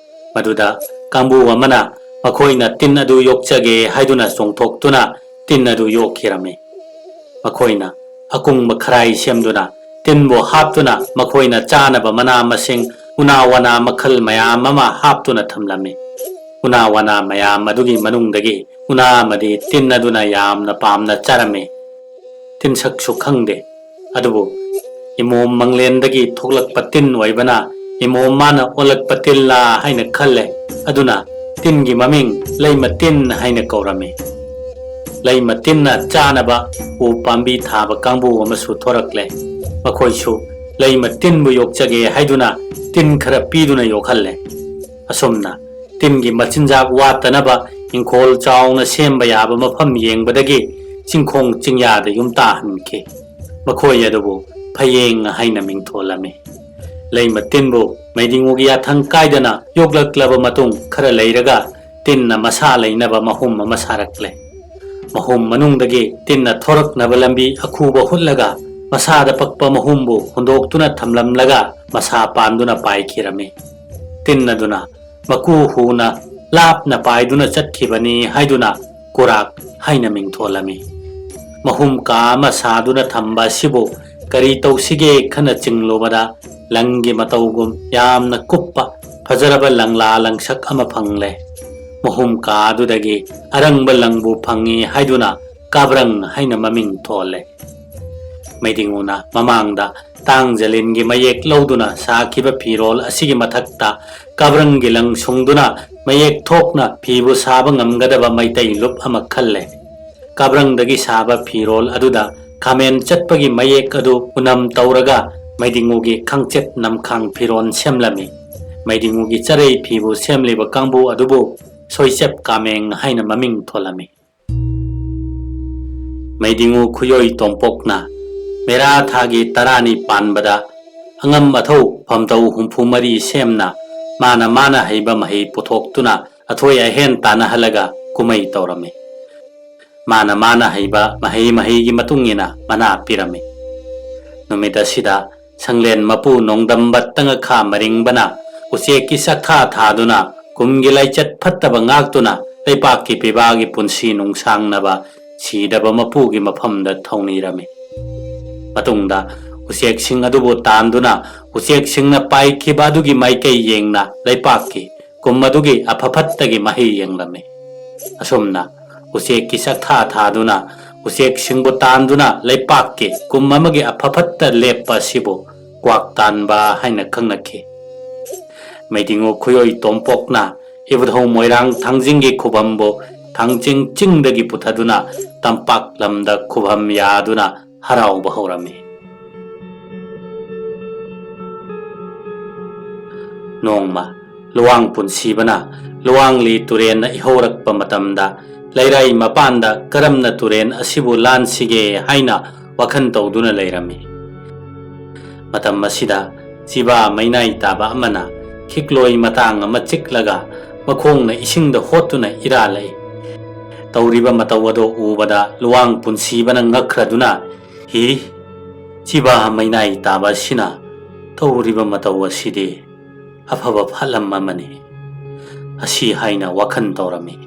ꯃꯗꯨꯗ ꯀꯥꯡꯕꯨ ꯑꯃꯅ ꯃꯈꯣꯏꯅ ꯇꯤꯟ ꯑꯗꯨ ꯌꯣꯛꯆꯒꯦ ꯍꯥꯏꯗꯨꯅ ꯆꯣꯡꯊꯣꯛꯇꯨꯅ ꯇꯤꯟ ꯑꯗꯨ ꯌꯣꯛꯈꯤꯔꯝꯃꯤ꯫ ꯃꯈꯣꯏꯅ ꯑꯀꯨꯡꯕ ꯈꯔꯥꯏ ꯁꯦꯝꯗꯨꯅ ꯇꯤꯟꯕꯨ ꯍꯥꯞꯇꯨꯅ ꯃꯈꯣꯏꯅ ꯆꯥꯅꯕ ꯃꯅꯥ ꯃꯁꯤꯡ, ꯎꯅꯥ ꯋꯥꯅꯥ ꯃꯈꯜ ꯃꯌꯥꯝ ꯑꯃ ꯍꯥꯞꯇꯨꯅ ꯊꯝꯂꯝꯃꯤ꯫ ꯎꯅꯥ ꯋꯥꯅꯥ ꯃꯌꯥꯝ ꯑꯗꯨꯒꯤ ꯃꯅꯨꯡꯗꯒꯤ ꯎꯅꯥ ꯑꯃꯗꯤ ꯇꯤꯟ ꯑꯗꯨꯅ ꯌꯥꯝꯅ ꯄꯥꯝꯅ ꯆꯥꯔꯝꯃꯤ꯫ ꯇꯤꯟꯁꯛꯁꯨ ꯈꯪꯗꯦ, ꯑꯗꯨꯕꯨ ꯏꯃꯣꯝ ꯃꯪꯂꯦꯟꯗꯒꯤ ꯊꯣꯛꯂꯛꯄ ꯇꯤꯟ ꯑꯣꯏꯕꯅ ꯏꯃꯣꯝ ꯃꯥꯅ ꯑꯣꯜꯂꯛꯄ ꯇꯤꯟꯂꯥ ꯍꯥꯏꯅ ꯈꯜꯂꯦ꯫ ꯑꯗꯨꯅ ꯇꯤꯟꯒꯤ ꯃꯃꯤꯡ ꯂꯩꯃ ꯇꯤꯟ ꯍꯥꯏꯅ ꯀꯧꯔꯝꯃꯤ꯫ ꯂꯩꯃ ꯇꯤꯟꯅ ꯆꯥꯅꯕ ꯎ ꯄꯥꯝꯕꯤ ꯊꯥꯕ ꯀꯥꯡꯕꯨ ꯑꯃꯁꯨ ꯊꯣꯔꯛꯂꯦ꯫ ꯃꯈꯣꯏꯁꯨ ꯂꯩꯃ ꯇꯤꯟꯕꯨ ꯌꯣꯛꯆꯒꯦ ꯍꯥꯏꯗꯨꯅ ꯇꯤꯟ ꯈꯔ ꯄꯤꯗꯨꯅ ꯌꯣꯛꯍꯜꯂꯦ꯫ ꯑꯁꯨꯝꯅ ꯇꯤꯟꯒꯤ ꯃꯆꯤꯟꯖꯥꯛ ꯋꯥꯠꯇꯅꯕ ꯏꯪꯈꯣꯜ ꯆꯥꯎꯅ ꯁꯦꯝꯕ ꯌꯥꯕ ꯃꯐꯝ ꯌꯦꯡꯕꯗꯒꯤ ꯆꯤꯡꯈꯣꯡ ꯆꯤꯡꯌꯥꯗ ꯌꯨꯝ ꯇꯥꯍꯟꯈꯤ꯫ ꯃꯈꯣꯏ ꯑꯗꯨꯕꯨ ꯐꯌꯦꯡ ꯍꯥꯏꯅ ꯃꯤꯡꯊꯣꯜꯂꯝꯃꯤ꯫ ꯂꯩꯃ ꯇꯤꯟꯕꯨ ꯃꯩꯗꯤꯡꯉꯨꯒꯤ ꯌꯥꯊꯪ ꯀꯥꯏꯗꯅ ꯌꯣꯛꯂꯛꯂꯕ ꯃꯇꯨꯡ ꯈꯔ ꯂꯩꯔꯒ ꯇꯤꯟꯅ ꯃꯁꯥ ꯂꯩꯅꯕ ꯃꯍꯨꯝ ꯑꯃ ꯁꯥꯔꯛꯂꯦ꯫ ꯃꯍꯨꯝ ꯃꯅꯨꯡꯗꯒꯤ ꯇꯤꯟꯅ ꯊꯣꯔꯛꯅꯕ ꯂꯝꯕꯤ ꯑꯈꯨꯕ ꯍꯨꯠꯂꯒ ꯃꯁꯥꯗ ꯄꯛꯄ ꯃꯍꯨꯝꯕꯨ ꯍꯨꯟꯗꯣꯛꯇꯨꯅ ꯊꯝꯂꯝꯂꯒ ꯃꯁꯥ ꯄꯥꯟꯗꯨꯅ ꯄꯥꯏꯈꯤꯔꯝꯃꯤ꯫ ꯇꯤꯟ ꯑꯗꯨꯅ ꯃꯀꯨ ꯍꯨꯅ ꯂꯥꯞꯅ ꯄꯥꯏꯗꯨꯅ ꯆꯠꯈꯤꯕꯅꯤ ꯍꯥꯏꯗꯨꯅ ꯀꯨꯔꯥꯛ ꯍꯥꯏꯅ ꯃꯤꯡꯊꯣꯜꯂꯝꯃꯤ꯫ ꯃꯍꯨꯝ ꯀꯥ ꯑꯃ ꯁꯥꯗꯨꯅ ꯊꯝꯕ ꯑꯁꯤꯕꯨ ꯀꯔꯤ ꯇꯧꯁꯤꯒꯦ ꯈꯟꯅ ꯆꯤꯡꯂꯨꯕꯗ ꯂꯪꯒꯤ ꯃꯇꯧꯒꯨꯝ ꯌꯥꯝꯅ ꯀꯨꯞꯄ ꯐꯖꯔꯕ ꯂꯪꯂꯥ ꯂꯪꯁꯛ ꯑꯃ ꯐꯪꯂꯦ꯫ ꯃꯍꯨꯝ ꯀꯥ ꯑꯗꯨꯗꯒꯤ ꯑꯔꯪꯕ ꯂꯪꯕꯨ ꯐꯪꯉꯤ ꯍꯥꯏꯗꯨꯅ ꯀꯥꯕ꯭ꯔꯪ ꯍꯥꯏꯅ ꯃꯃꯤꯡ ꯊꯣꯜꯂꯦ꯫ ꯃꯩꯗꯤꯡꯉꯨꯅ ꯃꯃꯥꯡꯗ ꯇꯥꯡꯖꯂꯤꯟꯒꯤ ꯃꯌꯦꯛ ꯂꯧꯗꯨꯅ ꯁꯥꯈꯤꯕ ꯐꯤꯔꯣꯜ ꯑꯁꯤꯒꯤ ꯃꯊꯛꯇ ꯀꯥꯕ꯭ꯔꯪꯒꯤ ꯂꯪ ꯁꯨꯡꯗꯨꯅ ꯃꯌꯦꯛ ꯊꯣꯛꯅ ꯐꯤꯕꯨ ꯁꯥꯕ ꯉꯝꯒꯗꯕ ꯃꯩꯇꯩ ꯂꯨꯞ ꯑꯃ ꯈꯜꯂꯦ꯫ ꯀꯥꯕ꯭ꯔꯪꯗꯒꯤ ꯁꯥꯕ ꯐꯤꯔꯣꯜ ꯑꯗꯨꯗ ꯈꯥꯃꯦꯟ ꯆꯠꯄꯒꯤ ꯃꯌꯦꯛ ꯑꯗꯨ ꯎꯅꯝ ꯇꯧꯔꯒ ꯃꯩꯗꯤꯡꯉꯨꯒꯤ ꯈꯪꯆꯦꯠ ꯅꯝꯈꯥꯡ ꯐꯤꯔꯣꯜ ꯁꯦꯝꯂꯝꯃꯤ꯫ ꯃꯩꯗꯤꯡꯉꯨꯒꯤ ꯆꯔꯩ ꯐꯤꯕꯨ ꯁꯦꯝꯂꯤꯕ ꯀꯥꯡꯕꯨ ꯑꯗꯨꯕꯨ ꯁꯣꯏꯆꯦꯞ ꯀꯥꯃꯦꯡ ꯍꯥꯏꯅ ꯃꯃꯤꯡ ꯊꯣꯜꯂꯝꯃꯤ꯫ ꯃꯩꯗꯤꯡꯉꯨ ꯈꯨꯌꯣꯏ ꯇꯣꯝꯄꯣꯛꯅ ꯃꯦꯔꯥ ꯊꯥꯒꯤ ꯇꯔꯥꯅꯤ ꯄꯥꯟꯕꯗ ꯑꯉꯝ ꯑꯊꯧ ꯐꯝꯗꯧ ꯍꯨꯝꯐꯨ ꯃꯔꯤ ꯁꯦꯝꯅ ꯃꯥꯅ ꯃꯥꯅ ꯍꯩꯕ ꯃꯍꯩ ꯄꯨꯊꯣꯛꯇꯨꯅ ꯑꯊꯣꯏ ꯑꯍꯦꯟ ꯇꯥꯟꯅꯍꯜꯂꯒ ꯀꯨꯝꯍꯩ ꯇꯧꯔꯝꯃꯤ꯫ ꯃꯥꯅ ꯃꯥꯅ ꯍꯩꯕ ꯃꯍꯩ ꯃꯍꯩꯒꯤ ꯃꯇꯨꯡ ꯏꯟꯅ ꯃꯅꯥ ꯄꯤꯔꯝꯃꯤ꯫ ꯅꯨꯃꯤꯠ ꯑꯁꯤꯗ ꯁꯪꯂꯦꯟ ꯃꯄꯨ ꯅꯣꯡꯗꯝꯕ ꯇꯉꯈꯥ ꯃꯔꯤꯡꯕꯅ ꯎꯆꯦꯛꯀꯤ ꯆꯥꯛꯊꯥ ꯊꯥꯗꯨꯅ ꯀꯨꯝꯒꯤ ꯂꯥꯏꯆꯠ ꯐꯠꯇꯕ ꯉꯥꯛꯇꯨꯅ ꯂꯩꯄꯥꯛꯀꯤ ꯄꯤꯕꯥꯒꯤ ꯄꯨꯟꯁꯤ ꯅꯨꯡꯁꯥꯡꯅꯕ ꯁꯤꯗꯕ ꯃꯄꯨꯒꯤ ꯃꯐꯝꯗ ꯊꯧꯅꯤꯔꯝꯃꯤ꯫ ꯃꯇꯨꯡꯗ ꯎꯆꯦꯛꯁꯤꯡ ꯑꯗꯨꯕꯨ ꯇꯥꯟꯗꯨꯅ ꯎꯆꯦꯛꯁꯤꯡꯅ ꯄꯥꯏꯈꯤꯕ ꯑꯗꯨꯒꯤ ꯃꯥꯏꯀꯩ ꯌꯦꯡꯅ ꯂꯩꯄꯥꯛꯀꯤ ꯀꯨꯝ ꯑꯗꯨꯒꯤ ꯑꯐ ꯐꯠꯇꯒꯤ ꯃꯍꯩ ꯌꯦꯡꯂꯝꯃꯤ꯫ ꯑꯁꯨꯝꯅ ꯎꯆꯦꯛꯀꯤ ꯆꯥꯛꯊꯥ ꯊꯥꯗꯨꯅ ꯎꯆꯦꯛꯁꯤꯡꯕꯨ ꯇꯥꯟꯗꯨꯅ ꯂꯩꯄꯥꯛꯀꯤ ꯀꯨꯝ ꯑꯃꯒꯤ ꯑꯐ ꯐꯠꯇ ꯂꯦꯞꯄ ꯑꯁꯤꯕꯨ ꯀ꯭ꯋꯥꯛ ꯇꯥꯟꯕ ꯍꯥꯏꯅ ꯈꯪꯅꯈꯤ꯫ ꯃꯩꯗꯤꯡꯉꯨ ꯈꯨꯌꯣꯏ ꯇꯣꯝꯄꯣꯛꯅ ꯏꯕꯨꯙꯧ ꯃꯣꯏꯔꯥꯡ ꯊꯥꯡꯖꯤꯡꯒꯤ ꯈꯨꯕꯝꯕꯨ ꯊꯥꯡꯖꯤꯡ ꯆꯤꯡꯗꯒꯤ ꯄꯨꯊꯗꯨꯅ ꯇꯝꯄꯥꯛ ꯂꯝꯗ ꯈꯨꯕꯝ ꯌꯥꯗꯨꯅ ꯍꯔꯥꯎꯕ ꯍꯧꯔꯝꯃꯤ꯫ ꯅꯣꯡꯃ ꯂꯨꯋꯥꯡ ꯄꯨꯟꯁꯤꯕꯅ ꯂꯨꯋꯥꯡꯂꯤ ꯇꯨꯔꯦꯟꯅ ꯏꯍꯧꯔꯛꯄ ꯃꯇꯝꯗ ꯂꯩꯔꯥꯏ ꯃꯄꯥꯟꯗ ꯀꯔꯝꯅ ꯇꯨꯔꯦꯟ ꯑꯁꯤꯕꯨ ꯂꯥꯟꯁꯤꯒꯦ ꯍꯥꯏꯅ ꯋꯥꯈꯜ ꯇꯧꯗꯨꯅ ꯂꯩꯔꯝꯃꯤ꯫ ꯃꯇꯝ ꯑꯁꯤꯗ ꯆꯤꯕꯥ ꯃꯩꯅꯥꯏ ꯇꯥꯕ ꯑꯃꯅ ꯈꯤꯛꯂꯣꯏ ꯃꯇꯥꯡ ꯑꯃ ꯆꯤꯛꯂꯒ ꯃꯈꯣꯡꯅ ꯏꯁꯤꯡꯗ ꯍꯣꯠꯇꯨꯅ ꯏꯔꯥꯜꯂꯛꯏ꯫ ꯇꯧꯔꯤꯕ ꯃꯇꯧ ꯑꯗꯨ ꯎꯕꯗ ꯂꯨꯋꯥꯡ ꯄꯨꯟꯁꯤꯕꯅ ꯉꯛꯈ꯭ꯔꯗꯨꯅ, "ꯍꯤ, ꯆꯤꯕꯥ ꯃꯩꯅꯥꯏ ꯇꯥꯕ ꯑꯁꯤꯅ ꯇꯧꯔꯤꯕ ꯃꯇꯧ ꯑꯁꯤꯗꯤ ꯑꯐꯕ ꯐꯠꯂꯝ ꯑꯃꯅꯤ꯫ ꯑꯁꯤ ꯍꯥꯏꯅ ꯋꯥꯈꯜ ꯇꯧꯔꯝꯃꯤ꯫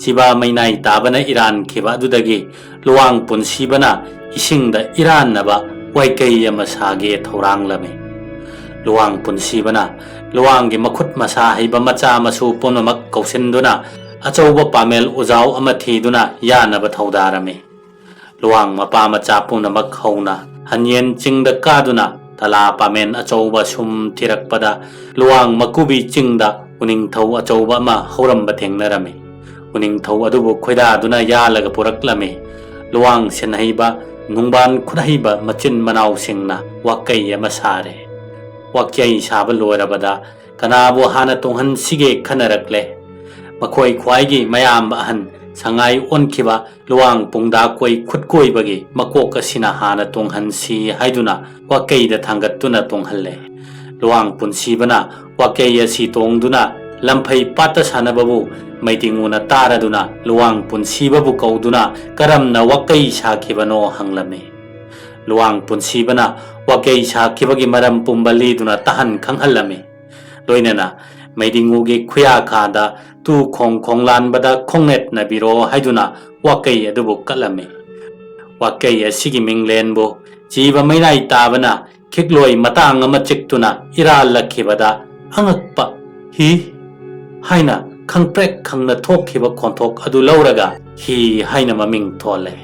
ꯆꯤꯕꯥ ꯃꯩꯅꯥꯏ ꯇꯥꯕꯅ ꯏꯔꯥꯟꯈꯤꯕ ꯑꯗꯨꯗꯒꯤ ꯂꯨꯋꯥꯡ ꯄꯨꯟꯁꯤꯕꯅ ꯏꯁꯤꯡꯗ ꯏꯔꯥꯟꯅꯕ ꯋꯥꯏꯀꯩ ꯑꯃ ꯁꯥꯒꯦ ꯊꯧꯔꯥꯡꯂꯝꯃꯤ꯫ ꯂꯨꯋꯥꯡ ꯄꯨꯟꯁꯤꯕꯅ ꯂꯨꯋꯥꯡꯒꯤ ꯃꯈꯨꯠ ꯃꯁꯥ ꯍꯩꯕ ꯃꯆꯥ ꯃꯁꯨ ꯄꯨꯝꯅꯃꯛ ꯀꯧꯁꯤꯟꯗꯨꯅ ꯑꯆꯧꯕ ꯄꯥꯃꯦꯜ ꯎꯖꯥꯎ ꯑꯃ ꯊꯤꯗꯨꯅ ꯌꯥꯅꯕ ꯊꯧꯗꯥꯔꯝꯃꯤ꯫ ꯂꯨꯋꯥꯡ ꯃꯄꯥ ꯃꯆꯥ ꯄꯨꯝꯅꯃꯛ ꯍꯧꯅ ꯍꯟꯌꯦꯟ ꯆꯤꯡꯗ ꯀꯥꯗꯨꯅ ꯇꯂꯥ ꯄꯥꯃꯦꯟ ꯑꯆꯧꯕ ꯁꯨꯝ ꯊꯤꯔꯛꯄꯗ ꯂꯨꯋꯥꯡ ꯃꯀꯨꯕꯤ ꯆꯤꯡꯗ ꯎꯅꯤꯡꯊꯧ ꯑꯆꯧꯕ ꯑꯃ ꯍꯧꯔꯝꯕ ꯊꯦꯡꯅꯔꯝꯃꯤ꯫ ꯎꯅꯤꯡꯊꯧ ꯑꯗꯨꯕꯨ ꯈꯣꯏꯗꯥꯗꯨꯅ ꯌꯥꯜꯂꯒ ꯄꯨꯔꯛꯂꯝꯃꯤ꯫ ꯂꯨꯋꯥꯡ ꯁꯤꯟꯍꯩꯕ, ꯅꯨꯡꯕꯥꯟ ꯈꯨꯠꯍꯩꯕ ꯃꯆꯤꯟ ꯃꯅꯥꯎꯁꯤꯡꯅ ꯋꯥꯀꯩ ꯑꯃ ꯁꯥꯔꯦ꯫ ꯋꯥꯀꯩ ꯁꯥꯕ ꯂꯣꯏꯔꯕꯗ ꯀꯅꯥꯕꯨ ꯍꯥꯟꯅ ꯇꯣꯡꯍꯟꯁꯤꯒꯦ ꯈꯟꯅꯔꯛꯂꯦ꯫ ꯃꯈꯣꯏ ꯈ꯭ꯋꯥꯏꯒꯤ ꯃꯌꯥꯝꯕ ꯑꯍꯟ ꯁꯉꯥꯏ ꯑꯣꯟꯈꯤꯕ ꯂꯨꯋꯥꯡ ꯄꯨꯡꯗꯥꯀꯣꯏ ꯈꯨꯠꯀꯣꯏꯕꯒꯤ ꯃꯀꯣꯛ ꯑꯁꯤꯅ ꯍꯥꯟꯅ ꯇꯣꯡꯍꯟꯁꯤ ꯍꯥꯏꯗꯨꯅ ꯋꯥꯀꯩꯗ ꯊꯥꯡꯒꯠꯇꯨꯅ ꯇꯣꯡꯍꯜꯂꯦ꯫ ꯂꯨꯋꯥꯡ ꯄꯨꯟꯁꯤꯕꯅ ꯋꯥꯀꯩ ꯑꯁꯤ ꯇꯣꯡꯗꯨꯅ ꯂꯝꯐꯩ ꯄꯥꯠꯇ ꯁꯥꯟꯅꯕꯕꯨ ꯃꯩꯗꯤꯡꯉꯨꯅ ꯇꯥꯔꯗꯨꯅ ꯂꯨꯋꯥꯡ ꯄꯨꯟꯁꯤꯕꯕꯨ ꯀꯧꯗꯨꯅ ꯀꯔꯝꯅ ꯋꯥꯀꯩ ꯁꯥꯈꯤꯕꯅꯣ ꯍꯪꯂꯝꯃꯤ꯫ ꯂꯨꯋꯥꯡ ꯄꯨꯟꯁꯤꯕꯅ ꯋꯥꯀꯩ ꯁꯥꯈꯤꯕꯒꯤ ꯃꯔꯝ ꯄꯨꯝꯕ ꯂꯤꯗꯨꯅ ꯇꯥꯍꯟ ꯈꯪꯍꯜꯂꯝꯃꯤ꯫ ꯂꯣꯏꯅꯅ ꯃꯩꯗꯤꯡꯉꯨꯒꯤ ꯈꯨꯌꯥꯈꯥꯗ ꯇꯨ ꯈꯣꯡ ꯈꯣꯡꯂꯥꯟꯕꯗ ꯈꯣꯡꯅꯦꯠꯅꯕꯤꯔꯣ ꯍꯥꯏꯗꯨꯅ ꯋꯥꯀꯩ ꯑꯗꯨꯕꯨ ꯀꯠꯂꯝꯃꯤ꯫ ꯋꯥꯀꯩ ꯑꯁꯤꯒꯤ ꯃꯤꯡꯂꯦꯟꯕꯨ ꯖꯤꯕ ꯃꯩꯔꯥꯏ ꯇꯥꯕꯅ ꯈꯤꯛꯂꯣꯏ ꯃꯇꯥꯡ ꯑꯃ ꯆꯤꯛꯇꯨꯅ ꯏꯔꯥꯜꯂꯛꯈꯤꯕꯗ ꯑꯉꯛꯄ "ꯍꯤ" ꯍꯥꯏꯅ ꯈꯪꯄ꯭ꯔꯦꯛ ꯈꯪꯅ ꯊꯣꯛꯈꯤꯕ ꯈꯣꯟꯊꯣꯛ ꯑꯗꯨ ꯂꯧꯔꯒ "ꯍꯤ" ꯍꯥꯏꯅ ꯃꯃꯤꯡ ꯊꯣꯜꯂꯦ꯫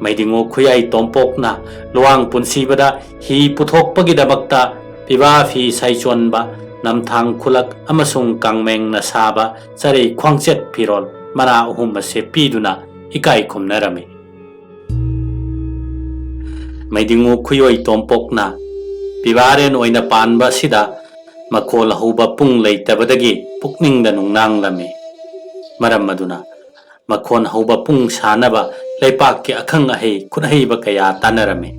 ꯃꯩꯗꯤꯡꯉꯨ ꯈꯨꯌꯥꯏ ꯇꯣꯝꯄꯣꯛꯅ ꯂꯨꯋꯥꯡ ꯄꯨꯟꯁꯤꯕꯗ ꯍꯤ ꯄꯨꯊꯣꯛꯄꯒꯤꯗꯃꯛꯇ ꯄꯤꯕꯥ ꯐꯤ ꯁꯥꯏꯆꯣꯟꯕ, ꯅꯝꯊꯥꯡ ꯈꯨꯂꯛ ꯑꯃꯁꯨꯡ ꯀꯥꯡꯃꯦꯡꯅ ꯁꯥꯕ ꯆꯔꯩ ꯈ꯭ꯋꯥꯡꯆꯦꯠ ꯐꯤꯔꯣꯜ ꯃꯅꯥ ꯑꯍꯨꯝ ꯑꯁꯦ ꯄꯤꯗꯨꯅ ꯏꯀꯥꯏ ꯈꯨꯝꯅꯔꯝꯃꯤ꯫ ꯃꯩꯗꯤꯡꯉꯨ ꯈꯨꯌꯣꯏ ꯇꯣꯝꯄꯣꯛꯅ ꯄꯤꯕꯥꯔꯦꯟ ꯑꯣꯏꯅ ꯄꯥꯟꯕ ꯑꯁꯤꯗ ꯃꯈꯣꯜ ꯍꯧꯕ ꯄꯨꯡ ꯂꯩꯇꯕꯗꯒꯤ ꯄꯨꯛꯅꯤꯡꯗ ꯅꯨꯡꯅꯥꯡꯂꯝꯃꯤ꯫ ꯃꯔꯝ ꯑꯗꯨꯅ ꯃꯈꯣꯟ ꯍꯧꯕ ꯄꯨꯡ ꯁꯥꯅꯕ ꯂꯩꯄꯥꯛꯀꯤ ꯑꯈꯪ ꯑꯍꯩ ꯈꯨꯠꯍꯩꯕ ꯀꯌꯥ ꯇꯥꯟꯅꯔꯝꯃꯤ꯫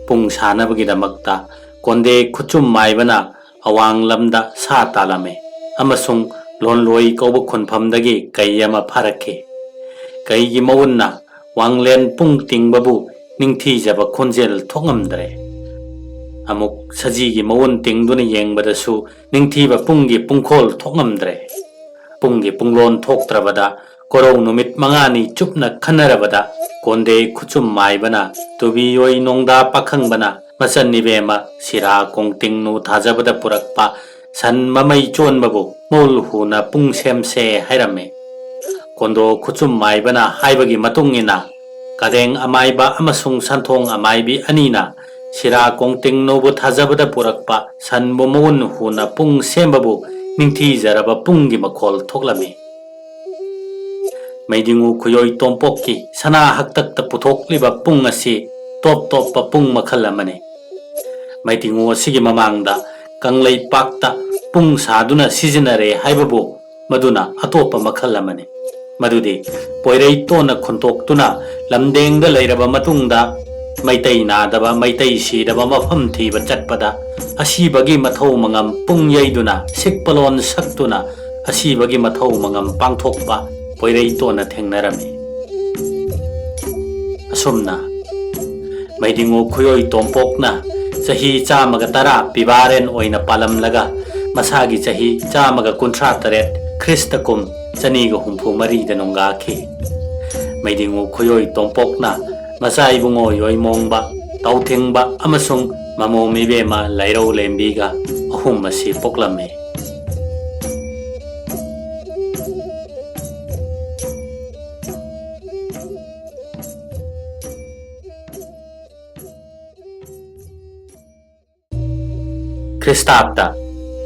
ꯄꯨꯡ ꯁꯥꯅꯕꯒꯤꯗꯃꯛꯇ ꯀꯣꯟꯗꯦ ꯈꯨꯠꯆꯨꯝ ꯃꯥꯏꯕꯅ ꯑꯋꯥꯡ ꯂꯝꯗ ꯁꯥ ꯇꯥꯜꯂꯝꯃꯤ ꯑꯃꯁꯨꯡ ꯂꯣꯟꯂꯣꯏ ꯀꯧꯕ ꯈꯨꯟꯐꯝꯗꯒꯤ ꯀꯩ ꯑꯃ ꯐꯥꯔꯛꯈꯤ꯫ ꯀꯩꯒꯤ ꯃꯎꯟꯅ ꯋꯥꯡꯂꯦꯟ ꯄꯨꯡ ꯇꯤꯡꯕꯕꯨ ꯅꯤꯡꯊꯤꯖꯕ ꯈꯣꯟꯖꯦꯜ ꯊꯣꯛꯉꯝꯗ꯭ꯔꯦ꯫ ꯑꯃꯨꯛ ꯁꯖꯤꯒꯤ ꯃꯎꯟ ꯇꯤꯡꯗꯨꯅ ꯌꯦꯡꯕꯗꯁꯨ ꯅꯤꯡꯊꯤꯕ ꯄꯨꯡꯒꯤ ꯄꯨꯡꯈꯣꯜ ꯊꯣꯛꯉꯝꯗ꯭ꯔꯦ꯫ ꯄꯨꯡꯒꯤ ꯄꯨꯡꯂꯣꯟ ꯊꯣꯛꯇ꯭ꯔꯕꯗ ꯀꯣꯔꯧ ꯅꯨꯃꯤꯠ ꯃꯉꯥꯅꯤ ꯆꯨꯞꯅ ꯈꯟꯅꯔꯕꯗ ꯀꯣꯟꯗꯦ ꯈꯨꯆꯨꯝ ꯃꯥꯏꯕꯅ, ꯇꯨꯕꯤꯌꯣꯏ ꯅꯣꯡꯗꯥ ꯄꯥꯈꯪꯕꯅ ꯃꯆꯟ ꯏꯕꯦꯝꯃ ꯁꯤꯔꯥ ꯀꯣꯡꯇꯤꯡꯅꯨ ꯊꯥꯖꯕꯗ ꯄꯨꯔꯛꯄ ꯁꯟ ꯃꯃꯩ ꯆꯣꯟꯕꯕꯨ ꯃꯧꯜ ꯍꯨꯅ ꯄꯨꯡ ꯁꯦꯝꯁꯦ ꯍꯥꯏꯔꯝꯃꯤ꯫ ꯀꯣꯟꯗꯣ ꯈꯨꯆꯨꯝ ꯃꯥꯏꯕꯅ ꯍꯥꯏꯕꯒꯤ ꯃꯇꯨꯡ ꯏꯟꯅ ꯀꯗꯦꯡ ꯑꯃꯥꯏꯕ ꯑꯃꯁꯨꯡ ꯁꯟꯊꯣꯡ ꯑꯃꯥꯏꯕꯤ ꯑꯅꯤꯅ ꯁꯤꯔꯥ ꯀꯣꯡꯇꯤꯡꯅꯨꯕꯨ ꯊꯥꯖꯕꯗ ꯄꯨꯔꯛꯄ ꯁꯟꯕꯨ ꯃꯎꯟ ꯍꯨꯅ ꯄꯨꯡ ꯁꯦꯝꯕꯕꯨ ꯅꯤꯡꯊꯤꯖꯔꯕ ꯄꯨꯡꯒꯤ ꯃꯈꯣꯜ ꯊꯣꯛꯂꯝꯃꯤ꯫ ꯃꯩꯗꯤꯡꯉꯨ ꯈꯨꯌꯣꯏ ꯇꯣꯝꯄꯣꯛꯀꯤ ꯁꯅꯥ ꯍꯛꯇꯛꯇ ꯄꯨꯊꯣꯛꯂꯤꯕ ꯄꯨꯡ ꯑꯁꯤ ꯇꯣꯞ ꯇꯣꯞꯄ ꯄꯨꯡ ꯃꯈꯜ ꯑꯃꯅꯤ꯫ ꯃꯩꯗꯤꯡꯉꯨ ꯑꯁꯤꯒꯤ ꯃꯃꯥꯡꯗ ꯀꯪꯂꯩꯄꯥꯛꯇ ꯄꯨꯡ ꯁꯥꯗꯨꯅ ꯁꯤꯖꯤꯟꯅꯔꯦ ꯍꯥꯏꯕꯕꯨ ꯃꯗꯨꯅ ꯑꯇꯣꯞꯄ ꯃꯈꯜ ꯑꯃꯅꯤ꯫ ꯃꯗꯨꯗꯤ ꯄꯣꯏꯔꯩꯇꯣꯟꯅ ꯈꯨꯟꯇꯣꯛꯇꯨꯅ ꯂꯝꯗꯦꯡꯗ ꯂꯩꯔꯕ ꯃꯇꯨꯡꯗ ꯃꯩꯇꯩ ꯅꯥꯗꯕ, ꯃꯩꯇꯩ ꯁꯤꯗꯕ ꯃꯐꯝ ꯊꯤꯕ ꯆꯠꯄꯗ ꯑꯁꯤꯕꯒꯤ ꯃꯊꯧ ꯃꯉꯝ ꯄꯨꯡ ꯌꯩꯗꯨꯅ ꯁꯤꯛꯄꯂꯣꯟ ꯁꯛꯇꯨꯅ ꯑꯁꯤꯕꯒꯤ ꯃꯊꯧ ꯃꯉꯝ ꯄꯥꯡꯊꯣꯛꯄ ꯄꯣꯏꯔꯩꯇꯣꯟꯅ ꯊꯦꯡꯅꯔꯝꯃꯤ꯫ ꯑꯁꯨꯝꯅ ꯃꯩꯗꯤꯡꯉꯨ ꯈꯨꯌꯣꯏ ꯇꯣꯝꯄꯣꯛꯅ ꯆꯍꯤ ꯆꯥꯝꯃꯒ ꯇꯔꯥ ꯄꯤꯕꯥꯔꯦꯟ ꯑꯣꯏꯅ ꯄꯥꯜꯂꯝꯂꯒ ꯃꯁꯥꯒꯤ ꯆꯍꯤ ꯆꯥꯝꯃꯒ ꯀꯨꯟꯊ꯭ꯔꯥ ꯇꯔꯦꯠ ꯈ꯭ꯔꯤꯁꯇ ꯀꯨꯝ ꯆꯅꯤꯒ ꯍꯨꯝꯐꯨ ꯃꯔꯤꯗ ꯅꯨꯡꯒꯥꯈꯤ꯫ ꯃꯩꯗꯤꯡꯉꯨ ꯈꯨꯌꯣꯏ ꯇꯣꯝꯄꯣꯛꯅ ꯃꯆꯥ ꯏꯕꯨꯡꯉꯣ ꯌꯣꯏꯃꯣꯡꯕ, ꯇꯥꯎꯊꯤꯡꯕ ꯑꯃꯁꯨꯡ ꯃꯃꯣꯝ ꯏꯕꯦꯝꯃ ꯂꯥꯏꯔꯧ ꯂꯦꯝꯕꯤꯒ ꯑꯍꯨꯝ ꯑꯁꯤ ꯄꯣꯛꯂꯝꯃꯤ꯫ ꯈ꯭ꯔꯤꯁꯇꯥꯕꯇ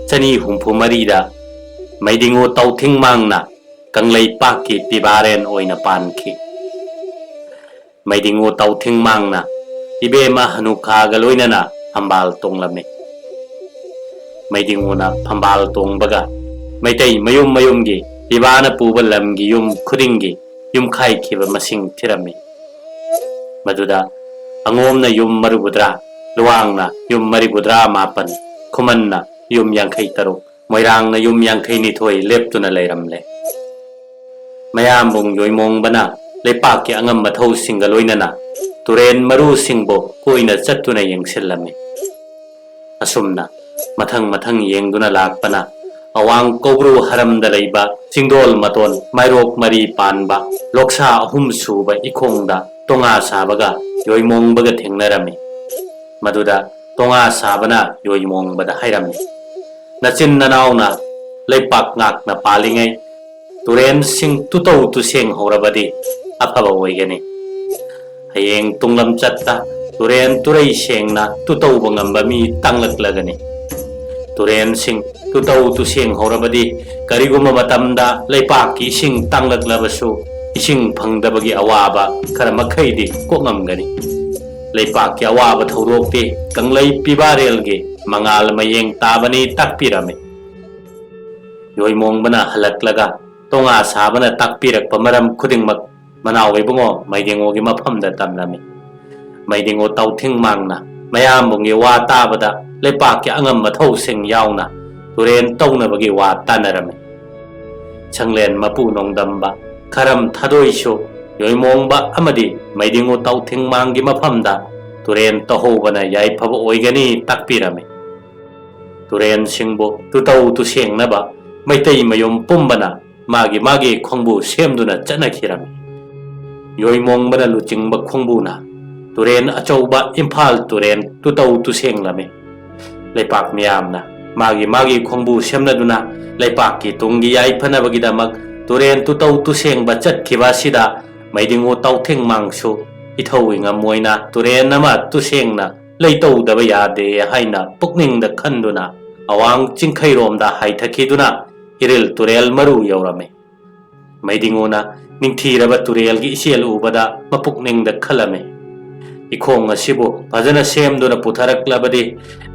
ꯆꯅꯤ ꯍꯨꯝꯐꯨ ꯃꯔꯤꯗ ꯃꯩꯗꯤꯡꯉꯨ ꯇꯥꯎꯊꯤꯡꯃꯥꯡꯅ ꯀꯪꯂꯩꯄꯥꯛꯀꯤ ꯄꯤꯕꯥꯔꯦꯟ ꯑꯣꯏꯅ ꯄꯥꯟꯈꯤ꯫ ꯃꯩꯗꯤꯡꯉꯨ ꯇꯥꯎꯊꯤꯡꯃꯥꯡꯅ ꯏꯕꯦꯝꯃ ꯍꯅꯨꯈꯥꯒ ꯂꯣꯏꯅꯅ ꯐꯝꯕꯥꯜ ꯇꯣꯡꯂꯝꯃꯤ꯫ ꯃꯩꯗꯤꯡꯉꯨꯅ ꯐꯝꯕꯥꯜ ꯇꯣꯡꯕꯒ ꯃꯩꯇꯩ ꯃꯌꯨꯝ ꯃꯌꯨꯝꯒꯤ ꯄꯤꯕꯥꯅ ꯄꯨꯕ ꯂꯝꯒꯤ ꯌꯨꯝ ꯈꯨꯗꯤꯡꯒꯤ ꯌꯨꯝꯈꯥꯏꯈꯤꯕ ꯃꯁꯤꯡ ꯊꯤꯔꯝꯃꯤ꯫ ꯃꯗꯨꯗ ꯑꯉꯣꯝꯅ ꯌꯨꯝ ꯃꯔꯤꯐꯨꯇꯔꯥ, ꯂꯨꯋꯥꯡꯅ ꯌꯨꯝ ꯃꯔꯤꯐꯨꯇꯔꯥ ꯃꯥꯄꯟ, ꯈꯨꯃꯟꯅ ꯌꯨꯝ ꯌꯥꯡꯈꯩ ꯇꯔꯨꯛ, ꯃꯣꯏꯔꯥꯡꯅ ꯌꯨꯝ ꯌꯥꯡꯈꯩ ꯅꯤꯊꯣꯏ ꯂꯦꯞꯇꯨꯅ ꯂꯩꯔꯝꯂꯦ꯫ ꯃꯌꯥꯝꯕꯨꯡ ꯌꯣꯏꯃꯣꯡꯕꯅ ꯂꯩꯄꯥꯛꯀꯤ ꯑꯉꯝ ꯑꯊꯧꯁꯤꯡꯒ ꯂꯣꯏꯅꯅ ꯇꯨꯔꯦꯟ ꯃꯔꯨꯁꯤꯡꯕꯨ ꯀꯣꯏꯅ ꯆꯠꯇꯨꯅ ꯌꯦꯡꯁꯤꯜꯂꯝꯃꯤ꯫ ꯑꯁꯨꯝꯅ ꯃꯊꯪ ꯃꯊꯪ ꯌꯦꯡꯗꯨꯅ ꯂꯥꯛꯄꯅ ꯑꯋꯥꯡ ꯀꯧꯕ꯭ꯔꯨ ꯍꯔꯝꯗ ꯂꯩꯕ ꯆꯤꯡꯗꯣꯜ ꯃꯇꯣꯟ ꯃꯥꯏꯔꯣꯛ ꯃꯔꯤ ꯄꯥꯟꯕ ꯂꯣꯛꯁꯥ ꯑꯍꯨꯝ ꯁꯨꯕ ꯏꯈꯣꯡꯗ ꯇꯣꯉꯥ ꯁꯥꯕꯒ ꯌꯣꯏꯃꯣꯡꯕꯒ ꯊꯦꯡꯅꯔꯝꯃꯤ꯫ ꯃꯗꯨꯗ ꯇꯣꯉꯥ ꯁꯥꯕꯅ ꯌꯣꯏꯃꯣꯡꯕꯗ ꯍꯥꯏꯔꯝꯃꯤ, "ꯅꯆꯤꯟ ꯅꯅꯥꯎꯅ ꯂꯩꯄꯥꯛ ꯉꯥꯛꯅ ꯄꯥꯜꯂꯤꯉꯩ ꯇꯨꯔꯦꯟꯁꯤꯡ ꯇꯨꯇꯧ ꯇꯨꯁꯦꯡ ꯍꯧꯔꯕꯗꯤ ꯑꯐꯕ ꯑꯣꯏꯒꯅꯤ꯫ ꯍꯌꯦꯡ ꯇꯨꯡꯂꯝꯆꯠꯇ ꯇꯨꯔꯦꯟ ꯇꯨꯔꯩ ꯁꯦꯡꯅ ꯇꯨꯇꯧꯕ ꯉꯝꯕ ꯃꯤ ꯇꯥꯡꯂꯛꯂꯒꯅꯤ꯫ ꯇꯨꯔꯦꯟꯁꯤꯡ ꯇꯨꯇꯧ ꯇꯨꯁꯦꯡ ꯍꯧꯔꯕꯗꯤ ꯀꯔꯤꯒꯨꯝꯕ ꯃꯇꯝꯗ ꯂꯩꯄꯥꯛꯀꯤ ꯏꯁꯤꯡ ꯇꯥꯡꯂꯛꯂꯕꯁꯨ ꯏꯁꯤꯡ ꯐꯪꯗꯕꯒꯤ ꯑꯋꯥꯕ ꯈꯔ ꯃꯈꯩꯗꯤ ꯀꯣꯛꯉꯝꯒꯅꯤ꯫ ꯂꯩꯄꯥꯛꯀꯤ ꯑꯋꯥꯕ ꯊꯧꯗꯣꯛꯇꯤ ꯀꯪꯂꯩ ꯄꯤꯕꯥꯔꯦꯜꯒꯤ ꯃꯉꯥꯜ ꯃꯌꯦꯡ ꯇꯥꯕꯅꯤ" ꯇꯥꯛꯄꯤꯔꯝꯃꯤ꯫ ꯌꯣꯏꯃꯣꯡꯕꯅ ꯍꯜꯂꯛꯂꯒ ꯇꯣꯉꯥ ꯁꯥꯕꯅ ꯇꯥꯛꯄꯤꯔꯛꯄ ꯃꯔꯝ ꯈꯨꯗꯤꯡꯃꯛ ꯃꯅꯥꯎ ꯏꯕꯨꯡꯉꯣ ꯃꯩꯗꯤꯡꯉꯨꯒꯤ ꯃꯐꯝꯗ ꯇꯝꯂꯝꯃꯤ꯫ ꯃꯩꯗꯤꯡꯉꯨ ꯇꯥꯎꯊꯤꯡ ꯃꯥꯡꯅ ꯃꯌꯥꯝꯕꯨꯡꯒꯤ ꯋꯥ ꯇꯥꯕꯗ ꯂꯩꯄꯥꯛꯀꯤ ꯑꯉꯝ ꯑꯊꯧꯁꯤꯡ ꯌꯥꯎꯅ ꯇꯨꯔꯦꯟ ꯇꯧꯅꯕꯒꯤ ꯋꯥ ꯇꯥꯅꯔꯝꯃꯤ꯫ ꯁꯪꯂꯦꯟ ꯃꯄꯨ ꯅꯣꯡꯗꯝꯕ, ꯈꯔꯝ ꯊꯥꯗꯣꯏꯁꯨ, ꯌꯣꯏꯃꯣꯡꯕ ꯑꯃꯗꯤ ꯃꯩꯗꯤꯡꯉꯨ ꯇꯥꯎꯊꯤꯡ ꯃꯥꯡꯒꯤ ꯃꯐꯝꯗ ꯇꯨꯔꯦꯟ ꯇꯧꯍꯧꯕꯅ ꯌꯥꯏꯐꯕ ꯑꯣꯏꯒꯅꯤ ꯇꯥꯛꯄꯤꯔꯝꯃꯤ꯫ ꯇꯨꯔꯦꯟꯁꯤꯡꯕꯨ ꯇꯨꯇꯧ ꯇꯨꯁꯦꯡꯅꯕ ꯃꯩꯇꯩ ꯃꯌꯨꯝ ꯄꯨꯝꯕꯅ ꯃꯥꯒꯤ ꯃꯥꯒꯤ ꯈꯣꯡꯕꯨ ꯁꯦꯝꯗꯨꯅ ꯆꯠꯅꯈꯤꯔꯝꯃꯤ꯫ ꯌꯣꯏꯃꯣꯡꯕꯅ ꯂꯨꯆꯤꯡꯕ ꯈꯣꯡꯕꯨꯅ ꯇꯨꯔꯦꯟ ꯑꯆꯧꯕ ꯏꯝꯐꯥꯜ ꯇꯨꯔꯦꯟ ꯇꯨꯇꯧ ꯇꯨꯁꯦꯡꯂꯝꯃꯤ꯫ ꯂꯩꯄꯥꯛ ꯃꯤꯌꯥꯝꯅ ꯃꯥꯒꯤ ꯃꯥꯒꯤ ꯈꯣꯡꯕꯨ ꯁꯦꯝꯅꯗꯨꯅ ꯂꯩꯄꯥꯛꯀꯤ ꯇꯨꯡꯒꯤ ꯌꯥꯏꯐꯅꯕꯒꯤꯗꯃꯛ ꯇꯨꯔꯦꯟ ꯇꯨꯇꯧ ꯇꯨꯁꯦꯡꯕ ꯆꯠꯈꯤꯕ ꯑꯁꯤꯗ ꯃꯩꯗꯤꯡꯉꯨ ꯇꯥꯎꯊꯦꯡ ꯃꯥꯡꯁꯨ ꯏꯊꯧ ꯏꯉꯝ ꯑꯣꯏꯅ ꯇꯨꯔꯦꯟ ꯑꯃ ꯇꯨꯁꯦꯡꯅ ꯂꯩꯇꯧꯗꯕ ꯌꯥꯗꯦ ꯍꯥꯏꯅ ꯄꯨꯛꯅꯤꯡꯗ ꯈꯟꯗꯨꯅ ꯑꯋꯥꯡ ꯆꯤꯡꯈꯩꯔꯣꯝꯗ ꯍꯥꯏꯊꯈꯤꯗꯨꯅ ꯏꯔꯤꯜ ꯇꯨꯔꯦꯜ ꯃꯔꯨ ꯌꯧꯔꯝꯃꯤ꯫ ꯃꯩꯗꯤꯡꯉꯨꯅ ꯅꯤꯡꯊꯤꯔꯕ ꯇꯨꯔꯦꯜꯒꯤ ꯏꯆꯦꯜ ꯎꯕꯗ ꯃꯄꯨꯛꯅꯤꯡꯗ ꯈꯜꯂꯝꯃꯤ, "ꯏꯈꯣꯡ ꯑꯁꯤꯕꯨ ꯐꯖꯅ ꯁꯦꯝꯗꯨꯅ ꯄꯨꯊꯔꯛꯂꯕꯗꯤ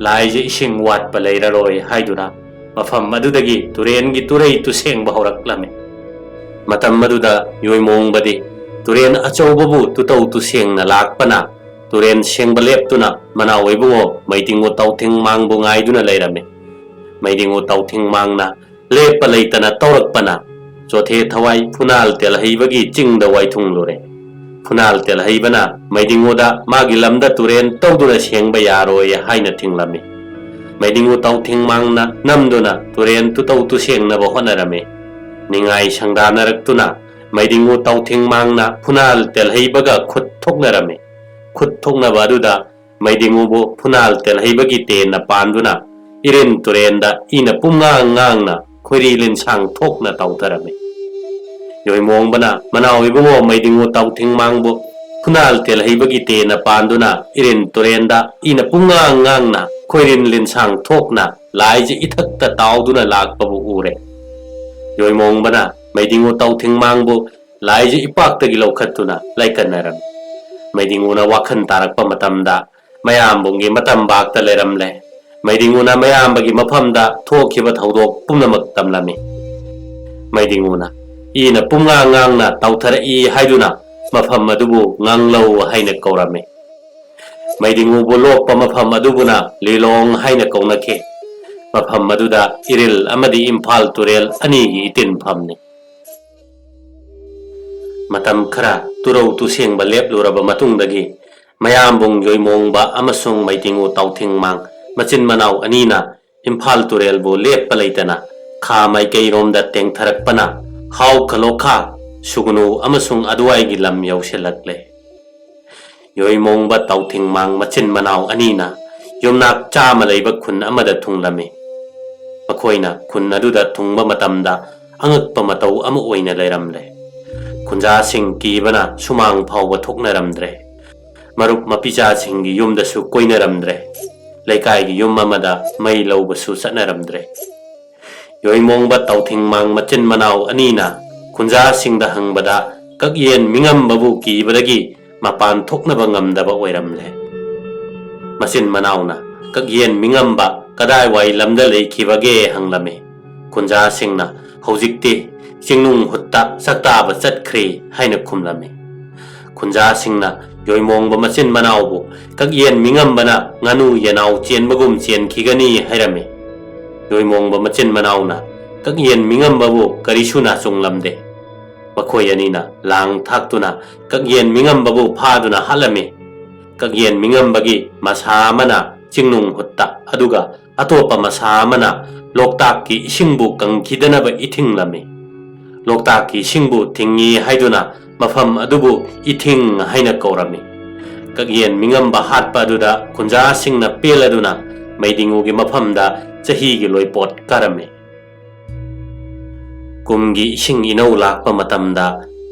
ꯂꯥꯏꯁꯦ ꯏꯁꯤꯡ ꯋꯥꯠꯄ ꯂꯩꯔꯔꯣꯏ" ꯍꯥꯏꯗꯨꯅ ꯃꯐꯝ ꯑꯗꯨꯗꯒꯤ ꯇꯨꯔꯦꯟꯒꯤ ꯇꯨꯔꯩ ꯇꯨꯁꯦꯡꯕ ꯍꯧꯔꯛꯂꯝꯃꯤ꯫ ꯃꯇꯝ ꯑꯗꯨꯗ ꯌꯣꯏꯃꯣꯡꯕꯗꯤ ꯇꯨꯔꯦꯟ ꯑꯆꯧꯕꯕꯨ ꯇꯨꯇꯧ ꯇꯨꯁꯦꯡꯅ ꯂꯥꯛꯄꯅ ꯇꯨꯔꯦꯟ ꯁꯦꯡꯕ ꯂꯦꯞꯇꯨꯅ ꯃꯅꯥꯎ ꯏꯕꯨꯡꯉꯣ ꯃꯩꯗꯤꯡꯉꯨ ꯇꯥꯎꯊꯤꯡ ꯃꯥꯡꯕꯨ ꯉꯥꯏꯗꯨꯅ ꯂꯩꯔꯝꯃꯤ꯫ ꯃꯩꯗꯤꯡꯉꯨ ꯇꯥꯎꯊꯤꯡ ꯃꯥꯡꯅ ꯂꯦꯞꯄ ꯂꯩꯇꯅ ꯇꯧꯔꯛꯄꯅ ꯆꯣꯊꯦ ꯊꯋꯥꯏ ꯐꯨꯅꯥꯜ ꯇꯦꯜꯍꯩꯕꯒꯤ ꯆꯤꯡꯗ ꯋꯥꯏꯊꯨꯡꯂꯨꯔꯦ꯫ ꯐꯨꯅꯥꯜ ꯇꯦꯜꯍꯩꯕꯅ ꯃꯩꯗꯤꯡꯉꯨꯗ ꯃꯥꯒꯤ ꯂꯝꯗ ꯇꯨꯔꯦꯟ ꯇꯧꯗꯨꯅ ꯁꯦꯡꯕ ꯌꯥꯔꯣꯏ ꯍꯥꯏꯅ ꯊꯤꯡꯂꯝꯃꯤ꯫ ꯃꯩꯗꯤꯡꯉꯨ ꯇꯥꯎꯊꯤꯡꯃꯥꯡꯅ ꯅꯝꯗꯨꯅ ꯇꯨꯔꯦꯟ ꯇꯨꯇꯧ ꯇꯨꯁꯦꯡꯅꯕ ꯍꯣꯠꯅꯔꯝꯃꯤ꯫ ꯅꯤꯡꯉꯥꯏ ꯁꯪꯗꯥꯅꯔꯛꯇꯨꯅ ꯃꯩꯗꯤꯡꯉꯨ ꯇꯥꯎꯊꯤꯡꯃꯥꯡꯅ ꯐꯨꯅꯥꯜ ꯇꯦꯜꯍꯩꯕꯒ ꯈꯨꯠ ꯊꯣꯛꯅꯔꯝꯃꯤ꯫ ꯈꯨꯠ ꯊꯣꯛꯅꯕ ꯑꯗꯨꯗ ꯃꯩꯗꯤꯡꯉꯨꯕꯨ ꯐꯨꯅꯥꯜ ꯇꯦꯜꯍꯩꯕꯒꯤ ꯇꯦꯟꯅ ꯄꯥꯟꯗꯨꯅ ꯏꯔꯤꯟ ꯇꯨꯔꯦꯟꯗ ꯏꯅ ꯄꯨꯝꯉꯥꯡ ꯉꯥꯡꯅ ꯈꯣꯏꯔꯤ ꯂꯤꯟꯁꯥꯡ ꯊꯣꯛꯅ ꯇꯥꯎꯊꯔꯝꯃꯤ꯫ ꯌꯣꯏꯃꯣꯡꯕꯅ ꯃꯅꯥꯎ ꯏꯕꯨꯡꯉꯣ ꯃꯩꯗꯤꯡꯉꯨ ꯇꯥꯎꯊꯤꯡꯃꯥꯡꯕꯨ ꯐꯨꯅꯥꯜ ꯇꯦꯜꯍꯩꯕꯒꯤ ꯇꯦꯟꯅ ꯄꯥꯟꯗꯨꯅ ꯏꯔꯤꯟ ꯇꯨꯔꯦꯟꯗ ꯏꯅ ꯄꯨꯡꯉꯥꯡ ꯉꯥꯡꯅ ꯈꯣꯏꯔꯤꯟ ꯂꯤꯟꯁꯥꯡ ꯊꯣꯛꯅ ꯂꯥꯏꯖ ꯏꯊꯛꯇ ꯇꯥꯎꯗꯨꯅ ꯂꯥꯛꯄꯕꯨ ꯎꯔꯦ꯫ ꯌꯣꯏꯃꯣꯡꯕꯅ ꯃꯩꯗꯤꯡꯉꯨ ꯇꯥꯎꯊꯤꯡꯃꯥꯡꯕꯨ ꯂꯥꯏꯖ ꯏꯄꯥꯛꯇꯒꯤ ꯂꯧꯈꯠꯇꯨꯅ ꯂꯥꯏꯀꯠꯅꯔꯝꯃꯤ꯫ ꯃꯩꯗꯤꯡꯉꯨꯅ ꯋꯥꯈꯜ ꯇꯥꯔꯛꯄ ꯃꯇꯝꯗ ꯃꯌꯥꯝꯕꯨꯡꯒꯤ ꯃꯇꯝꯕꯥꯛꯇ ꯂꯩꯔꯝꯂꯦ꯫ ꯃꯩꯗꯤꯡꯉꯨꯅ ꯃꯌꯥꯝꯕꯒꯤ ꯃꯐꯝꯗ ꯊꯣꯛꯈꯤꯕ ꯊꯧꯗꯣꯛ ꯄꯨꯝꯅꯃꯛ ꯇꯝꯂꯝꯃꯤ꯫ ꯃꯩꯗꯤꯡꯉꯨꯅ ꯏꯅ ꯄꯨꯝꯉꯥꯡ ꯉꯥꯡꯅ ꯇꯥꯎꯊꯔꯛꯏ ꯍꯥꯏꯗꯨꯅ ꯃꯐꯝ ꯑꯗꯨꯕꯨ ꯉꯥꯡꯂꯧ ꯍꯥꯏꯅ ꯀꯧꯔꯝꯃꯤ꯫ ꯃꯩꯗꯤꯡꯉꯨꯕꯨ ꯂꯣꯛꯄ ꯃꯐꯝ ꯑꯗꯨꯕꯨꯅ ꯂꯤꯂꯣꯡ ꯍꯥꯏꯅ ꯀꯧꯅꯈꯤ꯫ ꯃꯐꯝ ꯑꯗꯨꯗ ꯏꯔꯤꯜ ꯑꯃꯗꯤ ꯏꯝꯐꯥꯜ ꯇꯨꯔꯦꯜ ꯑꯅꯤꯒꯤ ꯏꯇꯤꯟꯐꯝꯅꯤ꯫ ꯃꯇꯝ ꯈꯔ ꯇꯨꯔꯧ ꯇꯨꯁꯦꯡꯕ ꯂꯦꯞꯂꯨꯔꯕ ꯃꯇꯨꯡꯗꯒꯤ ꯃꯌꯥꯝꯕꯨꯡ ꯌꯣꯏꯃꯣꯡꯕ ꯑꯃꯁꯨꯡ ꯃꯩꯗꯤꯡꯉꯨ ꯇꯥꯎꯊꯤꯡꯃꯥꯡ ꯃꯆꯤꯟ ꯃꯅꯥꯎ ꯑꯅꯤꯅ ꯏꯝꯐꯥꯜ ꯇꯨꯔꯦꯜꯕꯨ ꯂꯦꯞꯄ ꯂꯩꯇꯅ ꯈꯥ ꯃꯥꯏꯀꯩꯔꯣꯝꯗ ꯇꯦꯡꯊꯔꯛꯄꯅ ꯍꯥꯎ ꯈꯂꯣꯈꯥ, ꯁꯨꯒꯅꯨ ꯑꯃꯁꯨꯡ ꯑꯗꯨꯋꯥꯏꯒꯤ ꯂꯝ ꯌꯧꯁꯤꯜꯂꯛꯂꯦ꯫ ꯌꯣꯏꯃꯣꯡꯕ ꯇꯥꯎꯊꯤꯡꯃꯥꯡ ꯃꯆꯤꯟ ꯃꯅꯥꯎ ꯑꯅꯤꯅ ꯌꯨꯝꯅꯥꯛ ꯆꯥꯃ ꯂꯩꯕ ꯈꯨꯟ ꯑꯃꯗ ꯊꯨꯡꯂꯝꯃꯤ꯫ ꯃꯈꯣꯏꯅ ꯈꯨꯟ ꯑꯗꯨꯗ ꯊꯨꯡꯕ ꯃꯇꯝꯗ ꯑꯉꯛꯄ ꯃꯇꯧ ꯑꯃ ꯑꯣꯏꯅ ꯂꯩꯔꯝꯂꯦ꯫ ꯈꯨꯟꯖꯥꯁꯤꯡ ꯀꯤꯕꯅ ꯁꯨꯃꯥꯡ ꯐꯥꯎꯕ ꯊꯣꯛꯅꯔꯝꯗ꯭ꯔꯦ꯫ ꯃꯔꯨꯞ ꯃꯄꯤꯆꯥꯁꯤꯡꯒꯤ ꯌꯨꯝꯗꯁꯨ ꯀꯣꯏꯅꯔꯝꯗ꯭ꯔꯦ꯫ ꯂꯩꯀꯥꯏꯒꯤ ꯌꯨꯝ ꯑꯃꯗ ꯃꯩ ꯂꯧꯕꯁꯨ ꯆꯠꯅꯔꯝꯗ꯭ꯔꯦ꯫ ꯌꯣꯏꯃꯣꯡꯕ ꯇꯥꯎꯊꯤꯡꯃꯥꯡ ꯃꯆꯤꯟ ꯃꯅꯥꯎ ꯑꯅꯤꯅ ꯈꯨꯟꯖꯥꯁꯤꯡꯗ ꯍꯪꯕꯗ ꯀꯛꯌꯦꯟ ꯃꯤꯉꯝꯕꯕꯨ ꯀꯤꯕꯗꯒꯤ ꯃꯄꯥꯟ ꯊꯣꯛꯅꯕ ꯉꯝꯗꯕ ꯑꯣꯏꯔꯝꯂꯦ꯫ ꯃꯆꯤꯟ ꯃꯅꯥꯎꯅ ꯀꯛꯌꯦꯟ ꯃꯤꯉꯝꯕ ꯀꯗꯥꯏꯋꯥꯏ ꯂꯝꯗ ꯂꯩꯈꯤꯕꯒꯦ ꯍꯪꯂꯝꯃꯤ꯫ ꯈꯨꯟꯖꯥꯁꯤꯡꯅ ꯍꯧꯖꯤꯛꯇꯤ ꯆꯤꯡꯅꯨꯡ ꯍꯨꯠꯇ ꯆꯥꯛꯇꯥꯕ ꯆꯠꯈ꯭ꯔꯦ ꯍꯥꯏꯅ ꯈꯨꯝꯂꯝꯃꯤ꯫ ꯈꯨꯟꯖꯥꯁꯤꯡꯅ ꯌꯣꯏꯃꯣꯡꯕ ꯃꯆꯤꯟ ꯃꯅꯥꯎꯕꯨ ꯀꯛꯌꯦꯟ ꯃꯤꯉꯝꯕꯅ ꯉꯥꯅꯨ ꯌꯦꯅꯥꯎ ꯆꯦꯟꯕꯒꯨꯝ ꯆꯦꯟꯈꯤꯒꯅꯤ ꯍꯥꯏꯔꯝꯃꯤ꯫ ꯌꯣꯏꯃꯣꯡꯕ ꯃꯆꯤꯟ ꯃꯅꯥꯎꯅ ꯀꯛꯌꯦꯟ ꯃꯤꯉꯝꯕꯕꯨ ꯀꯔꯤꯁꯨ ꯅꯥꯆꯨꯡꯂꯝꯗꯦ꯫ ꯃꯈꯣꯏ ꯑꯅꯤꯅ ꯂꯥꯡ ꯊꯥꯛꯇꯨꯅ ꯀꯛꯌꯦꯟ ꯃꯤꯉꯝꯕꯕꯨ ꯐꯥꯗꯨꯅ ꯍꯥꯠꯂꯝꯃꯤ꯫ ꯀꯛꯌꯦꯟ ꯃꯤꯉꯝꯕꯒꯤ ꯃꯁꯥ ꯑꯃꯅ ꯆꯤꯡꯅꯨꯡ ꯍꯨꯠꯇ, ꯑꯗꯨꯒ ꯑꯇꯣꯞꯄ ꯃꯁꯥ ꯑꯃꯅ ꯂꯣꯛꯇꯥꯛꯀꯤ ꯏꯁꯤꯡꯕꯨ ꯀꯪꯈꯤꯗꯅꯕ ꯏꯊꯤꯡꯂꯝꯃꯤ꯫ ꯂꯣꯛꯇꯥꯛꯀꯤ ꯏꯁꯤꯡꯕꯨ ꯊꯤꯡꯏ ꯍꯥꯏꯗꯨꯅ ꯃꯐꯝ ꯑꯗꯨꯕꯨ ꯏꯊꯤꯡ ꯍꯥꯏꯅ ꯀꯧꯔꯝꯃꯤ꯫ ꯀꯛꯌꯦꯟ ꯃꯤꯉꯝꯕ ꯍꯥꯠꯄ ꯑꯗꯨꯗ ꯈꯨꯟꯖꯥꯁꯤꯡꯅ ꯄꯦꯜꯂꯗꯨꯅ ꯃꯩꯗꯤꯡꯉꯨꯒꯤ ꯃꯐꯝꯗ ꯆꯍꯤꯒꯤ ꯂꯣꯏꯄꯣꯠ ꯀꯥꯔꯝꯃꯤ꯫ ꯀꯨꯝꯒꯤ ꯏꯁꯤꯡ ꯏꯅꯧ ꯂꯥꯛꯄ ꯃꯇꯝꯗ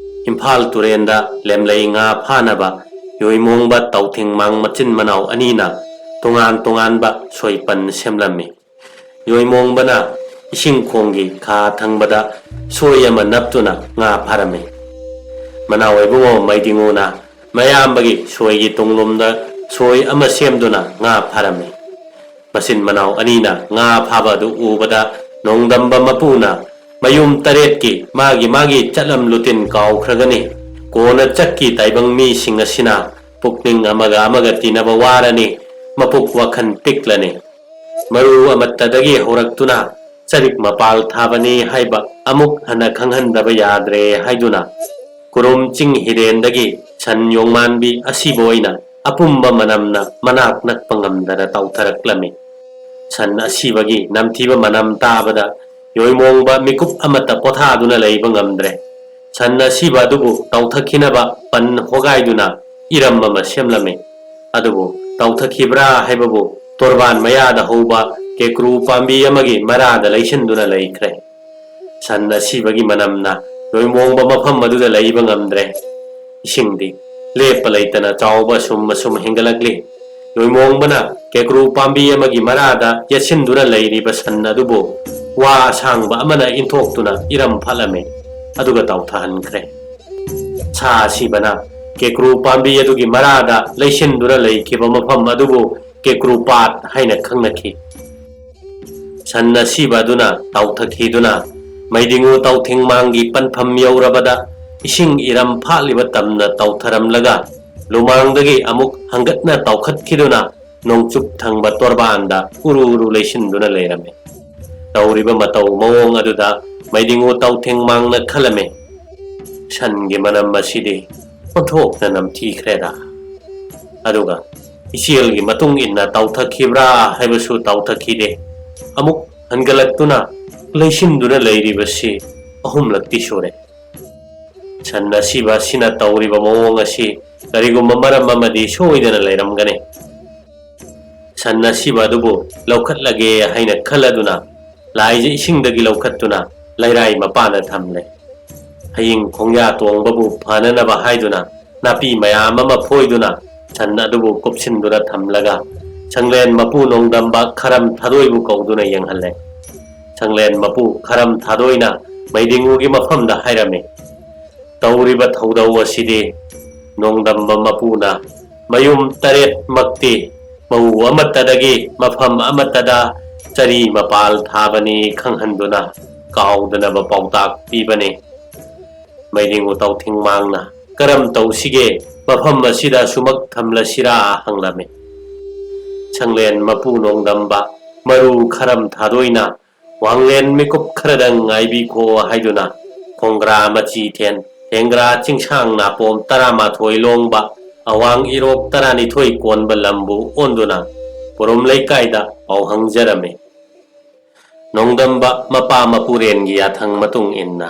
ꯏꯝꯐꯥꯜ ꯇꯨꯔꯦꯟꯗ ꯂꯦꯝꯂꯩ ꯉꯥ ꯐꯥꯅꯕ ꯌꯣꯏꯃꯣꯡꯕ ꯇꯥꯎꯊꯦꯡꯃꯥꯡ ꯃꯆꯤꯟ ꯃꯅꯥꯎ ꯑꯅꯤꯅ ꯇꯣꯉꯥꯟ ꯇꯣꯉꯥꯟꯕ ꯁꯣꯏꯄꯟ ꯁꯦꯝꯂꯝꯃꯤ꯫ ꯌꯣꯏꯃꯣꯡꯕꯅ ꯏꯁꯤꯡ ꯈꯣꯡꯒꯤ ꯈꯥ ꯊꯪꯕꯗ ꯁꯣꯏ ꯑꯃ ꯅꯞꯇꯨꯅ ꯉꯥ ꯐꯥꯔꯝꯃꯤ꯫ ꯃꯅꯥꯎ ꯏꯕꯨꯡꯉꯣ ꯃꯩꯗꯤꯡꯉꯨꯅ ꯃꯌꯥꯝꯕꯒꯤ ꯁꯣꯏꯒꯤ ꯇꯨꯡꯂꯣꯝꯗ ꯁꯣꯏ ꯑꯃ ꯁꯦꯝꯗꯨꯅ ꯉꯥ ꯐꯥꯔꯝꯃꯤ꯫ ꯃꯆꯤꯟ ꯃꯅꯥꯎ ꯑꯅꯤꯅ ꯉꯥ ꯐꯥꯕ ꯑꯗꯨ ꯎꯕꯗ ꯅꯣꯡꯗꯝꯕ ꯃꯄꯨꯅ ꯃꯌꯨꯝ ꯇꯔꯦꯠꯀꯤ ꯃꯥꯒꯤ ꯃꯥꯒꯤ ꯆꯠꯂꯝ ꯂꯨꯇꯤꯟ ꯀꯥꯎꯈ꯭ꯔꯒꯅꯤ꯫ ꯀꯣꯟꯅ ꯆꯠꯈꯤ ꯇꯥꯏꯕꯪ ꯃꯤꯁꯤꯡ ꯑꯁꯤꯅ ꯄꯨꯛꯅꯤꯡ ꯑꯃꯒ ꯑꯃꯒ ꯇꯤꯟꯅꯕ ꯋꯥꯔꯅꯤ, ꯃꯄꯨꯛ ꯋꯥꯈꯜ ꯄꯤꯛꯂꯅꯤ꯫ ꯃꯔꯨ ꯑꯃꯠꯇꯗꯒꯤ ꯍꯧꯔꯛꯇꯨꯅ ꯆꯔꯤꯛ ꯃꯄꯥꯜ ꯊꯥꯕꯅꯤ ꯍꯥꯏꯕ ꯑꯃꯨꯛ ꯍꯟꯅ ꯈꯪꯍꯟꯗꯕ ꯌꯥꯗ꯭ꯔꯦ ꯍꯥꯏꯗꯨꯅ ꯀꯨꯔꯨꯝ ꯆꯤꯡ ꯍꯤꯔꯦꯟꯗꯒꯤ ꯁꯟ ꯌꯣꯡꯃꯥꯟꯕꯤ ꯑꯁꯤꯕ ꯑꯣꯏꯅ ꯑꯄꯨꯝꯕ ꯃꯅꯝꯅ ꯃꯅꯥꯛ ꯅꯛꯄ ꯉꯝꯗꯅ ꯇꯥꯎꯊꯔꯛꯂꯝꯃꯤ꯫ ꯁꯟ ꯑꯁꯤꯕꯒꯤ ꯅꯝꯊꯤꯕ ꯃꯅꯝ ꯇꯥꯕꯗ ꯌꯣꯏꯃꯣꯡꯕ ꯃꯤꯀꯨꯞ ꯑꯃꯠꯇ ꯄꯣꯊꯥꯗꯨꯅ ꯂꯩꯕ ꯉꯝꯗ꯭ꯔꯦ꯫ ꯁꯟ ꯑꯁꯤꯕ ꯑꯗꯨꯕꯨ ꯇꯥꯎꯊꯈꯤꯅꯕ ꯄꯟ ꯍꯣꯒꯥꯏꯗꯨꯅ ꯏꯔꯝ ꯑꯃ ꯁꯦꯝꯂꯝꯃꯤ꯫ ꯑꯗꯨꯕꯨ ꯇꯥꯎꯊꯈꯤꯕ꯭ꯔꯥ ꯍꯥꯏꯕꯕꯨ ꯇꯣꯔꯕꯥꯟ ꯃꯌꯥꯗ ꯍꯧꯕ ꯀꯦꯀ꯭ꯔꯨ ꯄꯥꯝꯕꯤ ꯑꯃꯒꯤ ꯃꯔꯥꯗ ꯂꯩꯁꯤꯟꯗꯨꯅ ꯂꯩꯈ꯭ꯔꯦ꯫ ꯁꯟ ꯑꯁꯤꯕꯒꯤ ꯃꯅꯝꯅ ꯌꯣꯏꯃꯣꯡꯕ ꯃꯐꯝ ꯑꯗꯨꯗ ꯂꯩꯕ ꯉꯝꯗ꯭ꯔꯦ꯫ ꯏꯁꯤꯡꯗꯤ ꯂꯦꯞꯄ ꯂꯩꯇꯅ ꯆꯥꯎꯕ ꯑꯁꯨꯝ ꯑꯁꯨꯝ ꯍꯦꯟꯒꯠꯂꯛꯂꯤ꯫ ꯌꯣꯏꯃꯣꯡꯕꯅ ꯀꯦꯀ꯭ꯔꯨ ꯄꯥꯝꯕꯤ ꯑꯃꯒꯤ ꯃꯔꯥꯗ ꯌꯦꯠꯁꯤꯟꯗꯨꯅ ꯂꯩꯔꯤꯕ ꯁꯟ ꯑꯗꯨꯕꯨ ꯋꯥ ꯑꯁꯥꯡꯕ ꯑꯃꯅ ꯏꯟꯊꯣꯛꯇꯨꯅ ꯏꯔꯝ ꯐꯥꯠꯂꯝꯃꯤ, ꯑꯗꯨꯒ ꯇꯥꯎꯊꯍꯟꯈ꯭ꯔꯦ꯫ ꯁꯥ ꯑꯁꯤꯕꯅ ꯀꯦꯀ꯭ꯔꯨ ꯄꯥꯝꯕꯤ ꯑꯗꯨꯒꯤ ꯃꯔꯥꯗ ꯂꯩꯁꯤꯟꯗꯨꯅ ꯂꯩꯈꯤꯕ ꯃꯐꯝ ꯑꯗꯨꯕꯨ ꯀꯦꯀ꯭ꯔꯨ ꯄꯥꯠ ꯍꯥꯏꯅ ꯈꯪꯅꯈꯤ꯫ ꯁꯟ ꯑꯁꯤꯕ ꯑꯗꯨꯅ ꯇꯥꯎꯊꯈꯤꯗꯨꯅ ꯃꯩꯗꯤꯡꯉꯨ ꯇꯥꯎꯊꯦꯡꯃꯥꯡꯒꯤ ꯄꯟꯐꯝ ꯌꯧꯔꯕꯗ ꯏꯁꯤꯡ ꯏꯔꯝ ꯐꯥꯠꯂꯤꯕ ꯇꯝꯅ ꯇꯥꯎꯊꯔꯝꯂꯒ ꯂꯨꯃꯥꯡꯗꯒꯤ ꯑꯃꯨꯛ ꯍꯪꯒꯠꯅ ꯇꯥꯎꯈꯠꯈꯤꯗꯨꯅ ꯅꯣꯡꯆꯨꯞ ꯊꯪꯕ ꯇꯣꯔꯕꯥꯟꯗ ꯎꯔꯨ ꯎꯔꯨ ꯂꯩꯁꯤꯟꯗꯨꯅ ꯂꯩꯔꯝꯃꯤ꯫ ꯇꯧꯔꯤꯕ ꯃꯇꯧ ꯃꯑꯣꯡ ꯑꯗꯨꯗ ꯃꯩꯗꯤꯡꯉꯨ ꯇꯥꯎꯊꯦꯡꯃꯥꯡꯅ ꯈꯜꯂꯝꯃꯤ, "ꯁꯟꯒꯤ ꯃꯅꯝ ꯑꯁꯤꯗꯤ ꯑꯣꯟꯊꯣꯛꯅ ꯅꯝꯊꯤꯈ꯭ꯔꯦꯗ"꯫ ꯑꯗꯨꯒ ꯏꯆꯦꯜꯒꯤ ꯃꯇꯨꯡ ꯏꯟꯅ ꯇꯥꯎꯊꯈꯤꯕ꯭ꯔꯥ ꯍꯥꯏꯕꯁꯨ ꯇꯥꯎꯊꯈꯤꯗꯦ꯫ ꯑꯃꯨꯛ ꯍꯟꯒꯠꯂꯛꯇꯨꯅ ꯂꯩꯁꯤꯟꯗꯨꯅ ꯂꯩꯔꯤꯕꯁꯤ ꯑꯍꯨꯝꯂꯛꯇꯤ ꯁꯨꯔꯦ꯫ ꯁꯟ ꯑꯁꯤꯕ ꯑꯁꯤꯅ ꯇꯧꯔꯤꯕ ꯃꯑꯣꯡ ꯑꯁꯤ ꯀꯔꯤꯒꯨꯝꯕ ꯃꯔꯝ ꯑꯃꯗꯤ ꯁꯣꯏꯗꯅ ꯂꯩꯔꯝꯒꯅꯤ꯫ ꯁꯟ ꯑꯁꯤꯕ ꯑꯗꯨꯕꯨ ꯂꯧꯈꯠꯂꯒꯦ ꯍꯥꯏꯅ ꯈꯜꯂꯗꯨꯅ ꯂꯥꯏꯁꯦ ꯏꯁꯤꯡꯗꯒꯤ ꯂꯧꯈꯠꯇꯨꯅ ꯂꯩꯔꯥꯏ ꯃꯄꯥꯟꯗ ꯊꯝꯂꯦ꯫ ꯍꯌꯤꯡ ꯈꯣꯡꯌꯥ ꯇꯣꯡꯕꯕꯨ ꯐꯅꯅꯕ ꯍꯥꯏꯗꯨꯅ ꯅꯥꯄꯤ ꯃꯌꯥꯝ ꯑꯃ ꯐꯣꯏꯗꯨꯅ ꯁꯟ ꯑꯗꯨꯕꯨ ꯀꯨꯞꯁꯤꯟꯗꯨꯅ ꯊꯝꯂꯒ ꯁꯪꯂꯦꯟ ꯃꯄꯨ ꯅꯣꯡꯗꯝꯕ ꯈꯔꯝ ꯊꯥꯗꯣꯏꯕꯨ ꯀꯧꯗꯨꯅ ꯌꯦꯡꯍꯜꯂꯦ꯫ ꯁꯪꯂꯦꯟ ꯃꯄꯨ ꯈꯔꯝ ꯊꯥꯗꯣꯏꯅ ꯃꯩꯗꯤꯡꯉꯨꯒꯤ ꯃꯐꯝꯗ ꯍꯥꯏꯔꯝꯃꯤ, "ꯇꯧꯔꯤꯕ ꯊꯧꯗꯧ ꯑꯁꯤꯗꯤ ꯅꯣꯡꯗꯝꯕ ꯃꯄꯨꯅ ꯃꯌꯨꯝ ꯇꯔꯦꯠꯃꯛꯇꯤ ꯃꯎ ꯑꯃꯠꯇꯗꯒꯤ ꯃꯐꯝ ꯑꯃꯠꯇꯗ ꯆꯔꯤ ꯃꯄꯥꯜ ꯊꯥꯕꯅꯤ ꯈꯪꯍꯟꯗꯨꯅ ꯀꯥꯎꯗꯅꯕ ꯄꯥꯎꯇꯥꯛ ꯄꯤꯕꯅꯤ꯫" ꯃꯩꯗꯤꯡꯉꯨ ꯇꯥꯎꯊꯤꯡ ꯃꯥꯡꯅ, "ꯀꯔꯝ ꯇꯧꯁꯤꯒꯦ? ꯃꯐꯝ ꯑꯁꯤꯗ ꯁꯨꯃꯛ ꯊꯝꯂꯁꯤꯔꯥ?" ꯍꯪꯂꯝꯃꯤ꯫ ꯁꯪꯂꯦꯟ ꯃꯄꯨ ꯅꯣꯡꯗꯝꯕ ꯃꯔꯨ ꯈꯔꯝ ꯊꯥꯗꯣꯏꯅ ꯋꯥꯡꯂꯦꯟ ꯃꯤꯀꯨꯞ ꯈꯔꯗꯪ ꯉꯥꯏꯕꯤꯈꯣ ꯍꯥꯏꯗꯨꯅ ꯈꯣꯡꯒ꯭ꯔꯥ ꯃꯆꯤ ꯊꯦꯟ, ꯊꯦꯡꯒ꯭ꯔꯥ ꯆꯤꯡꯁꯥꯡ ꯅꯥꯄꯣꯝ ꯇꯔꯥꯃꯥꯊꯣꯏ ꯂꯣꯡꯕ, ꯑꯋꯥꯡ ꯏꯔꯣꯛ ꯇꯔꯥꯅꯤꯊꯣꯏ ꯀꯣꯟꯕ ꯂꯝꯕꯨ ꯑꯣꯟꯗꯨꯅ ꯄꯨꯔꯨꯝ ꯂꯩꯀꯥꯏꯗ ꯄꯥꯎ ꯍꯪꯖꯔꯝꯃꯤ꯫ ꯅꯣꯡꯗꯝꯕ ꯃꯄꯥ ꯃꯄꯨꯔꯦꯟꯒꯤ ꯌꯥꯊꯪ ꯃꯇꯨꯡ ꯏꯟꯅ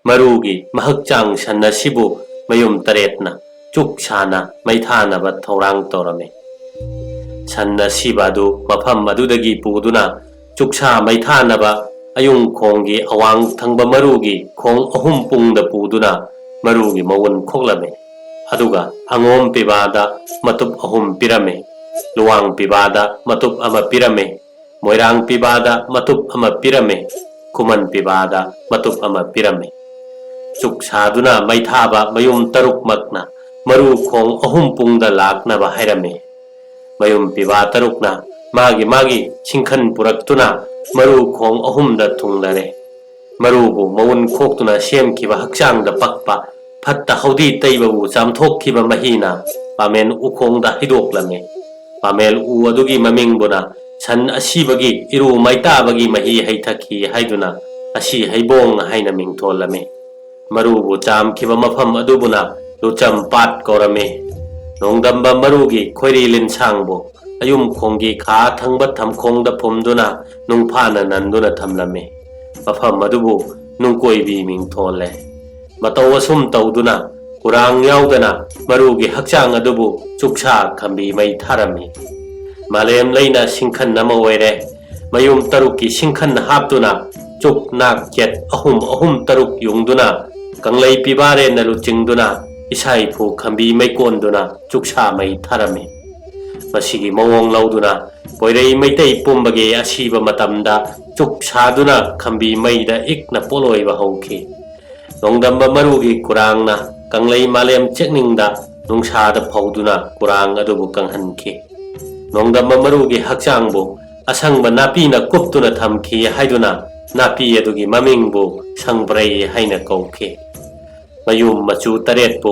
ꯃꯔꯨꯒꯤ ꯃꯍꯛꯆꯥꯡ ꯁꯟ ꯑꯁꯤꯕꯨ ꯃꯌꯨꯝ ꯇꯔꯦꯠꯅ ꯆꯨꯛ ꯁꯥꯅ ꯃꯩ ꯊꯥꯅꯕ ꯊꯧꯔꯥꯡ ꯇꯧꯔꯝꯃꯤ꯫ ꯁꯟ ꯑꯁꯤꯕ ꯑꯗꯨ ꯃꯐꯝ ꯑꯗꯨꯗꯒꯤ ꯄꯨꯗꯨꯅ ꯆꯨꯛꯁꯥ ꯃꯩ ꯊꯥꯅꯕ ꯑꯌꯨꯡ ꯈꯣꯡꯒꯤ ꯑꯋꯥꯡ ꯊꯪꯕ ꯃꯔꯨꯒꯤ ꯈꯣꯡ ꯑꯍꯨꯝ ꯄꯨꯡꯗ ꯄꯨꯗꯨꯅ ꯃꯔꯨꯒꯤ ꯃꯎꯟ ꯈꯣꯛꯂꯝꯃꯤ꯫ ꯑꯗꯨꯒ ꯑꯉꯣꯝ ꯄꯤꯕꯥꯗ ꯃꯇꯨꯞ ꯑꯍꯨꯝ ꯄꯤꯔꯝꯃꯤ, ꯂꯨꯋꯥꯡ ꯄꯤꯕꯥꯗ ꯃꯇꯨꯞ ꯑꯃ ꯄꯤꯔꯝꯃꯤ, ꯃꯣꯏꯔꯥꯡ ꯄꯤꯕꯥꯗ ꯃꯇꯨꯞ ꯑꯃ ꯄꯤꯔꯝꯃꯤ, ꯈꯨꯃꯟ ꯄꯤꯕꯥꯗ ꯃꯇꯨꯞ ꯑꯃ ꯄꯤꯔꯝꯃꯤ꯫ ꯆꯨꯛ ꯁꯥꯗꯨꯅ ꯃꯩ ꯊꯥꯕ ꯃꯌꯨꯝ ꯇꯔꯨꯛꯃꯛꯅ ꯃꯔꯨ ꯈꯣꯡ ꯑꯍꯨꯝ ꯄꯨꯡꯗ ꯂꯥꯛꯅꯕ ꯍꯥꯏꯔꯝꯃꯤ꯫ ꯃꯌꯨꯝ ꯄꯤꯕꯥ ꯇꯔꯨꯛꯅ ꯃꯥꯒꯤ ꯃꯥꯒꯤ ꯁꯤꯡꯈꯟ ꯄꯨꯔꯛꯇꯨꯅ ꯃꯔꯨ ꯈꯣꯡ ꯑꯍꯨꯝꯗ ꯊꯨꯡꯂꯔꯦ꯫ ꯃꯔꯨꯕꯨ ꯃꯎꯟ ꯈꯣꯛꯇꯨꯅ ꯁꯦꯝꯈꯤꯕ ꯍꯛꯆꯥꯡꯗ ꯄꯛꯄ ꯐꯠꯇ ꯍꯥꯎꯗꯤ ꯇꯩꯕꯕꯨ ꯆꯥꯝꯊꯣꯛꯈꯤꯕ ꯃꯍꯤꯅ ꯄꯥꯃꯦꯟ ꯎꯈꯣꯡꯗ ꯍꯩꯗꯣꯛꯂꯝꯃꯤ꯫ ꯄꯥꯃꯦꯜ ꯎ ꯑꯗꯨꯒꯤ ꯃꯃꯤꯡꯕꯨꯅ ꯁꯟ ꯑꯁꯤꯕꯒꯤ ꯏꯔꯨ ꯃꯩꯇꯥꯕꯒꯤ ꯃꯍꯤ ꯍꯩꯊꯛꯈꯤ ꯍꯥꯏꯗꯨꯅ ꯑꯁꯤ ꯍꯩꯕꯣꯡ ꯍꯥꯏꯅ ꯃꯤꯡꯊꯣꯜꯂꯝꯃꯤ꯫ ꯃꯔꯨꯕꯨ ꯆꯥꯝꯈꯤꯕ ꯃꯐꯝ ꯑꯗꯨꯕꯨꯅ ꯂꯨꯆꯝ ꯄꯥꯠ ꯀꯧꯔꯝꯃꯤ꯫ ꯅꯣꯡꯗꯝꯕ ꯃꯔꯨꯒꯤ ꯈꯣꯏꯔꯤ ꯂꯤꯟꯁꯥꯡꯕꯨ ꯑꯌꯨꯝꯈꯣꯡꯒꯤ ꯈꯥ ꯊꯪꯕ ꯊꯝꯈꯣꯡꯗ ꯐꯨꯝꯗꯨꯅ ꯅꯨꯡꯐꯥꯅ ꯅꯟꯗꯨꯅ ꯊꯝꯂꯝꯃꯤ꯫ ꯃꯐꯝ ꯑꯗꯨꯕꯨ ꯅꯨꯡꯀꯣꯏꯕꯤ ꯃꯤꯡ ꯊꯣꯜꯂꯦ꯫ ꯃꯇꯧ ꯑꯁꯨꯝ ꯇꯧꯗꯨꯅ ꯀꯨꯔꯥꯡ ꯌꯥꯎꯗꯅ ꯃꯔꯨꯒꯤ ꯍꯛꯆꯥꯡ ꯑꯗꯨꯕꯨ ꯆꯨꯛꯁꯥ ꯈꯝꯕꯤ ꯃꯩ ꯊꯥꯔꯝꯃꯤ꯫ ꯃꯥꯂꯦꯝ ꯂꯩꯅ ꯁꯤꯡꯈꯟ ꯑꯃ ꯑꯣꯏꯔꯦ꯫ ꯃꯌꯨꯝ ꯇꯔꯨꯛꯀꯤ ꯁꯤꯡꯈꯟ ꯍꯥꯞꯇꯨꯅ ꯆꯨꯛ ꯅꯥꯛ ꯌꯦꯠ ꯑꯍꯨꯝ ꯑꯍꯨꯝ ꯇꯔꯨꯛ ꯌꯨꯡꯗꯨꯅ ꯀꯪꯂꯩ ꯄꯤꯕꯥꯔꯦꯟꯅ ꯂꯨꯆꯤꯡꯗꯨꯅ ꯏꯁꯥ ꯏꯐꯨ ꯈꯝꯕꯤ ꯃꯩ ꯀꯣꯟꯗꯨꯅ ꯆꯨꯛꯁꯥ ꯃꯩ ꯊꯥꯔꯝꯃꯤ꯫ ꯃꯁꯤꯒꯤ ꯃꯑꯣꯡ ꯂꯧꯗꯨꯅ ꯄꯣꯏꯔꯩ ꯃꯩꯇꯩ ꯄꯨꯝꯕꯒꯤ ꯑꯁꯤꯕ ꯃꯇꯝꯗ ꯆꯨꯛ ꯁꯥꯗꯨꯅ ꯈꯝꯕꯤ ꯃꯩꯗ ꯏꯛꯅ ꯄꯣꯠꯂꯣꯏꯕ ꯍꯧꯈꯤ꯫ ꯅꯣꯡꯗꯝꯕ ꯃꯔꯨꯒꯤ ꯀꯨꯔꯥꯡꯅ ꯀꯪꯂꯩ ꯃꯥꯂꯦꯝ ꯆꯦꯛꯅꯤꯡꯗ ꯅꯨꯡꯁꯥꯗ ꯐꯧꯗꯨꯅ ꯀꯨꯔꯥꯡ ꯑꯗꯨꯕꯨ ꯀꯪꯍꯟꯈꯤ꯫ ꯅꯣꯡꯗꯝꯕ ꯃꯔꯨꯒꯤ ꯍꯛꯆꯥꯡꯕꯨ ꯑꯁꯪꯕ ꯅꯥꯄꯤꯅ ꯀꯨꯞꯇꯨꯅ ꯊꯝꯈꯤ ꯍꯥꯏꯗꯨꯅ ꯅꯥꯄꯤ ꯑꯗꯨꯒꯤ ꯃꯃꯤꯡꯕꯨ ꯁꯪꯕ꯭ꯔꯩ ꯍꯥꯏꯅ ꯀꯧꯈꯤ꯫ ꯃꯌꯨꯝ ꯃꯆꯨ ꯇꯔꯦꯠꯄꯨ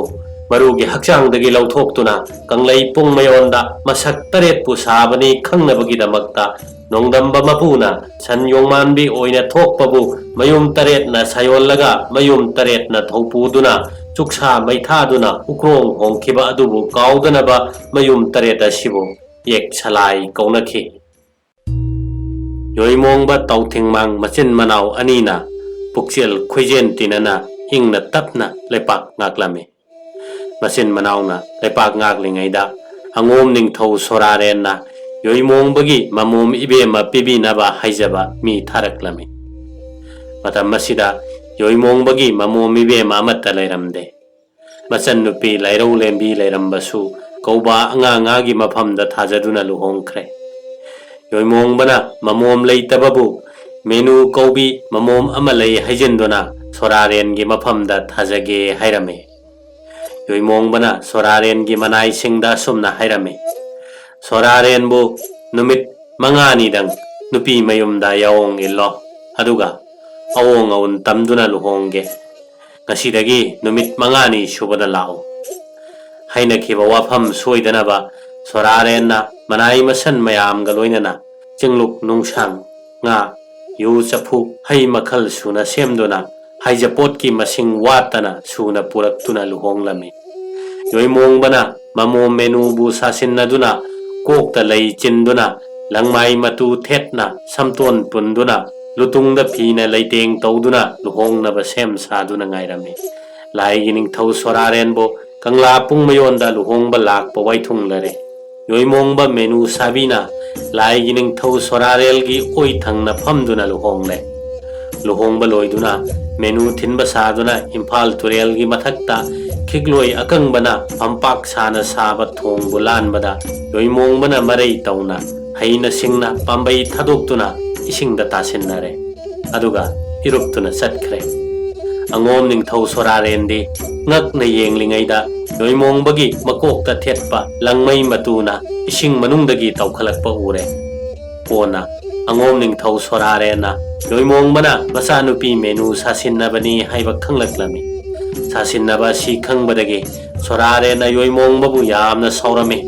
ꯃꯔꯨꯒꯤ ꯍꯛꯆꯥꯡꯗꯒꯤ ꯂꯧꯊꯣꯛꯇꯨꯅ ꯀꯪꯂꯩ ꯄꯨꯡ ꯃꯌꯣꯟꯗ ꯃꯁꯛ ꯇꯔꯦꯠꯄꯨ ꯁꯥꯕꯅꯤ ꯈꯪꯅꯕꯒꯤꯗꯃꯛꯇ ꯅꯣꯡꯗꯝꯕ ꯃꯄꯨꯅ ꯁꯟ ꯌꯣꯡꯃꯥꯟꯕꯤ ꯑꯣꯏꯅ ꯊꯣꯛꯄꯕꯨ ꯃꯌꯨꯝ ꯇꯔꯦꯠꯅ ꯁꯥꯌꯣꯜꯂꯒ ꯃꯌꯨꯝ ꯇꯔꯦꯠꯅ ꯊꯧꯄꯨꯗꯨꯅ ꯆꯨꯛꯁꯥ ꯃꯩꯊꯥꯗꯨꯅ ꯎꯀ꯭ꯔꯣꯡ ꯍꯣꯡꯈꯤꯕ ꯑꯗꯨꯕꯨ ꯀꯥꯎꯗꯅꯕ ꯃꯌꯨꯝ ꯇꯔꯦꯠ ꯑꯁꯤꯕꯨ ꯌꯦꯛ ꯁꯂꯥꯏ ꯀꯧꯅꯈꯤ꯫ ꯌꯣꯏꯃꯣꯡꯕ ꯇꯥꯎꯊꯤꯡꯃꯥꯡ ꯃꯆꯤꯟ ꯃꯅꯥꯎ ꯑꯅꯤꯅ ꯄꯨꯛꯆꯦꯜ ꯈꯣꯏꯖꯦꯟ ꯇꯤꯟꯅꯅ ꯏꯪꯅ ꯇꯞꯅ ꯂꯩꯄꯥꯛ ꯉꯥꯛꯂꯝꯃꯤ꯫ ꯃꯆꯤꯟ ꯃꯅꯥꯎꯅ ꯂꯩꯄꯥꯛ ꯉꯥꯛꯂꯤꯉꯩꯗ ꯑꯉꯣꯝ ꯅꯤꯡꯊꯧ ꯁꯣꯔꯥꯔꯦꯟꯅ ꯌꯣꯏꯃꯣꯡꯕꯒꯤ ꯃꯃꯣꯝ ꯏꯕꯦꯝꯃ ꯄꯤꯕꯤꯅꯕ ꯍꯥꯏꯖꯕ ꯃꯤ ꯊꯥꯔꯛꯂꯝꯃꯤ꯫ ꯃꯇꯝ ꯑꯁꯤꯗ ꯌꯣꯏꯃꯣꯡꯕꯒꯤ ꯃꯃꯣꯝ ꯏꯕꯦꯝꯃ ꯑꯃꯠꯇ ꯂꯩꯔꯝꯗꯦ꯫ ꯃꯆꯟꯅꯨꯄꯤ ꯂꯥꯏꯔꯧ ꯂꯦꯝꯕꯤ ꯂꯩꯔꯝꯕꯁꯨ ꯀꯧꯕ ꯑꯉꯥꯡ ꯉꯥꯒꯤ ꯃꯐꯝꯗ ꯊꯥꯖꯗꯨꯅ ꯂꯨꯍꯣꯡꯈ꯭ꯔꯦ꯫ ꯌꯣꯏꯃꯣꯡꯕꯅ ꯃꯃꯣꯝ ꯂꯩꯇꯕꯕꯨ ꯃꯦꯅꯨ ꯀꯧꯕꯤ ꯃꯃꯣꯝ ꯑꯃ ꯂꯩ ꯍꯥꯏꯖꯤꯟꯗꯨꯅ ꯁꯣꯔꯥꯔꯦꯟꯒꯤ ꯃꯐꯝꯗ ꯊꯥꯖꯒꯦ ꯍꯥꯏꯔꯝꯃꯤ꯫ ꯌꯣꯏꯃꯣꯡꯕꯅ ꯁꯣꯔꯥꯔꯦꯟꯒꯤ ꯃꯅꯥꯏꯁꯤꯡꯗ ꯑꯁꯨꯝꯅ ꯍꯥꯏꯔꯝꯃꯤ, "ꯁꯣꯔꯥꯔꯦꯟꯕꯨ ꯅꯨꯃꯤꯠ ꯃꯉꯥꯅꯤꯗꯪ ꯅꯨꯄꯤ ꯃꯌꯨꯝꯗ ꯌꯥꯑꯣꯡ ꯏꯜꯂꯣ, ꯑꯗꯨꯒ ꯑꯑꯣꯡ ꯑꯎꯟ ꯇꯝꯗꯨꯅ ꯂꯨꯍꯣꯡꯒꯦ꯫ ꯉꯁꯤꯗꯒꯤ ꯅꯨꯃꯤꯠ ꯃꯉꯥꯅꯤ ꯁꯨꯕꯗ ꯂꯥꯛꯎ"꯫ ꯍꯥꯏꯅꯈꯤꯕ ꯋꯥꯐꯝ ꯁꯣꯏꯗꯅꯕ ꯁꯣꯔꯥꯔꯦꯟꯅ ꯃꯅꯥꯏ ꯃꯁꯟ ꯃꯌꯥꯝꯒ ꯂꯣꯏꯅꯅ ꯆꯤꯡꯂꯨꯛ ꯅꯨꯡꯁꯥꯡ, ꯉꯥ, ꯌꯨ ꯆꯐꯨ, ꯍꯩ ꯃꯈꯜ ꯁꯨꯅ ꯁꯦꯝꯗꯨꯅ ꯍꯥꯏꯖꯄꯣꯠꯀꯤ ꯃꯁꯤꯡ ꯋꯥꯠꯇꯅ ꯁꯨꯅ ꯄꯨꯔꯛꯇꯨꯅ ꯂꯨꯍꯣꯡꯂꯝꯃꯤ꯫ ꯌꯣꯏꯃꯣꯡꯕꯅ ꯃꯃꯣꯝ ꯃꯦꯅꯨꯕꯨ ꯁꯥꯁꯤꯟꯅꯗꯨꯅ, ꯀꯣꯛꯇ ꯂꯩ ꯆꯤꯟꯗꯨꯅ, ꯂꯪꯃꯥꯏ ꯃꯇꯨ ꯊꯦꯠꯅ, ꯁꯝꯇꯣꯟ ꯄꯨꯟꯗꯨꯅ, ꯂꯨꯇꯨꯡꯗ ꯐꯤꯅ ꯂꯩꯇꯦꯡ ꯇꯧꯗꯨꯅ ꯂꯨꯍꯣꯡꯅꯕ ꯁꯦꯝ ꯁꯥꯗꯨꯅ ꯉꯥꯏꯔꯝꯃꯤ꯫ ꯂꯥꯏꯒꯤ ꯅꯤꯡꯊꯧ ꯁꯣꯔꯥꯔꯦꯟꯕꯨ ꯀꯪꯂꯥ ꯄꯨꯡ ꯃꯌꯣꯟꯗ ꯂꯨꯍꯣꯡꯕ ꯂꯥꯛꯄ ꯋꯥꯏꯊꯨꯡꯂꯔꯦ꯫ ꯌꯣꯏꯃꯣꯡꯕ ꯃꯦꯅꯨ ꯁꯥꯕꯤꯅ ꯂꯥꯏꯒꯤ ꯅꯤꯡꯊꯧ ꯁꯣꯔꯥꯔꯦꯜꯒꯤ ꯑꯣꯏ ꯊꯪꯅ ꯐꯝꯗꯨꯅ ꯂꯨꯍꯣꯡꯂꯦ꯫ ꯂꯨꯍꯣꯡꯕ ꯂꯣꯏꯗꯨꯅ ꯃꯦꯅꯨ ꯊꯤꯟꯕ ꯁꯥꯗꯨꯅ ꯏꯝꯐꯥꯜ ꯇꯨꯔꯦꯜꯒꯤ ꯃꯊꯛꯇ ꯈꯤꯛꯂꯣꯏ ꯑꯀꯪꯕꯅ ꯐꯝꯄꯥꯛ ꯁꯥꯅ ꯁꯥꯕ ꯊꯣꯡꯕꯨ ꯂꯥꯟꯕꯗ ꯌꯣꯏꯃꯣꯡꯕꯅ ꯃꯔꯩ ꯇꯧꯅ ꯍꯩꯅ ꯁꯤꯡꯅ ꯄꯥꯝꯕꯩ ꯊꯥꯗꯣꯛꯇꯨꯅ ꯏꯁꯤꯡꯗ ꯇꯥꯁꯤꯟꯅꯔꯦ꯫ ꯑꯗꯨꯒ ꯏꯔꯨꯞꯇꯨꯅ ꯆꯠꯈ꯭ꯔꯦ꯫ ꯑꯉꯣꯝ ꯅꯤꯡꯊꯧ ꯁꯣꯔꯥꯔꯦꯟꯗꯤ ꯉꯛꯅ ꯌꯦꯡꯂꯤꯉꯩꯗ ꯌꯣꯏꯃꯣꯡꯕꯒꯤ ꯃꯀꯣꯛꯇ ꯊꯦꯠꯄ ꯂꯪꯃꯩ ꯃꯇꯨꯅ ꯏꯁꯤꯡ ꯃꯅꯨꯡꯗꯒꯤ ꯇꯧꯈꯠꯂꯛꯄ ꯎꯔꯦ꯫ ꯀꯣꯟꯅ ꯑꯉꯣꯝ ꯅꯤꯡꯊꯧ ꯁꯣꯔꯥꯔꯦꯟꯅ ꯌꯣꯏꯃꯣꯡꯕꯅ ꯃꯆꯥꯅꯨꯄꯤ ꯃꯦꯅꯨ ꯁꯥꯁꯤꯟꯅꯕꯅꯤ ꯍꯥꯏꯕ ꯈꯪꯂꯛꯂꯝꯃꯤ꯫ ꯁꯥꯁꯤꯟꯅꯕ ꯑꯁꯤ ꯈꯪꯕꯗꯒꯤ ꯁꯣꯔꯥꯔꯦꯟꯅ ꯌꯣꯏꯃꯣꯡꯕꯕꯨ ꯌꯥꯝꯅ ꯁꯥꯎꯔꯝꯃꯤ꯫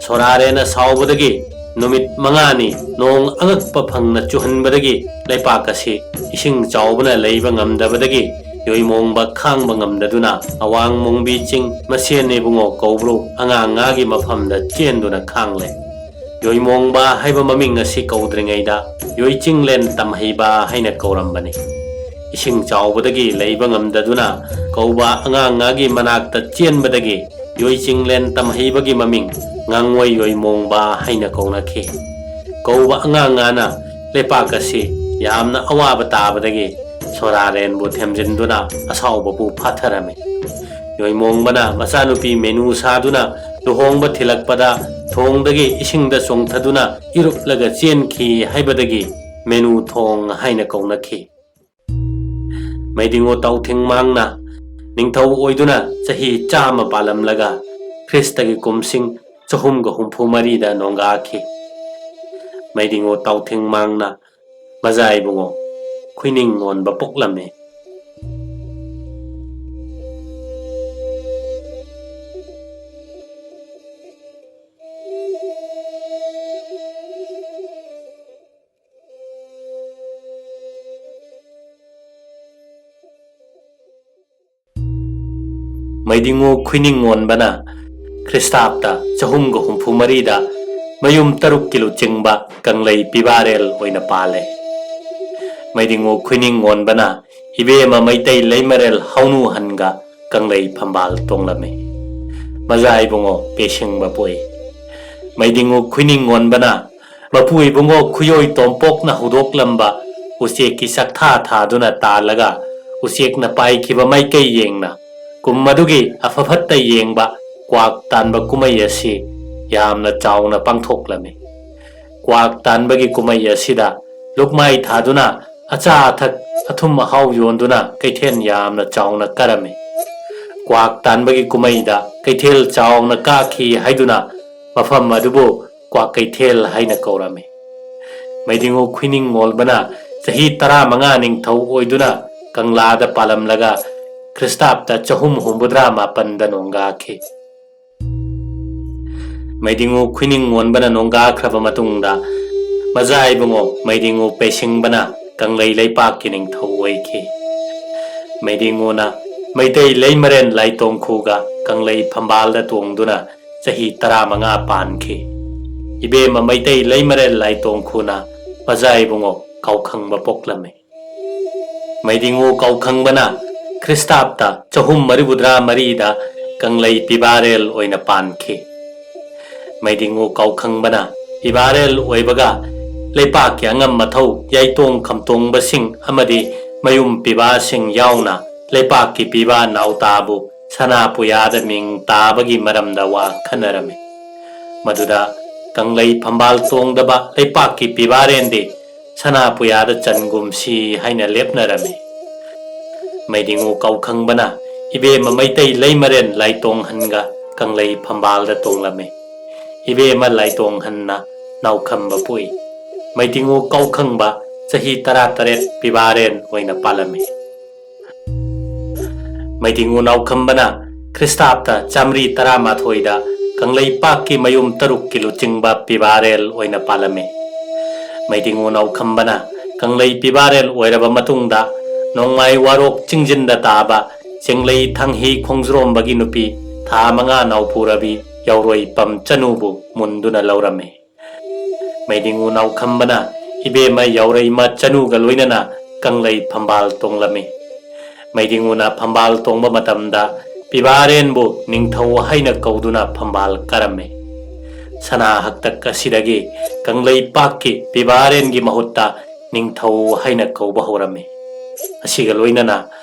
ꯁꯣꯔꯥꯔꯦꯟꯅ ꯁꯥꯎꯕꯗꯒꯤ ꯅꯨꯃꯤꯠ ꯃꯉꯥꯅꯤ ꯅꯣꯡ ꯑꯉꯛꯄ ꯐꯪꯅ ꯆꯨꯍꯟꯕꯗꯒꯤ ꯂꯩꯄꯥꯛ ꯑꯁꯤ ꯏꯁꯤꯡ ꯆꯥꯎꯕꯅ ꯂꯩꯕ ꯉꯝꯗꯕꯗꯒꯤ ꯌꯣꯏꯃꯣꯡꯕ ꯈꯥꯡꯕ ꯉꯝꯗꯗꯨꯅ ꯑꯋꯥꯡ ꯃꯣꯡꯕꯤ ꯆꯤꯡ ꯃꯁꯦꯟ ꯏꯕꯨꯡꯉꯣ ꯀꯧꯕ꯭ꯔꯨ ꯑꯉꯥꯡꯉꯥꯒꯤ ꯃꯐꯝꯗ ꯆꯦꯟꯗꯨꯅ ꯈꯥꯡꯂꯦ꯫ ꯌꯣꯏꯃꯣꯡꯕ ꯍꯥꯏꯕ ꯃꯃꯤꯡ ꯑꯁꯤ ꯀꯧꯗ꯭ꯔꯤꯉꯩꯗ ꯌꯣꯏꯆꯤꯡꯂꯦꯟ ꯇꯝꯍꯩꯕ ꯍꯥꯏꯅ ꯀꯧꯔꯝꯕꯅꯤ꯫ ꯏꯁꯤꯡ ꯆꯥꯎꯕꯗꯒꯤ ꯂꯩꯕ ꯉꯝꯗꯗꯨꯅ ꯀꯧꯕ ꯑꯉꯥꯡꯉꯥꯒꯤ ꯃꯅꯥꯛꯇ ꯆꯦꯟꯕꯗꯒꯤ ꯌꯣꯏꯆꯤꯡꯂꯦꯟ ꯇꯝꯍꯩꯕꯒꯤ ꯃꯃꯤꯡ ꯉꯥꯡꯉꯣꯏ ꯌꯣꯏꯃꯣꯡꯕ ꯍꯥꯏꯅ ꯀꯧꯅꯈꯤ꯫ ꯀꯧꯕ ꯑꯉꯥꯡꯉꯥꯅ ꯂꯩꯄꯥꯛ ꯑꯁꯤ ꯌꯥꯝꯅ ꯑꯋꯥꯕ ꯇꯥꯕꯗꯒꯤ ꯁꯣꯔꯥꯔꯦꯟꯕꯨ ꯊꯦꯝꯖꯤꯟꯗꯨꯅ ꯑꯁꯥꯎꯕꯕꯨ ꯐꯥꯊꯔꯝꯃꯤ꯫ ꯌꯣꯏꯃꯣꯡꯕꯅ ꯃꯆꯥꯅꯨꯄꯤ ꯃꯦꯅꯨ ꯁꯥꯗꯨꯅ ꯂꯨꯍꯣꯡꯕ ꯊꯤꯜꯂꯛꯄꯗ ꯊꯣꯡꯗꯒꯤ ꯏꯁꯤꯡꯗ ꯆꯣꯡꯊꯗꯨꯅ ꯏꯔꯨꯞꯂꯒ ꯆꯦꯟꯈꯤ ꯍꯥꯏꯕꯗꯒꯤ ꯃꯦꯅꯨ ꯊꯣꯡ ꯍꯥꯏꯅ ꯀꯧꯅꯈꯤ꯫ ꯃꯩꯗꯤꯡꯉꯣ ꯇꯥꯎꯊꯤꯡ ꯃꯥꯡꯅ ꯅꯤꯡꯊꯧ ꯑꯣꯏꯗꯨꯅ ꯆꯍꯤ ꯆꯥꯝꯃ ꯄꯥꯜꯂꯝꯂꯒ ꯈ꯭ꯔꯤꯁꯇꯒꯤ ꯀꯨꯝꯁꯤꯡ ꯆꯍꯨꯝꯒ ꯍꯨꯝꯐꯨ ꯃꯔꯤꯗ ꯅꯣꯡꯒꯥꯈꯤ꯫ ꯃꯩꯗꯤꯡꯉꯣ ꯇꯥꯎꯊꯤꯡ ꯃꯥꯡꯅ ꯃꯖꯥ ꯏꯕꯨꯡꯉꯣ ꯈꯨꯏꯅꯤꯡ ꯑꯣꯟꯕ ꯄꯣꯛꯂꯝꯃꯤ꯫ ꯃꯩꯗꯤꯉꯨ ꯈꯨꯏꯅꯤꯡꯉꯣꯟꯕꯅ ꯈ꯭ꯔꯤꯁꯇꯥꯕꯇ ꯆꯍꯨꯝꯒ ꯍꯨꯝꯐꯨ ꯃꯔꯤꯗ ꯃꯌꯨꯝ ꯇꯔꯨꯛꯀꯤ ꯂꯨꯆꯤꯡꯕ ꯀꯪꯂꯩ ꯄꯤꯕꯥꯔꯦꯜ ꯑꯣꯏꯅ ꯄꯥꯜꯂꯦ꯫ ꯃꯩꯗꯤꯉꯨ ꯈꯨꯏꯅꯤꯡꯉꯣꯟꯕꯅ ꯏꯕꯦꯝꯃ ꯃꯩꯇꯩ ꯂꯩꯃꯔꯦꯜ ꯍꯧꯅꯨꯍꯟꯒ ꯀꯪꯂꯩ ꯐꯝꯕꯥꯜ ꯇꯣꯡꯂꯝꯃꯤ꯫ ꯃꯖꯥ ꯏꯕꯨꯡꯉꯣ ꯄꯦꯁꯤꯡꯕ ꯄꯣꯛꯏ꯫ ꯃꯩꯗꯤꯉꯨ ꯈꯨꯏꯅꯤꯡꯉꯣꯟꯕꯅ ꯃꯄꯨ ꯏꯕꯨꯡꯉꯣ ꯈꯨꯌꯣꯏ ꯇꯣꯝꯄꯣꯛꯅ ꯍꯧꯗꯣꯛꯂꯝꯕ ꯎꯆꯦꯛꯀꯤ ꯆꯥꯛꯊꯥ ꯊꯥꯗꯨꯅ ꯇꯥꯜꯂꯒ ꯎꯆꯦꯛꯅ ꯄꯥꯏꯈꯤꯕ ꯃꯥꯏꯀꯩ ꯌꯦꯡꯅ ꯀꯨꯝ ꯑꯗꯨꯒꯤ ꯑꯐ ꯐꯠꯇ ꯌꯦꯡꯕ ꯀ꯭ꯋꯥꯛ ꯇꯥꯟꯕ ꯀꯨꯝꯍꯩ ꯑꯁꯤ ꯌꯥꯝꯅ ꯆꯥꯎꯅ ꯄꯥꯡꯊꯣꯛꯂꯝꯃꯤ꯫ ꯀ꯭ꯋꯥꯛ ꯇꯥꯟꯕꯒꯤ ꯀꯨꯝꯍꯩ ꯑꯁꯤꯗ ꯂꯨꯛꯃꯥꯏ ꯊꯥꯗꯨꯅ ꯑꯆꯥ ꯑꯊꯛ ꯑꯊꯨꯝ ꯑꯍꯥꯎ ꯌꯣꯟꯗꯨꯅ ꯀꯩꯊꯦꯜ ꯌꯥꯝꯅ ꯆꯥꯎꯅ ꯀꯥꯔꯝꯃꯤ꯫ ꯀ꯭ꯋꯥꯛ ꯇꯥꯟꯕꯒꯤ ꯀꯨꯝꯍꯩꯗ ꯀꯩꯊꯦꯜ ꯆꯥꯎꯅ ꯀꯥꯈꯤ ꯍꯥꯏꯗꯨꯅ ꯃꯐꯝ ꯑꯗꯨꯕꯨ ꯀ꯭ꯋꯥꯀꯩꯊꯦꯜ ꯍꯥꯏꯅ ꯀꯧꯔꯝꯃꯤ꯫ ꯃꯩꯗꯤꯉꯨ ꯈꯨꯏꯅꯤꯡꯉꯣꯜꯕꯅ ꯆꯍꯤ ꯇꯔꯥꯃꯉꯥ ꯅꯤꯡꯊꯧ ꯑꯣꯏꯗꯨꯅ ꯀꯪꯂꯥꯗ ꯄꯥꯜꯂꯝꯂꯒ ꯈ꯭ꯔꯤꯁꯇꯥꯕꯇ ꯆꯍꯨꯝ ꯍꯨꯝꯐꯨꯇꯔꯥ ꯃꯥꯄꯟꯗ ꯅꯣꯡꯒꯥꯈꯤ꯫ ꯃꯩꯗꯤꯉꯨ ꯈꯨꯏꯅꯤꯡꯉꯣꯟꯕꯅ ꯅꯣꯡꯒꯥꯈ꯭ꯔꯕ ꯃꯇꯨꯡꯗ ꯃꯖꯥ ꯏꯕꯨꯡꯉꯣ ꯃꯩꯗꯤꯉꯨ ꯄꯩꯁꯤꯡꯕꯅ ꯀꯪꯂꯩ ꯂꯩꯄꯥꯛꯀꯤ ꯅꯤꯡꯊꯧ ꯑꯣꯏꯈꯤ꯫ ꯃꯩꯗꯤꯉꯨꯅ ꯃꯩꯇꯩ ꯂꯩꯃꯔꯦꯟ ꯂꯥꯏꯇꯣꯡꯈꯨꯒ ꯀꯪꯂꯩ ꯐꯝꯕꯥꯜꯗ ꯇꯣꯡꯗꯨꯅ ꯆꯍꯤ ꯇꯔꯥꯃꯉꯥ ꯄꯥꯟꯈꯤ꯫ ꯏꯕꯦꯝꯃ ꯃꯩꯇꯩ ꯂꯩꯃꯔꯦꯜ ꯂꯥꯏꯇꯣꯡꯈꯨꯅ ꯃꯖꯥ ꯏꯕꯨꯡꯉꯣ ꯀꯥꯎꯈꯪꯕ ꯄꯣꯛꯂꯝꯃꯤ꯫ ꯃꯩꯗꯤꯉꯨ ꯀꯥꯎꯈꯪꯕꯅ ꯈ꯭ꯔꯤꯁꯇꯥꯕꯇ ꯆꯍꯨꯝ ꯃꯔꯤꯐꯨꯇꯔꯥ ꯃꯔꯤꯗ ꯀꯪꯂꯩ ꯄꯤꯕꯥꯔꯦꯜ ꯑꯣꯏꯅ ꯄꯥꯟꯈꯤ꯫ ꯃꯩꯗꯤꯉꯨ ꯀꯥꯎꯈꯪꯕꯅ ꯄꯤꯕꯥꯔꯦꯜ ꯑꯣꯏꯕꯒ ꯂꯩꯄꯥꯛꯀꯤ ꯑꯉꯝ ꯑꯊꯧ ꯌꯥꯏꯇꯣꯡ ꯈꯝꯇꯣꯡꯕꯁꯤꯡ ꯑꯃꯗꯤ ꯃꯌꯨꯝ ꯄꯤꯕꯥꯁꯤꯡ ꯌꯥꯎꯅ ꯂꯩꯄꯥꯛꯀꯤ ꯄꯤꯕꯥ ꯅꯥꯎꯇꯥꯕꯨ ꯁꯅꯥ ꯄꯨꯌꯥꯗ ꯃꯤꯡ ꯇꯥꯕꯒꯤ ꯃꯔꯝꯗ ꯋꯥ ꯈꯟꯅꯔꯝꯃꯤ꯫ ꯃꯗꯨꯗ ꯀꯪꯂꯩ ꯐꯝꯕꯥꯜ ꯇꯣꯡꯗꯕ ꯂꯩꯄꯥꯛꯀꯤ ꯄꯤꯕꯥꯔꯦꯟꯗꯤ ꯁꯅꯥ ꯄꯨꯌꯥꯗ ꯆꯟꯒꯨꯝꯁꯤ ꯍꯥꯏꯅ ꯂꯦꯞꯅꯔꯝꯃꯤ꯫ ꯃꯩꯗꯤꯉꯨ ꯀꯥꯎꯈꯪꯕꯅ ꯏꯕꯦꯝꯃ ꯃꯩꯇꯩ ꯂꯩꯃꯔꯦꯟ ꯂꯥꯏꯇꯣꯡꯍꯟꯒ ꯀꯪꯂꯩ ꯐꯝꯕꯥꯜꯗ ꯇꯣꯡꯂꯝꯃꯤ꯫ ꯏꯕꯦꯝꯃ ꯂꯥꯏꯇꯣꯡꯍꯟꯅ ꯅꯥꯎꯈꯝꯕ ꯄꯣꯛꯏ꯫ ꯃꯩꯗꯤꯉꯨ ꯀꯥꯎꯈꯪꯕ ꯆꯍꯤ ꯇꯔꯥꯇꯔꯦꯠ ꯄꯤꯕꯥꯔꯦꯟ ꯑꯣꯏꯅ ꯄꯥꯜꯂꯝꯃꯤ꯫ ꯃꯩꯗꯤꯉꯨ ꯅꯥꯎꯈꯝꯕꯅ ꯈ꯭ꯔꯤꯁꯇꯥꯕꯇ ꯆꯥꯃꯔꯤ ꯇꯔꯥꯃꯥꯊꯣꯏꯗ ꯀꯪꯂꯩꯄꯥꯛꯀꯤ ꯃꯌꯨꯝ ꯇꯔꯨꯛꯀꯤ ꯂꯨꯆꯤꯡꯕ ꯄꯤꯕꯥꯔꯦꯜ ꯑꯣꯏꯅ ꯄꯥꯜꯂꯝꯃꯤ꯫ ꯃꯩꯗꯤꯉꯨ ꯅꯥꯎꯈꯝꯕꯅ ꯀꯪꯂꯩ ꯄꯤꯕꯥꯔꯦꯜ ꯑꯣꯏꯔꯕ ꯃꯇꯨꯡꯗ ꯅꯣꯡꯃꯥꯏ ꯋꯥꯔꯣꯛ ꯆꯤꯡꯖꯤꯟꯗ ꯇꯥꯕ ꯆꯤꯡꯂꯩ ꯊꯥꯡꯍꯤ ꯈꯣꯡꯖ꯭ꯔꯣꯝꯕꯒꯤ ꯅꯨꯄꯤ ꯊꯥ ꯃꯉꯥ ꯅꯥꯎꯄꯨꯔꯕꯤ ꯌꯥꯎꯔꯣꯏꯄꯝ ꯆꯅꯨꯕꯨ ꯃꯨꯟꯗꯨꯅ ꯂꯧꯔꯝꯃꯤ꯫ ꯃꯩꯗꯤꯡꯉꯨ ꯅꯥꯎꯈꯝꯕꯅ ꯏꯕꯦꯝꯃ ꯌꯥꯎꯔꯩꯃ ꯆꯅꯨꯒ ꯂꯣꯏꯅꯅ ꯀꯪꯂꯩ ꯐꯝꯕꯥꯜ ꯇꯣꯡꯂꯝꯃꯤ꯫ ꯃꯩꯗꯤꯡꯉꯨꯅ ꯐꯝꯕꯥꯜ ꯇꯣꯡꯕ ꯃꯇꯝꯗ ꯄꯤꯕꯥꯔꯦꯟꯕꯨ ꯅꯤꯡꯊꯧ ꯍꯥꯏꯅ ꯀꯧꯗꯨꯅ ꯐꯝꯕꯥꯜ ꯀꯥꯔꯝꯃꯤ꯫ ꯁꯅꯥ ꯍꯛꯇꯛ ꯑꯁꯤꯗꯒꯤ ꯀꯪꯂꯩꯄꯥꯛꯀꯤ ꯄꯤꯕꯥꯔꯦꯟꯒꯤ ꯃꯍꯨꯠꯇ ꯅꯤꯡꯊꯧ ꯍꯥꯏꯅ ꯀꯧꯕ ꯍꯧꯔꯝꯃꯤ꯫ ꯑꯁꯤꯒ ꯂꯣꯏꯅꯅ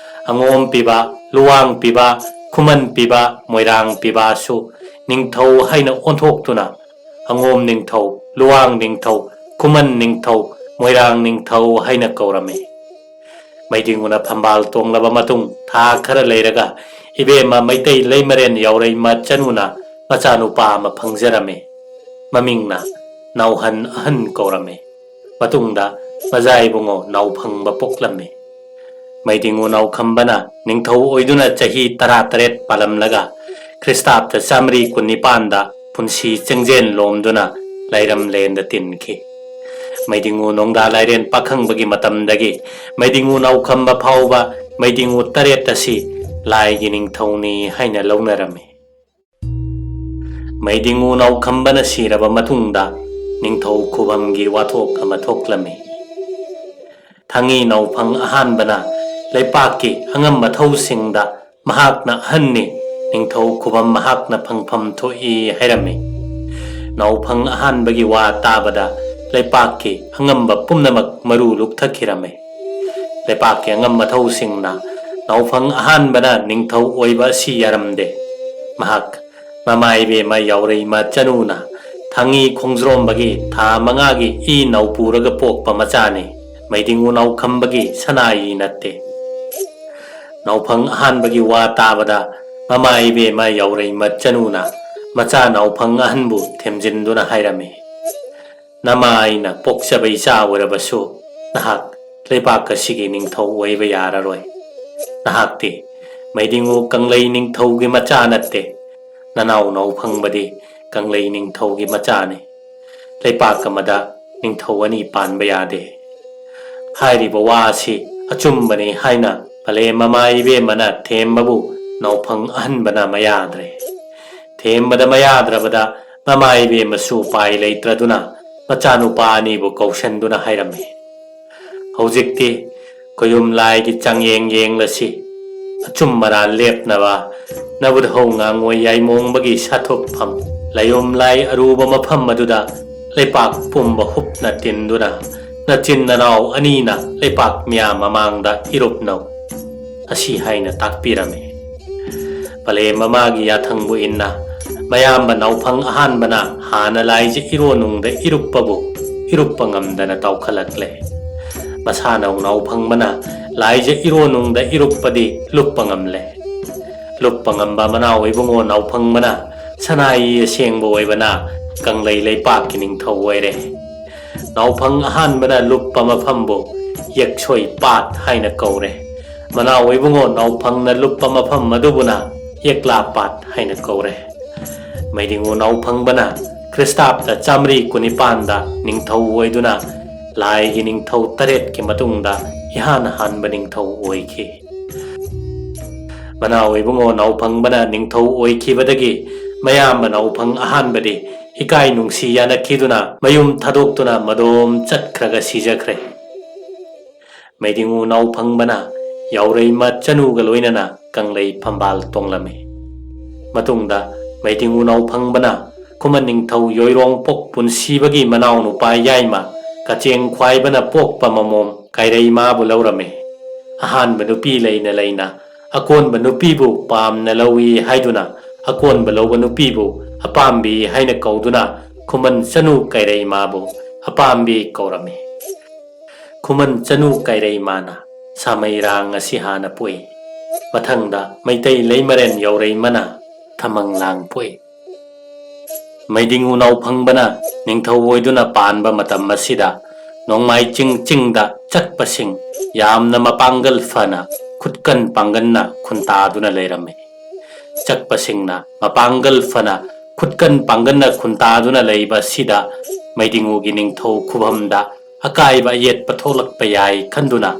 ꯑꯉꯣꯝ ꯄꯤꯕ, ꯂꯨꯋꯥꯡ ꯄꯤꯕ, ꯈꯨꯃꯟ ꯄꯤꯕ, ꯃꯣꯏꯔꯥꯡ ꯄꯤꯕꯁꯨ ꯅꯤꯡꯊꯧ ꯍꯥꯏꯅ ꯑꯣꯟꯊꯣꯛꯇꯨꯅ ꯑꯉꯣꯝ ꯅꯤꯡꯊꯧ, ꯂꯨꯋꯥꯡ ꯅꯤꯡꯊꯧ, ꯈꯨꯃꯟ ꯅꯤꯡꯊꯧ, ꯃꯣꯏꯔꯥꯡ ꯅꯤꯡꯊꯧ ꯍꯥꯏꯅ ꯀꯧꯔꯝꯃꯤ꯫ ꯃꯩꯗꯤꯡꯉꯨꯅ ꯐꯝꯕꯥꯜ ꯇꯣꯡꯂꯕ ꯃꯇꯨꯡ ꯊꯥ ꯈꯔ ꯂꯩꯔꯒ ꯏꯕꯦꯝꯃ ꯃꯩꯇꯩ ꯂꯩꯃꯔꯦꯟ ꯌꯥꯎꯔꯩꯃ ꯆꯅꯨꯅ ꯃꯆꯥꯅꯨꯄꯥ ꯑꯃ ꯐꯪꯖꯔꯝꯃꯤ꯫ ꯃꯃꯤꯡꯅ ꯅꯥꯎꯍꯟ ꯑꯍꯟ ꯀꯧꯔꯝꯃꯤ꯫ ꯃꯇꯨꯡꯗ ꯃꯖꯥ ꯏꯕꯨꯡꯉꯣ ꯅꯥꯎꯐꯪꯕ ꯄꯣꯛꯂꯝꯃꯤ꯫ ꯃꯩꯗꯤꯡꯉꯨ ꯅꯥꯎꯈꯝꯕꯅ ꯅꯤꯡꯊꯧ ꯑꯣꯏꯗꯨꯅ ꯆꯍꯤ ꯇꯔꯥꯇꯔꯦꯠ ꯄꯥꯜꯂꯝꯂꯒ ꯈ꯭ꯔꯤꯁꯇꯥꯕꯗ ꯆꯥꯃꯔꯤ ꯀꯨꯟꯅꯤꯄꯥꯟꯗ ꯄꯨꯟꯁꯤ ꯆꯤꯡꯖꯦꯟ ꯂꯣꯝꯗꯨꯅ ꯂꯥꯏꯔꯝꯂꯦꯟꯗ ꯇꯤꯟꯈꯤ꯫ ꯃꯩꯗꯤꯡꯉꯨ ꯅꯣꯡꯗꯥ ꯂꯥꯏꯔꯦꯟ ꯄꯥꯈꯪꯕꯒꯤ ꯃꯇꯝꯗꯒꯤ ꯃꯩꯗꯤꯡꯉꯨ ꯅꯥꯎꯈꯝꯕ ꯐꯥꯎꯕ ꯃꯩꯗꯤꯡꯉꯨ ꯇꯔꯦꯠ ꯑꯁꯤ ꯂꯥꯏꯒꯤ ꯅꯤꯡꯊꯧꯅꯤ ꯍꯥꯏꯅ ꯂꯧꯅꯔꯝꯃꯤ꯫ ꯃꯩꯗꯤꯡꯉꯨ ꯅꯥꯎꯈꯝꯕꯅ ꯁꯤꯔꯕ ꯃꯇꯨꯡꯗ ꯅꯤꯡꯊꯧ ꯈꯨꯕꯝꯒꯤ ꯋꯥꯊꯣꯛ ꯑꯃ ꯊꯣꯛꯂꯝꯃꯤ꯫ ꯊꯥꯡꯉꯤ ꯅꯥꯎꯐꯪ ꯑꯍꯥꯟꯕꯅ ꯂꯩꯄꯥꯛꯀꯤ ꯑꯉꯝ ꯑꯊꯧꯁꯤꯡꯗ ꯃꯍꯥꯛꯅ ꯑꯍꯟꯅꯤ, ꯅꯤꯡꯊꯧ ꯈꯨꯕꯝ ꯃꯍꯥꯛꯅ ꯐꯪꯐꯝ ꯊꯣꯛꯏ ꯍꯥꯏꯔꯝꯃꯤ꯫ ꯅꯥꯎꯐꯪ ꯑꯍꯥꯟꯕꯒꯤ ꯋꯥ ꯇꯥꯕꯗ ꯂꯩꯄꯥꯛꯀꯤ ꯑꯉꯝꯕ ꯄꯨꯝꯅꯃꯛ ꯃꯔꯨ ꯂꯨꯛꯊꯈꯤꯔꯝꯃꯤ꯫ ꯂꯩꯄꯥꯛꯀꯤ ꯑꯉꯝ ꯑꯊꯧꯁꯤꯡꯅ ꯅꯥꯎꯐꯪ ꯑꯍꯥꯟꯕꯅ ꯅꯤꯡꯊꯧ ꯑꯣꯏꯕ ꯑꯁꯤ ꯌꯥꯔꯝꯗꯦ꯫ ꯃꯍꯥꯛ ꯃꯃꯥ ꯏꯕꯦꯝꯃ ꯌꯥꯎꯔꯩꯃ ꯆꯅꯨꯅ ꯊꯥꯡꯉꯤ ꯈꯣꯡꯖ꯭ꯔꯣꯝꯕꯒꯤ ꯊꯥ ꯃꯉꯥꯒꯤ ꯏ ꯅꯧꯄꯨꯔꯒ ꯄꯣꯛꯄ ꯃꯆꯥꯅꯤ꯫ ꯃꯩꯗꯤꯡꯉꯨ ꯅꯥꯎꯈꯝꯕꯒꯤ ꯁꯅꯥꯏ ꯅꯠꯇꯦ꯫ ꯅꯥꯎꯐꯪ ꯑꯍꯥꯟꯕꯒꯤ ꯋꯥ ꯇꯥꯕꯗ ꯃꯃꯥ ꯏꯕꯦꯝꯃ ꯌꯥꯎꯔꯩꯃ ꯆꯅꯨꯅ ꯃꯆꯥ ꯅꯥꯎꯐꯪ ꯑꯍꯟꯕꯨ ꯊꯦꯝꯖꯤꯟꯗꯨꯅ ꯍꯥꯏꯔꯝꯃꯤ, "ꯅꯃꯥ ꯑꯩꯅ ꯄꯣꯛꯆꯕ ꯏꯆꯥ ꯑꯣꯏꯔꯕꯁꯨ ꯅꯍꯥꯛ ꯂꯩꯕꯥꯛ ꯑꯁꯤꯒꯤ ꯅꯤꯡꯊꯧ ꯑꯣꯏꯕ ꯌꯥꯔꯔꯣꯏ꯫ ꯅꯍꯥꯛꯇꯤ ꯃꯩꯗꯤꯡꯉꯨ ꯀꯪꯂꯩ ꯅꯤꯡꯊꯧꯒꯤ ꯃꯆꯥ ꯅꯠꯇꯦ꯫ ꯅꯅꯥꯎ ꯅꯥꯎꯐꯪꯕꯗꯤ ꯀꯪꯂꯩ ꯅꯤꯡꯊꯧꯒꯤ ꯃꯆꯥꯅꯤ꯫ ꯂꯩꯄꯥꯛ ꯑꯃꯗ ꯅꯤꯡꯊꯧ ꯑꯅꯤ ꯄꯥꯟꯕ ꯌꯥꯗꯦ꯫" ꯍꯥꯏꯔꯤꯕ ꯋꯥ ꯑꯁꯤ ꯑꯆꯨꯝꯕꯅꯤ ꯍꯥꯏꯅ ꯐꯂꯦ ꯃꯃꯥ ꯏꯕꯦꯝꯃꯅ ꯊꯦꯝꯕꯕꯨ ꯅꯥꯎꯐꯪ ꯑꯍꯟꯕꯅ ꯃꯌꯥꯗ꯭ꯔꯦ꯫ ꯊꯦꯝꯕꯗ ꯃꯌꯥꯗ꯭ꯔꯕꯗ ꯃꯃꯥ ꯏꯕꯦꯝꯃꯁꯨ ꯎꯄꯥꯏ ꯂꯩꯇ꯭ꯔꯗꯨꯅ ꯃꯆꯥꯅꯨꯄꯥ ꯑꯅꯤꯕꯨ ꯀꯧꯁꯟꯗꯨꯅ ꯍꯥꯏꯔꯝꯃꯤ, "ꯍꯧꯖꯤꯛꯇꯤ ꯈꯨꯌꯨꯝ ꯂꯥꯏꯒꯤ ꯆꯥꯡꯌꯦꯡ ꯌꯦꯡꯂꯁꯤ꯫ ꯑꯆꯨꯝ ꯑꯔꯥꯟ ꯂꯦꯞꯅꯕ ꯅꯕꯨꯙꯧ ꯉꯥꯡꯉꯣꯏ ꯌꯥꯏꯃꯣꯡꯕꯒꯤ ꯁꯥꯊꯣꯛꯐꯝ ꯂꯥꯏꯌꯣꯝ ꯂꯥꯏ ꯑꯔꯨꯕ ꯃꯐꯝ ꯑꯗꯨꯗ ꯂꯩꯄꯥꯛ ꯄꯨꯝꯕ ꯍꯨꯞꯅ ꯇꯤꯟꯗꯨꯅ ꯅꯆꯤꯟ ꯅꯅꯥꯎ ꯑꯅꯤꯅ ꯂꯩꯄꯥꯛ ꯃꯤꯌꯥꯝ ꯃꯃꯥꯡꯗ ꯏꯔꯨꯞꯅꯧ" ꯑꯁꯤ ꯍꯥꯏꯅ ꯇꯥꯛꯄꯤꯔꯝꯃꯤ꯫ ꯄꯂꯦꯝ ꯃꯃꯥꯒꯤ ꯌꯥꯊꯪꯕꯨ ꯏꯟꯅ ꯃꯌꯥꯝꯕ ꯅꯥꯎꯐꯪ ꯑꯍꯥꯟꯕꯅ ꯍꯥꯟꯅ ꯂꯥꯏꯖ ꯏꯔꯣꯅꯨꯡꯗ ꯏꯔꯨꯞꯄꯕꯨ ꯏꯔꯨꯞꯄ ꯉꯝꯗꯅ ꯇꯥꯎꯈꯠꯂꯛꯂꯦ꯫ ꯃꯁꯥꯅꯧ ꯅꯥꯎꯐꯪꯕꯅ ꯂꯥꯏꯖ ꯏꯔꯣꯅꯨꯡꯗ ꯏꯔꯨꯞꯄꯗꯤ ꯂꯨꯞꯄ ꯉꯝꯂꯦ꯫ ꯂꯨꯞꯄ ꯉꯝꯕ ꯃꯅꯥꯎ ꯏꯕꯨꯡꯉꯣ ꯅꯥꯎꯐꯪꯕꯅ ꯁꯅꯥꯏ ꯑꯁꯦꯡꯕ ꯑꯣꯏꯕꯅ ꯀꯪꯂꯩ ꯂꯩꯄꯥꯛꯀꯤ ꯅꯤꯡꯊꯧ ꯑꯣꯏꯔꯦ꯫ ꯅꯥꯎꯐꯪ ꯑꯍꯥꯟꯕꯅ ꯂꯨꯞꯄ ꯃꯐꯝꯕꯨ ꯌꯦꯛꯁꯣꯏ ꯄꯥꯠ ꯍꯥꯏꯅ ꯀꯧꯔꯦ꯫ ꯃꯅꯥꯎ ꯏꯕꯨꯡꯉꯣ ꯅꯥꯎꯐꯪꯅ ꯂꯨꯞꯄ ꯃꯐꯝ ꯑꯗꯨꯕꯨꯅ ꯌꯦꯛꯂꯥ ꯄꯥꯠ ꯍꯥꯏꯅ ꯀꯧꯔꯦ꯫ ꯃꯩꯗꯤꯡꯉꯨ ꯅꯥꯎꯐꯪꯕꯅ ꯈ꯭ꯔꯤꯁꯇꯥꯕꯗ ꯆꯥꯃꯔꯤ ꯀꯨꯟꯅꯤꯄꯥꯟꯗ ꯅꯤꯡꯊꯧ ꯑꯣꯏꯗꯨꯅ ꯂꯥꯏꯒꯤ ꯅꯤꯡꯊꯧ ꯇꯔꯦꯠꯀꯤ ꯃꯇꯨꯡꯗ ꯏꯍꯥꯟ ꯍꯥꯟꯕ ꯅꯤꯡꯊꯧ ꯑꯣꯏꯈꯤ꯫ ꯃꯅꯥꯎ ꯏꯕꯨꯡꯉꯣ ꯅꯥꯎꯐꯪꯕꯅ ꯅꯤꯡꯊꯧ ꯑꯣꯏꯈꯤꯕꯗꯒꯤ ꯃꯌꯥꯝꯕ ꯅꯥꯎꯐꯪ ꯑꯍꯥꯟꯕꯗꯤ ꯏꯀꯥꯏ ꯅꯨꯡꯁꯤ ꯌꯥꯅꯈꯤꯗꯨꯅ ꯃꯌꯨꯝ ꯊꯥꯗꯣꯛꯇꯨꯅ ꯃꯗꯣꯝ ꯆꯠꯈ꯭ꯔꯒ ꯁꯤꯖꯈ꯭ꯔꯦ꯫ ꯃꯩꯗꯤꯡꯉꯨ ꯅꯥꯎꯐꯪꯕꯅ ꯌꯥꯎꯔꯩꯃ ꯆꯅꯨꯒ ꯂꯣꯏꯅꯅ ꯀꯪꯂꯩ ꯐꯝꯕꯥꯜ ꯇꯣꯡꯂꯝꯃꯤ꯫ ꯃꯇꯨꯡꯗ ꯃꯩꯗꯤꯡꯉꯨ ꯅꯥꯎꯐꯪꯕꯅ ꯈꯨꯃꯟ ꯅꯤꯡꯊꯧ ꯌꯣꯏꯔꯣꯡꯄꯣꯛ ꯄꯨꯟꯁꯤꯕꯒꯤ ꯃꯅꯥꯎ ꯅꯨꯄꯥ ꯌꯥꯏꯃ ꯀꯆꯦꯡ ꯈ꯭ꯋꯥꯏꯕꯅ ꯄꯣꯛꯄ ꯃꯃꯣꯝ ꯀꯥꯏꯔꯩꯃꯥꯕꯨ ꯂꯧꯔꯝꯃꯤ꯫ ꯑꯍꯥꯟꯕ ꯅꯨꯄꯤ ꯂꯩꯅ ꯂꯩꯅ ꯑꯀꯣꯟꯕ ꯅꯨꯄꯤꯕꯨ ꯄꯥꯝꯅ ꯂꯧꯏ ꯍꯥꯏꯗꯨꯅ ꯑꯀꯣꯟꯕ ꯂꯧꯕ ꯅꯨꯄꯤꯕꯨ ꯑꯄꯥꯝꯕꯤ ꯍꯥꯏꯅ ꯀꯧꯗꯨꯅ ꯈꯨꯃꯟ ꯆꯅꯨ ꯀꯥꯏꯔꯩꯃꯥꯕꯨ ꯑꯄꯥꯝꯕꯤ ꯀꯧꯔꯝꯃꯤ꯫ ꯈꯨꯃꯟ ꯆꯅꯨ ꯀꯥꯏꯔꯩꯃꯥꯅ ꯁꯥꯃꯩꯔꯥꯡ ꯑꯁꯤ ꯍꯥꯟꯅ ꯄꯣꯛꯏ꯫ ꯃꯊꯪꯗ ꯃꯩꯇꯩ ꯂꯩꯃꯔꯦꯟ ꯌꯥꯎꯔꯩꯃꯅ ꯊꯃꯪꯂꯥꯡ ꯄꯣꯛꯏ꯫ ꯃꯩꯗꯤꯡꯉꯨ ꯅꯥꯎꯐꯪꯕꯅ ꯅꯤꯡꯊꯧ ꯑꯣꯏꯗꯨꯅ ꯄꯥꯟꯕ ꯃꯇꯝ ꯑꯁꯤꯗ ꯅꯣꯡꯃꯥꯏ ꯆꯤꯡ ꯆꯤꯡꯗ ꯆꯠꯄꯁꯤꯡ ꯌꯥꯝꯅ ꯃꯄꯥꯡꯒꯜ ꯐꯅ ꯈꯨꯠꯀꯟ ꯄꯥꯡꯒꯟꯅ ꯈꯨꯟꯇꯥꯗꯨꯅ ꯂꯩꯔꯝꯃꯤ꯫ ꯆꯠꯄꯁꯤꯡꯅ ꯃꯄꯥꯡꯒꯜ ꯐꯅ ꯈꯨꯠꯀꯟ ꯄꯥꯡꯒꯟꯅ ꯈꯨꯟꯇꯥꯗꯨꯅ ꯂꯩꯕ ꯑꯁꯤꯗ ꯃꯩꯗꯤꯡꯉꯨꯒꯤ ꯅꯤꯡꯊꯧ ꯈꯨꯕꯝꯗ ꯑꯀꯥꯏꯕ ꯑꯌꯦꯠꯄ ꯊꯣꯛꯂꯛꯄ ꯌꯥꯏ ꯈꯟꯗꯨꯅ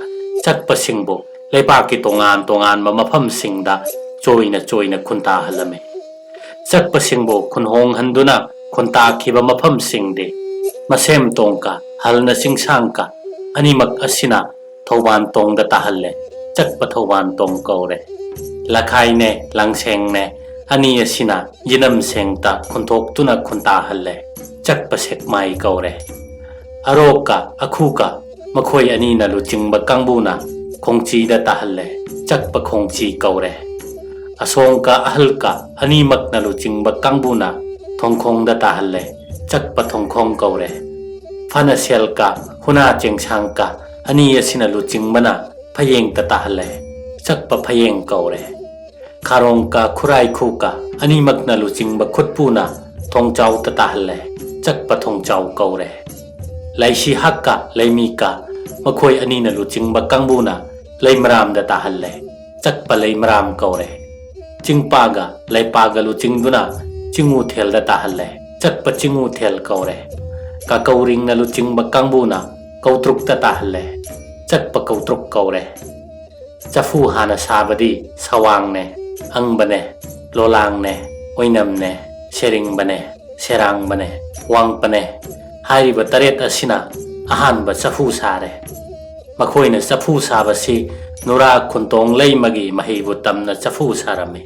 ꯆꯠꯄꯁꯤꯡꯕꯨ ꯂꯩꯕꯥꯛꯀꯤ ꯇꯣꯉꯥꯟ ꯇꯣꯉꯥꯟꯕ ꯃꯐꯝꯁꯤꯡꯗ ꯆꯣꯏꯅ ꯆꯣꯏꯅ ꯈꯨꯟꯇꯥꯍꯜꯂꯝꯃꯤ꯫ ꯆꯠꯄꯁꯤꯡꯕꯨ ꯈꯨꯟꯍꯣꯡꯍꯟꯗꯨꯅ ꯈꯨꯟꯇꯥꯈꯤꯕ ꯃꯐꯝꯁꯤꯡꯗꯤ ꯃꯁꯦꯝ ꯇꯣꯡꯀ ꯍꯜꯅ ꯆꯤꯡꯁꯥꯡꯀ ꯑꯅꯤꯃꯛ ꯑꯁꯤꯅ ꯊꯧꯕꯥꯟ ꯇꯣꯡꯗ ꯇꯥꯍꯜꯂꯦ꯫ ꯆꯠꯄ ꯊꯧꯕꯥꯟ ꯇꯣꯡ ꯀꯧꯔꯦ꯫ ꯂꯈꯥꯏꯅꯦ, ꯂꯥꯡꯁꯦꯡꯅꯦ, ꯑꯅꯤ ꯑꯁꯤꯅ ꯌꯦꯅꯝ ꯁꯦꯡꯇ ꯈꯨꯟꯊꯣꯛꯇꯨꯅ ꯈꯨꯟꯇꯥꯍꯜꯂꯦ꯫ ꯆꯠꯄ ꯁꯦꯛꯃꯥꯏ ꯀꯧꯔꯦ꯫ ꯑꯔꯣꯛꯀ ꯑꯈꯨꯀ ꯃꯈꯣꯏ ꯑꯅꯤꯅ ꯂꯨꯆꯤꯡꯕ ꯀꯥꯡꯕꯨꯅ ꯈꯣꯡꯆꯤꯗ ꯇꯥꯍꯜꯂꯦ꯫ ꯆꯠꯄ ꯈꯣꯡꯆꯤ ꯀꯧꯔꯦ꯫ ꯑꯁꯣꯡꯀ ꯑꯍꯜꯀ ꯑꯅꯤꯃꯛꯅ ꯂꯨꯆꯤꯡꯕ ꯀꯥꯡꯕꯨꯅ ꯊꯣꯡꯈꯣꯡꯗ ꯇꯥꯍꯜꯂꯦ꯫ ꯆꯠꯄ ꯊꯣꯡꯈꯣꯡ ꯀꯧꯔꯦ꯫ ꯐꯅꯁꯦꯜꯀ ꯍꯨꯅꯥ ꯆꯦꯡꯁꯥꯡꯀ ꯑꯅꯤ ꯑꯁꯤꯅ ꯂꯨꯆꯤꯡꯕꯅ ꯐꯌꯦꯡꯇ ꯇꯥꯍꯜꯂꯦ꯫ ꯆꯠꯄ ꯐꯌꯦꯡ ꯀꯧꯔꯦ꯫ ꯈꯥꯔꯣꯡꯀ ꯈꯨꯔꯥꯏꯈꯨꯀ ꯑꯅꯤꯃꯛꯅ ꯂꯨꯆꯤꯡꯕ ꯈꯨꯠꯄꯨꯅ ꯊꯣꯡꯆꯥꯎꯇ ꯇꯥꯍꯜꯂꯦ꯫ ꯆꯠꯄ ꯊꯣꯡꯆꯥꯎ ꯀꯧꯔꯦ꯫ ꯂꯩꯁꯤ ꯍꯛꯀ ꯂꯩꯃꯤꯀ ꯃꯈꯣꯏ ꯑꯅꯤꯅ ꯂꯨꯆꯤꯡꯕ ꯀꯥꯡꯕꯨꯅ ꯂꯩꯃꯔꯥꯝꯗ ꯇꯥꯍꯜꯂꯦ꯫ ꯆꯠꯄ ꯂꯩꯃꯔꯥꯝ ꯀꯧꯔꯦ꯫ ꯆꯤꯡꯄꯥꯒ ꯂꯩꯄꯥꯒ ꯂꯨꯆꯤꯡꯗꯨꯅ ꯆꯤꯡꯉꯨꯊꯦꯜꯗ ꯇꯥꯍꯜꯂꯦ꯫ ꯆꯠꯄ ꯆꯤꯡꯉꯨꯊꯦꯜ ꯀꯧꯔꯦ꯫ ꯀꯥꯀꯧꯔꯤꯡꯅ ꯂꯨꯆꯤꯡꯕ ꯀꯥꯡꯕꯨꯅ ꯀꯧꯇ꯭ꯔꯨꯛꯇ ꯇꯥꯍꯜꯂꯦ꯫ ꯆꯠꯄ ꯀꯧꯇ꯭ꯔꯨꯛ ꯀꯧꯔꯦ꯫ ꯆꯐꯨ ꯍꯥꯟꯅ ꯁꯥꯕꯗꯤ ꯁꯋꯥꯡꯅꯦ, ꯑꯪꯕꯅꯦ, ꯂꯣꯂꯥꯡꯅꯦ, ꯑꯣꯏꯅꯝꯅꯦ, ꯁꯦꯔꯤꯡꯕꯅꯦ, ꯁꯦꯔꯥꯡꯕꯅꯦ, ꯋꯥꯡꯄꯅꯦ ꯍꯥꯏꯔꯤꯕ ꯇꯔꯦꯠ ꯑꯁꯤꯅ ꯑꯍꯥꯟꯕ ꯆꯐꯨ ꯁꯥꯔꯦ꯫ ꯃꯈꯣꯏꯅ ꯆꯐꯨ ꯁꯥꯕꯁꯤ ꯅꯨꯔꯥ ꯈꯨꯟꯇꯣꯡ ꯂꯩꯃꯒꯤ ꯃꯍꯩꯕꯨ ꯇꯝꯅ ꯆꯐꯨ ꯁꯥꯔꯝꯃꯤ꯫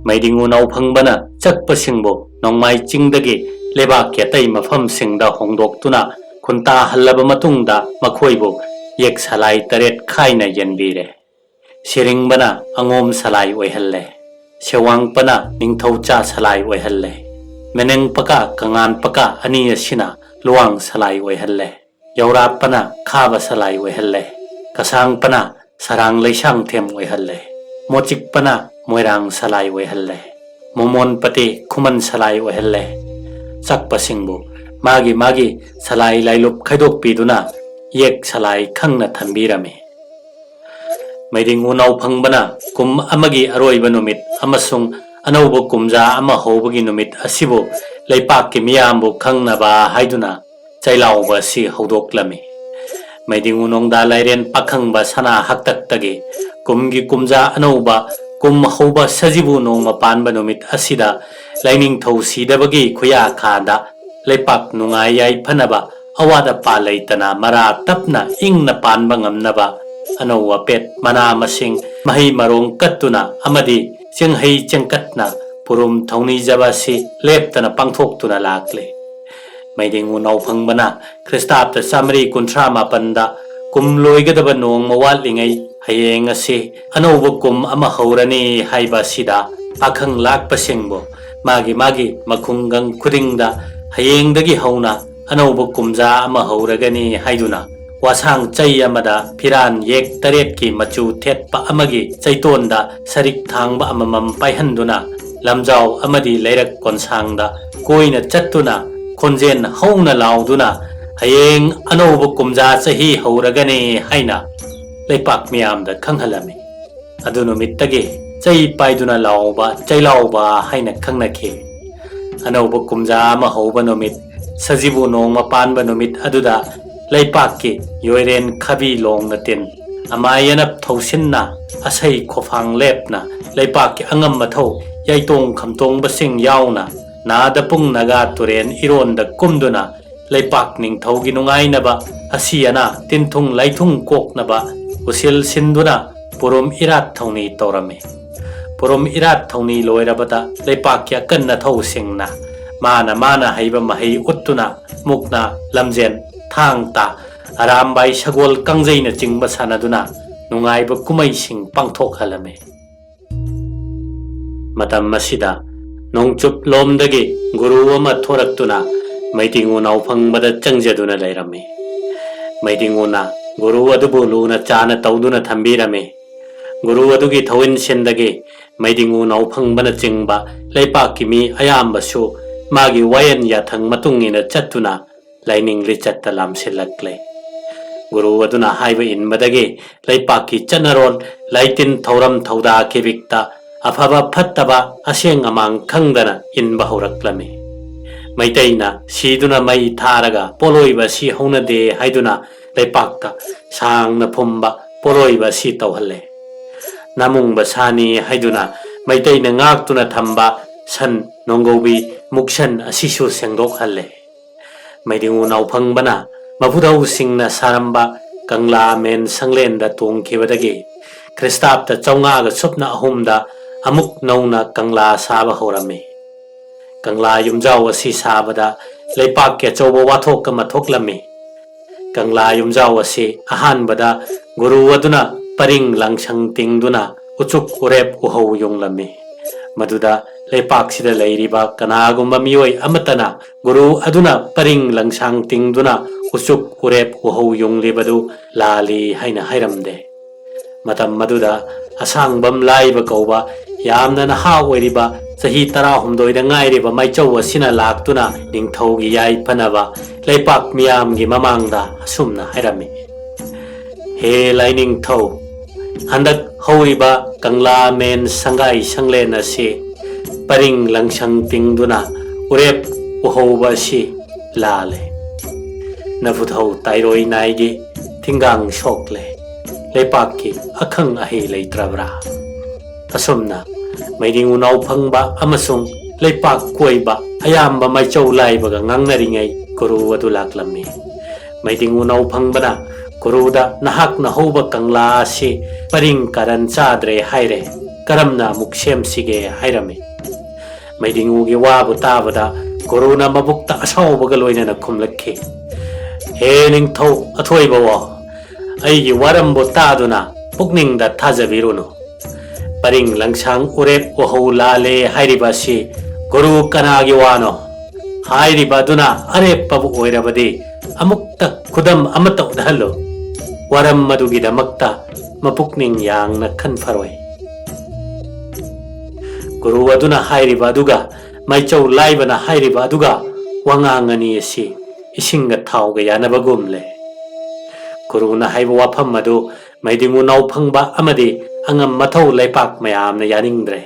ꯃꯩꯗꯤꯡ ꯎꯅꯥꯎ ꯐꯪꯕꯅ ꯆꯠꯄꯁꯤꯡꯕꯨ ꯅꯣꯡꯃꯥꯏ ꯆꯤꯡꯗꯒꯤ ꯂꯩꯕꯥꯛꯀꯤ ꯑꯇꯩ ꯃꯐꯝꯁꯤꯡꯗ ꯍꯣꯡꯗꯣꯛꯇꯨꯅ ꯈꯨꯟꯇꯥꯍꯜꯂꯕ ꯃꯇꯨꯡꯗ ꯃꯈꯣꯏꯕꯨ ꯌꯦꯛ ꯁꯂꯥꯏ ꯇꯔꯦꯠ ꯈꯥꯏꯅ ꯌꯦꯟꯕꯤꯔꯦ꯫ ꯁꯦꯔꯤꯡꯕꯅ ꯑꯉꯣꯝ ꯁꯂꯥꯏ ꯑꯣꯏꯍꯜꯂꯦ꯫ ꯁꯦꯋꯥꯡꯄꯅ ꯅꯤꯡꯊꯧꯆꯥ ꯁꯂꯥꯏ ꯑꯣꯏꯍꯜꯂꯦ꯫ ꯃꯦꯅꯦꯡꯄꯀ ꯀꯉꯥꯟꯄꯀ ꯑꯅꯤ ꯑꯁꯤꯅ ꯂꯨꯋꯥꯡ ꯁꯂꯥꯏ ꯑꯣꯏꯍꯜꯂꯦ꯫ ꯌꯧꯔꯥꯞꯄꯅ ꯈꯥꯕ ꯁꯂꯥꯏ ꯑꯣꯏꯍꯜꯂꯦ꯫ ꯀꯁꯥꯡꯄꯅ ꯁꯔꯥꯡ ꯂꯩꯁꯥꯡꯊꯦꯝ ꯑꯣꯏꯍꯜꯂꯦ꯫ ꯃꯣꯆꯤꯛꯄꯅ ꯃꯣꯏꯔꯥꯡ ꯁꯂꯥꯏ ꯑꯣꯏꯍꯜꯂꯦ꯫ ꯃꯣꯃꯣꯟꯄꯇꯤ ꯈꯨꯃꯟ ꯁꯂꯥꯏ ꯑꯣꯏꯍꯜꯂꯦ꯫ ꯆꯛꯄꯁꯤꯡꯕꯨ ꯃꯥꯒꯤ ꯃꯥꯒꯤ ꯁꯂꯥꯏ ꯂꯥꯏꯂꯨꯞ ꯈꯥꯏꯗꯣꯛꯄꯤꯗꯨꯅ ꯌꯦꯛ ꯁꯂꯥꯏ ꯈꯪꯅ ꯊꯝꯕꯤꯔꯝꯃꯤ꯫ ꯃꯩꯗꯤꯡ ꯎꯅꯥꯎ ꯐꯪꯕꯅ ꯀꯨꯝ ꯑꯃꯒꯤ ꯑꯔꯣꯏꯕ ꯅꯨꯃꯤꯠ ꯑꯃꯁꯨꯡ ꯑꯅꯧꯕ ꯀꯨꯝꯖꯥ ꯑꯃ ꯍꯧꯕꯒꯤ ꯅꯨꯃꯤꯠ ꯑꯁꯤꯕꯨ ꯂꯩꯄꯥꯛꯀꯤ ꯃꯤꯌꯥꯝꯕꯨ ꯈꯪꯅꯕ ꯍꯥꯏꯗꯨꯅ ꯆꯩꯂꯥꯎꯕ ꯑꯁꯤ ꯍꯧꯗꯣꯛꯂꯝꯃꯤ꯫ ꯃꯩꯗꯤꯡꯉꯨ ꯅꯣꯡꯗꯥ ꯂꯥꯏꯔꯦꯟ ꯄꯥꯈꯪꯕ ꯁꯅꯥ ꯍꯥꯛꯇꯛꯇꯒꯤ ꯀꯨꯝꯒꯤ ꯀꯨꯝꯖꯥ ꯑꯅꯧꯕ ꯀꯨꯝ ꯍꯧꯕ ꯁꯖꯤꯕꯨ ꯅꯣꯡꯃ ꯄꯥꯟꯕ ꯅꯨꯃꯤꯠ ꯑꯁꯤꯗ ꯂꯥꯏꯅꯤꯡꯊꯧ ꯁꯤꯗꯕꯒꯤ ꯈꯨꯌꯥꯈꯥꯗ ꯂꯩꯄꯥꯛ ꯅꯨꯡꯉꯥꯏ ꯌꯥꯏꯐꯅꯕ, ꯑꯋꯥꯠ ꯑꯄꯥ ꯂꯩꯇꯅ ꯃꯔꯥ ꯇꯞꯅ ꯏꯪꯅ ꯄꯥꯟꯕ ꯉꯝꯅꯕ ꯑꯅꯧ ꯑꯄꯦꯠ ꯃꯅꯥ ꯃꯁꯤꯡ ꯃꯍꯩ ꯃꯔꯣꯡ ꯀꯠꯇꯨꯅ ꯑꯃꯗꯤ ꯆꯦꯡꯍꯩ ꯆꯦꯡꯀꯠꯅ ꯄꯨꯔꯨꯝ ꯊꯧꯅꯤꯖꯕ ꯑꯁꯤ ꯂꯦꯞꯇꯅ ꯄꯥꯡꯊꯣꯛꯇꯨꯅ ꯂꯥꯛꯂꯤ꯫ ꯃꯩꯗꯤꯡꯉꯨ ꯅꯥꯎꯐꯪꯕꯅ ꯈ꯭ꯔꯤꯁꯇꯥꯕꯗ ꯆꯥꯃꯔꯤ ꯀꯨꯟꯊ꯭ꯔꯥ ꯃꯥꯄꯟꯗ ꯀꯨꯝ ꯂꯣꯏꯒꯗꯕ ꯅꯣꯡꯃ ꯋꯥꯠꯂꯤꯉꯩ ꯍꯌꯦꯡ ꯑꯁꯤ ꯑꯅꯧꯕ ꯀꯨꯝ ꯑꯃ ꯍꯧꯔꯅꯤ ꯍꯥꯏꯕ ꯑꯁꯤꯗ ꯄꯥꯈꯪ ꯂꯥꯛꯄꯁꯤꯡꯕꯨ ꯃꯥꯒꯤ ꯃꯥꯒꯤ ꯃꯈꯨꯡꯒꯪ ꯈꯨꯗꯤꯡꯗ ꯍꯌꯦꯡꯗꯒꯤ ꯍꯧꯅ ꯑꯅꯧꯕ ꯀꯨꯝꯖꯥ ꯑꯃ ꯍꯧꯔꯒꯅꯤ ꯍꯥꯏꯗꯨꯅ ꯋꯥꯁꯥꯡ ꯆꯩ ꯑꯃꯗ ꯐꯤꯔꯥꯟ ꯌꯦꯛ ꯇꯔꯦꯠꯀꯤ ꯃꯆꯨ ꯊꯦꯠꯄ ꯑꯃꯒꯤ ꯆꯩꯇꯣꯟꯗ ꯁꯔꯤꯛ ꯊꯥꯡꯕ ꯑꯃꯃꯝ ꯄꯥꯏꯍꯟꯗꯨꯅ ꯂꯝꯖꯥꯎ ꯑꯃꯗꯤ ꯂꯩꯔꯛ ꯀꯣꯟꯁꯥꯡꯗ ꯀꯣꯏꯅ ꯆꯠꯇꯨꯅ ꯈꯣꯟꯖꯦꯜ ꯍꯧꯅ ꯂꯥꯎꯗꯨꯅ "ꯍꯌꯦꯡ ꯑꯅꯧꯕ ꯀꯨꯝꯖꯥ ꯆꯍꯤ ꯍꯧꯔꯒꯅꯤ" ꯍꯥꯏꯅ ꯂꯩꯄꯥꯛ ꯃꯤꯌꯥꯝꯗ ꯈꯪꯍꯜꯂꯝꯃꯤ꯫ ꯑꯗꯨ ꯅꯨꯃꯤꯠꯇꯒꯤ ꯆꯩ ꯄꯥꯏꯗꯨꯅ ꯂꯥꯎꯕ ꯆꯩꯂꯥꯎꯕ ꯍꯥꯏꯅ ꯈꯪꯅꯈꯤ꯫ ꯑꯅꯧꯕ ꯀꯨꯝꯖꯥ ꯑꯃ ꯍꯧꯕ ꯅꯨꯃꯤꯠ, ꯁꯖꯤꯕꯨ ꯅꯣꯡꯃ ꯄꯥꯟꯕ ꯅꯨꯃꯤꯠ ꯑꯗꯨꯗ ꯂꯩꯄꯥꯛꯀꯤ ꯌꯣꯏꯔꯦꯟ ꯈꯥꯕꯤ ꯂꯣꯡꯅ ꯇꯤꯟ, ꯑꯃꯥꯏ ꯑꯅꯞ ꯊꯧꯁꯤꯟꯅ, ꯑꯁꯩ ꯈꯣꯐꯥꯡ ꯂꯦꯞꯅ, ꯂꯩꯄꯥꯛꯀꯤ ꯑꯉꯝ ꯑꯊꯧ ꯌꯥꯏꯇꯣꯡ ꯈꯝꯇꯣꯡꯕꯁꯤꯡ ꯌꯥꯎꯅ ꯅꯥꯗ ꯄꯨꯡ ꯅꯥꯒꯥ ꯇꯨꯔꯦꯟ ꯏꯔꯣꯟꯗ ꯀꯨꯝꯗꯨꯅ ꯂꯩꯄꯥꯛ ꯅꯤꯡꯊꯧꯒꯤ ꯅꯨꯡꯉꯥꯏꯅꯕ ꯑꯁꯤ ꯑꯅꯥ ꯇꯤꯟꯊꯨꯡ ꯂꯥꯏꯊꯨꯡ ꯀꯣꯛꯅꯕ ꯎꯁꯤꯜ ꯁꯤꯟꯗꯨꯅ ꯄꯨꯔꯨꯝ ꯏꯔꯥꯠ ꯊꯧꯅꯤ ꯇꯧꯔꯝꯃꯤ꯫ ꯄꯨꯔꯨꯝ ꯏꯔꯥꯠ ꯊꯧꯅꯤ ꯂꯣꯏꯔꯕꯗ ꯂꯩꯄꯥꯛꯀꯤ ꯑꯀꯟ ꯑꯊꯧꯁꯤꯡꯅ ꯃꯥꯅ ꯃꯥꯅ ꯍꯩꯕ ꯃꯍꯩ ꯎꯠꯇꯨꯅ ꯃꯨꯛꯅꯥ, ꯂꯝꯖꯦꯟ, ꯊꯥꯡ ꯇꯥ, ꯑꯔꯥꯝꯕꯥꯏ, ꯁꯒꯣꯜ ꯀꯥꯡꯖꯩꯅꯆꯤꯡꯕ ꯁꯥꯟꯅꯗꯨꯅ ꯅꯨꯡꯉꯥꯏꯕ ꯀꯨꯝꯍꯩꯁꯤꯡ ꯄꯥꯡꯊꯣꯛꯍꯜꯂꯝꯃꯤ꯫ ꯃꯇꯝ ꯑꯁꯤꯗ ꯅꯣꯡꯆꯨꯞ ꯂꯣꯝꯗꯒꯤ ꯒꯨꯔꯨ ꯑꯃ ꯊꯣꯔꯛꯇꯨꯅ ꯃꯩꯗꯤꯡꯉꯨ ꯅꯥꯎꯐꯪꯕꯗ ꯆꯪꯖꯗꯨꯅ ꯂꯩꯔꯝꯃꯤ꯫ ꯃꯩꯗꯤꯡꯉꯨꯅ ꯒꯨꯔꯨ ꯑꯗꯨꯕꯨ ꯂꯨꯅ ꯆꯥꯅ ꯇꯧꯗꯨꯅ ꯊꯝꯕꯤꯔꯝꯃꯤ꯫ ꯒꯨꯔꯨ ꯑꯗꯨꯒꯤ ꯊꯧꯏꯟꯁꯤꯟꯗꯒꯤ ꯃꯩꯗꯤꯡꯉꯨ ꯅꯥꯎꯐꯪꯕꯅꯆꯤꯡꯕ ꯂꯩꯄꯥꯛꯀꯤ ꯃꯤ ꯑꯌꯥꯝꯕꯁꯨ ꯃꯥꯒꯤ ꯋꯥꯌꯦꯟ ꯌꯥꯊꯪ ꯃꯇꯨꯡ ꯏꯟꯅ ꯆꯠꯇꯨꯅ ꯂꯥꯏꯅꯤꯡ ꯂꯤꯆꯠꯇ ꯂꯥꯝꯁꯤꯜꯂꯛꯂꯦ꯫ ꯒꯨꯔꯨ ꯑꯗꯨꯅ ꯍꯥꯏꯕ ꯏꯟꯕꯗꯒꯤ ꯂꯩꯄꯥꯛꯀꯤ ꯆꯠꯅꯔꯣꯜ, ꯂꯥꯏꯇꯤꯟ, ꯊꯧꯔꯝ ꯊꯧꯗꯥ ꯀꯤꯕꯤꯛꯇ ꯑꯐꯕ ꯐꯠꯇꯕ ꯑꯁꯦꯡ ꯑꯃꯥꯡ ꯈꯪꯗꯅ ꯏꯟꯕ ꯍꯧꯔꯛꯂꯝꯃꯤ꯫ ꯃꯩꯇꯩꯅ ꯁꯤꯗꯨꯅ ꯃꯩ ꯊꯥꯔꯒ ꯄꯣꯠꯂꯣꯏꯕ ꯁꯤ ꯍꯧꯅꯗꯦ ꯍꯥꯏꯗꯨꯅ ꯂꯩꯄꯥꯛꯇ ꯁꯥꯡꯅ ꯐꯨꯝꯕ ꯄꯣꯠꯂꯣꯏꯕ ꯑꯁꯤ ꯇꯧꯍꯜꯂꯦ꯫ ꯅꯥꯃꯨꯡꯕ ꯁꯥꯅꯤ ꯍꯥꯏꯗꯨꯅ ꯃꯩꯇꯩꯅ ꯉꯥꯛꯇꯨꯅ ꯊꯝꯕ ꯁꯟ ꯅꯣꯡꯒꯧꯕꯤ ꯃꯨꯛꯁꯟ ꯑꯁꯤꯁꯨ ꯁꯦꯡꯗꯣꯛꯍꯜꯂꯦ꯫ ꯃꯩꯗꯤꯡꯉꯨ ꯅꯥꯎꯐꯪꯕꯅ ꯃꯕꯨꯙꯧꯁꯤꯡꯅ ꯁꯥꯔꯝꯕ ꯀꯪꯂꯥ ꯃꯦꯟ ꯁꯪꯂꯦꯟꯗ ꯇꯣꯡꯈꯤꯕꯗꯒꯤ ꯈ꯭ꯔꯤꯁꯇꯥꯕꯇ ꯆꯥꯝꯃꯉꯥꯒ ꯁꯨꯞꯅ ꯑꯍꯨꯝꯗ ꯑꯃꯨꯛ ꯅꯧꯅ ꯀꯪꯂꯥ ꯁꯥꯕ ꯍꯧꯔꯝꯃꯤ꯫ ꯀꯪꯂꯥ ꯌꯨꯝꯖꯥꯎ ꯑꯁꯤ ꯁꯥꯕꯗ ꯂꯩꯄꯥꯛꯀꯤ ꯑꯆꯧꯕ ꯋꯥꯊꯣꯛ ꯑꯃ ꯊꯣꯛꯂꯝꯃꯤ꯫ ꯀꯪꯂꯥ ꯌꯨꯝꯖꯥꯎ ꯑꯁꯤ ꯑꯍꯥꯟꯕꯗ ꯒꯨꯔꯨ ꯑꯗꯨꯅ ꯄꯔꯤꯡ ꯂꯪꯁꯪ ꯇꯤꯡꯗꯨꯅ ꯎꯆꯨꯛ ꯎꯔꯦꯞ ꯎꯍꯧ ꯌꯨꯡꯂꯝꯃꯤ꯫ ꯃꯗꯨꯗ ꯂꯩꯄꯥꯛꯁꯤꯗ ꯂꯩꯔꯤꯕ ꯀꯅꯥꯒꯨꯝꯕ ꯃꯤꯑꯣꯏ ꯑꯃꯠꯇꯅ ꯒꯨꯔꯨ ꯑꯗꯨꯅ ꯄꯔꯤꯡ ꯂꯪꯁꯥꯡ ꯇꯤꯡꯗꯨꯅ ꯎꯆꯨꯛ ꯎꯔꯦꯞ ꯎꯍꯧ ꯌꯨꯡꯂꯤꯕꯗꯨ ꯂꯥꯜꯂꯤ ꯍꯥꯏꯅ ꯍꯥꯏꯔꯝꯗꯦ꯫ ꯃꯇꯝ ꯑꯗꯨꯗ ꯑꯁꯥꯡꯕꯝ ꯂꯥꯏꯕ ꯀꯧꯕ ꯌꯥꯝꯅ ꯅꯍꯥ ꯑꯣꯏꯔꯤꯕ, ꯆꯍꯤ ꯇꯔꯥꯍꯨꯝꯗꯣꯏꯗ ꯉꯥꯏꯔꯤꯕ ꯃꯥꯏꯆꯧ ꯑꯁꯤꯅ ꯂꯥꯛꯇꯨꯅ ꯅꯤꯡꯊꯧꯒꯤ ꯌꯥꯏꯐꯅꯕ ꯂꯩꯄꯥꯛ ꯃꯤꯌꯥꯝꯒꯤ ꯃꯃꯥꯡꯗ ꯑꯁꯨꯝꯅ ꯍꯥꯏꯔꯝꯃꯤ: "ꯍꯦ ꯂꯥꯏꯅꯤꯡꯊꯧ, ꯍꯟꯗꯛ ꯍꯧꯔꯤꯕ ꯀꯪꯂꯥ ꯃꯦꯟ ꯁꯪꯒꯥꯏ ꯁꯪꯂꯦꯟ ꯑꯁꯤ ꯄꯔꯤꯡ ꯂꯪꯁꯪ ꯇꯤꯡꯗꯨꯅ ꯎꯔꯦꯞ ꯎꯍꯧꯕ ꯑꯁꯤ ꯂꯥꯜꯂꯦ꯫ ꯅꯕꯨꯙꯧ ꯇꯥꯏꯔꯣꯏ ꯅꯥꯏꯒꯤ ꯊꯤꯡꯒꯥꯡ ꯁꯣꯛꯂꯦ꯫ ꯂꯩꯄꯥꯛꯀꯤ ꯑꯈꯪ ꯑꯍꯩ ꯂꯩꯇ꯭ꯔꯕ꯭ꯔꯥ?" ꯑꯁꯨꯝꯅ ꯃꯩꯗꯤꯡ ꯎꯅꯥꯎ ꯐꯪꯕ ꯑꯃꯁꯨꯡ ꯂꯩꯄꯥꯛ ꯀꯣꯏꯕ ꯑꯌꯥꯝꯕ ꯃꯥꯏꯆꯧ ꯂꯥꯏꯕꯒ ꯉꯥꯡꯅꯔꯤꯉꯩ ꯒꯨꯔꯨ ꯑꯗꯨ ꯂꯥꯛꯂꯝꯃꯤ꯫ ꯃꯩꯗꯤꯡ ꯎꯅꯥꯎ ꯐꯪꯕꯅ ꯒꯨꯔꯨꯗ, "ꯅꯍꯥꯛꯅ ꯍꯧꯕ ꯀꯪꯂꯥ ꯑꯁꯤ ꯄꯔꯤꯡ ꯀꯥꯔꯟ ꯆꯥꯗ꯭ꯔꯦ ꯍꯥꯏꯔꯦ, ꯀꯔꯝꯅ ꯑꯃꯨꯛ ꯁꯦꯝꯁꯤꯒꯦ?" ꯍꯥꯏꯔꯝꯃꯤ꯫ ꯃꯩꯗꯤꯡꯎꯒꯤ ꯋꯥꯕꯨ ꯇꯥꯕꯗ ꯒꯨꯔꯨꯅ ꯃꯕꯨꯛꯇ ꯑꯁꯥꯎꯕꯒ ꯂꯣꯏꯅꯅ ꯈꯨꯝꯂꯛꯈꯤ: "ꯍꯦ ꯅꯤꯡꯊꯧ ꯑꯊꯣꯏꯕꯋꯣ, ꯑꯩꯒꯤ ꯋꯥꯔꯝꯕꯨ ꯇꯥꯗꯨꯅ ꯄꯨꯛꯅꯤꯡꯗ ꯊꯥꯖꯕꯤꯔꯨꯅꯨ꯫ ꯄꯔꯤꯡ ꯂꯪꯁꯥꯡ ꯎꯔꯦꯞ ꯎꯍꯧ ꯂꯥꯜꯂꯦ ꯍꯥꯏꯔꯤꯕ ꯑꯁꯤ ꯒꯨꯔꯨ ꯀꯅꯥꯒꯤ ꯋꯥꯅꯣ? ꯍꯥꯏꯔꯤꯕ ꯑꯗꯨꯅ ꯑꯔꯦꯞꯄꯕꯨ ꯑꯣꯏꯔꯕꯗꯤ ꯑꯃꯨꯛꯇ ꯈꯨꯗꯝ ꯑꯃꯠꯇ ꯎꯠꯍꯜꯂꯨ꯫ ꯋꯥꯔꯝ ꯑꯗꯨꯒꯤꯗꯃꯛꯇ ꯃꯄꯨꯛꯅꯤꯡ ꯌꯥꯡꯅ ꯈꯟꯐꯔꯣꯏ꯫" ꯒꯨꯔꯨ ꯑꯗꯨꯅ ꯍꯥꯏꯔꯤꯕ ꯑꯗꯨꯒ ꯃꯥꯏꯆꯧ ꯂꯥꯏꯕꯅ ꯍꯥꯏꯔꯤꯕ ꯑꯗꯨꯒ ꯋꯥꯉꯥꯡ ꯑꯅꯤ ꯑꯁꯤ ꯏꯁꯤꯡꯒ ꯊꯥꯎꯒ ꯌꯥꯅꯕꯒꯨꯝꯂꯦ꯫ ꯒꯨꯔꯨꯅ ꯍꯥꯏꯕ ꯋꯥꯐꯝ ꯑꯗꯨ ꯃꯩꯗꯤꯡ ꯎꯅꯥꯎ ꯐꯪꯕ ꯑꯃꯗꯤ ꯑꯉꯝ ꯃꯊꯧ ꯂꯩꯄꯥꯛ ꯃꯌꯥꯝꯅ ꯌꯥꯅꯤꯡꯗ꯭ꯔꯦ꯫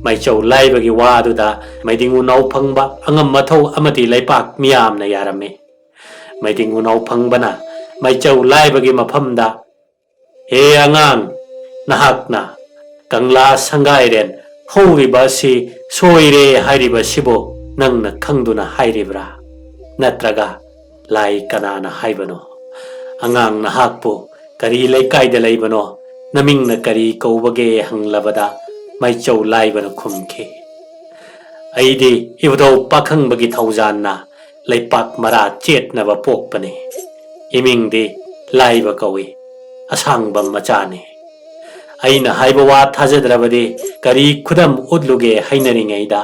ꯃꯥꯏꯆꯧ ꯂꯥꯏꯕꯒꯤ ꯋꯥ ꯑꯗꯨꯗ ꯃꯩꯗꯤꯡ ꯎꯅꯥꯎ ꯐꯪꯕ, ꯑꯉꯝ ꯃꯊꯧ ꯑꯃꯗꯤ ꯂꯩꯄꯥꯛ ꯃꯤꯌꯥꯝꯅ ꯌꯥꯔꯝꯃꯤ꯫ ꯃꯩꯗꯤꯡ ꯎꯅꯥꯎ ꯐꯪꯕꯅ ꯃꯩꯆꯧ ꯂꯥꯏꯕꯒꯤ ꯃꯐꯝꯗ, "ꯍꯦ ꯑꯉꯥꯡ, ꯅꯍꯥꯛꯅ ꯀꯪꯂꯥ ꯁꯪꯒꯥꯏꯔꯦꯟ ꯍꯧꯔꯤꯕ ꯑꯁꯤ ꯁꯣꯏꯔꯦ ꯍꯥꯏꯔꯤꯕꯁꯤꯕꯨ ꯅꯪꯅ ꯈꯪꯗꯨꯅ ꯍꯥꯏꯔꯤꯕ꯭ꯔꯥ? ꯅꯠꯇ꯭ꯔꯒ ꯂꯥꯏ ꯀꯅꯥꯅ ꯍꯥꯏꯕꯅꯣ? ꯑꯉꯥꯡ, ꯅꯍꯥꯛꯄꯨ ꯀꯔꯤ ꯂꯩꯀꯥꯏꯗ ꯂꯩꯕꯅꯣ? ꯅꯃꯤꯡꯅ ꯀꯔꯤ ꯀꯧꯕꯒꯦ?" ꯍꯪꯂꯕꯗ ꯃꯩꯆꯧ ꯂꯥꯏꯕꯅ ꯈꯨꯝꯈꯤ, "ꯑꯩꯗꯤ ꯏꯕꯨꯙꯧ ꯄꯥꯈꯪꯕꯒꯤ ꯊꯧꯖꯥꯟꯅ ꯂꯩꯄꯥꯛ ꯃꯔꯥ ꯆꯦꯠꯅꯕ ꯄꯣꯛꯄꯅꯤ꯫ ꯏꯃꯤꯡꯗꯤ ꯂꯥꯏꯕ ꯀꯧꯏ, ꯑꯁꯥꯡꯕꯝ ꯃꯆꯥꯅꯤ꯫ ꯑꯩꯅ ꯍꯥꯏꯕ ꯋꯥ ꯊꯥꯖꯗ꯭ꯔꯕꯗꯤ ꯀꯔꯤ ꯈꯨꯗꯝ ꯎꯠꯂꯨꯒꯦ?" ꯍꯥꯏꯅꯔꯤꯉꯩꯗ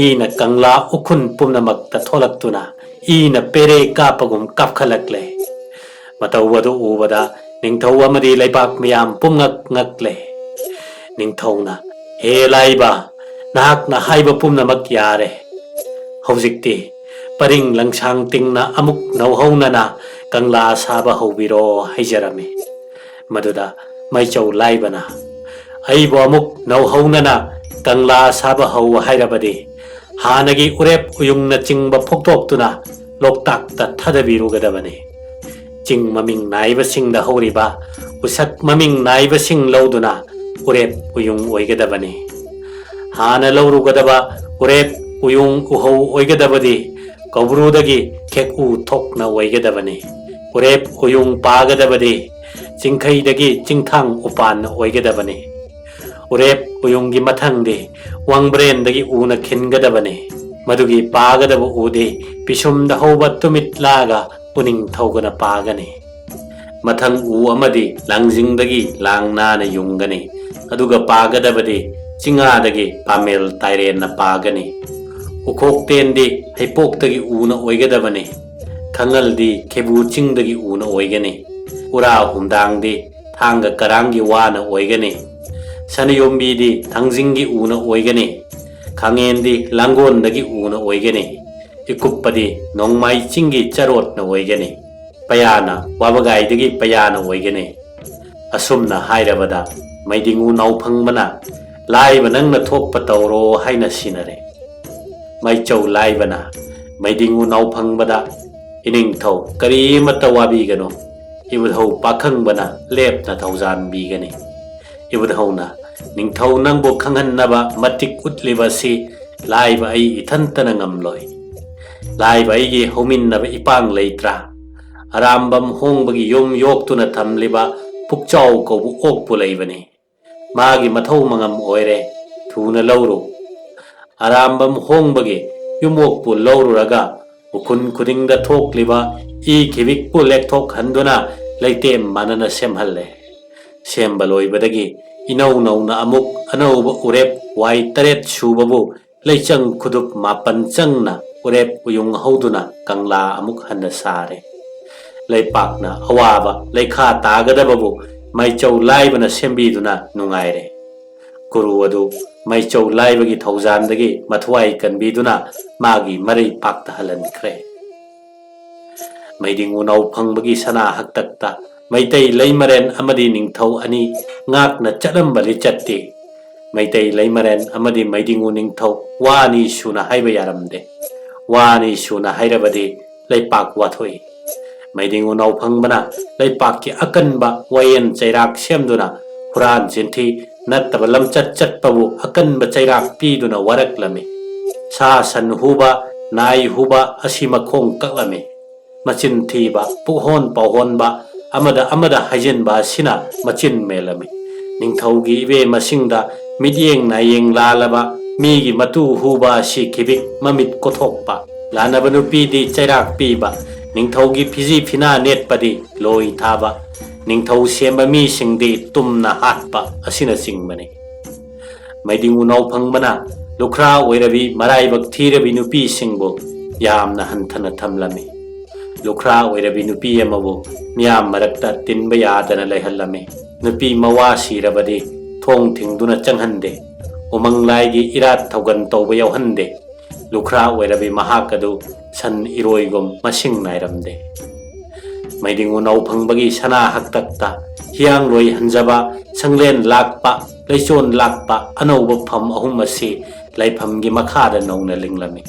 ꯏꯅ ꯀꯪꯂꯥ ꯎꯈꯨꯟ ꯄꯨꯝꯅꯃꯛꯇ ꯊꯣꯛꯂꯛꯇꯨꯅ ꯏꯅ ꯄꯦꯔꯦ ꯀꯥꯞꯄꯒꯨꯝ ꯀꯥꯞꯈꯠꯂꯛꯂꯦ꯫ ꯃꯇꯧ ꯑꯗꯨ ꯎꯕꯗ ꯅꯤꯡꯊꯧ ꯑꯃꯗꯤ ꯂꯩꯕꯥꯛ ꯃꯤꯌꯥꯝ ꯄꯨꯝꯉꯛ ꯉꯛꯂꯦ꯫ ꯅꯤꯡꯊꯧꯅ, "ꯍꯦ ꯂꯥꯏꯕ, ꯅꯍꯥꯛꯅ ꯍꯥꯏꯕ ꯄꯨꯝꯅꯃꯛ ꯌꯥꯔꯦ꯫ ꯍꯧꯖꯤꯛꯇꯤ ꯄꯔꯤꯡ ꯂꯪꯁꯥꯡ ꯇꯤꯡꯅ ꯑꯃꯨꯛ ꯅꯧꯍꯧꯅꯅ ꯀꯪꯂꯥ ꯁꯥꯕ ꯍꯧꯕꯤꯔꯣ" ꯍꯥꯏꯖꯔꯝꯃꯤ꯫ ꯃꯗꯨꯗ ꯃꯩꯆꯧ ꯂꯥꯏꯕꯅ, "ꯑꯩꯕꯨ ꯑꯃꯨꯛ ꯅꯧꯍꯧꯅꯅ ꯀꯪꯂꯥ ꯁꯥꯕ ꯍꯧ ꯍꯥꯏꯔꯕꯗꯤ ꯍꯥꯟꯅꯒꯤ ꯎꯔꯦꯞ ꯎꯌꯨꯡꯅꯆꯤꯡꯕ ꯐꯨꯛꯇꯣꯛꯇꯨꯅ ꯂꯣꯛꯇꯥꯛꯇ ꯊꯥꯗꯕꯤꯔꯨꯒꯗꯕꯅꯤ꯫ ꯆꯤꯡ ꯃꯃꯤꯡ ꯅꯥꯏꯕꯁꯤꯡꯗ ꯍꯧꯔꯤꯕ ꯎꯁꯛ ꯃꯃꯤꯡ ꯅꯥꯏꯕꯁꯤꯡ ꯂꯧꯗꯨꯅ ꯎꯔꯦꯞ ꯎꯌꯨꯡ ꯑꯣꯏꯒꯗꯕꯅꯤ꯫ ꯍꯥꯟꯅ ꯂꯧꯔꯨꯒꯗꯕ ꯎꯔꯦꯞ ꯎꯌꯨꯡ ꯎꯍꯧ ꯑꯣꯏꯒꯗꯕꯗꯤ ꯀꯧꯕ꯭ꯔꯨꯗꯒꯤ ꯈꯦꯛꯎ ꯊꯣꯛꯅ ꯑꯣꯏꯒꯗꯕꯅꯤ꯫ ꯎꯔꯦꯞ ꯎꯌꯨꯡ ꯄꯥꯒꯗꯕꯗꯤ ꯆꯤꯡꯈꯩꯗꯒꯤ ꯆꯤꯡꯊꯥꯡ ꯎꯄꯥꯟꯅ ꯑꯣꯏꯒꯗꯕꯅꯤ꯫ ꯎꯔꯦꯞ ꯎꯌꯨꯡꯒꯤ ꯃꯊꯪꯗꯤ ꯋꯥꯡꯕ꯭ꯔꯦꯟꯗꯒꯤ ꯎꯅ ꯈꯤꯟꯒꯗꯕꯅꯤ꯫ ꯃꯗꯨꯒꯤ ꯄꯥꯒꯗꯕ ꯎꯗꯤ ꯄꯤꯁꯨꯝꯗ ꯍꯧꯕ ꯇꯨꯃꯤꯠ ꯂꯥꯒ ꯎꯅꯤꯡꯊꯧꯒꯅ ꯄꯥꯒꯅꯤ꯫ ꯃꯊꯪ ꯎ ꯑꯃꯗꯤ ꯂꯥꯡꯖꯤꯡꯗꯒꯤ ꯂꯥꯡ ꯅꯥꯅ ꯌꯨꯡꯒꯅꯤ꯫ ꯑꯗꯨꯒ ꯄꯥꯒꯗꯕꯗꯤ ꯆꯤꯡꯉꯥꯗꯒꯤ ꯄꯥꯃꯦꯜ ꯇꯥꯏꯔꯦꯟꯅ ꯄꯥꯒꯅꯤ꯫ ꯎꯈꯣꯛꯇꯦꯟꯗꯤ ꯍꯩꯄꯣꯛꯇꯒꯤ ꯎꯅ ꯑꯣꯏꯒꯗꯕꯅꯤ꯫ ꯈꯪꯉꯜꯗꯤ ꯈꯦꯕꯨ ꯆꯤꯡꯗꯒꯤ ꯎꯅ ꯑꯣꯏꯒꯅꯤ꯫ ꯎꯔꯥ ꯍꯨꯝꯗꯥꯡꯗꯤ ꯊꯥꯡꯒ ꯀꯔꯥꯡꯒꯤ ꯋꯥꯅ ꯑꯣꯏꯒꯅꯤ꯫ ꯁꯅꯌꯣꯝꯕꯤꯗꯤ ꯊꯥꯡꯖꯤꯡꯒꯤ ꯎꯅ ꯑꯣꯏꯒꯅꯤ꯫ ꯈꯥꯡꯉꯦꯟꯗꯤ ꯂꯥꯡꯒꯣꯟꯗꯒꯤ ꯎꯅ ꯑꯣꯏꯒꯅꯤ꯫ ꯏꯀꯨꯞꯄꯗꯤ ꯅꯣꯡꯃꯥꯏ ꯆꯤꯡꯒꯤ ꯆꯔꯣꯠꯅ ꯑꯣꯏꯒꯅꯤ꯫ ꯄꯌꯥꯅ ꯋꯥꯕꯒꯥꯏꯗꯒꯤ ꯄꯌꯥꯅ ꯑꯣꯏꯒꯅꯤ꯫ ꯑꯁꯨꯝꯅ ꯍꯥꯏꯔꯕꯗ ꯃꯩꯗꯤꯡꯉꯨ ꯅꯥꯎꯐꯪꯕꯅ, "ꯂꯥꯏꯕ ꯅꯪꯅ ꯊꯣꯛꯄ ꯇꯧꯔꯣ" ꯍꯥꯏꯅ ꯁꯤꯟꯅꯔꯦ꯫ ꯃꯩꯆꯧ ꯂꯥꯏꯕꯅ ꯃꯩꯗꯤꯡꯉꯨ ꯅꯥꯎꯐꯪꯕꯗ, "ꯏꯅꯤꯡꯊꯧ, ꯀꯔꯤ ꯑꯃꯠꯇ ꯋꯥꯕꯤꯒꯅꯨ꯫ ꯏꯕꯨꯙꯧ ꯄꯥꯈꯪꯕꯅ ꯂꯦꯞꯅ ꯊꯧꯖꯥꯟꯕꯤꯒꯅꯤ꯫" ꯏꯕꯨꯙꯧꯅ, "ꯅꯤꯡꯊꯧ ꯅꯪꯕꯨ ꯈꯪꯍꯟꯅꯕ ꯃꯇꯤꯛ ꯎꯠꯂꯤꯕ ꯑꯁꯤ ꯂꯥꯏꯕ ꯑꯩ ꯏꯊꯟꯇꯅ ꯉꯝꯂꯣꯏ꯫ ꯂꯥꯏꯕ ꯑꯩꯒꯤ ꯍꯧꯃꯤꯟꯅꯕ ꯏꯄꯥꯡ ꯂꯩꯇ꯭ꯔꯥ? ꯑꯔꯥꯝꯕꯝ ꯍꯣꯡꯕꯒꯤ ꯌꯨꯝ ꯌꯣꯛꯇꯨꯅ ꯊꯝꯂꯤꯕ ꯄꯨꯛꯆꯥꯎ ꯀꯧꯕ ꯑꯣꯛꯄꯨ ꯂꯩꯕꯅꯤ꯫ ꯃꯥꯒꯤ ꯃꯊꯧ ꯃꯉꯝ ꯑꯣꯏꯔꯦ꯫ ꯊꯨꯅ ꯂꯧꯔꯨ꯫" ꯑꯔꯥꯝꯕꯝ ꯍꯣꯡꯕꯒꯤ ꯌꯨꯝ ꯑꯣꯛꯄꯨ ꯂꯧꯔꯨꯔꯒ ꯎꯈꯨꯟ ꯈꯨꯗꯤꯡꯗ ꯊꯣꯛꯂꯤꯕ ꯏ ꯈꯤꯕꯤꯛꯄꯨ ꯂꯦꯛꯊꯣꯛꯍꯟꯗꯨꯅ ꯂꯩꯇꯦꯝ ꯃꯥꯟꯅꯅ ꯁꯦꯝꯍꯜꯂꯦ꯫ ꯁꯦꯝꯕ ꯂꯣꯏꯕꯗꯒꯤ ꯏꯅꯧ ꯅꯧꯅ ꯑꯃꯨꯛ ꯑꯅꯧꯕ ꯎꯔꯦꯞ ꯋꯥꯏ ꯇꯔꯦꯠ ꯁꯨꯕꯕꯨ ꯂꯩꯆꯪ ꯈꯨꯗꯨꯞ ꯃꯥꯄꯟ ꯆꯪꯅ ꯎꯔꯦꯞ ꯎꯌꯨꯡ ꯍꯧꯗꯨꯅ ꯀꯪꯂꯥ ꯑꯃꯨꯛ ꯍꯟꯅ ꯁꯥꯔꯦ꯫ ꯂꯩꯄꯥꯛꯅ ꯑꯋꯥꯕ ꯂꯩꯈꯥ ꯇꯥꯒꯗꯕꯕꯨ ꯃꯩꯆꯧ ꯂꯥꯏꯕꯅ ꯁꯦꯝꯕꯤꯗꯨꯅ ꯅꯨꯡꯉꯥꯏꯔꯦ꯫ ꯀꯨꯔꯨ ꯑꯗꯨ ꯃꯩꯆꯧ ꯂꯥꯏꯕꯒꯤ ꯊꯧꯖꯥꯟꯗꯒꯤ ꯃꯊ꯭ꯋꯥꯏ ꯀꯟꯕꯤꯗꯨꯅ ꯃꯥꯒꯤ ꯃꯔꯩ ꯄꯥꯛꯇ ꯍꯜꯍꯟꯈ꯭ꯔꯦ꯫ ꯃꯩꯗꯤꯡ ꯎꯅꯥꯎ ꯐꯪꯕꯒꯤ ꯁꯅꯥ ꯍꯛꯇꯛꯇ ꯃꯩꯇꯩ ꯂꯩꯃꯔꯦꯟ ꯑꯃꯗꯤ ꯅꯤꯡꯊꯧ ꯑꯅꯤ ꯉꯥꯛꯅ ꯆꯠꯂꯝꯕ ꯂꯤꯆꯠꯇꯤ ꯃꯩꯇꯩ ꯂꯩꯃꯔꯦꯟ ꯑꯃꯗꯤ ꯃꯩꯗꯤꯡꯉꯨ ꯅꯤꯡꯊꯧ ꯋꯥ ꯑꯅꯤ ꯁꯨꯅ ꯍꯥꯏꯕ ꯌꯥꯔꯝꯗꯦ꯫ ꯋꯥ ꯑꯅꯤ ꯁꯨꯅ ꯍꯥꯏꯔꯕꯗꯤ ꯂꯩꯄꯥꯛ ꯋꯥꯊꯣꯛꯏ꯫ ꯃꯩꯗꯤꯡꯉꯨ ꯅꯥꯎꯐꯪꯕꯅ ꯂꯩꯄꯥꯛꯀꯤ ꯑꯀꯟꯕ ꯋꯥꯌꯦꯟ ꯆꯩꯔꯥꯛ ꯁꯦꯝꯗꯨꯅ ꯍꯨꯔꯥꯟ ꯆꯤꯟꯊꯤ ꯅꯠꯇꯕ ꯂꯝꯆꯠ ꯆꯠꯄꯕꯨ ꯑꯀꯟꯕ ꯆꯩꯔꯥꯛ ꯄꯤꯗꯨꯅ ꯋꯥꯔꯛꯂꯝꯃꯤ꯫ ꯁꯥ ꯁꯟ ꯍꯨꯕ, ꯅꯥꯏ ꯍꯨꯕ ꯑꯁꯤ ꯃꯈꯣꯡ ꯀꯛꯂꯝꯃꯤ꯫ ꯃꯆꯤꯟ ꯊꯤꯕ, ꯄꯨꯛꯍꯣꯟ ꯄꯥꯎꯍꯣꯟꯕ, ꯑꯃꯗ ꯑꯃꯗ ꯍꯥꯏꯖꯤꯟꯕ ꯑꯁꯤꯅ ꯃꯆꯤꯟ ꯃꯦꯜꯂꯝꯃꯤ꯫ ꯅꯤꯡꯊꯧꯒꯤ ꯏꯕꯦꯝꯃꯁꯤꯡꯗ ꯃꯤꯠꯌꯦꯡ ꯅꯥꯌꯦꯡ ꯂꯥꯜꯂꯕ, ꯃꯤꯒꯤ ꯃꯇꯨ ꯍꯨꯕ ꯑꯁꯤ ꯈꯤꯕꯤꯛ ꯃꯃꯤꯠ ꯀꯣꯊꯣꯛꯄ, ꯂꯥꯟꯅꯕ ꯅꯨꯄꯤꯗꯤ ꯆꯩꯔꯥꯛ ꯄꯤꯕ, ꯅꯤꯡꯊꯧꯒꯤ ꯐꯤꯖꯤ ꯐꯤꯅꯥ ꯅꯦꯠꯄꯗꯤ ꯂꯣꯏ ꯊꯥꯕ, ꯅꯤꯡꯊꯧ ꯁꯦꯝꯕ ꯃꯤꯁꯤꯡꯗꯤ ꯇꯨꯝꯅ ꯍꯥꯠꯄ ꯑꯁꯤꯅꯆꯤꯡꯕꯅꯤ꯫ ꯃꯩꯗꯤꯡ ꯎꯅꯥꯎ ꯐꯪꯕꯅ ꯂꯨꯈ꯭ꯔꯥ ꯑꯣꯏꯔꯕꯤ ꯃꯔꯥꯏꯕꯛ ꯊꯤꯔꯕꯤ ꯅꯨꯄꯤꯁꯤꯡꯕꯨ ꯌꯥꯝꯅ ꯍꯟꯊꯅ ꯊꯝꯂꯝꯃꯤ꯫ ꯂꯨꯈ꯭ꯔꯥ ꯑꯣꯏꯔꯕꯤ ꯅꯨꯄꯤ ꯑꯃꯕꯨ ꯃꯤꯌꯥꯝ ꯃꯔꯛꯇ ꯇꯤꯟꯕ ꯌꯥꯗꯅ ꯂꯩꯍꯜꯂꯝꯃꯤ꯫ ꯅꯨꯄꯤ ꯃꯋꯥ ꯁꯤꯔꯕꯗꯤ ꯊꯣꯡ ꯊꯤꯡꯗꯨꯅ ꯆꯪꯍꯟꯗꯦ꯫ ꯎꯃꯪ ꯂꯥꯏꯒꯤ ꯏꯔꯥꯠ ꯊꯧꯒꯟ ꯇꯧꯕ ꯌꯥꯎꯍꯟꯗꯦ꯫ ꯂꯨꯈ꯭ꯔꯥ ꯑꯣꯏꯔꯕꯤ ꯃꯍꯥꯛ ꯑꯗꯨ ꯁꯟ ꯏꯔꯣꯏꯒꯨꯝ ꯃꯁꯤꯡ ꯅꯥꯏꯔꯝꯗꯦ꯫ ꯃꯩꯗꯤꯡ ꯎꯅꯥꯎ ꯐꯪꯕꯒꯤ ꯁꯅꯥ ꯍꯛꯇꯛꯇ ꯍꯤꯌꯥꯡꯂꯣꯏ ꯍꯟꯖꯕ, ꯁꯪꯂꯦꯟ ꯂꯥꯛꯄ, ꯂꯩꯆꯣꯟ ꯂꯥꯛꯄ ꯑꯅꯧꯕ ꯐꯝ ꯑꯍꯨꯝ ꯑꯁꯤ ꯂꯩꯐꯝꯒꯤ ꯃꯈꯥꯗ ꯅꯧꯅ ꯂꯤꯡꯂꯝꯃꯤ꯫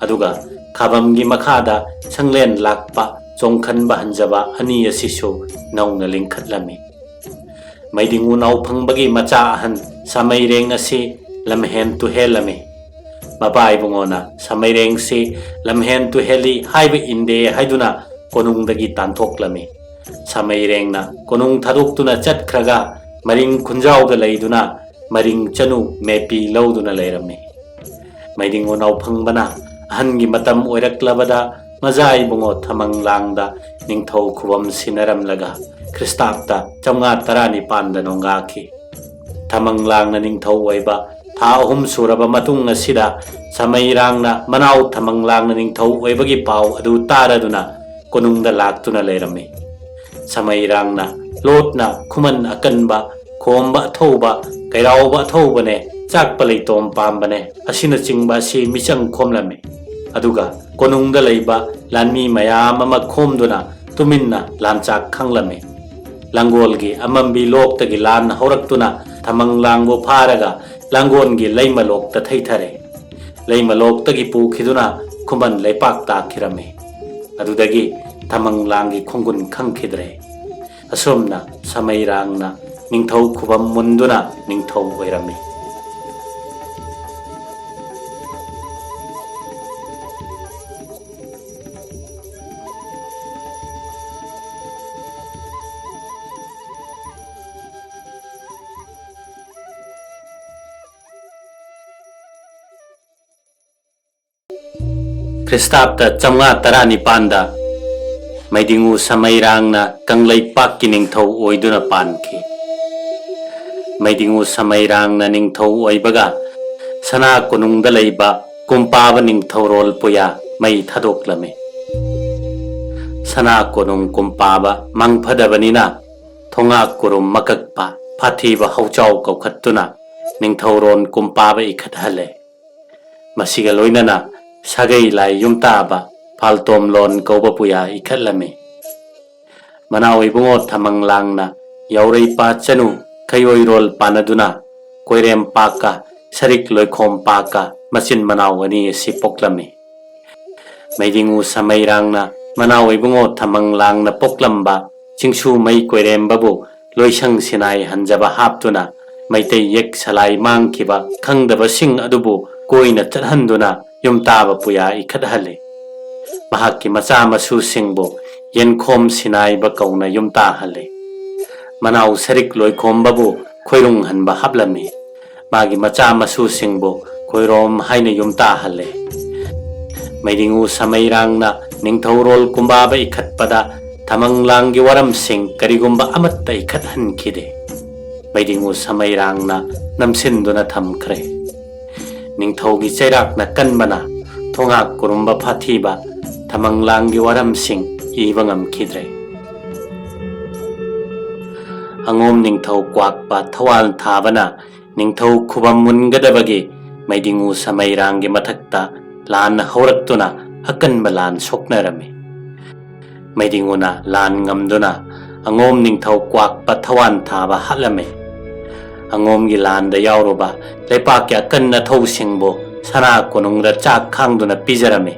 ꯑꯗꯨꯒ ꯈꯥꯕꯝꯒꯤ ꯃꯈꯥꯗ ꯁꯪꯂꯦꯟ ꯂꯥꯛꯄ ꯆꯣꯡꯈꯟꯕ ꯍꯟꯖꯕ ꯑꯅꯤ ꯑꯁꯤꯁꯨ ꯅꯧꯅ ꯂꯤꯡꯈꯠꯂꯝꯃꯤ꯫ ꯃꯩꯗꯤꯡꯉꯨ ꯅꯥꯎꯐꯪꯕꯒꯤ ꯃꯆꯥ ꯑꯍꯟ ꯁꯥꯃꯩꯔꯦꯡ ꯑꯁꯤ ꯂꯝꯍꯦꯟ ꯇꯨꯍꯦꯜꯂꯝꯃꯤ꯫ ꯃꯄꯥ ꯏꯕꯨꯡꯉꯣꯅ ꯁꯥꯃꯩꯔꯦꯡꯁꯤ ꯂꯝꯍꯦꯟ ꯇꯨꯍꯦꯜꯂꯤ ꯍꯥꯏꯕ ꯏꯟꯗꯦ ꯍꯥꯏꯗꯨꯅ ꯀꯣꯅꯨꯡꯗꯒꯤ ꯇꯥꯟꯊꯣꯛꯂꯝꯃꯤ꯫ ꯁꯥꯃꯩꯔꯦꯡꯅ ꯀꯣꯅꯨꯡ ꯊꯥꯗꯣꯛꯇꯨꯅ ꯆꯠꯈ꯭ꯔꯒ ꯃꯔꯤꯡ ꯈꯨꯟꯖꯥꯎꯗ ꯂꯩꯗꯨꯅ ꯃꯔꯤꯡ ꯆꯅꯨ ꯃꯦꯄꯤ ꯂꯧꯗꯨꯅ ꯂꯩꯔꯝꯃꯤ꯫ ꯃꯩꯗꯤꯡꯉꯨ ꯅꯥꯎꯐꯪꯕꯅ ꯑꯍꯟꯒꯤ ꯃꯇꯝ ꯑꯣꯏꯔꯛꯂꯕꯗ ꯃꯖꯥ ꯏꯕꯨꯡꯉꯣ ꯊꯃꯪꯂꯥꯡꯗ ꯅꯤꯡꯊꯧ ꯈꯨꯕꯝ ꯁꯤꯟꯅꯔꯝꯂꯒ ꯈ꯭ꯔꯤꯁꯇꯥꯕꯇ ꯆꯥꯝꯃꯉꯥ ꯇꯔꯥꯅꯤꯄꯥꯟꯗ ꯅꯣꯡꯒꯥꯈꯤ꯫ ꯊꯃꯪꯂꯥꯡꯅ ꯅꯤꯡꯊꯧ ꯑꯣꯏꯕ ꯊꯥ ꯑꯍꯨꯝ ꯁꯨꯔꯕ ꯃꯇꯨꯡ ꯑꯁꯤꯗ ꯁꯥꯃꯩꯔꯥꯡꯅ ꯃꯅꯥꯎ ꯊꯃꯪꯂꯥꯡꯅ ꯅꯤꯡꯊꯧ ꯑꯣꯏꯕꯒꯤ ꯄꯥꯎ ꯑꯗꯨ ꯇꯥꯔꯗꯨꯅ ꯀꯣꯅꯨꯡꯗ ꯂꯥꯛꯇꯨꯅ ꯂꯩꯔꯝꯃꯤ꯫ ꯁꯥꯃꯩꯔꯥꯡꯅ ꯂꯣꯠꯅ ꯈꯨꯃꯟ ꯑꯀꯟꯕ, ꯈꯣꯝꯕ ꯑꯊꯧꯕ, ꯀꯩꯔꯥꯎꯕ ꯑꯊꯧꯕꯅꯦ, ꯆꯥꯛꯄ ꯂꯩꯇꯣꯝ ꯄꯥꯝꯕꯅꯦ ꯑꯁꯤꯅꯆꯤꯡꯕ ꯑꯁꯤ ꯃꯤꯆꯪ ꯈꯣꯝꯂꯝꯃꯤ꯫ ꯑꯗꯨꯒ ꯀꯣꯅꯨꯡꯗ ꯂꯩꯕ ꯂꯥꯟꯃꯤ ꯃꯌꯥꯝ ꯑꯃ ꯈꯣꯝꯗꯨꯅ ꯇꯨꯃꯤꯟꯅ ꯂꯥꯟꯆꯥꯛ ꯈꯪꯂꯝꯃꯤ꯫ ꯂꯥꯡꯒꯣꯜꯒꯤ ꯑꯃꯝꯕꯤ ꯂꯣꯛꯇꯒꯤ ꯂꯥꯟ ꯍꯧꯔꯛꯇꯨꯅ ꯊꯃꯪꯂꯥꯡꯕꯨ ꯐꯥꯔꯒ ꯂꯥꯡꯒꯣꯜꯒꯤ ꯂꯩꯃꯂꯣꯛꯇ ꯊꯩꯊꯔꯦ꯫ ꯂꯩꯃꯂꯣꯛꯇꯒꯤ ꯄꯨꯈꯤꯗꯨꯅ ꯈꯨꯃꯟ ꯂꯩꯄꯥꯛ ꯇꯥꯈꯤꯔꯝꯃꯤ꯫ ꯑꯗꯨꯗꯒꯤ ꯊꯃꯪꯂꯥꯡꯒꯤ ꯈꯣꯡꯒꯨꯟ ꯈꯪꯈꯤꯗ꯭ꯔꯦ꯫ ꯑꯁꯨꯝꯅ ꯁꯃꯩꯔꯥꯡꯅ ꯅꯤꯡꯊꯧ ꯈꯨꯕꯝ ꯃꯨꯟꯗꯨꯅ ꯅꯤꯡꯊꯧ ꯑꯣꯏꯔꯝꯃꯤ꯫ ꯈ꯭ꯔꯤꯁꯇꯥꯕꯇ ꯆꯥꯝꯃꯉꯥ ꯇꯔꯥꯅꯤꯄꯥꯟꯗ ꯃꯩꯗꯤꯡꯉꯨ ꯁꯃꯩꯔꯥꯡꯅ ꯀꯪꯂꯩꯄꯥꯛꯀꯤ ꯅꯤꯡꯊꯧ ꯑꯣꯏꯗꯨꯅ ꯄꯥꯟꯈꯤ꯫ ꯃꯩꯗꯤꯡꯉꯨ ꯁꯃꯩꯔꯥꯡꯅ ꯅꯤꯡꯊꯧ ꯑꯣꯏꯕꯒ ꯁꯅꯥ ꯀꯣꯅꯨꯡꯗ ꯂꯩꯕ ꯀꯨꯝꯄꯥꯕ ꯅꯤꯡꯊꯧꯔꯣꯜ ꯄꯨꯌꯥ ꯃꯩ ꯊꯥꯗꯣꯛꯂꯝꯃꯤ꯫ ꯁꯅꯥ ꯀꯣꯅꯨꯡ ꯀꯨꯝꯄꯥꯕ ꯃꯪꯐꯗꯕꯅꯤꯅ ꯊꯣꯉꯥꯛ ꯀꯨꯔꯨꯝ ꯃꯀꯛꯄ ꯐꯥꯊꯤꯕ ꯍꯧꯆꯥꯎ ꯀꯧꯈꯠꯇꯨꯅ ꯅꯤꯡꯊꯧꯔꯣꯟ ꯀꯨꯝꯄꯥꯕ ꯏꯈꯠꯍꯜꯂꯦ꯫ ꯃꯁꯤꯒ ꯂꯣꯏꯅꯅ ꯁꯥꯒꯩ ꯂꯥꯏ ꯌꯨꯝꯇꯥꯕ ꯐꯥꯜꯇꯣꯝꯂꯣꯟ ꯀꯧꯕ ꯄꯨꯌꯥ ꯏꯈꯠꯂꯝꯃꯤ꯫ ꯃꯅꯥꯎ ꯏꯕꯨꯡꯉꯣ ꯊꯃꯪꯂꯥꯡꯅ ꯌꯥꯎꯔꯩꯄꯥ ꯆꯅꯨ ꯈꯩꯑꯣꯏꯔꯣꯜ ꯄꯥꯟꯅꯗꯨꯅ ꯀꯣꯏꯔꯦꯝꯄꯥꯛꯀ ꯁꯔꯤꯛ ꯂꯣꯏꯈꯣꯝꯄꯥꯛꯀ ꯃꯆꯤꯟ ꯃꯅꯥꯎ ꯑꯅꯤ ꯑꯁꯤ ꯄꯣꯛꯂꯝꯃꯤ꯫ ꯃꯩꯗꯤꯡꯉꯨ ꯁꯃꯩꯔꯥꯡꯅ ꯃꯅꯥꯎ ꯏꯕꯨꯡꯉꯣ ꯊꯃꯪꯂꯥꯡꯅ ꯄꯣꯛꯂꯝꯕ ꯆꯤꯡꯁꯨ ꯃꯩ ꯀꯣꯏꯔꯦꯝꯕꯕꯨ ꯂꯣꯏꯁꯪ ꯁꯤꯅꯥꯏ ꯍꯟꯖꯕ ꯍꯥꯞꯇꯨꯅ ꯃꯩꯇꯩ ꯌꯦꯛ ꯁꯂꯥꯏ ꯃꯥꯡꯈꯤꯕ ꯈꯪꯗꯕꯁꯤꯡ ꯑꯗꯨꯕꯨ ꯀꯣꯏꯅ ꯆꯠꯍꯟꯗꯨꯅ ꯌꯨꯝꯇꯥꯕ ꯄꯨꯌꯥ ꯏꯈꯠꯍꯜꯂꯤ꯫ ꯃꯍꯥꯛꯀꯤ ꯃꯆꯥ ꯃꯁꯨꯁꯤꯡꯕꯨ ꯌꯦꯟꯈꯣꯝ ꯁꯤꯅꯥꯏꯕ ꯀꯧꯅ ꯌꯨꯝꯇꯥꯍꯜꯂꯤ꯫ ꯃꯅꯥꯎ ꯁꯔꯤꯛ ꯂꯣꯏꯈꯣꯝꯕꯕꯨ ꯈꯣꯏꯔꯨꯡ ꯍꯟꯕ ꯍꯥꯞꯂꯝꯃꯤ꯫ ꯃꯥꯒꯤ ꯃꯆꯥ ꯃꯁꯨꯁꯤꯡꯕꯨ ꯈꯣꯏꯔꯣꯝ ꯍꯥꯏꯅ ꯌꯨꯝꯇꯥꯍꯜꯂꯦ꯫ ꯃꯩꯗꯤꯡꯉꯨ ꯁꯃꯩꯔꯥꯡꯅ ꯅꯤꯡꯊꯧꯔꯣꯜ ꯀꯨꯝꯕꯥꯕ ꯏꯈꯠꯄꯗ ꯊꯃꯪꯂꯥꯡꯒꯤ ꯋꯥꯔꯝꯁꯤꯡ ꯀꯔꯤꯒꯨꯝꯕ ꯑꯃꯠꯇ ꯏꯈꯠꯍꯟꯈꯤꯗꯦ꯫ ꯃꯩꯗꯤꯡꯉꯨ ꯁꯃꯩꯔꯥꯡꯅ ꯅꯝꯁꯤꯟꯗꯨꯅ ꯊꯝꯈ꯭ꯔꯦ꯫ ꯅꯤꯡꯊꯧꯒꯤ ꯆꯩꯔꯥꯛꯅ ꯀꯟꯕꯅ ꯊꯣꯉꯥꯛ ꯀꯨꯔꯨꯝꯕ ꯐꯥꯊꯤꯕ ꯊꯃꯪꯂꯥꯡꯒꯤ ꯋꯥꯔꯝꯁꯤꯡ ꯏꯕ ꯉꯝꯈꯤꯗ꯭ꯔꯦ꯫ ꯑꯉꯣꯝ ꯅꯤꯡꯊꯧ ꯀ꯭ꯋꯥꯛꯄ ꯊꯋꯥꯜ ꯊꯥꯕꯅ ꯅꯤꯡꯊꯧ ꯈꯨꯕꯝ ꯃꯨꯟꯒꯗꯕꯒꯤ ꯃꯩꯗꯤꯡꯉꯨ ꯁꯃꯩꯔꯥꯡꯒꯤ ꯃꯊꯛꯇ ꯂꯥꯟ ꯍꯧꯔꯛꯇꯨꯅ ꯑꯀꯟꯕ ꯂꯥꯟ ꯁꯣꯛꯅꯔꯝꯃꯤ꯫ ꯃꯩꯗꯤꯡꯉꯨꯅ ꯂꯥꯟ ꯉꯝꯗꯨꯅ ꯑꯉꯣꯝ ꯅꯤꯡꯊꯧ ꯀ꯭ꯋꯥꯛꯄ ꯊꯋꯥꯟ ꯊꯥꯕ ꯍꯥꯠꯂꯝꯃꯤ꯫ ꯑꯉꯣꯝꯒꯤ ꯂꯥꯟꯗ ꯌꯥꯎꯔꯨꯕ ꯂꯩꯄꯥꯛꯀꯤ ꯑꯀꯟ ꯑꯊꯧꯁꯤꯡꯕꯨ ꯁꯅꯥ ꯀꯣꯅꯨꯡꯗ ꯆꯥꯛ ꯈꯥꯡꯗꯨꯅ ꯄꯤꯖꯔꯝꯃꯤ꯫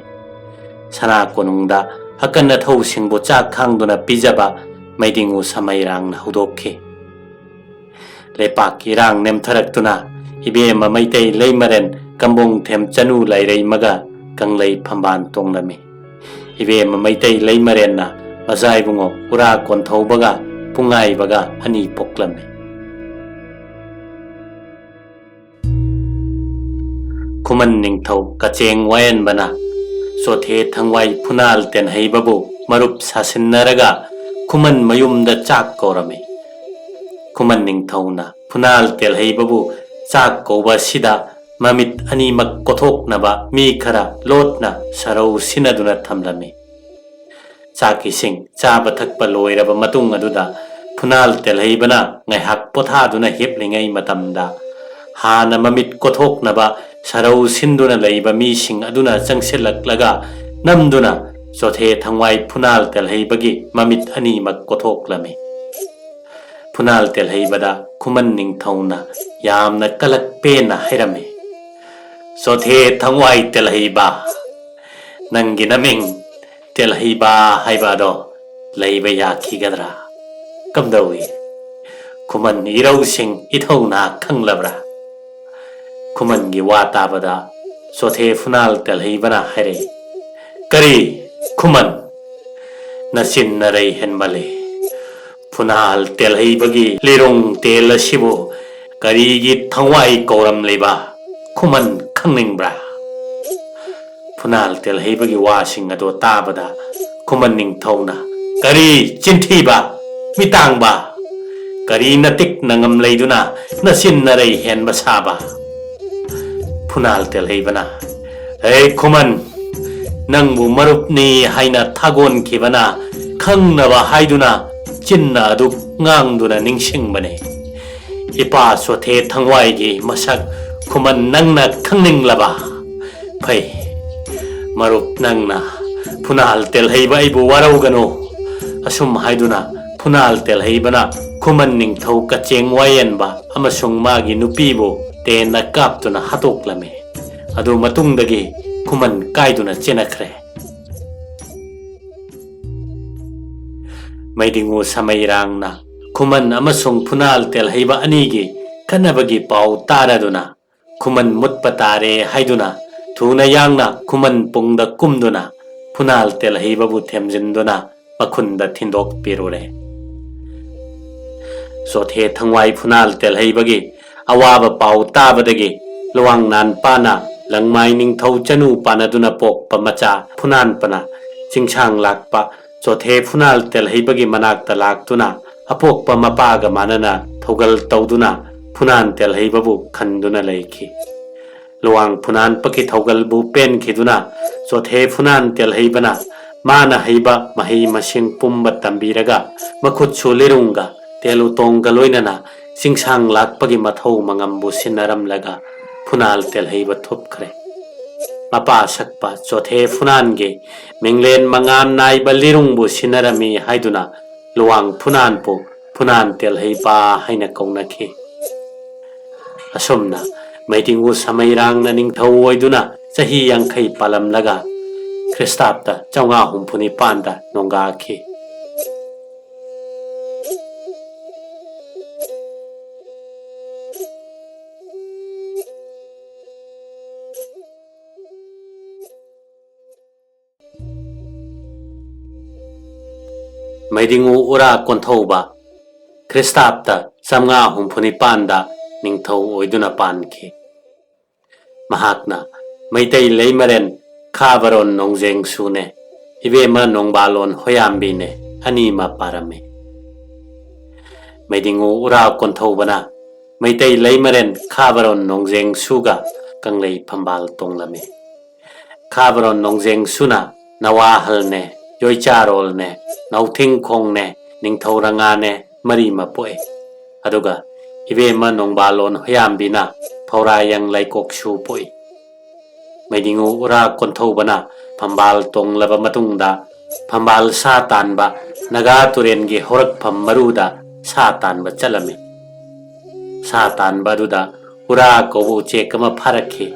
ꯁꯅꯥ ꯀꯣꯅꯨꯡꯗ ꯑꯀꯟ ꯑꯊꯧꯁꯤꯡꯕꯨ ꯆꯥꯛ ꯈꯥꯡꯗꯨꯅ ꯄꯤꯖꯕ ꯃꯩꯗꯤꯡꯉꯨ ꯁꯃꯩꯔꯥꯡꯅ ꯍꯧꯗꯣꯛꯈꯤ꯫ ꯂꯩꯄꯥꯛꯀꯤ ꯏꯔꯥꯡ ꯅꯦꯝꯊꯔꯛꯇꯨꯅ ꯏꯕꯦꯝꯃ ꯃꯩꯇꯩ ꯂꯩꯃꯔꯦꯟ ꯀꯝꯕꯣꯡꯊꯦꯝ ꯆꯅꯨ ꯂꯥꯏꯔꯩꯃꯒ ꯀꯪꯂꯩ ꯐꯝꯕꯥꯜ ꯇꯣꯡꯂꯝꯃꯤ꯫ ꯏꯕꯦꯝꯃ ꯃꯩꯇꯩ ꯂꯩꯃꯔꯦꯟꯅ ꯃꯖꯥꯏꯕꯨꯡꯉꯣ ꯎꯔꯥ ꯀꯣꯟꯊꯧꯕꯒ ꯄꯨꯡꯉꯥꯏꯕꯒ ꯑꯅꯤ ꯄꯣꯛꯂꯝꯃꯤ꯫ ꯈꯨꯃꯟ ꯅꯤꯡꯊꯧ ꯀꯆꯦꯡ ꯋꯥꯌꯦꯟꯕꯅ ꯆꯣꯊꯦ ꯊꯪꯋꯥꯏ ꯐꯨꯅꯥꯜ ꯇꯦꯟꯍꯩꯕꯕꯨ ꯃꯔꯨꯞ ꯁꯥꯁꯤꯟꯅꯔꯒ ꯈꯨꯃꯟ ꯃꯌꯨꯝꯗ ꯆꯥꯛ ꯀꯧꯔꯝꯃꯤ꯫ ꯈꯨꯃꯟ ꯅꯤꯡꯊꯧꯅ ꯐꯨꯅꯥꯜ ꯇꯦꯜꯍꯩꯕꯕꯨ ꯆꯥꯛ ꯀꯧꯕ ꯑꯁꯤꯗ ꯃꯃꯤꯠ ꯑꯅꯤꯃꯛ ꯀꯣꯊꯣꯛꯅꯕ ꯃꯤ ꯈꯔ ꯂꯣꯠꯅ ꯁꯔꯧ ꯁꯤꯟꯅꯗꯨꯅ ꯊꯝꯂꯝꯃꯤ꯫ ꯆꯥꯛ ꯏꯁꯤꯡ ꯆꯥꯕ ꯊꯛꯄ ꯂꯣꯏꯔꯕ ꯃꯇꯨꯡ ꯑꯗꯨꯗ ꯐꯨꯅꯥꯜ ꯇꯦꯜꯍꯩꯕꯅ ꯉꯥꯏꯍꯥꯛ ꯄꯣꯊꯥꯗꯨꯅ ꯍꯤꯞꯂꯤꯉꯩ ꯃꯇꯝꯗ ꯍꯥꯟꯅ ꯃꯃꯤꯠ ꯀꯣꯊꯣꯛꯅꯕ ꯁꯔꯧ ꯁꯤꯟꯗꯨꯅ ꯂꯩꯕ ꯃꯤꯁꯤꯡ ꯑꯗꯨꯅ ꯆꯪꯁꯤꯜꯂꯛꯂꯒ ꯅꯝꯗꯨꯅ ꯆꯣꯊꯦ ꯊꯪꯋꯥꯏ ꯐꯨꯅꯥꯜ ꯇꯦꯜꯍꯩꯕꯒꯤ ꯃꯃꯤꯠ ꯑꯅꯤꯃꯛ ꯀꯣꯊꯣꯛꯂꯝꯃꯤ꯫ ꯐꯨꯅꯥꯜ ꯇꯦꯜꯍꯩꯕꯗ ꯈꯨꯃꯟ ꯅꯤꯡꯊꯧꯅ ꯌꯥꯝꯅ ꯀꯂꯛ ꯄꯦꯟꯅ ꯍꯥꯏꯔꯝꯃꯤ, "ꯆꯣꯊꯦ ꯊꯪꯋꯥꯏ ꯇꯦꯜꯍꯩꯕ, ꯅꯪꯒꯤ ꯅꯃꯤꯡ ꯇꯦꯜꯍꯩꯕ ꯍꯥꯏꯕ ꯑꯗꯣ ꯂꯩꯕ ꯌꯥꯈꯤꯒꯗ꯭ꯔꯥ? ꯀꯝꯗꯧꯏ? ꯈꯨꯃꯟ ꯏꯔꯧꯁꯤꯡ ꯏꯊꯧꯅ ꯈꯪꯂꯕ꯭ꯔꯥ? ꯈꯨꯃꯟꯒꯤ ꯋꯥ ꯇꯥꯕꯗ ꯆꯣꯊꯦ ꯐꯨꯅꯥꯜ ꯇꯦꯜꯍꯩꯕꯅ ꯍꯥꯏꯔꯛꯏ, "ꯀꯔꯤ? ꯈꯨꯃꯟ, ꯅꯆꯤꯟ ꯅꯔꯩ ꯍꯦꯟꯃꯜꯂꯤ꯫ ꯐꯨꯅꯥꯜ ꯇꯦꯜꯍꯩꯕꯒꯤ ꯂꯤꯔꯣꯡ ꯇꯦꯜ ꯑꯁꯤꯕꯨ ꯀꯔꯤꯒꯤ ꯊꯋꯥꯏ ꯀꯧꯔꯝꯂꯤꯕ ꯈꯨꯃꯟ ꯈꯪꯅꯤꯡꯕ꯭ꯔꯥ?" ꯐꯨꯅꯥꯜ ꯇꯦꯜꯍꯩꯕꯒꯤ ꯋꯥꯁꯤꯡ ꯑꯗꯨ ꯇꯥꯕꯗ ꯈꯨꯃꯟ ꯅꯤꯡꯊꯧꯅ, "ꯀꯔꯤ ꯆꯤꯟꯊꯤꯕ, ꯃꯤꯇꯥꯡꯕ? ꯀꯔꯤ ꯅꯇꯤꯛ ꯅꯉꯝ ꯂꯩꯗꯨꯅ ꯅꯆꯤꯟ ꯅꯔꯩ ꯍꯦꯟꯕ ꯁꯥꯕ?" ꯐꯨꯅꯥꯜ ꯇꯦꯜꯍꯩꯕꯅ, "ꯍꯦ ꯈꯨꯃꯟ, ꯅꯪꯕꯨ ꯃꯔꯨꯞꯅꯤ ꯍꯥꯏꯅ ꯊꯥꯒꯣꯟꯈꯤꯕꯅ ꯈꯪꯅꯕ ꯍꯥꯏꯗꯨꯅ ꯆꯤꯟꯅ ꯑꯗꯨꯛ ꯉꯥꯡꯗꯨꯅ ꯅꯤꯡꯁꯤꯡꯕꯅꯤ꯫ ꯏꯄꯥ ꯆꯣꯊꯦ ꯊꯋꯥꯏꯒꯤ ꯃꯁꯛ ꯈꯨꯃꯟ ꯅꯪꯅ ꯈꯪꯅꯤꯡꯂꯕ? ꯐꯩ, ꯃꯔꯨꯞ ꯅꯪꯅ ꯐꯨꯅꯥꯜ ꯇꯦꯜꯍꯩꯕ ꯑꯩꯕꯨ ꯋꯥꯔꯧꯒꯅꯨ꯫" ꯑꯁꯨꯝ ꯍꯥꯏꯗꯨꯅ ꯐꯨꯅꯥꯜ ꯇꯦꯜꯍꯩꯕꯅ ꯈꯨꯃꯟ ꯅꯤꯡꯊꯧ ꯀꯆꯦꯡ ꯋꯥꯌꯦꯟꯕ ꯑꯃꯁꯨꯡ ꯃꯥꯒꯤ ꯅꯨꯄꯤꯕꯨ ꯇꯦꯟꯅ ꯀꯥꯞꯇꯨꯅ ꯍꯥꯠꯇꯣꯛꯂꯝꯃꯤ꯫ ꯑꯗꯨ ꯃꯇꯨꯡꯗꯒꯤ ꯈꯨꯃꯟ ꯀꯥꯏꯗꯨꯅ ꯆꯦꯟꯅꯈ꯭ꯔꯦ꯫ ꯃꯩꯗꯤꯡꯉꯨ ꯁꯃꯩꯔꯥꯡꯅ ꯈꯨꯃꯟ ꯑꯃꯁꯨꯡ ꯐꯨꯅꯥꯜ ꯇꯦꯜꯍꯩꯕ ꯑꯅꯤꯒꯤ ꯈꯠꯅꯕꯒꯤ ꯄꯥꯎ ꯇꯥꯔꯗꯨꯅ ꯈꯨꯃꯟ ꯃꯨꯠꯄ ꯇꯥꯔꯦ ꯍꯥꯏꯗꯨꯅ ꯊꯨꯅ ꯌꯥꯡꯅ ꯈꯨꯃꯟ ꯄꯨꯡꯗ ꯀꯨꯝꯗꯨꯅ ꯐꯨꯅꯥꯜ ꯇꯦꯜꯍꯩꯕꯕꯨ ꯊꯦꯝꯖꯤꯟꯗꯨꯅ ꯃꯈꯨꯟꯗ ꯊꯤꯟꯗꯣꯛꯄꯤꯔꯨꯔꯦ꯫ ꯆꯣꯊꯦ ꯊꯋꯥꯏ ꯐꯨꯅꯥꯜ ꯇꯦꯜꯍꯩꯕꯒꯤ ꯑꯋꯥꯕ ꯄꯥꯎ ꯇꯥꯕꯗꯒꯤ ꯂꯨꯋꯥꯡ ꯅꯥꯟꯄꯥꯅ ꯂꯪꯃꯥꯏ ꯅꯤꯡꯊꯧ ꯆꯅꯨ ꯄꯥꯟꯅꯗꯨꯅ ꯄꯣꯛꯄ ꯃꯆꯥ ꯐꯨꯅꯥꯟꯄꯅ ꯆꯤꯡꯁꯥꯡ ꯂꯥꯛꯄ ꯆꯣꯊꯦ ꯐꯨꯅꯥꯜ ꯇꯦꯜꯍꯩꯕꯒꯤ ꯃꯅꯥꯛꯇ ꯂꯥꯛꯇꯨꯅ ꯑꯄꯣꯛꯄ ꯃꯄꯥꯒ ꯃꯥꯟꯅꯅ ꯊꯧꯒꯜ ꯇꯧꯗꯨꯅ ꯐꯨꯅꯥꯟ ꯇꯦꯜꯍꯩꯕꯕꯨ ꯈꯟꯗꯨꯅ ꯂꯩꯈꯤ꯫ ꯂꯨꯋꯥꯡ ꯐꯨꯅꯥꯟꯄꯒꯤ ꯊꯧꯒꯜꯕꯨ ꯄꯦꯟꯈꯤꯗꯨꯅ ꯆꯣꯊꯦ ꯐꯨꯅꯥꯟ ꯇꯦꯜꯍꯩꯕꯅ ꯃꯥꯅ ꯍꯩꯕ ꯃꯍꯩ ꯃꯁꯤꯡ ꯄꯨꯝꯕ ꯇꯝꯕꯤꯔꯒ ꯃꯈꯨꯠꯁꯨ ꯂꯤꯔꯨꯡꯒ ꯇꯦꯂꯨꯇꯣꯡꯒ ꯂꯣꯏꯅꯅ ꯆꯤꯡꯁꯥꯡ ꯂꯥꯛꯄꯒꯤ ꯃꯊꯧ ꯃꯉꯝꯕꯨ ꯁꯤꯟꯅꯔꯝꯂꯒ ꯐꯨꯅꯥꯜ ꯇꯦꯜꯍꯩꯕ ꯊꯨꯞꯈ꯭ꯔꯦ꯫ ꯃꯄꯥ ꯁꯛꯄ ꯆꯣꯊꯦ ꯐꯨꯅꯥꯟꯒꯤ ꯃꯤꯡꯂꯦꯟ ꯃꯉꯥꯜ ꯅꯥꯏꯕ ꯂꯤꯔꯨꯡꯕꯨ ꯁꯤꯟꯅꯔꯝꯃꯤ ꯍꯥꯏꯗꯨꯅ ꯂꯨꯋꯥꯡ ꯐꯨꯅꯥꯟꯕꯨ ꯐꯨꯅꯥꯟ ꯇꯦꯜꯍꯩꯕ ꯍꯥꯏꯅ ꯀꯧꯅꯈꯤ꯫ ꯑꯁꯨꯝꯅ ꯃꯩꯗꯤꯡꯉꯨ ꯁꯃꯩꯔꯥꯡꯅ ꯅꯤꯡꯊꯧ ꯑꯣꯏꯗꯨꯅ ꯆꯍꯤ ꯌꯥꯡꯈꯩ ꯄꯥꯜꯂꯝꯂꯒ ꯈ꯭ꯔꯤꯁꯇꯥꯕꯇ ꯆꯥꯝꯃꯉꯥ ꯍꯨꯝꯐꯨ ꯅꯤꯄꯥꯟꯗ ꯅꯣꯡꯒꯥꯈꯤ꯫ ꯃꯩꯗꯤꯉꯨ ꯎꯔꯥ ꯀꯣꯟꯊꯧꯕ ꯈ꯭ꯔꯤꯁꯇꯥꯕꯇ ꯆꯥꯝꯃꯉꯥ ꯍꯨꯝꯐꯨ ꯅꯤꯄꯥꯟꯗ ꯅꯤꯡꯊꯧ ꯑꯣꯏꯗꯨꯅ ꯄꯥꯟꯈꯤ꯫ ꯃꯍꯥꯛꯅ ꯃꯩꯇꯩ ꯂꯩꯃꯔꯦꯟ ꯈꯥ ꯕꯥꯔꯣꯟ ꯅꯣꯡꯖꯦꯡꯁꯨꯅꯦ, ꯏꯕꯦꯝꯃ ꯅꯣꯡꯕꯥꯂꯣꯟ ꯍꯣꯌꯥꯝꯕꯤꯅꯦ, ꯑꯅꯤꯃꯛ ꯄꯥꯔꯝꯃꯤ꯫ ꯃꯩꯗꯤꯉꯨ ꯎꯔꯥ ꯀꯣꯟꯊꯧꯕꯅ ꯃꯩꯇꯩ ꯂꯩꯃꯔꯦꯟ ꯈꯥ ꯕꯥꯔꯣꯟ ꯅꯣꯡꯖꯦꯡꯁꯨꯒ ꯀꯪꯂꯩ ꯐꯝꯕꯥꯜ ꯇꯣꯡꯂꯝꯃꯤ꯫ ꯈꯥ ꯕꯥꯔꯣꯟ ꯅꯣꯡꯖꯦꯡꯁꯨꯅ ꯅꯋꯥꯍꯜꯅꯦ, ꯌꯣꯏꯆꯥꯔꯣꯜꯅꯦ, ꯅꯥꯎꯊꯤꯡꯈꯣꯡꯅꯦ, ꯅꯤꯡꯊꯧ ꯔꯉꯥꯅꯦ, ꯃꯔꯤꯃꯛ ꯄꯣꯛꯏ꯫ ꯑꯗꯨꯒ ꯏꯕꯦꯝꯃ ꯅꯣꯡꯕꯥꯂꯣꯟ ꯍꯣꯌꯥꯝꯕꯤꯅ ꯐꯧꯔꯥꯌꯪ ꯂꯩꯀꯣꯛꯁꯨ ꯄꯣꯛꯏ꯫ ꯃꯩꯗꯤꯉꯨ ꯎꯔꯥ ꯀꯣꯟꯊꯧꯕꯅ ꯐꯝꯕꯥꯜ ꯇꯣꯡꯂꯕ ꯃꯇꯨꯡꯗ ꯐꯝꯕꯥꯜ ꯁꯥ ꯇꯥꯟꯕ ꯅꯥꯒꯥ ꯇꯨꯔꯦꯟꯒꯤ ꯍꯧꯔꯛꯐꯝ ꯃꯔꯨꯗ ꯁꯥ ꯇꯥꯟꯕ ꯆꯠꯂꯝꯃꯤ꯫ ꯁꯥ ꯇꯥꯟꯕ ꯑꯗꯨꯗ ꯎꯔꯥ ꯀꯧꯕ ꯎꯆꯦꯛ ꯑꯃ ꯐꯥꯔꯛꯈꯤ꯫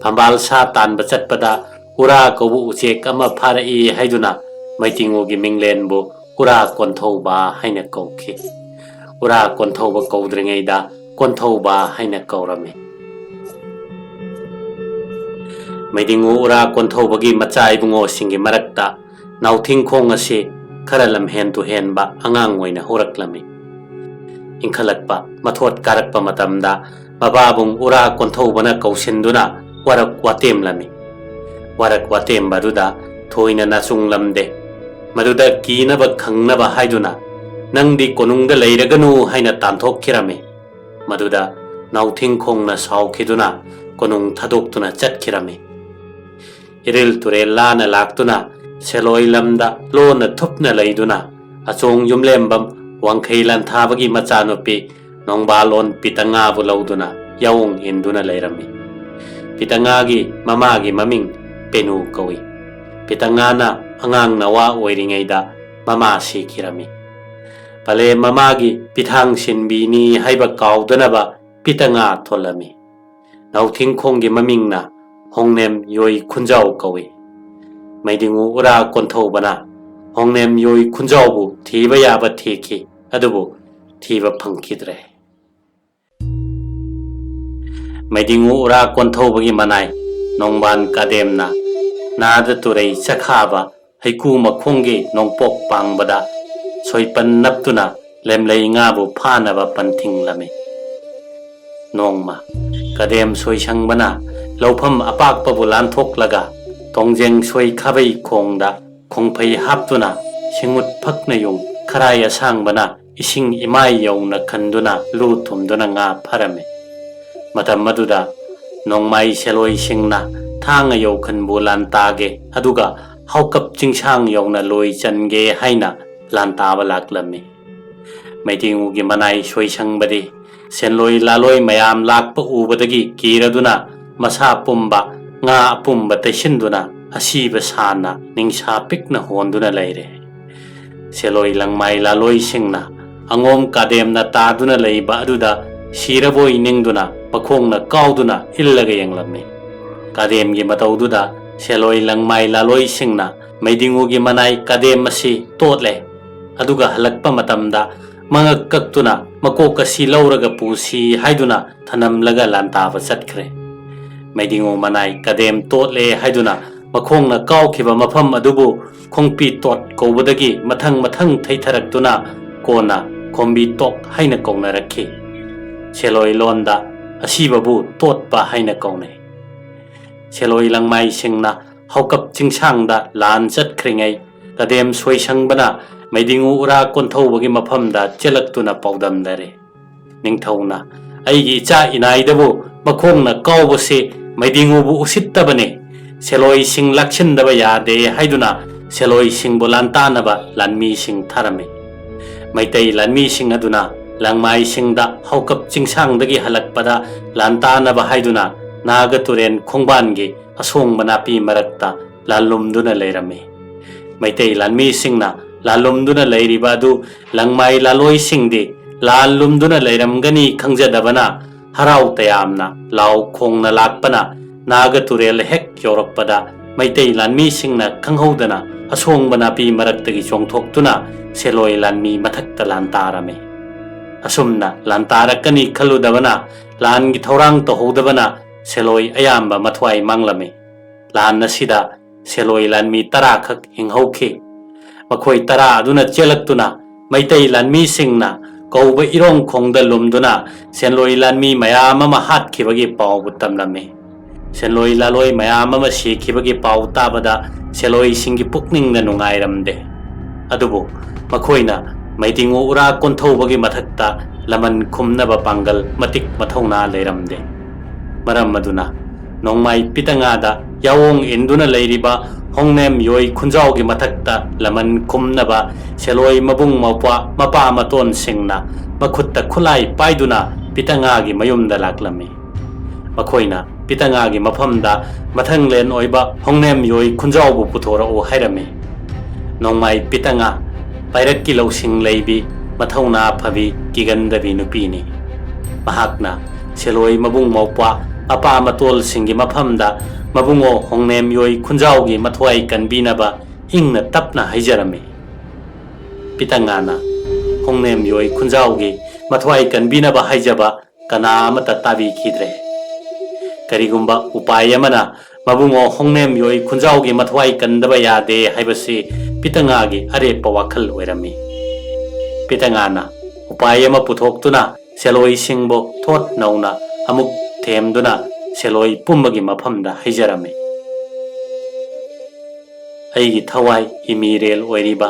ꯐꯝꯕꯥꯜ ꯁꯥ ꯇꯥꯟꯕ ꯆꯠꯄꯗ ꯎꯔꯥ ꯀꯧꯕ ꯎꯆꯦꯛ ꯑꯃ ꯐꯥꯔꯛꯏ ꯍꯥꯏꯗꯨꯅ ꯃꯩꯇꯤꯡꯉꯨꯒꯤ ꯃꯤꯡꯂꯦꯟꯕꯨ ꯎꯔꯥ ꯀꯣꯟꯊꯧꯕ ꯍꯥꯏꯅ ꯀꯧꯈꯤ꯫ ꯎꯔꯥ ꯀꯣꯟꯊꯧꯕ ꯀꯧꯗ꯭ꯔꯤꯉꯩꯗ ꯀꯣꯟꯊꯧꯕ ꯍꯥꯏꯅ ꯀꯧꯔꯝꯃꯤ꯫ ꯃꯩꯗꯤꯡꯉꯨ ꯎꯔꯥ ꯀꯣꯟꯊꯧꯕꯒꯤ ꯃꯆꯥ ꯏꯕꯨꯡꯉꯣꯁꯤꯡꯒꯤ ꯃꯔꯛꯇ ꯅꯥꯎꯊꯤꯡꯈꯣꯡ ꯑꯁꯤ ꯈꯔ ꯂꯝꯍꯦꯟ ꯇꯨꯍꯦꯟꯕ ꯑꯉꯥꯡ ꯑꯣꯏꯅ ꯍꯧꯔꯛꯂꯝꯃꯤ꯫ ꯏꯟꯈꯠꯂꯛꯄ ꯃꯊꯣꯠ ꯀꯥꯔꯛꯄ ꯃꯇꯝꯗ ꯃꯄꯥꯕꯨꯡ ꯎꯔꯥ ꯀꯣꯟꯊꯧꯕꯅ ꯀꯧꯁꯤꯟꯗꯨꯅ ꯋꯥꯔꯛ ꯋꯥꯇꯦꯝꯂꯝꯃꯤ꯫ ꯋꯥꯔꯛ ꯋꯥꯇꯦꯝꯕ ꯑꯗꯨꯗ ꯊꯣꯏꯅ ꯅꯥꯆꯨꯡꯂꯝꯗꯦ꯫ ꯃꯗꯨꯗ ꯀꯤꯅꯕ ꯈꯪꯅꯕ ꯍꯥꯏꯗꯨꯅ, "ꯅꯪꯗꯤ ꯀꯣꯅꯨꯡꯗ ꯂꯩꯔꯒꯅꯨ" ꯍꯥꯏꯅ ꯇꯥꯟꯊꯣꯛꯈꯤꯔꯝꯃꯤ꯫ ꯃꯗꯨꯗ ꯅꯥꯎꯊꯤꯡꯈꯣꯡꯅ ꯁꯥꯎꯈꯤꯗꯨꯅ ꯀꯣꯅꯨꯡ ꯊꯥꯗꯣꯛꯇꯨꯅ ꯆꯠꯈꯤꯔꯝꯃꯤ꯫ ꯏꯔꯤꯜ ꯇꯨꯔꯦꯜ ꯂꯥꯅ ꯂꯥꯛꯇꯨꯅ ꯁꯦꯂꯣꯏ ꯂꯝꯗ ꯂꯣꯟꯅ ꯊꯨꯞꯅ ꯂꯩꯗꯨꯅ ꯑꯆꯣꯡ ꯌꯨꯝꯂꯦꯝꯕꯝ ꯋꯥꯡꯈꯩ ꯂꯥꯟꯊꯥꯕꯒꯤ ꯃꯆꯥꯅꯨꯄꯤ ꯅꯣꯡꯕꯥꯂꯣꯟ ꯄꯤꯇꯉꯥꯕꯨ ꯂꯧꯗꯨꯅ ꯌꯥꯑꯣꯡ ꯏꯟꯗꯨꯅ ꯂꯩꯔꯝꯃꯤ꯫ ꯄꯤꯇꯉꯥꯒꯤ ꯃꯃꯥꯒꯤ ꯃꯃꯤꯡ ꯄꯦꯅꯨ ꯀꯧꯏ꯫ ꯄꯤꯇꯉꯥꯅ ꯑꯉꯥꯡ ꯅꯋꯥ ꯑꯣꯏꯔꯤꯉꯩꯗ ꯃꯃꯥ ꯁꯤꯈꯤꯔꯝꯃꯤ꯫ ꯄꯂꯦ ꯃꯃꯥꯒꯤ ꯄꯤꯊꯥꯡ ꯁꯤꯟꯕꯤꯅꯤ ꯍꯥꯏꯕ ꯀꯥꯎꯗꯅꯕ ꯄꯤꯇꯉꯥ ꯊꯣꯜꯂꯝꯃꯤ꯫ ꯅꯥꯎꯊꯤꯡꯈꯣꯡꯒꯤ ꯃꯃꯤꯡꯅ ꯍꯣꯡꯅꯦꯝ ꯌꯣꯏ ꯈꯨꯟꯖꯥꯎ ꯀꯧꯏ꯫ ꯃꯩꯗꯤꯡꯉꯨ ꯎꯔꯥ ꯀꯣꯟꯊꯧꯕꯅ ꯍꯣꯡꯅꯦꯝ ꯌꯣꯏ ꯈꯨꯟꯖꯥꯎꯕꯨ ꯊꯤꯕ ꯌꯥꯕ ꯊꯤꯈꯤ, ꯑꯗꯨꯕꯨ ꯊꯤꯕ ꯐꯪꯈꯤꯗ꯭ꯔꯦ꯫ ꯃꯩꯗꯤꯡꯉꯨ ꯎꯔꯥ ꯀꯣꯟꯊꯧꯕꯒꯤ ꯃꯅꯥꯏ ꯅꯣꯡꯕꯥꯟ ꯀꯥꯗꯦꯝꯅ ꯅꯥꯗ ꯇꯨꯔꯩ ꯆꯈꯥꯕ ꯍꯩꯀꯨ ꯃꯈꯣꯡꯒꯤ ꯅꯣꯡꯄꯣꯛ ꯄꯥꯡꯕꯗ ꯁꯣꯏꯄꯟ ꯅꯞꯇꯨꯅ ꯂꯦꯝꯂꯩ ꯉꯥꯕꯨ ꯐꯥꯅꯕ ꯄꯟꯊꯤꯡꯂꯝꯃꯤ꯫ ꯅꯣꯡꯃ ꯀꯗꯦꯝ ꯁꯣꯏꯁꯪꯕꯅ ꯂꯧꯐꯝ ꯑꯄꯥꯛꯄꯕꯨ ꯂꯥꯟꯊꯣꯛꯂꯒ ꯇꯣꯡꯖꯦꯡ ꯁꯣꯏ ꯈꯥꯕꯩ ꯈꯣꯡꯗ ꯈꯣꯡꯐꯩ ꯍꯥꯞꯇꯨꯅ ꯁꯤꯡꯎꯠ ꯐꯛꯅ ꯌꯨꯡ ꯈꯔꯥꯏ ꯑꯁꯥꯡꯕꯅ ꯏꯁꯤꯡ ꯏꯃꯥꯏ ꯌꯧꯅ ꯈꯟꯗꯨꯅ ꯂꯨ ꯊꯨꯝꯗꯨꯅ ꯉꯥ ꯐꯔꯝꯃꯤ꯫ ꯃꯇꯝ ꯑꯗꯨꯗ ꯅꯣꯡꯃꯥꯏ ꯁꯦꯂꯣꯏꯁꯤꯡꯅ ꯊꯥꯡ ꯑꯌꯧꯈꯟꯕꯨ ꯂꯥꯟ ꯇꯥꯒꯦ, ꯑꯗꯨꯒ ꯍꯥꯎꯀꯞ ꯆꯤꯡꯁꯥꯡ ꯌꯧꯅ ꯂꯣꯏ ꯆꯟꯒꯦ ꯍꯥꯏꯅ ꯂꯥꯟ ꯇꯥꯕ ꯂꯥꯛꯂꯝꯃꯤ꯫ ꯃꯩꯗꯤꯡꯉꯨꯒꯤ ꯃꯅꯥꯏ ꯁꯣꯏꯁꯪꯕꯗꯤ ꯁꯦꯟꯂꯣꯏ ꯂꯥꯂꯣꯏ ꯃꯌꯥꯝ ꯂꯥꯛꯄ ꯎꯕꯗꯒꯤ ꯀꯤꯔꯗꯨꯅ ꯃꯁꯥ ꯄꯨꯝꯕ ꯉꯥ ꯑꯄꯨꯝꯕ ꯇꯩꯁꯤꯟꯗꯨꯅ ꯑꯁꯤꯕ ꯁꯥꯅ ꯅꯤꯡꯁꯥ ꯄꯤꯛꯅ ꯍꯣꯟꯗꯨꯅ ꯂꯩꯔꯦ꯫ ꯁꯦꯂꯣꯏ ꯂꯪꯃꯥꯏ ꯂꯥꯂꯣꯏꯁꯤꯡꯅ ꯑꯉꯣꯝ ꯀꯥꯗꯦꯝꯅ ꯇꯥꯗꯨꯅ ꯂꯩꯕ ꯑꯗꯨꯗ ꯁꯤꯔꯕꯣꯏ ꯅꯤꯡꯗꯨꯅ ꯃꯈꯣꯡꯅ ꯀꯥꯎꯗꯨꯅ ꯏꯜꯂꯒ ꯌꯦꯡꯂꯝꯃꯤ꯫ ꯀꯥꯗꯦꯝꯒꯤ ꯃꯇꯧꯗꯨꯗ ꯁꯦꯂꯣꯏ ꯂꯪꯃꯥꯏ ꯂꯥꯂꯣꯏꯁꯤꯡꯅ ꯃꯩꯗꯤꯡꯉꯨꯒꯤ ꯃꯅꯥꯏ ꯀꯥꯗꯦꯝ ꯑꯁꯤ ꯇꯣꯠꯂꯦ, ꯑꯗꯨꯒ ꯍꯜꯂꯛꯄ ꯃꯇꯝꯗ ꯃꯉꯛ ꯀꯛꯇꯨꯅ ꯃꯀꯣꯛ ꯑꯁꯤ ꯂꯧꯔꯒ ꯄꯨꯁꯤ ꯍꯥꯏꯗꯨꯅ ꯊꯅꯝꯂꯒ ꯂꯥꯟꯇꯥꯕ ꯆꯠꯈ꯭ꯔꯦ꯫ ꯃꯩꯗꯤꯡꯉꯨ ꯃꯅꯥꯏ ꯀꯗꯦꯝ ꯇꯣꯠꯂꯦ ꯍꯥꯏꯗꯨꯅ ꯃꯈꯣꯡꯅ ꯀꯥꯎꯈꯤꯕ ꯃꯐꯝ ꯑꯗꯨꯕꯨ ꯈꯣꯡꯄꯤ ꯇꯣꯠ ꯀꯧꯕꯗꯒꯤ ꯃꯊꯪ ꯃꯊꯪ ꯊꯩꯊꯔꯛꯇꯨꯅ ꯀꯣꯟꯅ ꯈꯣꯝꯕꯤ ꯇꯣꯛ ꯍꯥꯏꯅ ꯀꯧꯅꯔꯛꯈꯤ꯫ ꯁꯦꯂꯣꯏ ꯂꯣꯟꯗ ꯑꯁꯤꯕꯕꯨ ꯇꯣꯠꯄ ꯍꯥꯏꯅ ꯀꯧꯅꯩ꯫ ꯁꯦꯂꯣꯏ ꯂꯪꯃꯥꯏꯁꯤꯡꯅ ꯍꯧꯀꯞ ꯆꯤꯡꯁꯥꯡꯗ ꯂꯥꯟ ꯆꯠꯈ꯭ꯔꯤꯉꯩ ꯀꯗꯦꯝ ꯁꯣꯏꯁꯪꯕꯅ ꯃꯩꯗꯤꯡꯉꯨ ꯎꯔꯥ ꯀꯣꯟꯊꯧꯕꯒꯤ ꯃꯐꯝꯗ ꯆꯦꯜꯂꯛꯇꯨꯅ ꯄꯥꯎꯗꯝꯅꯔꯦ꯫ ꯅꯤꯡꯊꯧꯅ, "ꯑꯩꯒꯤ ꯏꯆꯥ ꯏꯅꯥꯏꯗꯕꯨ ꯃꯈꯣꯡꯅ ꯀꯥꯎꯕꯁꯤ ꯃꯩꯗꯤꯡꯉꯨꯕꯨ ꯎꯁꯤꯠꯇꯕꯅꯤ꯫ ꯁꯦꯂꯣꯏꯁꯤꯡ ꯂꯥꯛꯁꯤꯟꯗꯕ ꯌꯥꯗꯦ" ꯍꯥꯏꯗꯨꯅ ꯁꯦꯂꯣꯏꯁꯤꯡꯕꯨ ꯂꯥꯟꯇꯥꯅꯕ ꯂꯥꯟꯃꯤꯁꯤꯡ ꯊꯥꯔꯝꯃꯤ꯫ ꯃꯩꯇꯩ ꯂꯥꯟꯃꯤꯁꯤꯡ ꯑꯗꯨꯅ ꯂꯪꯃꯥꯏꯁꯤꯡꯗ ꯍꯧꯀꯞ ꯆꯤꯡꯁꯥꯡꯗꯒꯤ ꯍꯜꯂꯛꯄꯗ ꯂꯥꯟꯇꯥꯅꯕ ꯍꯥꯏꯗꯨꯅ ꯅꯥꯒ ꯇꯨꯔꯦꯟ ꯈꯣꯡꯕꯥꯟꯒꯤ ꯑꯁꯣꯡꯕ ꯅꯥꯄꯤ ꯃꯔꯛꯇ ꯂꯥꯜꯂꯨꯝꯗꯨꯅ ꯂꯩꯔꯝꯃꯤ꯫ ꯃꯩꯇꯩ ꯂꯥꯟꯃꯤꯁꯤꯡꯅ ꯂꯥꯜꯂꯨꯝꯗꯨꯅ ꯂꯩꯔꯤꯕ ꯑꯗꯨ ꯂꯪꯃꯥꯏ ꯂꯥꯂꯣꯏꯁꯤꯡꯗꯤ ꯂꯥꯜꯂꯨꯝꯗꯨꯅ ꯂꯩꯔꯝꯒꯅꯤ ꯈꯪꯖꯗꯕꯅ ꯍꯔꯥꯎ ꯇꯌꯥꯝꯅ ꯂꯥꯎ ꯈꯣꯡꯅ ꯂꯥꯛꯄꯅ ꯅꯥꯒ ꯇꯨꯔꯦꯜ ꯍꯦꯛ ꯌꯧꯔꯛꯄꯗ ꯃꯩꯇꯩ ꯂꯥꯟꯃꯤꯁꯤꯡꯅ ꯈꯪꯍꯧꯗꯅ ꯑꯁꯣꯡꯕ ꯅꯥꯄꯤ ꯃꯔꯛꯇꯒꯤ ꯆꯣꯡꯊꯣꯛꯇꯨꯅ ꯁꯦꯂꯣꯏ ꯂꯥꯟꯃꯤ ꯃꯊꯛꯇ ꯂꯥꯟ ꯇꯥꯔꯝꯃꯤ꯫ ꯑꯁꯨꯝꯅ ꯂꯥꯟ ꯇꯥꯔꯛꯀꯅꯤ ꯈꯜꯂꯨꯗꯕꯅ, ꯂꯥꯟꯒꯤ ꯊꯧꯔꯥꯡ ꯇꯧꯍꯧꯗꯕꯅ ꯁꯦꯂꯣꯏ ꯑꯌꯥꯝꯕ ꯃꯊ꯭ꯋꯥꯏ ꯃꯥꯡꯂꯝꯃꯤ꯫ ꯂꯥꯟ ꯑꯁꯤꯗ ꯁꯦꯂꯣꯏ ꯂꯥꯟꯃꯤ ꯇꯔꯥ ꯈꯛ ꯍꯤꯡꯍꯧꯈꯤ꯫ ꯃꯈꯣꯏ ꯇꯔꯥ ꯑꯗꯨꯅ ꯆꯦꯜꯂꯛꯇꯨꯅ ꯃꯩꯇꯩ ꯂꯥꯟꯃꯤꯁꯤꯡꯅ ꯀꯧꯕ ꯏꯔꯣꯡ ꯈꯣꯡꯗ ꯂꯨꯝꯗꯨꯅ ꯁꯦꯟꯂꯣꯏ ꯂꯥꯟꯃꯤ ꯃꯌꯥꯝ ꯑꯃ ꯍꯥꯠꯈꯤꯕꯒꯤ ꯄꯥꯎꯕꯨ ꯇꯝꯂꯝꯃꯤ꯫ ꯁꯦꯟꯂꯣꯏ ꯂꯥꯂꯣꯏ ꯃꯌꯥꯝ ꯑꯃ ꯁꯤꯈꯤꯕꯒꯤ ꯄꯥꯎ ꯇꯥꯕꯗ ꯁꯦꯟꯂꯣꯏꯁꯤꯡꯒꯤ ꯄꯨꯛꯅꯤꯡꯗ ꯅꯨꯡꯉꯥꯏꯔꯝꯗꯦ꯫ ꯑꯗꯨꯕꯨ ꯃꯈꯣꯏꯅ ꯃꯩꯗꯤꯡꯉꯨ ꯎꯔꯥ ꯀꯣꯟꯊꯧꯕꯒꯤ ꯃꯊꯛꯇ ꯂꯃꯟ ꯈꯨꯝꯅꯕ ꯄꯥꯡꯒꯜ ꯃꯇꯤꯛ ꯃꯊꯧꯅꯥ ꯂꯩꯔꯝꯗꯦ꯫ ꯃꯔꯝ ꯑꯗꯨꯅ ꯅꯣꯡꯃꯥꯏ ꯄꯤꯇꯉꯥꯗ ꯌꯥꯑꯣꯡ ꯏꯟꯗꯨꯅ ꯂꯩꯔꯤꯕ ꯍꯣꯡꯅꯦꯝ ꯌꯣꯏ ꯈꯨꯟꯖꯥꯎꯒꯤ ꯃꯊꯛꯇ ꯂꯃꯟ ꯈꯨꯝꯅꯕ ꯁꯦꯂꯣꯏ ꯃꯕꯨꯡ ꯃꯧꯄ꯭ꯋꯥ ꯃꯄꯥ ꯃꯇꯣꯟꯁꯤꯡꯅ ꯃꯈꯨꯠꯇ ꯈꯨꯠꯂꯥꯏ ꯄꯥꯏꯗꯨꯅ ꯄꯤꯇꯉꯥꯒꯤ ꯃꯌꯨꯝꯗ ꯂꯥꯛꯂꯝꯃꯤ꯫ ꯃꯈꯣꯏꯅ ꯄꯤꯇꯉꯥꯒꯤ ꯃꯐꯝꯗ ꯃꯊꯪꯂꯦꯟ ꯑꯣꯏꯕ ꯍꯣꯡꯅꯦꯝ ꯌꯣꯏ ꯈꯨꯟꯖꯥꯎꯕꯨ ꯄꯨꯊꯣꯔꯛꯎ ꯍꯥꯏꯔꯝꯃꯤ꯫ ꯅꯣꯡꯃꯥꯏ ꯄꯤꯇꯉꯥ ꯄꯥꯏꯔꯛꯀꯤ ꯂꯧꯁꯤꯡ ꯂꯩꯕꯤ, ꯃꯊꯧꯅꯥ ꯐꯕꯤ, ꯀꯤꯒꯟꯗꯕꯤ ꯅꯨꯄꯤꯅꯤ꯫ ꯃꯍꯥꯛꯅ ꯁꯦꯂꯣꯏ ꯃꯕꯨꯡ ꯃꯧꯄ꯭ꯋꯥ ꯃꯄꯥ ꯃꯇꯣꯜꯁꯤꯡꯒꯤ ꯃꯐꯝꯗ ꯃꯕꯨꯡꯉꯣ ꯍꯣꯡꯅꯦꯝ ꯌꯣꯏ ꯈꯨꯟꯖꯥꯎꯒꯤ ꯃꯊ꯭ꯋꯥꯏ ꯀꯟꯕꯤꯅꯕ ꯏꯪꯅ ꯇꯞꯅ ꯍꯥꯏꯖꯔꯝꯃꯤ꯫ ꯄꯤꯇꯉꯥꯅ ꯍꯣꯡꯅꯦꯝ ꯌꯣꯏ ꯈꯨꯟꯖꯥꯎꯒꯤ ꯃꯊ꯭ꯋꯥꯏ ꯀꯟꯕꯤꯅꯕ ꯍꯥꯏꯖꯕ ꯀꯅꯥ ꯑꯃꯠꯇ ꯇꯥꯕꯤꯈꯤꯗ꯭ꯔꯦ꯫ ꯀꯔꯤꯒꯨꯝꯕ ꯎꯄꯥꯏ ꯑꯃꯅ ꯃꯕꯨꯡꯉꯣ ꯍꯣꯡꯅꯦꯝ ꯌꯣꯏ ꯈꯨꯟꯖꯥꯎꯒꯤ ꯃꯊ꯭ꯋꯥꯏ ꯀꯟꯗꯕ ꯌꯥꯗꯦ ꯍꯥꯏꯕꯁꯤ ꯄꯤꯇꯉꯥꯒꯤ ꯑꯔꯦꯞꯄ ꯋꯥꯈꯜ ꯑꯣꯏꯔꯝꯃꯤ꯫ ꯄꯤꯇꯉꯥꯅ ꯎꯄꯥꯏ ꯑꯃ ꯄꯨꯊꯣꯛꯇꯨꯅ ꯁꯦꯂꯣꯏꯁꯤꯡꯕꯨ ꯊꯣꯠ ꯅꯧꯅ ꯑꯃꯨꯛ ꯊꯦꯝꯗꯨꯅ ꯁꯦꯂꯣꯏ ꯄꯨꯝꯕꯒꯤ ꯃꯐꯝꯗ ꯍꯩꯖꯔꯝꯃꯤ꯫ ꯑꯩꯒꯤ ꯊꯋꯥꯏ ꯏꯃꯤꯔꯦꯜ ꯑꯣꯏꯔꯤꯕ,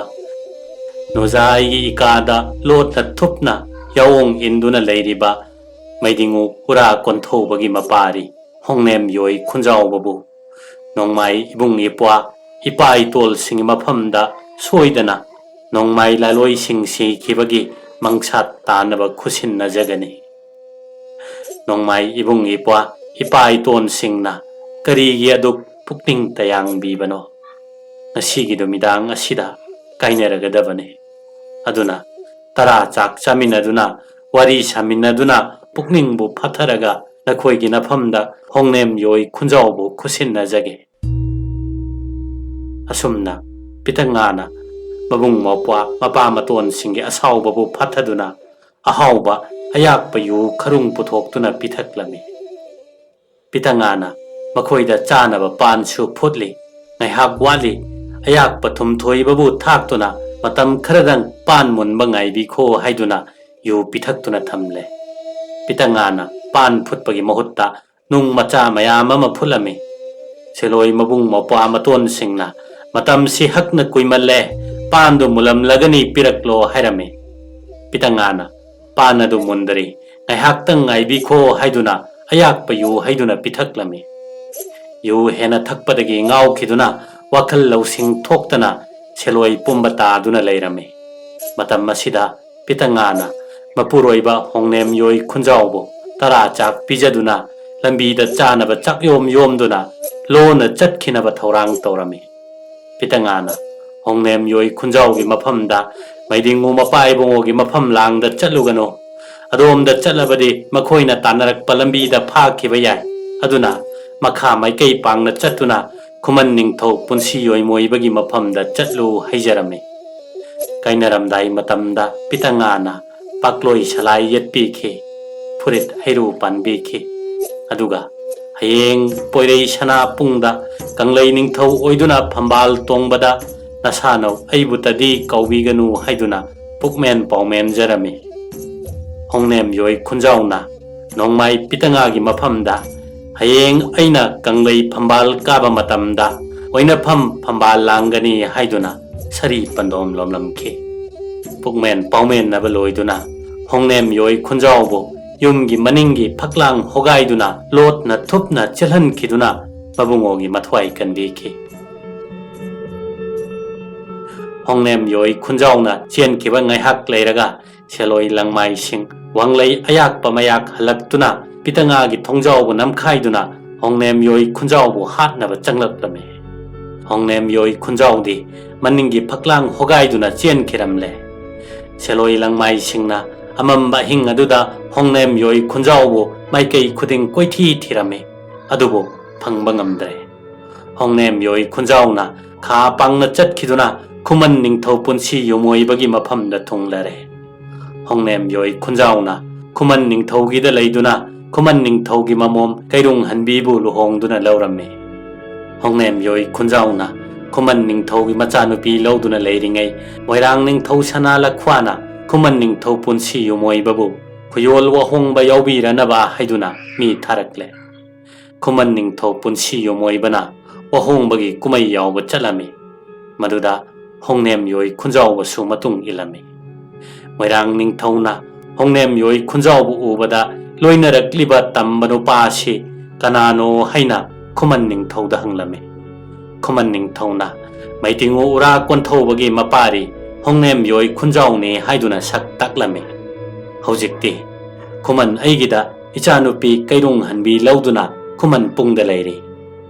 ꯅꯣꯖꯥ ꯑꯩꯒꯤ ꯏꯀꯥꯗ ꯂꯣꯠꯅ ꯊꯨꯞꯅ ꯌꯥꯑꯣꯡ ꯏꯟꯗꯨꯅ ꯂꯩꯔꯤꯕ ꯃꯩꯗꯤꯡꯉꯨ ꯎꯔꯥ ꯀꯣꯟꯊꯧꯕꯒꯤ ꯃꯄꯥꯔꯤ ꯍꯣꯡꯅꯦꯝ ꯌꯣꯏ ꯈꯨꯟꯖꯥꯎꯕꯕꯨ ꯅꯣꯡꯃꯥꯏ ꯏꯕꯨꯡ ꯏꯄ꯭ꯋꯥ ꯏꯄꯥ ꯏꯇꯣꯜꯁꯤꯡꯒꯤ ꯃꯐꯝꯗ ꯁꯣꯏꯗꯅ ꯅꯣꯡꯃꯥꯏ ꯂꯥꯂꯣꯏꯁꯤꯡ ꯁꯤꯈꯤꯕꯒꯤ ꯃꯪꯁꯥꯠ ꯇꯥꯅꯕ ꯈꯨꯠꯁꯤꯟꯅꯖꯒꯅꯤ꯫ ꯅꯣꯡꯃꯥꯏ ꯏꯕꯨꯡ ꯏꯄ꯭ꯋꯥ ꯏꯄꯥ ꯏꯇꯣꯟꯁꯤꯡꯅ ꯀꯔꯤꯒꯤ ꯑꯗꯨꯛ ꯄꯨꯛꯅꯤꯡ ꯇꯌꯥꯡꯕꯤꯕꯅꯣ? ꯉꯁꯤꯒꯤ ꯅꯨꯃꯤꯗꯥꯡ ꯑꯁꯤꯗ ꯀꯥꯏꯅꯔꯒꯗꯕꯅꯤ꯫ ꯑꯗꯨꯅ ꯇꯔꯥ ꯆꯥꯛ ꯆꯥꯃꯤꯟꯅꯗꯨꯅ, ꯋꯥꯔꯤ ꯁꯥꯃꯤꯟꯅꯗꯨꯅ, ꯄꯨꯛꯅꯤꯡꯕꯨ ꯐꯥꯊꯔꯒ ꯅꯈꯣꯏꯒꯤ ꯅꯐꯝꯗ ꯍꯣꯡꯅꯦꯝ ꯌꯣꯏ ꯈꯨꯟꯖꯥꯎꯕꯨ ꯈꯨꯠꯁꯤꯟꯅꯖꯒꯦ꯫ ꯑꯁꯨꯝꯅ ꯄꯤꯇꯉꯥꯅ ꯃꯕꯨꯡ ꯃꯧꯄ꯭ꯋꯥ ꯃꯄꯥ ꯃꯇꯣꯟꯁꯤꯡꯒꯤ ꯑꯁꯥꯎꯕꯕꯨ ꯐꯥꯊꯗꯨꯅ ꯑꯍꯥꯎꯕ ꯑꯌꯥꯛꯄ ꯌꯨ ꯈꯔꯨꯡ ꯄꯨꯊꯣꯛꯇꯨꯅ ꯄꯤꯊꯛꯂꯝꯃꯤ꯫ ꯄꯤꯇꯉꯥꯅ ꯃꯈꯣꯏꯗ ꯆꯥꯅꯕ ꯄꯥꯟꯁꯨ ꯐꯨꯠꯂꯤ꯫ ꯉꯥꯏꯍꯥꯛ ꯋꯥꯠꯂꯤ, ꯑꯌꯥꯛꯄ ꯊꯨꯝ ꯊꯣꯏꯕꯕꯨ ꯊꯥꯛꯇꯨꯅ ꯃꯇꯝ ꯈꯔꯗꯪ ꯄꯥꯟ ꯃꯨꯟꯕ ꯉꯥꯏꯕꯤꯈꯣ ꯍꯥꯏꯗꯨꯅ ꯌꯨ ꯄꯤꯊꯛꯇꯨꯅ ꯊꯝꯂꯦ꯫ ꯄꯤꯇꯉꯥꯅ ꯄꯥꯟ ꯐꯨꯠꯄꯒꯤ ꯃꯍꯨꯠꯇ ꯅꯨꯡ ꯃꯆꯥ ꯃꯌꯥꯝ ꯑꯃ ꯐꯨꯠꯂꯝꯃꯤ꯫ ꯁꯦꯂꯣꯏ ꯃꯕꯨꯡ ꯃꯧꯄ꯭ꯋꯥ ꯃꯇꯣꯟꯁꯤꯡꯅ "ꯃꯇꯝꯁꯤ ꯍꯛꯅ ꯀꯨꯏꯃꯜꯂꯦ, ꯄꯥꯟꯗꯨ ꯃꯨꯜꯂꯝꯂꯒꯅꯤ, ꯄꯤꯔꯛꯂꯣ" ꯍꯥꯏꯔꯝꯃꯤ꯫ ꯄꯤꯇꯉꯥꯅ "ꯄꯥꯟ ꯑꯗꯨ ꯃꯨꯟꯗꯔꯤ, ꯉꯥꯏꯍꯥꯛꯇꯪ ꯉꯥꯏꯕꯤꯈꯣ" ꯍꯥꯏꯗꯨꯅ ꯑꯌꯥꯛꯄ ꯌꯨ ꯍꯩꯗꯨꯅ ꯄꯤꯊꯛꯂꯝꯃꯤ꯫ ꯌꯨ ꯍꯦꯟꯅ ꯊꯛꯄꯗꯒꯤ ꯉꯥꯎꯈꯤꯗꯨꯅ ꯋꯥꯈꯜ ꯂꯧꯁꯤꯡ ꯊꯣꯛꯇꯅ ꯁꯦꯂꯣꯏ ꯄꯨꯝꯕ ꯇꯥꯗꯨꯅ ꯂꯩꯔꯝꯃꯤ꯫ ꯃꯇꯝ ꯑꯁꯤꯗ ꯄꯤꯇꯉꯥꯅ ꯃꯄꯨꯔꯣꯏꯕ ꯍꯣꯡꯅꯦꯝ ꯌꯣꯏ ꯈꯨꯟꯖꯥꯎꯕꯨ ꯇꯔꯥ ꯆꯥꯛ ꯄꯤꯖꯗꯨꯅ ꯂꯝꯕꯤꯗ ꯆꯥꯅꯕ ꯆꯥꯛꯌꯣꯝ ꯌꯣꯝꯗꯨꯅ ꯂꯣꯟꯅ ꯆꯠꯈꯤꯅꯕ ꯊꯧꯔꯥꯡ ꯇꯧꯔꯝꯃꯤ꯫ ꯄꯤꯇꯉꯥꯅ ꯍꯣꯡꯅꯦꯝ ꯌꯣꯏ ꯈꯨꯟꯖꯥꯎꯒꯤ ꯃꯐꯝꯗ "ꯃꯩꯗꯤꯡꯉꯨ ꯃꯄꯥ ꯏꯕꯨꯡꯉꯣꯒꯤ ꯃꯐꯝ ꯂꯥꯡꯗ ꯆꯠꯂꯨꯒꯅꯨ꯫ ꯑꯗꯣꯝꯗ ꯆꯠꯂꯕꯗꯤ ꯃꯈꯣꯏꯅ ꯇꯥꯟꯅꯔꯛꯄ ꯂꯝꯕꯤꯗ ꯐꯥꯈꯤꯕ ꯌꯥꯏ꯫ ꯑꯗꯨꯅ ꯃꯈꯥ ꯃꯥꯏꯀꯩ ꯄꯥꯡꯅ ꯆꯠꯇꯨꯅ ꯈꯨꯃꯟ ꯅꯤꯡꯊꯧ ꯄꯨꯟꯁꯤ ꯌꯣꯏꯃꯣꯏꯕꯒꯤ ꯃꯐꯝꯗ ꯆꯠꯂꯨ" ꯍꯥꯏꯖꯔꯝꯃꯤ꯫ ꯀꯥꯏꯅꯔꯝꯗꯥꯏ ꯃꯇꯝꯗ ꯄꯤꯇꯉꯥꯅ ꯄꯥꯛꯂꯣꯏ ꯁꯂꯥꯏ ꯌꯦꯠꯄꯤꯈꯤ, ꯐꯨꯔꯤꯠ ꯍꯩꯔꯨ ꯄꯥꯟꯕꯤꯈꯤ꯫ ꯑꯗꯨꯒ "ꯍꯌꯦꯡ ꯄꯣꯏꯔꯩ ꯁꯅꯥ ꯄꯨꯡꯗ ꯀꯪꯂꯩ ꯅꯤꯡꯊꯧ ꯑꯣꯏꯗꯨꯅ ꯐꯝꯕꯥꯜ ꯇꯣꯡꯕꯗ ꯅꯁꯥꯅꯧ ꯑꯩꯕꯨꯇꯗꯤ ꯀꯥꯎꯕꯤꯒꯅꯨ" ꯍꯥꯏꯗꯨꯅ ꯄꯨꯛꯃꯦꯟ ꯄꯥꯎꯃꯦꯟꯖꯔꯝꯃꯤ꯫ ꯍꯣꯡꯅꯦꯝ ꯌꯣꯏ ꯈꯨꯟꯖꯥꯎꯅ ꯅꯣꯡꯃꯥꯏ ꯄꯤꯇꯉꯥꯒꯤ ꯃꯐꯝꯗ "ꯍꯌꯦꯡ ꯑꯩꯅ ꯀꯪꯂꯩ ꯐꯝꯕꯥꯜ ꯀꯥꯕ ꯃꯇꯝꯗ ꯑꯣꯏꯅꯐꯝ ꯐꯝꯕꯥꯜ ꯂꯥꯡꯒꯅꯤ" ꯍꯥꯏꯗꯨꯅ ꯁꯔꯤ ꯄꯟꯗꯣꯝ ꯂꯣꯝꯂꯝꯈꯤ꯫ ꯄꯨꯛꯃꯦꯟ ꯄꯥꯎꯃꯦꯟꯅꯕ ꯂꯣꯏꯗꯨꯅ ꯍꯣꯡꯅꯦꯝ ꯌꯣꯏ ꯈꯨꯟꯖꯥꯎꯕꯨ ꯌꯨꯝꯒꯤ ꯃꯅꯤꯡꯒꯤ ꯐꯛꯂꯥꯡ ꯍꯣꯒꯥꯏꯗꯨꯅ ꯂꯣꯠꯅ ꯊꯨꯞꯅ ꯆꯦꯜꯍꯟꯈꯤꯗꯨꯅ ꯃꯕꯨꯡꯉꯣꯒꯤ ꯃꯊ꯭ꯋꯥꯏ ꯀꯟꯕꯤꯈꯤ꯫ ꯍꯣꯡꯅꯦꯝ ꯌꯣꯏ ꯈꯨꯟꯖꯥꯎꯅ ꯆꯦꯟꯈꯤꯕ ꯉꯥꯏꯍꯥꯛ ꯂꯩꯔꯒ ꯁꯦꯂꯣꯏ ꯂꯪꯃꯥꯏꯁꯤꯡ ꯋꯥꯡꯂꯩ ꯑꯌꯥꯛꯄ ꯃꯌꯥꯛ ꯍꯜꯂꯛꯇꯨꯅ ꯄꯤꯇꯉꯥꯒꯤ ꯊꯣꯡꯖꯥꯎꯕꯨ ꯅꯝꯈꯥꯏꯗꯨꯅ ꯍꯣꯡꯅꯦꯝ ꯌꯣꯏ ꯈꯨꯟꯖꯥꯎꯕꯨ ꯍꯥꯠꯅꯕ ꯆꯪꯂꯛꯂꯝꯃꯤ꯫ ꯍꯣꯡꯅꯦꯝ ꯌꯣꯏ ꯈꯨꯟꯖꯥꯎꯗꯤ ꯃꯅꯤꯡꯒꯤ ꯐꯛꯂꯥꯡ ꯍꯣꯒꯥꯏꯗꯨꯅ ꯆꯦꯟꯈꯤꯔꯝꯂꯦ꯫ ꯁꯦꯂꯣꯏ ꯂꯪꯃꯥꯏꯁꯤꯡꯅ ꯑꯃꯝꯕ ꯑꯍꯤꯡ ꯑꯗꯨꯗ ꯍꯣꯡꯅꯦꯝ ꯌꯣꯏ ꯈꯨꯟꯖꯥꯎꯕꯨ ꯃꯥꯏꯀꯩ ꯈꯨꯗꯤꯡ ꯀꯣꯏꯊꯤ ꯊꯤꯔꯝꯃꯤ, ꯑꯗꯨꯕꯨ ꯐꯪꯕ ꯉꯝꯗ꯭ꯔꯦ꯫ ꯍꯣꯡꯅꯦꯝ ꯌꯣꯏ ꯈꯨꯟꯖꯥꯎꯅ ꯈꯥ ꯄꯥꯡꯅ ꯆꯠꯈꯤꯗꯨꯅ ꯈꯨꯃꯟ ꯅꯤꯡꯊꯧ ꯄꯨꯟꯁꯤ ꯌꯨꯝꯑꯣꯏꯕꯒꯤ ꯃꯐꯝꯗ ꯊꯨꯡꯂꯔꯦ꯫ ꯍꯣꯡꯅꯦꯝ ꯌꯣꯏ ꯈꯨꯟꯖꯥꯎꯅ ꯈꯨꯃꯟ ꯅꯤꯡꯊꯧꯒꯤꯗ ꯂꯩꯗꯨꯅ ꯈꯨꯃꯟ ꯅꯤꯡꯊꯧꯒꯤ ꯃꯃꯣꯝ ꯀꯩꯔꯨꯡ ꯍꯟꯕꯤꯕꯨ ꯂꯨꯍꯣꯡꯗꯨꯅ ꯂꯧꯔꯝꯃꯤ꯫ ꯍꯣꯡꯅꯦꯝ ꯌꯣꯏ ꯈꯨꯟꯖꯥꯎꯅ ꯈꯨꯃꯟ ꯅꯤꯡꯊꯧꯒꯤ ꯃꯆꯥꯅꯨꯄꯤ ꯂꯧꯗꯨꯅ ꯂꯩꯔꯤꯉꯩ ꯃꯣꯏꯔꯥꯡ ꯅꯤꯡꯊꯧ ꯁꯅꯥ ꯂꯈ꯭ꯋꯥꯅ ꯈꯨꯃꯟ ꯅꯤꯡꯊꯧ ꯄꯨꯟꯁꯤ ꯌꯨꯝꯑꯣꯏꯕꯕꯨ ꯈꯨꯌꯣꯜ ꯋꯥꯍꯣꯡꯕ ꯌꯥꯎꯕꯤꯔꯅꯕ ꯍꯥꯏꯗꯨꯅ ꯃꯤ ꯊꯥꯔꯛꯂꯦ꯫ ꯈꯨꯃꯟ ꯅꯤꯡꯊꯧ ꯄꯨꯟꯁꯤ ꯌꯨꯝꯑꯣꯏꯕꯅ ꯋꯥꯍꯣꯡꯕꯒꯤ ꯀꯨꯝꯍꯩ ꯌꯥꯎꯕ ꯆꯠꯂꯝꯃꯤ꯫ ꯃꯗꯨꯗ ꯍꯣꯡꯅꯦꯝ ꯌꯣꯏ ꯈꯨꯟꯖꯥꯎꯕꯁꯨ ꯃꯇꯨꯡ ꯏꯜꯂꯝꯃꯤ꯫ ꯃꯣꯏꯔꯥꯡ ꯅꯤꯡꯊꯧꯅ ꯍꯣꯡꯅꯦꯝ ꯌꯣꯏ ꯈꯨꯟꯖꯥꯎꯕ ꯎꯕꯗ ꯂꯣꯏꯅꯔꯛꯂꯤꯕ ꯇꯝꯕ ꯅꯨꯄꯥ ꯑꯁꯤ ꯀꯅꯥꯅꯣ ꯍꯥꯏꯅ ꯈꯨꯃꯟ ꯅꯤꯡꯊꯧꯗ ꯍꯪꯂꯝꯃꯤ꯫ ꯈꯨꯃꯟ ꯅꯤꯡꯊꯧꯅ ꯃꯩꯇꯤꯡꯉꯨ ꯎꯔꯥ ꯀꯣꯟꯊꯧꯕꯒꯤ ꯃꯄꯥꯔꯤ ꯍꯣꯡꯅꯦꯝ ꯌꯣꯏ ꯈꯨꯟꯖꯥꯎꯅꯤ ꯍꯥꯏꯗꯨꯅ ꯁꯛ ꯇꯥꯛꯂꯝꯃꯤ꯫ ꯍꯧꯖꯤꯛꯇꯤ ꯈꯨꯃꯟ ꯑꯩꯒꯤꯗ ꯏꯆꯥꯅꯨꯄꯤ ꯀꯩꯔꯨꯡ ꯍꯟꯕꯤ ꯂꯧꯗꯨꯅ ꯈꯨꯃꯟ ꯄꯨꯡꯗ ꯂꯩꯔꯤ꯫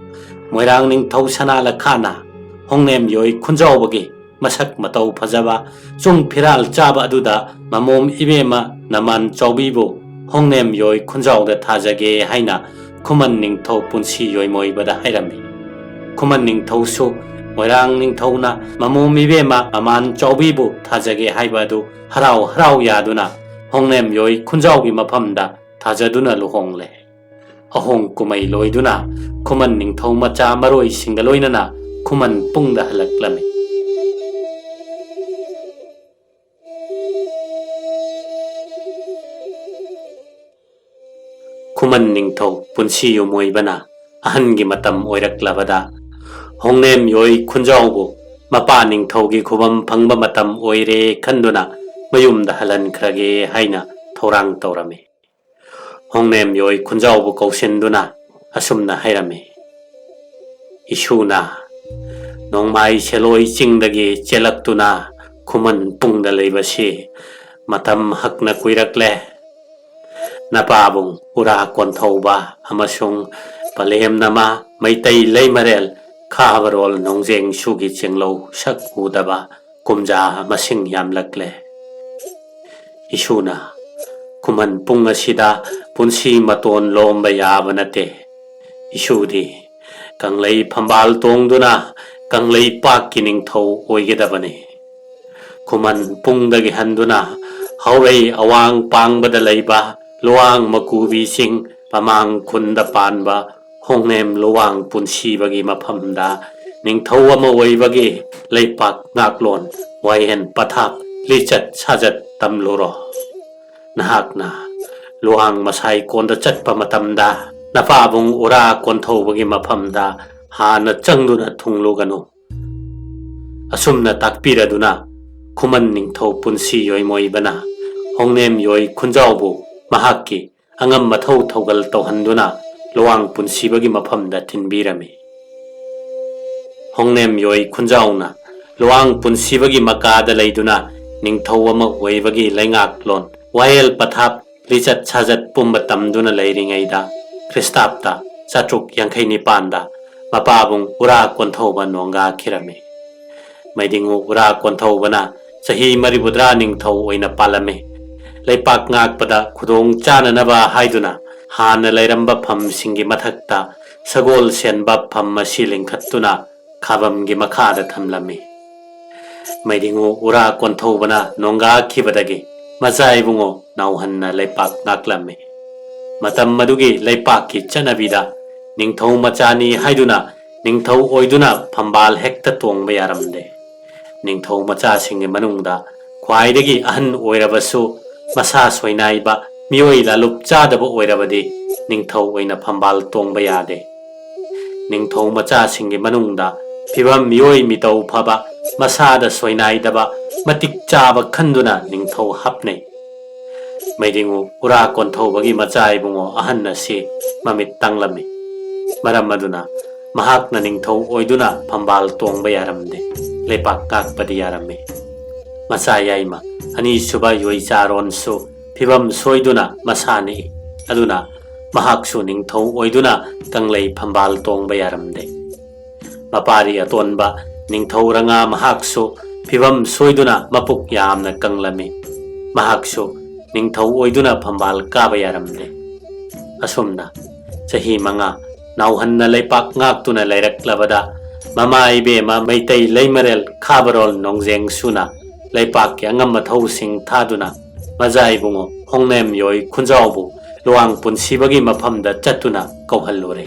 ꯃꯣꯏꯔꯥꯡ ꯅꯤꯡꯊꯧ ꯁꯅꯥ ꯂꯈꯥꯅ ꯍꯣꯡꯅꯦꯝ ꯌꯣꯏ ꯈꯨꯟꯖꯥꯎꯕꯒꯤ ꯃꯁꯛ ꯃꯇꯧ ꯐꯖꯕ ꯆꯨꯡ ꯐꯤꯔꯥꯜ ꯆꯥꯕ ꯑꯗꯨꯗ ꯃꯃꯣꯝ ꯏꯕꯦꯝꯃ ꯅꯃꯥꯟ ꯆꯥꯎꯕꯤꯕꯨ ꯍꯣꯡꯅꯦꯝ ꯌꯣꯏ ꯈꯨꯟꯖꯥꯎꯗ ꯊꯥꯖꯒꯦ ꯍꯥꯏꯅ ꯈꯨꯃꯟ ꯅꯤꯡꯊꯧ ꯄꯨꯟꯁꯤ ꯌꯣꯏꯃꯣꯏꯕꯗ ꯍꯥꯏꯔꯝꯃꯤ꯫ ꯈꯨꯃꯟ ꯅꯤꯡꯊꯧꯁꯨ ꯃꯣꯏꯔꯥꯡ ꯅꯤꯡꯊꯧꯅ ꯃꯃꯣꯝ ꯏꯕꯦꯝꯃ ꯃꯃꯥꯟ ꯆꯥꯎꯕꯤꯕꯨ ꯊꯥꯖꯒꯦ ꯍꯥꯏꯕ ꯑꯗꯨ ꯍꯔꯥꯎ ꯍꯔꯥꯎ ꯌꯥꯗꯨꯅ ꯍꯣꯡꯅꯦꯝ ꯌꯣꯏ ꯈꯨꯟꯖꯥꯎꯒꯤ ꯃꯐꯝꯗ ꯊꯥꯖꯗꯨꯅ ꯂꯨꯍꯣꯡꯂꯦ꯫ ꯑꯍꯣꯡ ꯀꯨꯝꯍꯩ ꯂꯣꯏꯗꯨꯅ ꯈꯨꯃꯟ ꯅꯤꯡꯊꯧ ꯃꯆꯥ ꯃꯔꯣꯏꯁꯤꯡꯒ ꯂꯣꯏꯅꯅ ꯈꯨꯃꯟ ꯄꯨꯡꯗ ꯍꯜꯂꯛꯂꯝꯃꯤ꯫ ꯈꯨꯃꯟ ꯅꯤꯡꯊꯧ ꯄꯨꯟꯁꯤ ꯌꯨꯝꯑꯣꯏꯕꯅ ꯑꯍꯟꯒꯤ ꯃꯇꯝ ꯑꯣꯏꯔꯛꯂꯕꯗ ꯍꯣꯡꯅꯦꯝ ꯌꯣꯏ ꯈꯨꯟꯖꯥꯎꯕꯨ ꯃꯄꯥ ꯅꯤꯡꯊꯧꯒꯤ ꯈꯨꯕꯝ ꯐꯪꯕ ꯃꯇꯝ ꯑꯣꯏꯔꯦ ꯈꯟꯗꯨꯅ ꯃꯌꯨꯝꯗ ꯍꯜꯍꯟꯈ꯭ꯔꯒꯦ ꯍꯥꯏꯅ ꯊꯧꯔꯥꯡ ꯇꯧꯔꯝꯃꯤ꯫ ꯍꯣꯡꯅꯦꯝ ꯌꯣꯏ ꯈꯨꯟꯖꯥꯎꯕꯨ ꯀꯧꯁꯤꯟꯗꯨꯅ ꯑꯁꯨꯝꯅ ꯍꯥꯏꯔꯝꯃꯤ, "ꯏꯁꯨꯅ ꯅꯣꯡꯃꯥꯏ ꯁꯦꯂꯣꯏ ꯆꯤꯡꯗꯒꯤ ꯆꯦꯜꯂꯛꯇꯨꯅ ꯈꯨꯃꯟ ꯄꯨꯡꯗ ꯂꯩꯕꯁꯤ ꯃꯇꯝ ꯍꯛꯅ ꯀꯨꯏꯔꯛꯂꯦ꯫ ꯅꯄꯥꯕꯨꯡ ꯎꯔꯥ ꯀꯣꯟꯊꯧꯕ ꯑꯃꯁꯨꯡ ꯄꯂꯦꯝꯅꯃ ꯃꯩꯇꯩ ꯂꯩꯃꯔꯦꯜ ꯈꯥꯕꯔꯣꯜ ꯅꯣꯡꯖꯦꯡꯁꯨꯒꯤ ꯆꯦꯡꯂꯧ ꯁꯛ ꯎꯗꯕ ꯀꯨꯝꯖꯥ ꯃꯁꯤꯡ ꯌꯥꯝꯂꯛꯂꯦ꯫ ꯏꯁꯨꯅ ꯈꯨꯃꯟ ꯄꯨꯡ ꯑꯁꯤꯗ ꯄꯨꯟꯁꯤ ꯃꯇꯣꯟ ꯂꯣꯝꯕ ꯌꯥꯕ ꯅꯠꯇꯦ꯫ ꯏꯁꯨꯗꯤ ꯀꯪꯂꯩ ꯐꯝꯕꯥꯜ ꯇꯣꯡꯗꯨꯅ ꯀꯪꯂꯩꯄꯥꯛꯀꯤ ꯅꯤꯡꯊꯧ ꯑꯣꯏꯒꯗꯕꯅꯤ꯫ ꯈꯨꯃꯟ ꯄꯨꯡꯗꯒꯤ ꯍꯟꯗꯨꯅ ꯍꯧꯔꯩ ꯑꯋꯥꯡ ꯄꯥꯡꯕꯗ ꯂꯩꯕ ꯂꯨꯋꯥꯡ ꯃꯀꯨꯕꯤꯁꯤꯡ ꯃꯃꯥꯡ ꯈꯨꯟꯗ ꯄꯥꯟꯕ ꯍꯣꯡꯅꯦꯝ ꯂꯨꯋꯥꯡ ꯄꯨꯟꯁꯤꯕꯒꯤ ꯃꯐꯝꯗ ꯅꯤꯡꯊꯧ ꯑꯃ ꯑꯣꯏꯕꯒꯤ ꯂꯩꯄꯥꯛ ꯉꯥꯛꯂꯣꯟ, ꯋꯥꯌꯦꯟ ꯄꯊꯥꯞ, ꯂꯤꯆꯠ ꯁꯥꯖꯠ ꯇꯝꯂꯨꯔꯣ꯫ ꯅꯍꯥꯛꯅ ꯂꯨꯋꯥꯡ ꯃꯁꯥꯏ ꯀꯣꯟꯗ ꯆꯠꯄ ꯃꯇꯝꯗ ꯅꯄꯥꯕꯨꯡ ꯎꯔꯥ ꯀꯣꯟꯊꯧꯕꯒꯤ ꯃꯐꯝꯗ ꯍꯥꯟꯅ ꯆꯪꯗꯨꯅ ꯊꯨꯡꯂꯨꯒꯅꯨ꯫ ꯑꯁꯨꯝꯅ ꯇꯥꯛꯄꯤꯔꯗꯨꯅ ꯈꯨꯃꯟ ꯅꯤꯡꯊꯧ ꯄꯨꯟꯁꯤ ꯌꯣꯏꯃꯣꯏꯕꯅ ꯍꯣꯡꯅꯦꯝ ꯌꯣꯏ ꯈꯨꯟꯖꯥꯎꯕꯨ ꯃꯍꯥꯛꯀꯤ ꯑꯉꯝ ꯃꯊꯧ ꯊꯧꯒꯜ ꯇꯧꯍꯟꯗꯨꯅ ꯂꯨꯋꯥꯡ ꯄꯨꯟꯁꯤꯕꯒꯤ ꯃꯐꯝꯗ ꯊꯤꯟꯕꯤꯔꯝꯃꯤ꯫ ꯍꯣꯡꯅꯦꯝ ꯌꯣꯏ ꯈꯨꯟꯖꯥꯎꯅ ꯂꯨꯋꯥꯡ ꯄꯨꯟꯁꯤꯕꯒꯤ ꯃꯀꯥꯗ ꯂꯩꯗꯨꯅ ꯅꯤꯡꯊꯧ ꯑꯃ ꯑꯣꯏꯕꯒꯤ ꯂꯩꯉꯥꯛꯂꯣꯟ, ꯋꯥꯌꯦꯜ ꯄꯊꯥꯞ, ꯂꯤꯆꯠ ꯁꯥꯖꯠ ꯄꯨꯝꯕ ꯇꯝꯗꯨꯅ ꯂꯩꯔꯤꯉꯩꯗ ꯈ꯭ꯔꯤꯁꯇꯥꯕꯇ ꯆꯥꯇ꯭ꯔꯨꯛ ꯌꯥꯡꯈꯩ ꯅꯤꯄꯥꯟꯗ ꯃꯄꯥꯕꯨꯡ ꯎꯔꯥ ꯀꯣꯟꯊꯧꯕ ꯅꯣꯡꯒꯥꯈꯤꯔꯝꯃꯤ꯫ ꯃꯩꯗꯤꯡꯉꯨ ꯎꯔꯥ ꯀꯣꯟꯊꯧꯕꯅ ꯆꯍꯤ ꯃꯔꯤꯐꯨꯇꯔꯥ ꯅꯤꯡꯊꯧ ꯑꯣꯏꯅ ꯄꯥꯜꯂꯝꯃꯤ꯫ ꯂꯩꯄꯥꯛ ꯉꯥꯛꯄꯗ ꯈꯨꯗꯣꯡ ꯆꯥꯅꯅꯕ ꯍꯥꯏꯗꯨꯅ ꯍꯥꯟꯅ ꯂꯩꯔꯝꯕ ꯐꯝꯁꯤꯡꯒꯤ ꯃꯊꯛꯇ ꯁꯒꯣꯜ ꯁꯦꯟꯕ ꯐꯝ ꯑꯁꯤ ꯂꯤꯡꯈꯠꯇꯨꯅ ꯈꯥꯕꯝꯒꯤ ꯃꯈꯥꯗ ꯊꯝꯂꯝꯃꯤ꯫ ꯃꯩꯗꯤꯡꯉꯨ ꯎꯔꯥ ꯀꯣꯟꯊꯧꯕꯅ ꯅꯣꯡꯒꯥꯈꯤꯕꯗꯒꯤ ꯃꯆꯥ ꯏꯕꯨꯡꯉꯣ ꯅꯥꯎꯍꯟꯅ ꯂꯩꯄꯥꯛ ꯉꯥꯛꯂꯝꯃꯤ꯫ ꯃꯇꯝ ꯑꯗꯨꯒꯤ ꯂꯩꯄꯥꯛꯀꯤ ꯆꯠꯅꯕꯤꯗ ꯅꯤꯡꯊꯧ ꯃꯆꯥꯅꯤ ꯍꯥꯏꯗꯨꯅ ꯅꯤꯡꯊꯧ ꯑꯣꯏꯗꯨꯅ ꯐꯝꯕꯥꯜ ꯍꯦꯛꯇ ꯇꯣꯡꯕ ꯌꯥꯔꯝꯗꯦ꯫ ꯅꯤꯡꯊꯧ ꯃꯆꯥꯁꯤꯡꯒꯤ ꯃꯅꯨꯡꯗ ꯈ꯭ꯋꯥꯏꯗꯒꯤ ꯑꯍꯟ ꯑꯣꯏꯔꯕꯁꯨ ꯃꯁꯥ ꯁꯣꯏꯅꯥꯏꯕ ꯃꯤꯑꯣꯏ ꯂꯥꯂꯨꯞ ꯆꯥꯗꯕ ꯑꯣꯏꯔꯕꯗꯤ ꯅꯤꯡꯊꯧ ꯑꯣꯏꯅ ꯐꯝꯕꯥꯜ ꯇꯣꯡꯕ ꯌꯥꯗꯦ꯫ ꯅꯤꯡꯊꯧ ꯃꯆꯥꯁꯤꯡꯒꯤ ꯃꯅꯨꯡꯗ ꯐꯤꯕꯝ ꯃꯤꯑꯣꯏ ꯃꯤꯇꯧ ꯐꯕ, ꯃꯁꯥꯗ ꯁꯣꯏꯅꯥꯏꯗꯕ, ꯃꯇꯤꯛ ꯆꯥꯕ ꯈꯟꯗꯨꯅ ꯅꯤꯡꯊꯧ ꯍꯥꯞꯅꯩ꯫ ꯃꯩꯗꯤꯡꯉꯨ ꯎꯔꯥ ꯀꯣꯟꯊꯧꯕꯒꯤ ꯃꯆꯥ ꯏꯕꯨꯡꯉꯣ ꯑꯍꯟ ꯑꯁꯤ ꯃꯃꯤꯠ ꯇꯥꯡꯂꯝꯃꯤ꯫ ꯃꯔꯝ ꯑꯗꯨꯅ ꯃꯍꯥꯛꯅ ꯅꯤꯡꯊꯧ ꯑꯣꯏꯗꯨꯅ ꯐꯝꯕꯥꯜ ꯇꯣꯡꯕ ꯌꯥꯔꯝꯗꯦ, ꯂꯩꯄꯥꯛ ꯉꯥꯛꯄꯗꯤ ꯌꯥꯔꯝꯃꯤ꯫ ꯃꯆꯥ ꯌꯥꯏꯃ ꯑꯅꯤꯁꯨꯕ ꯌꯣꯏꯆꯥꯔꯣꯟꯁꯨ ꯐꯤꯕꯝ ꯁꯣꯏꯗꯨꯅ ꯃꯁꯥ ꯅꯤꯛꯏ꯫ ꯑꯗꯨꯅ ꯃꯍꯥꯛꯁꯨ ꯅꯤꯡꯊꯧ ꯑꯣꯏꯗꯨꯅ ꯀꯪꯂꯩ ꯐꯝꯕꯥꯜ ꯇꯣꯡꯕ ꯌꯥꯔꯝꯗꯦ꯫ ꯃꯄꯥꯔꯤ ꯑꯇꯣꯟꯕ ꯅꯤꯡꯊꯧ ꯔꯉꯥ ꯃꯍꯥꯛꯁꯨ ꯐꯤꯕꯝ ꯁꯣꯏꯗꯨꯅ ꯃꯄꯨꯛ ꯌꯥꯝꯅ ꯀꯪꯂꯝꯃꯤ꯫ ꯃꯍꯥꯛꯁꯨ ꯅꯤꯡꯊꯧ ꯑꯣꯏꯗꯨꯅ ꯐꯝꯕꯥꯜ ꯀꯥꯕ ꯌꯥꯔꯝꯗꯦ꯫ ꯑꯁꯨꯝꯅ ꯆꯍꯤ ꯃꯉꯥ ꯅꯥꯎꯍꯟꯅ ꯂꯩꯄꯥꯛ ꯉꯥꯛꯇꯨꯅ ꯂꯩꯔꯛꯂꯕꯗ ꯃꯃꯥ ꯏꯕꯦꯝꯃ ꯃꯩꯇꯩ ꯂꯩꯃꯔꯦꯜ ꯈꯥꯕꯔꯣꯜ ꯅꯣꯡꯖꯦꯡ ꯁꯨꯅ ꯂꯩꯄꯥꯛꯀꯤ ꯑꯉꯝ ꯑꯊꯧꯁꯤꯡ ꯊꯥꯗꯨꯅ ꯃꯖꯥ ꯏꯕꯨꯡꯉꯣ ꯍꯣꯡꯅꯦꯝ ꯌꯣꯏ ꯈꯨꯟꯖꯥꯎꯕꯨ ꯂꯨꯋꯥꯡ ꯄꯨꯟꯁꯤꯕꯒꯤ ꯃꯐꯝꯗ ꯆꯠꯇꯨꯅ ꯀꯧꯍꯜꯂꯨꯔꯦ꯫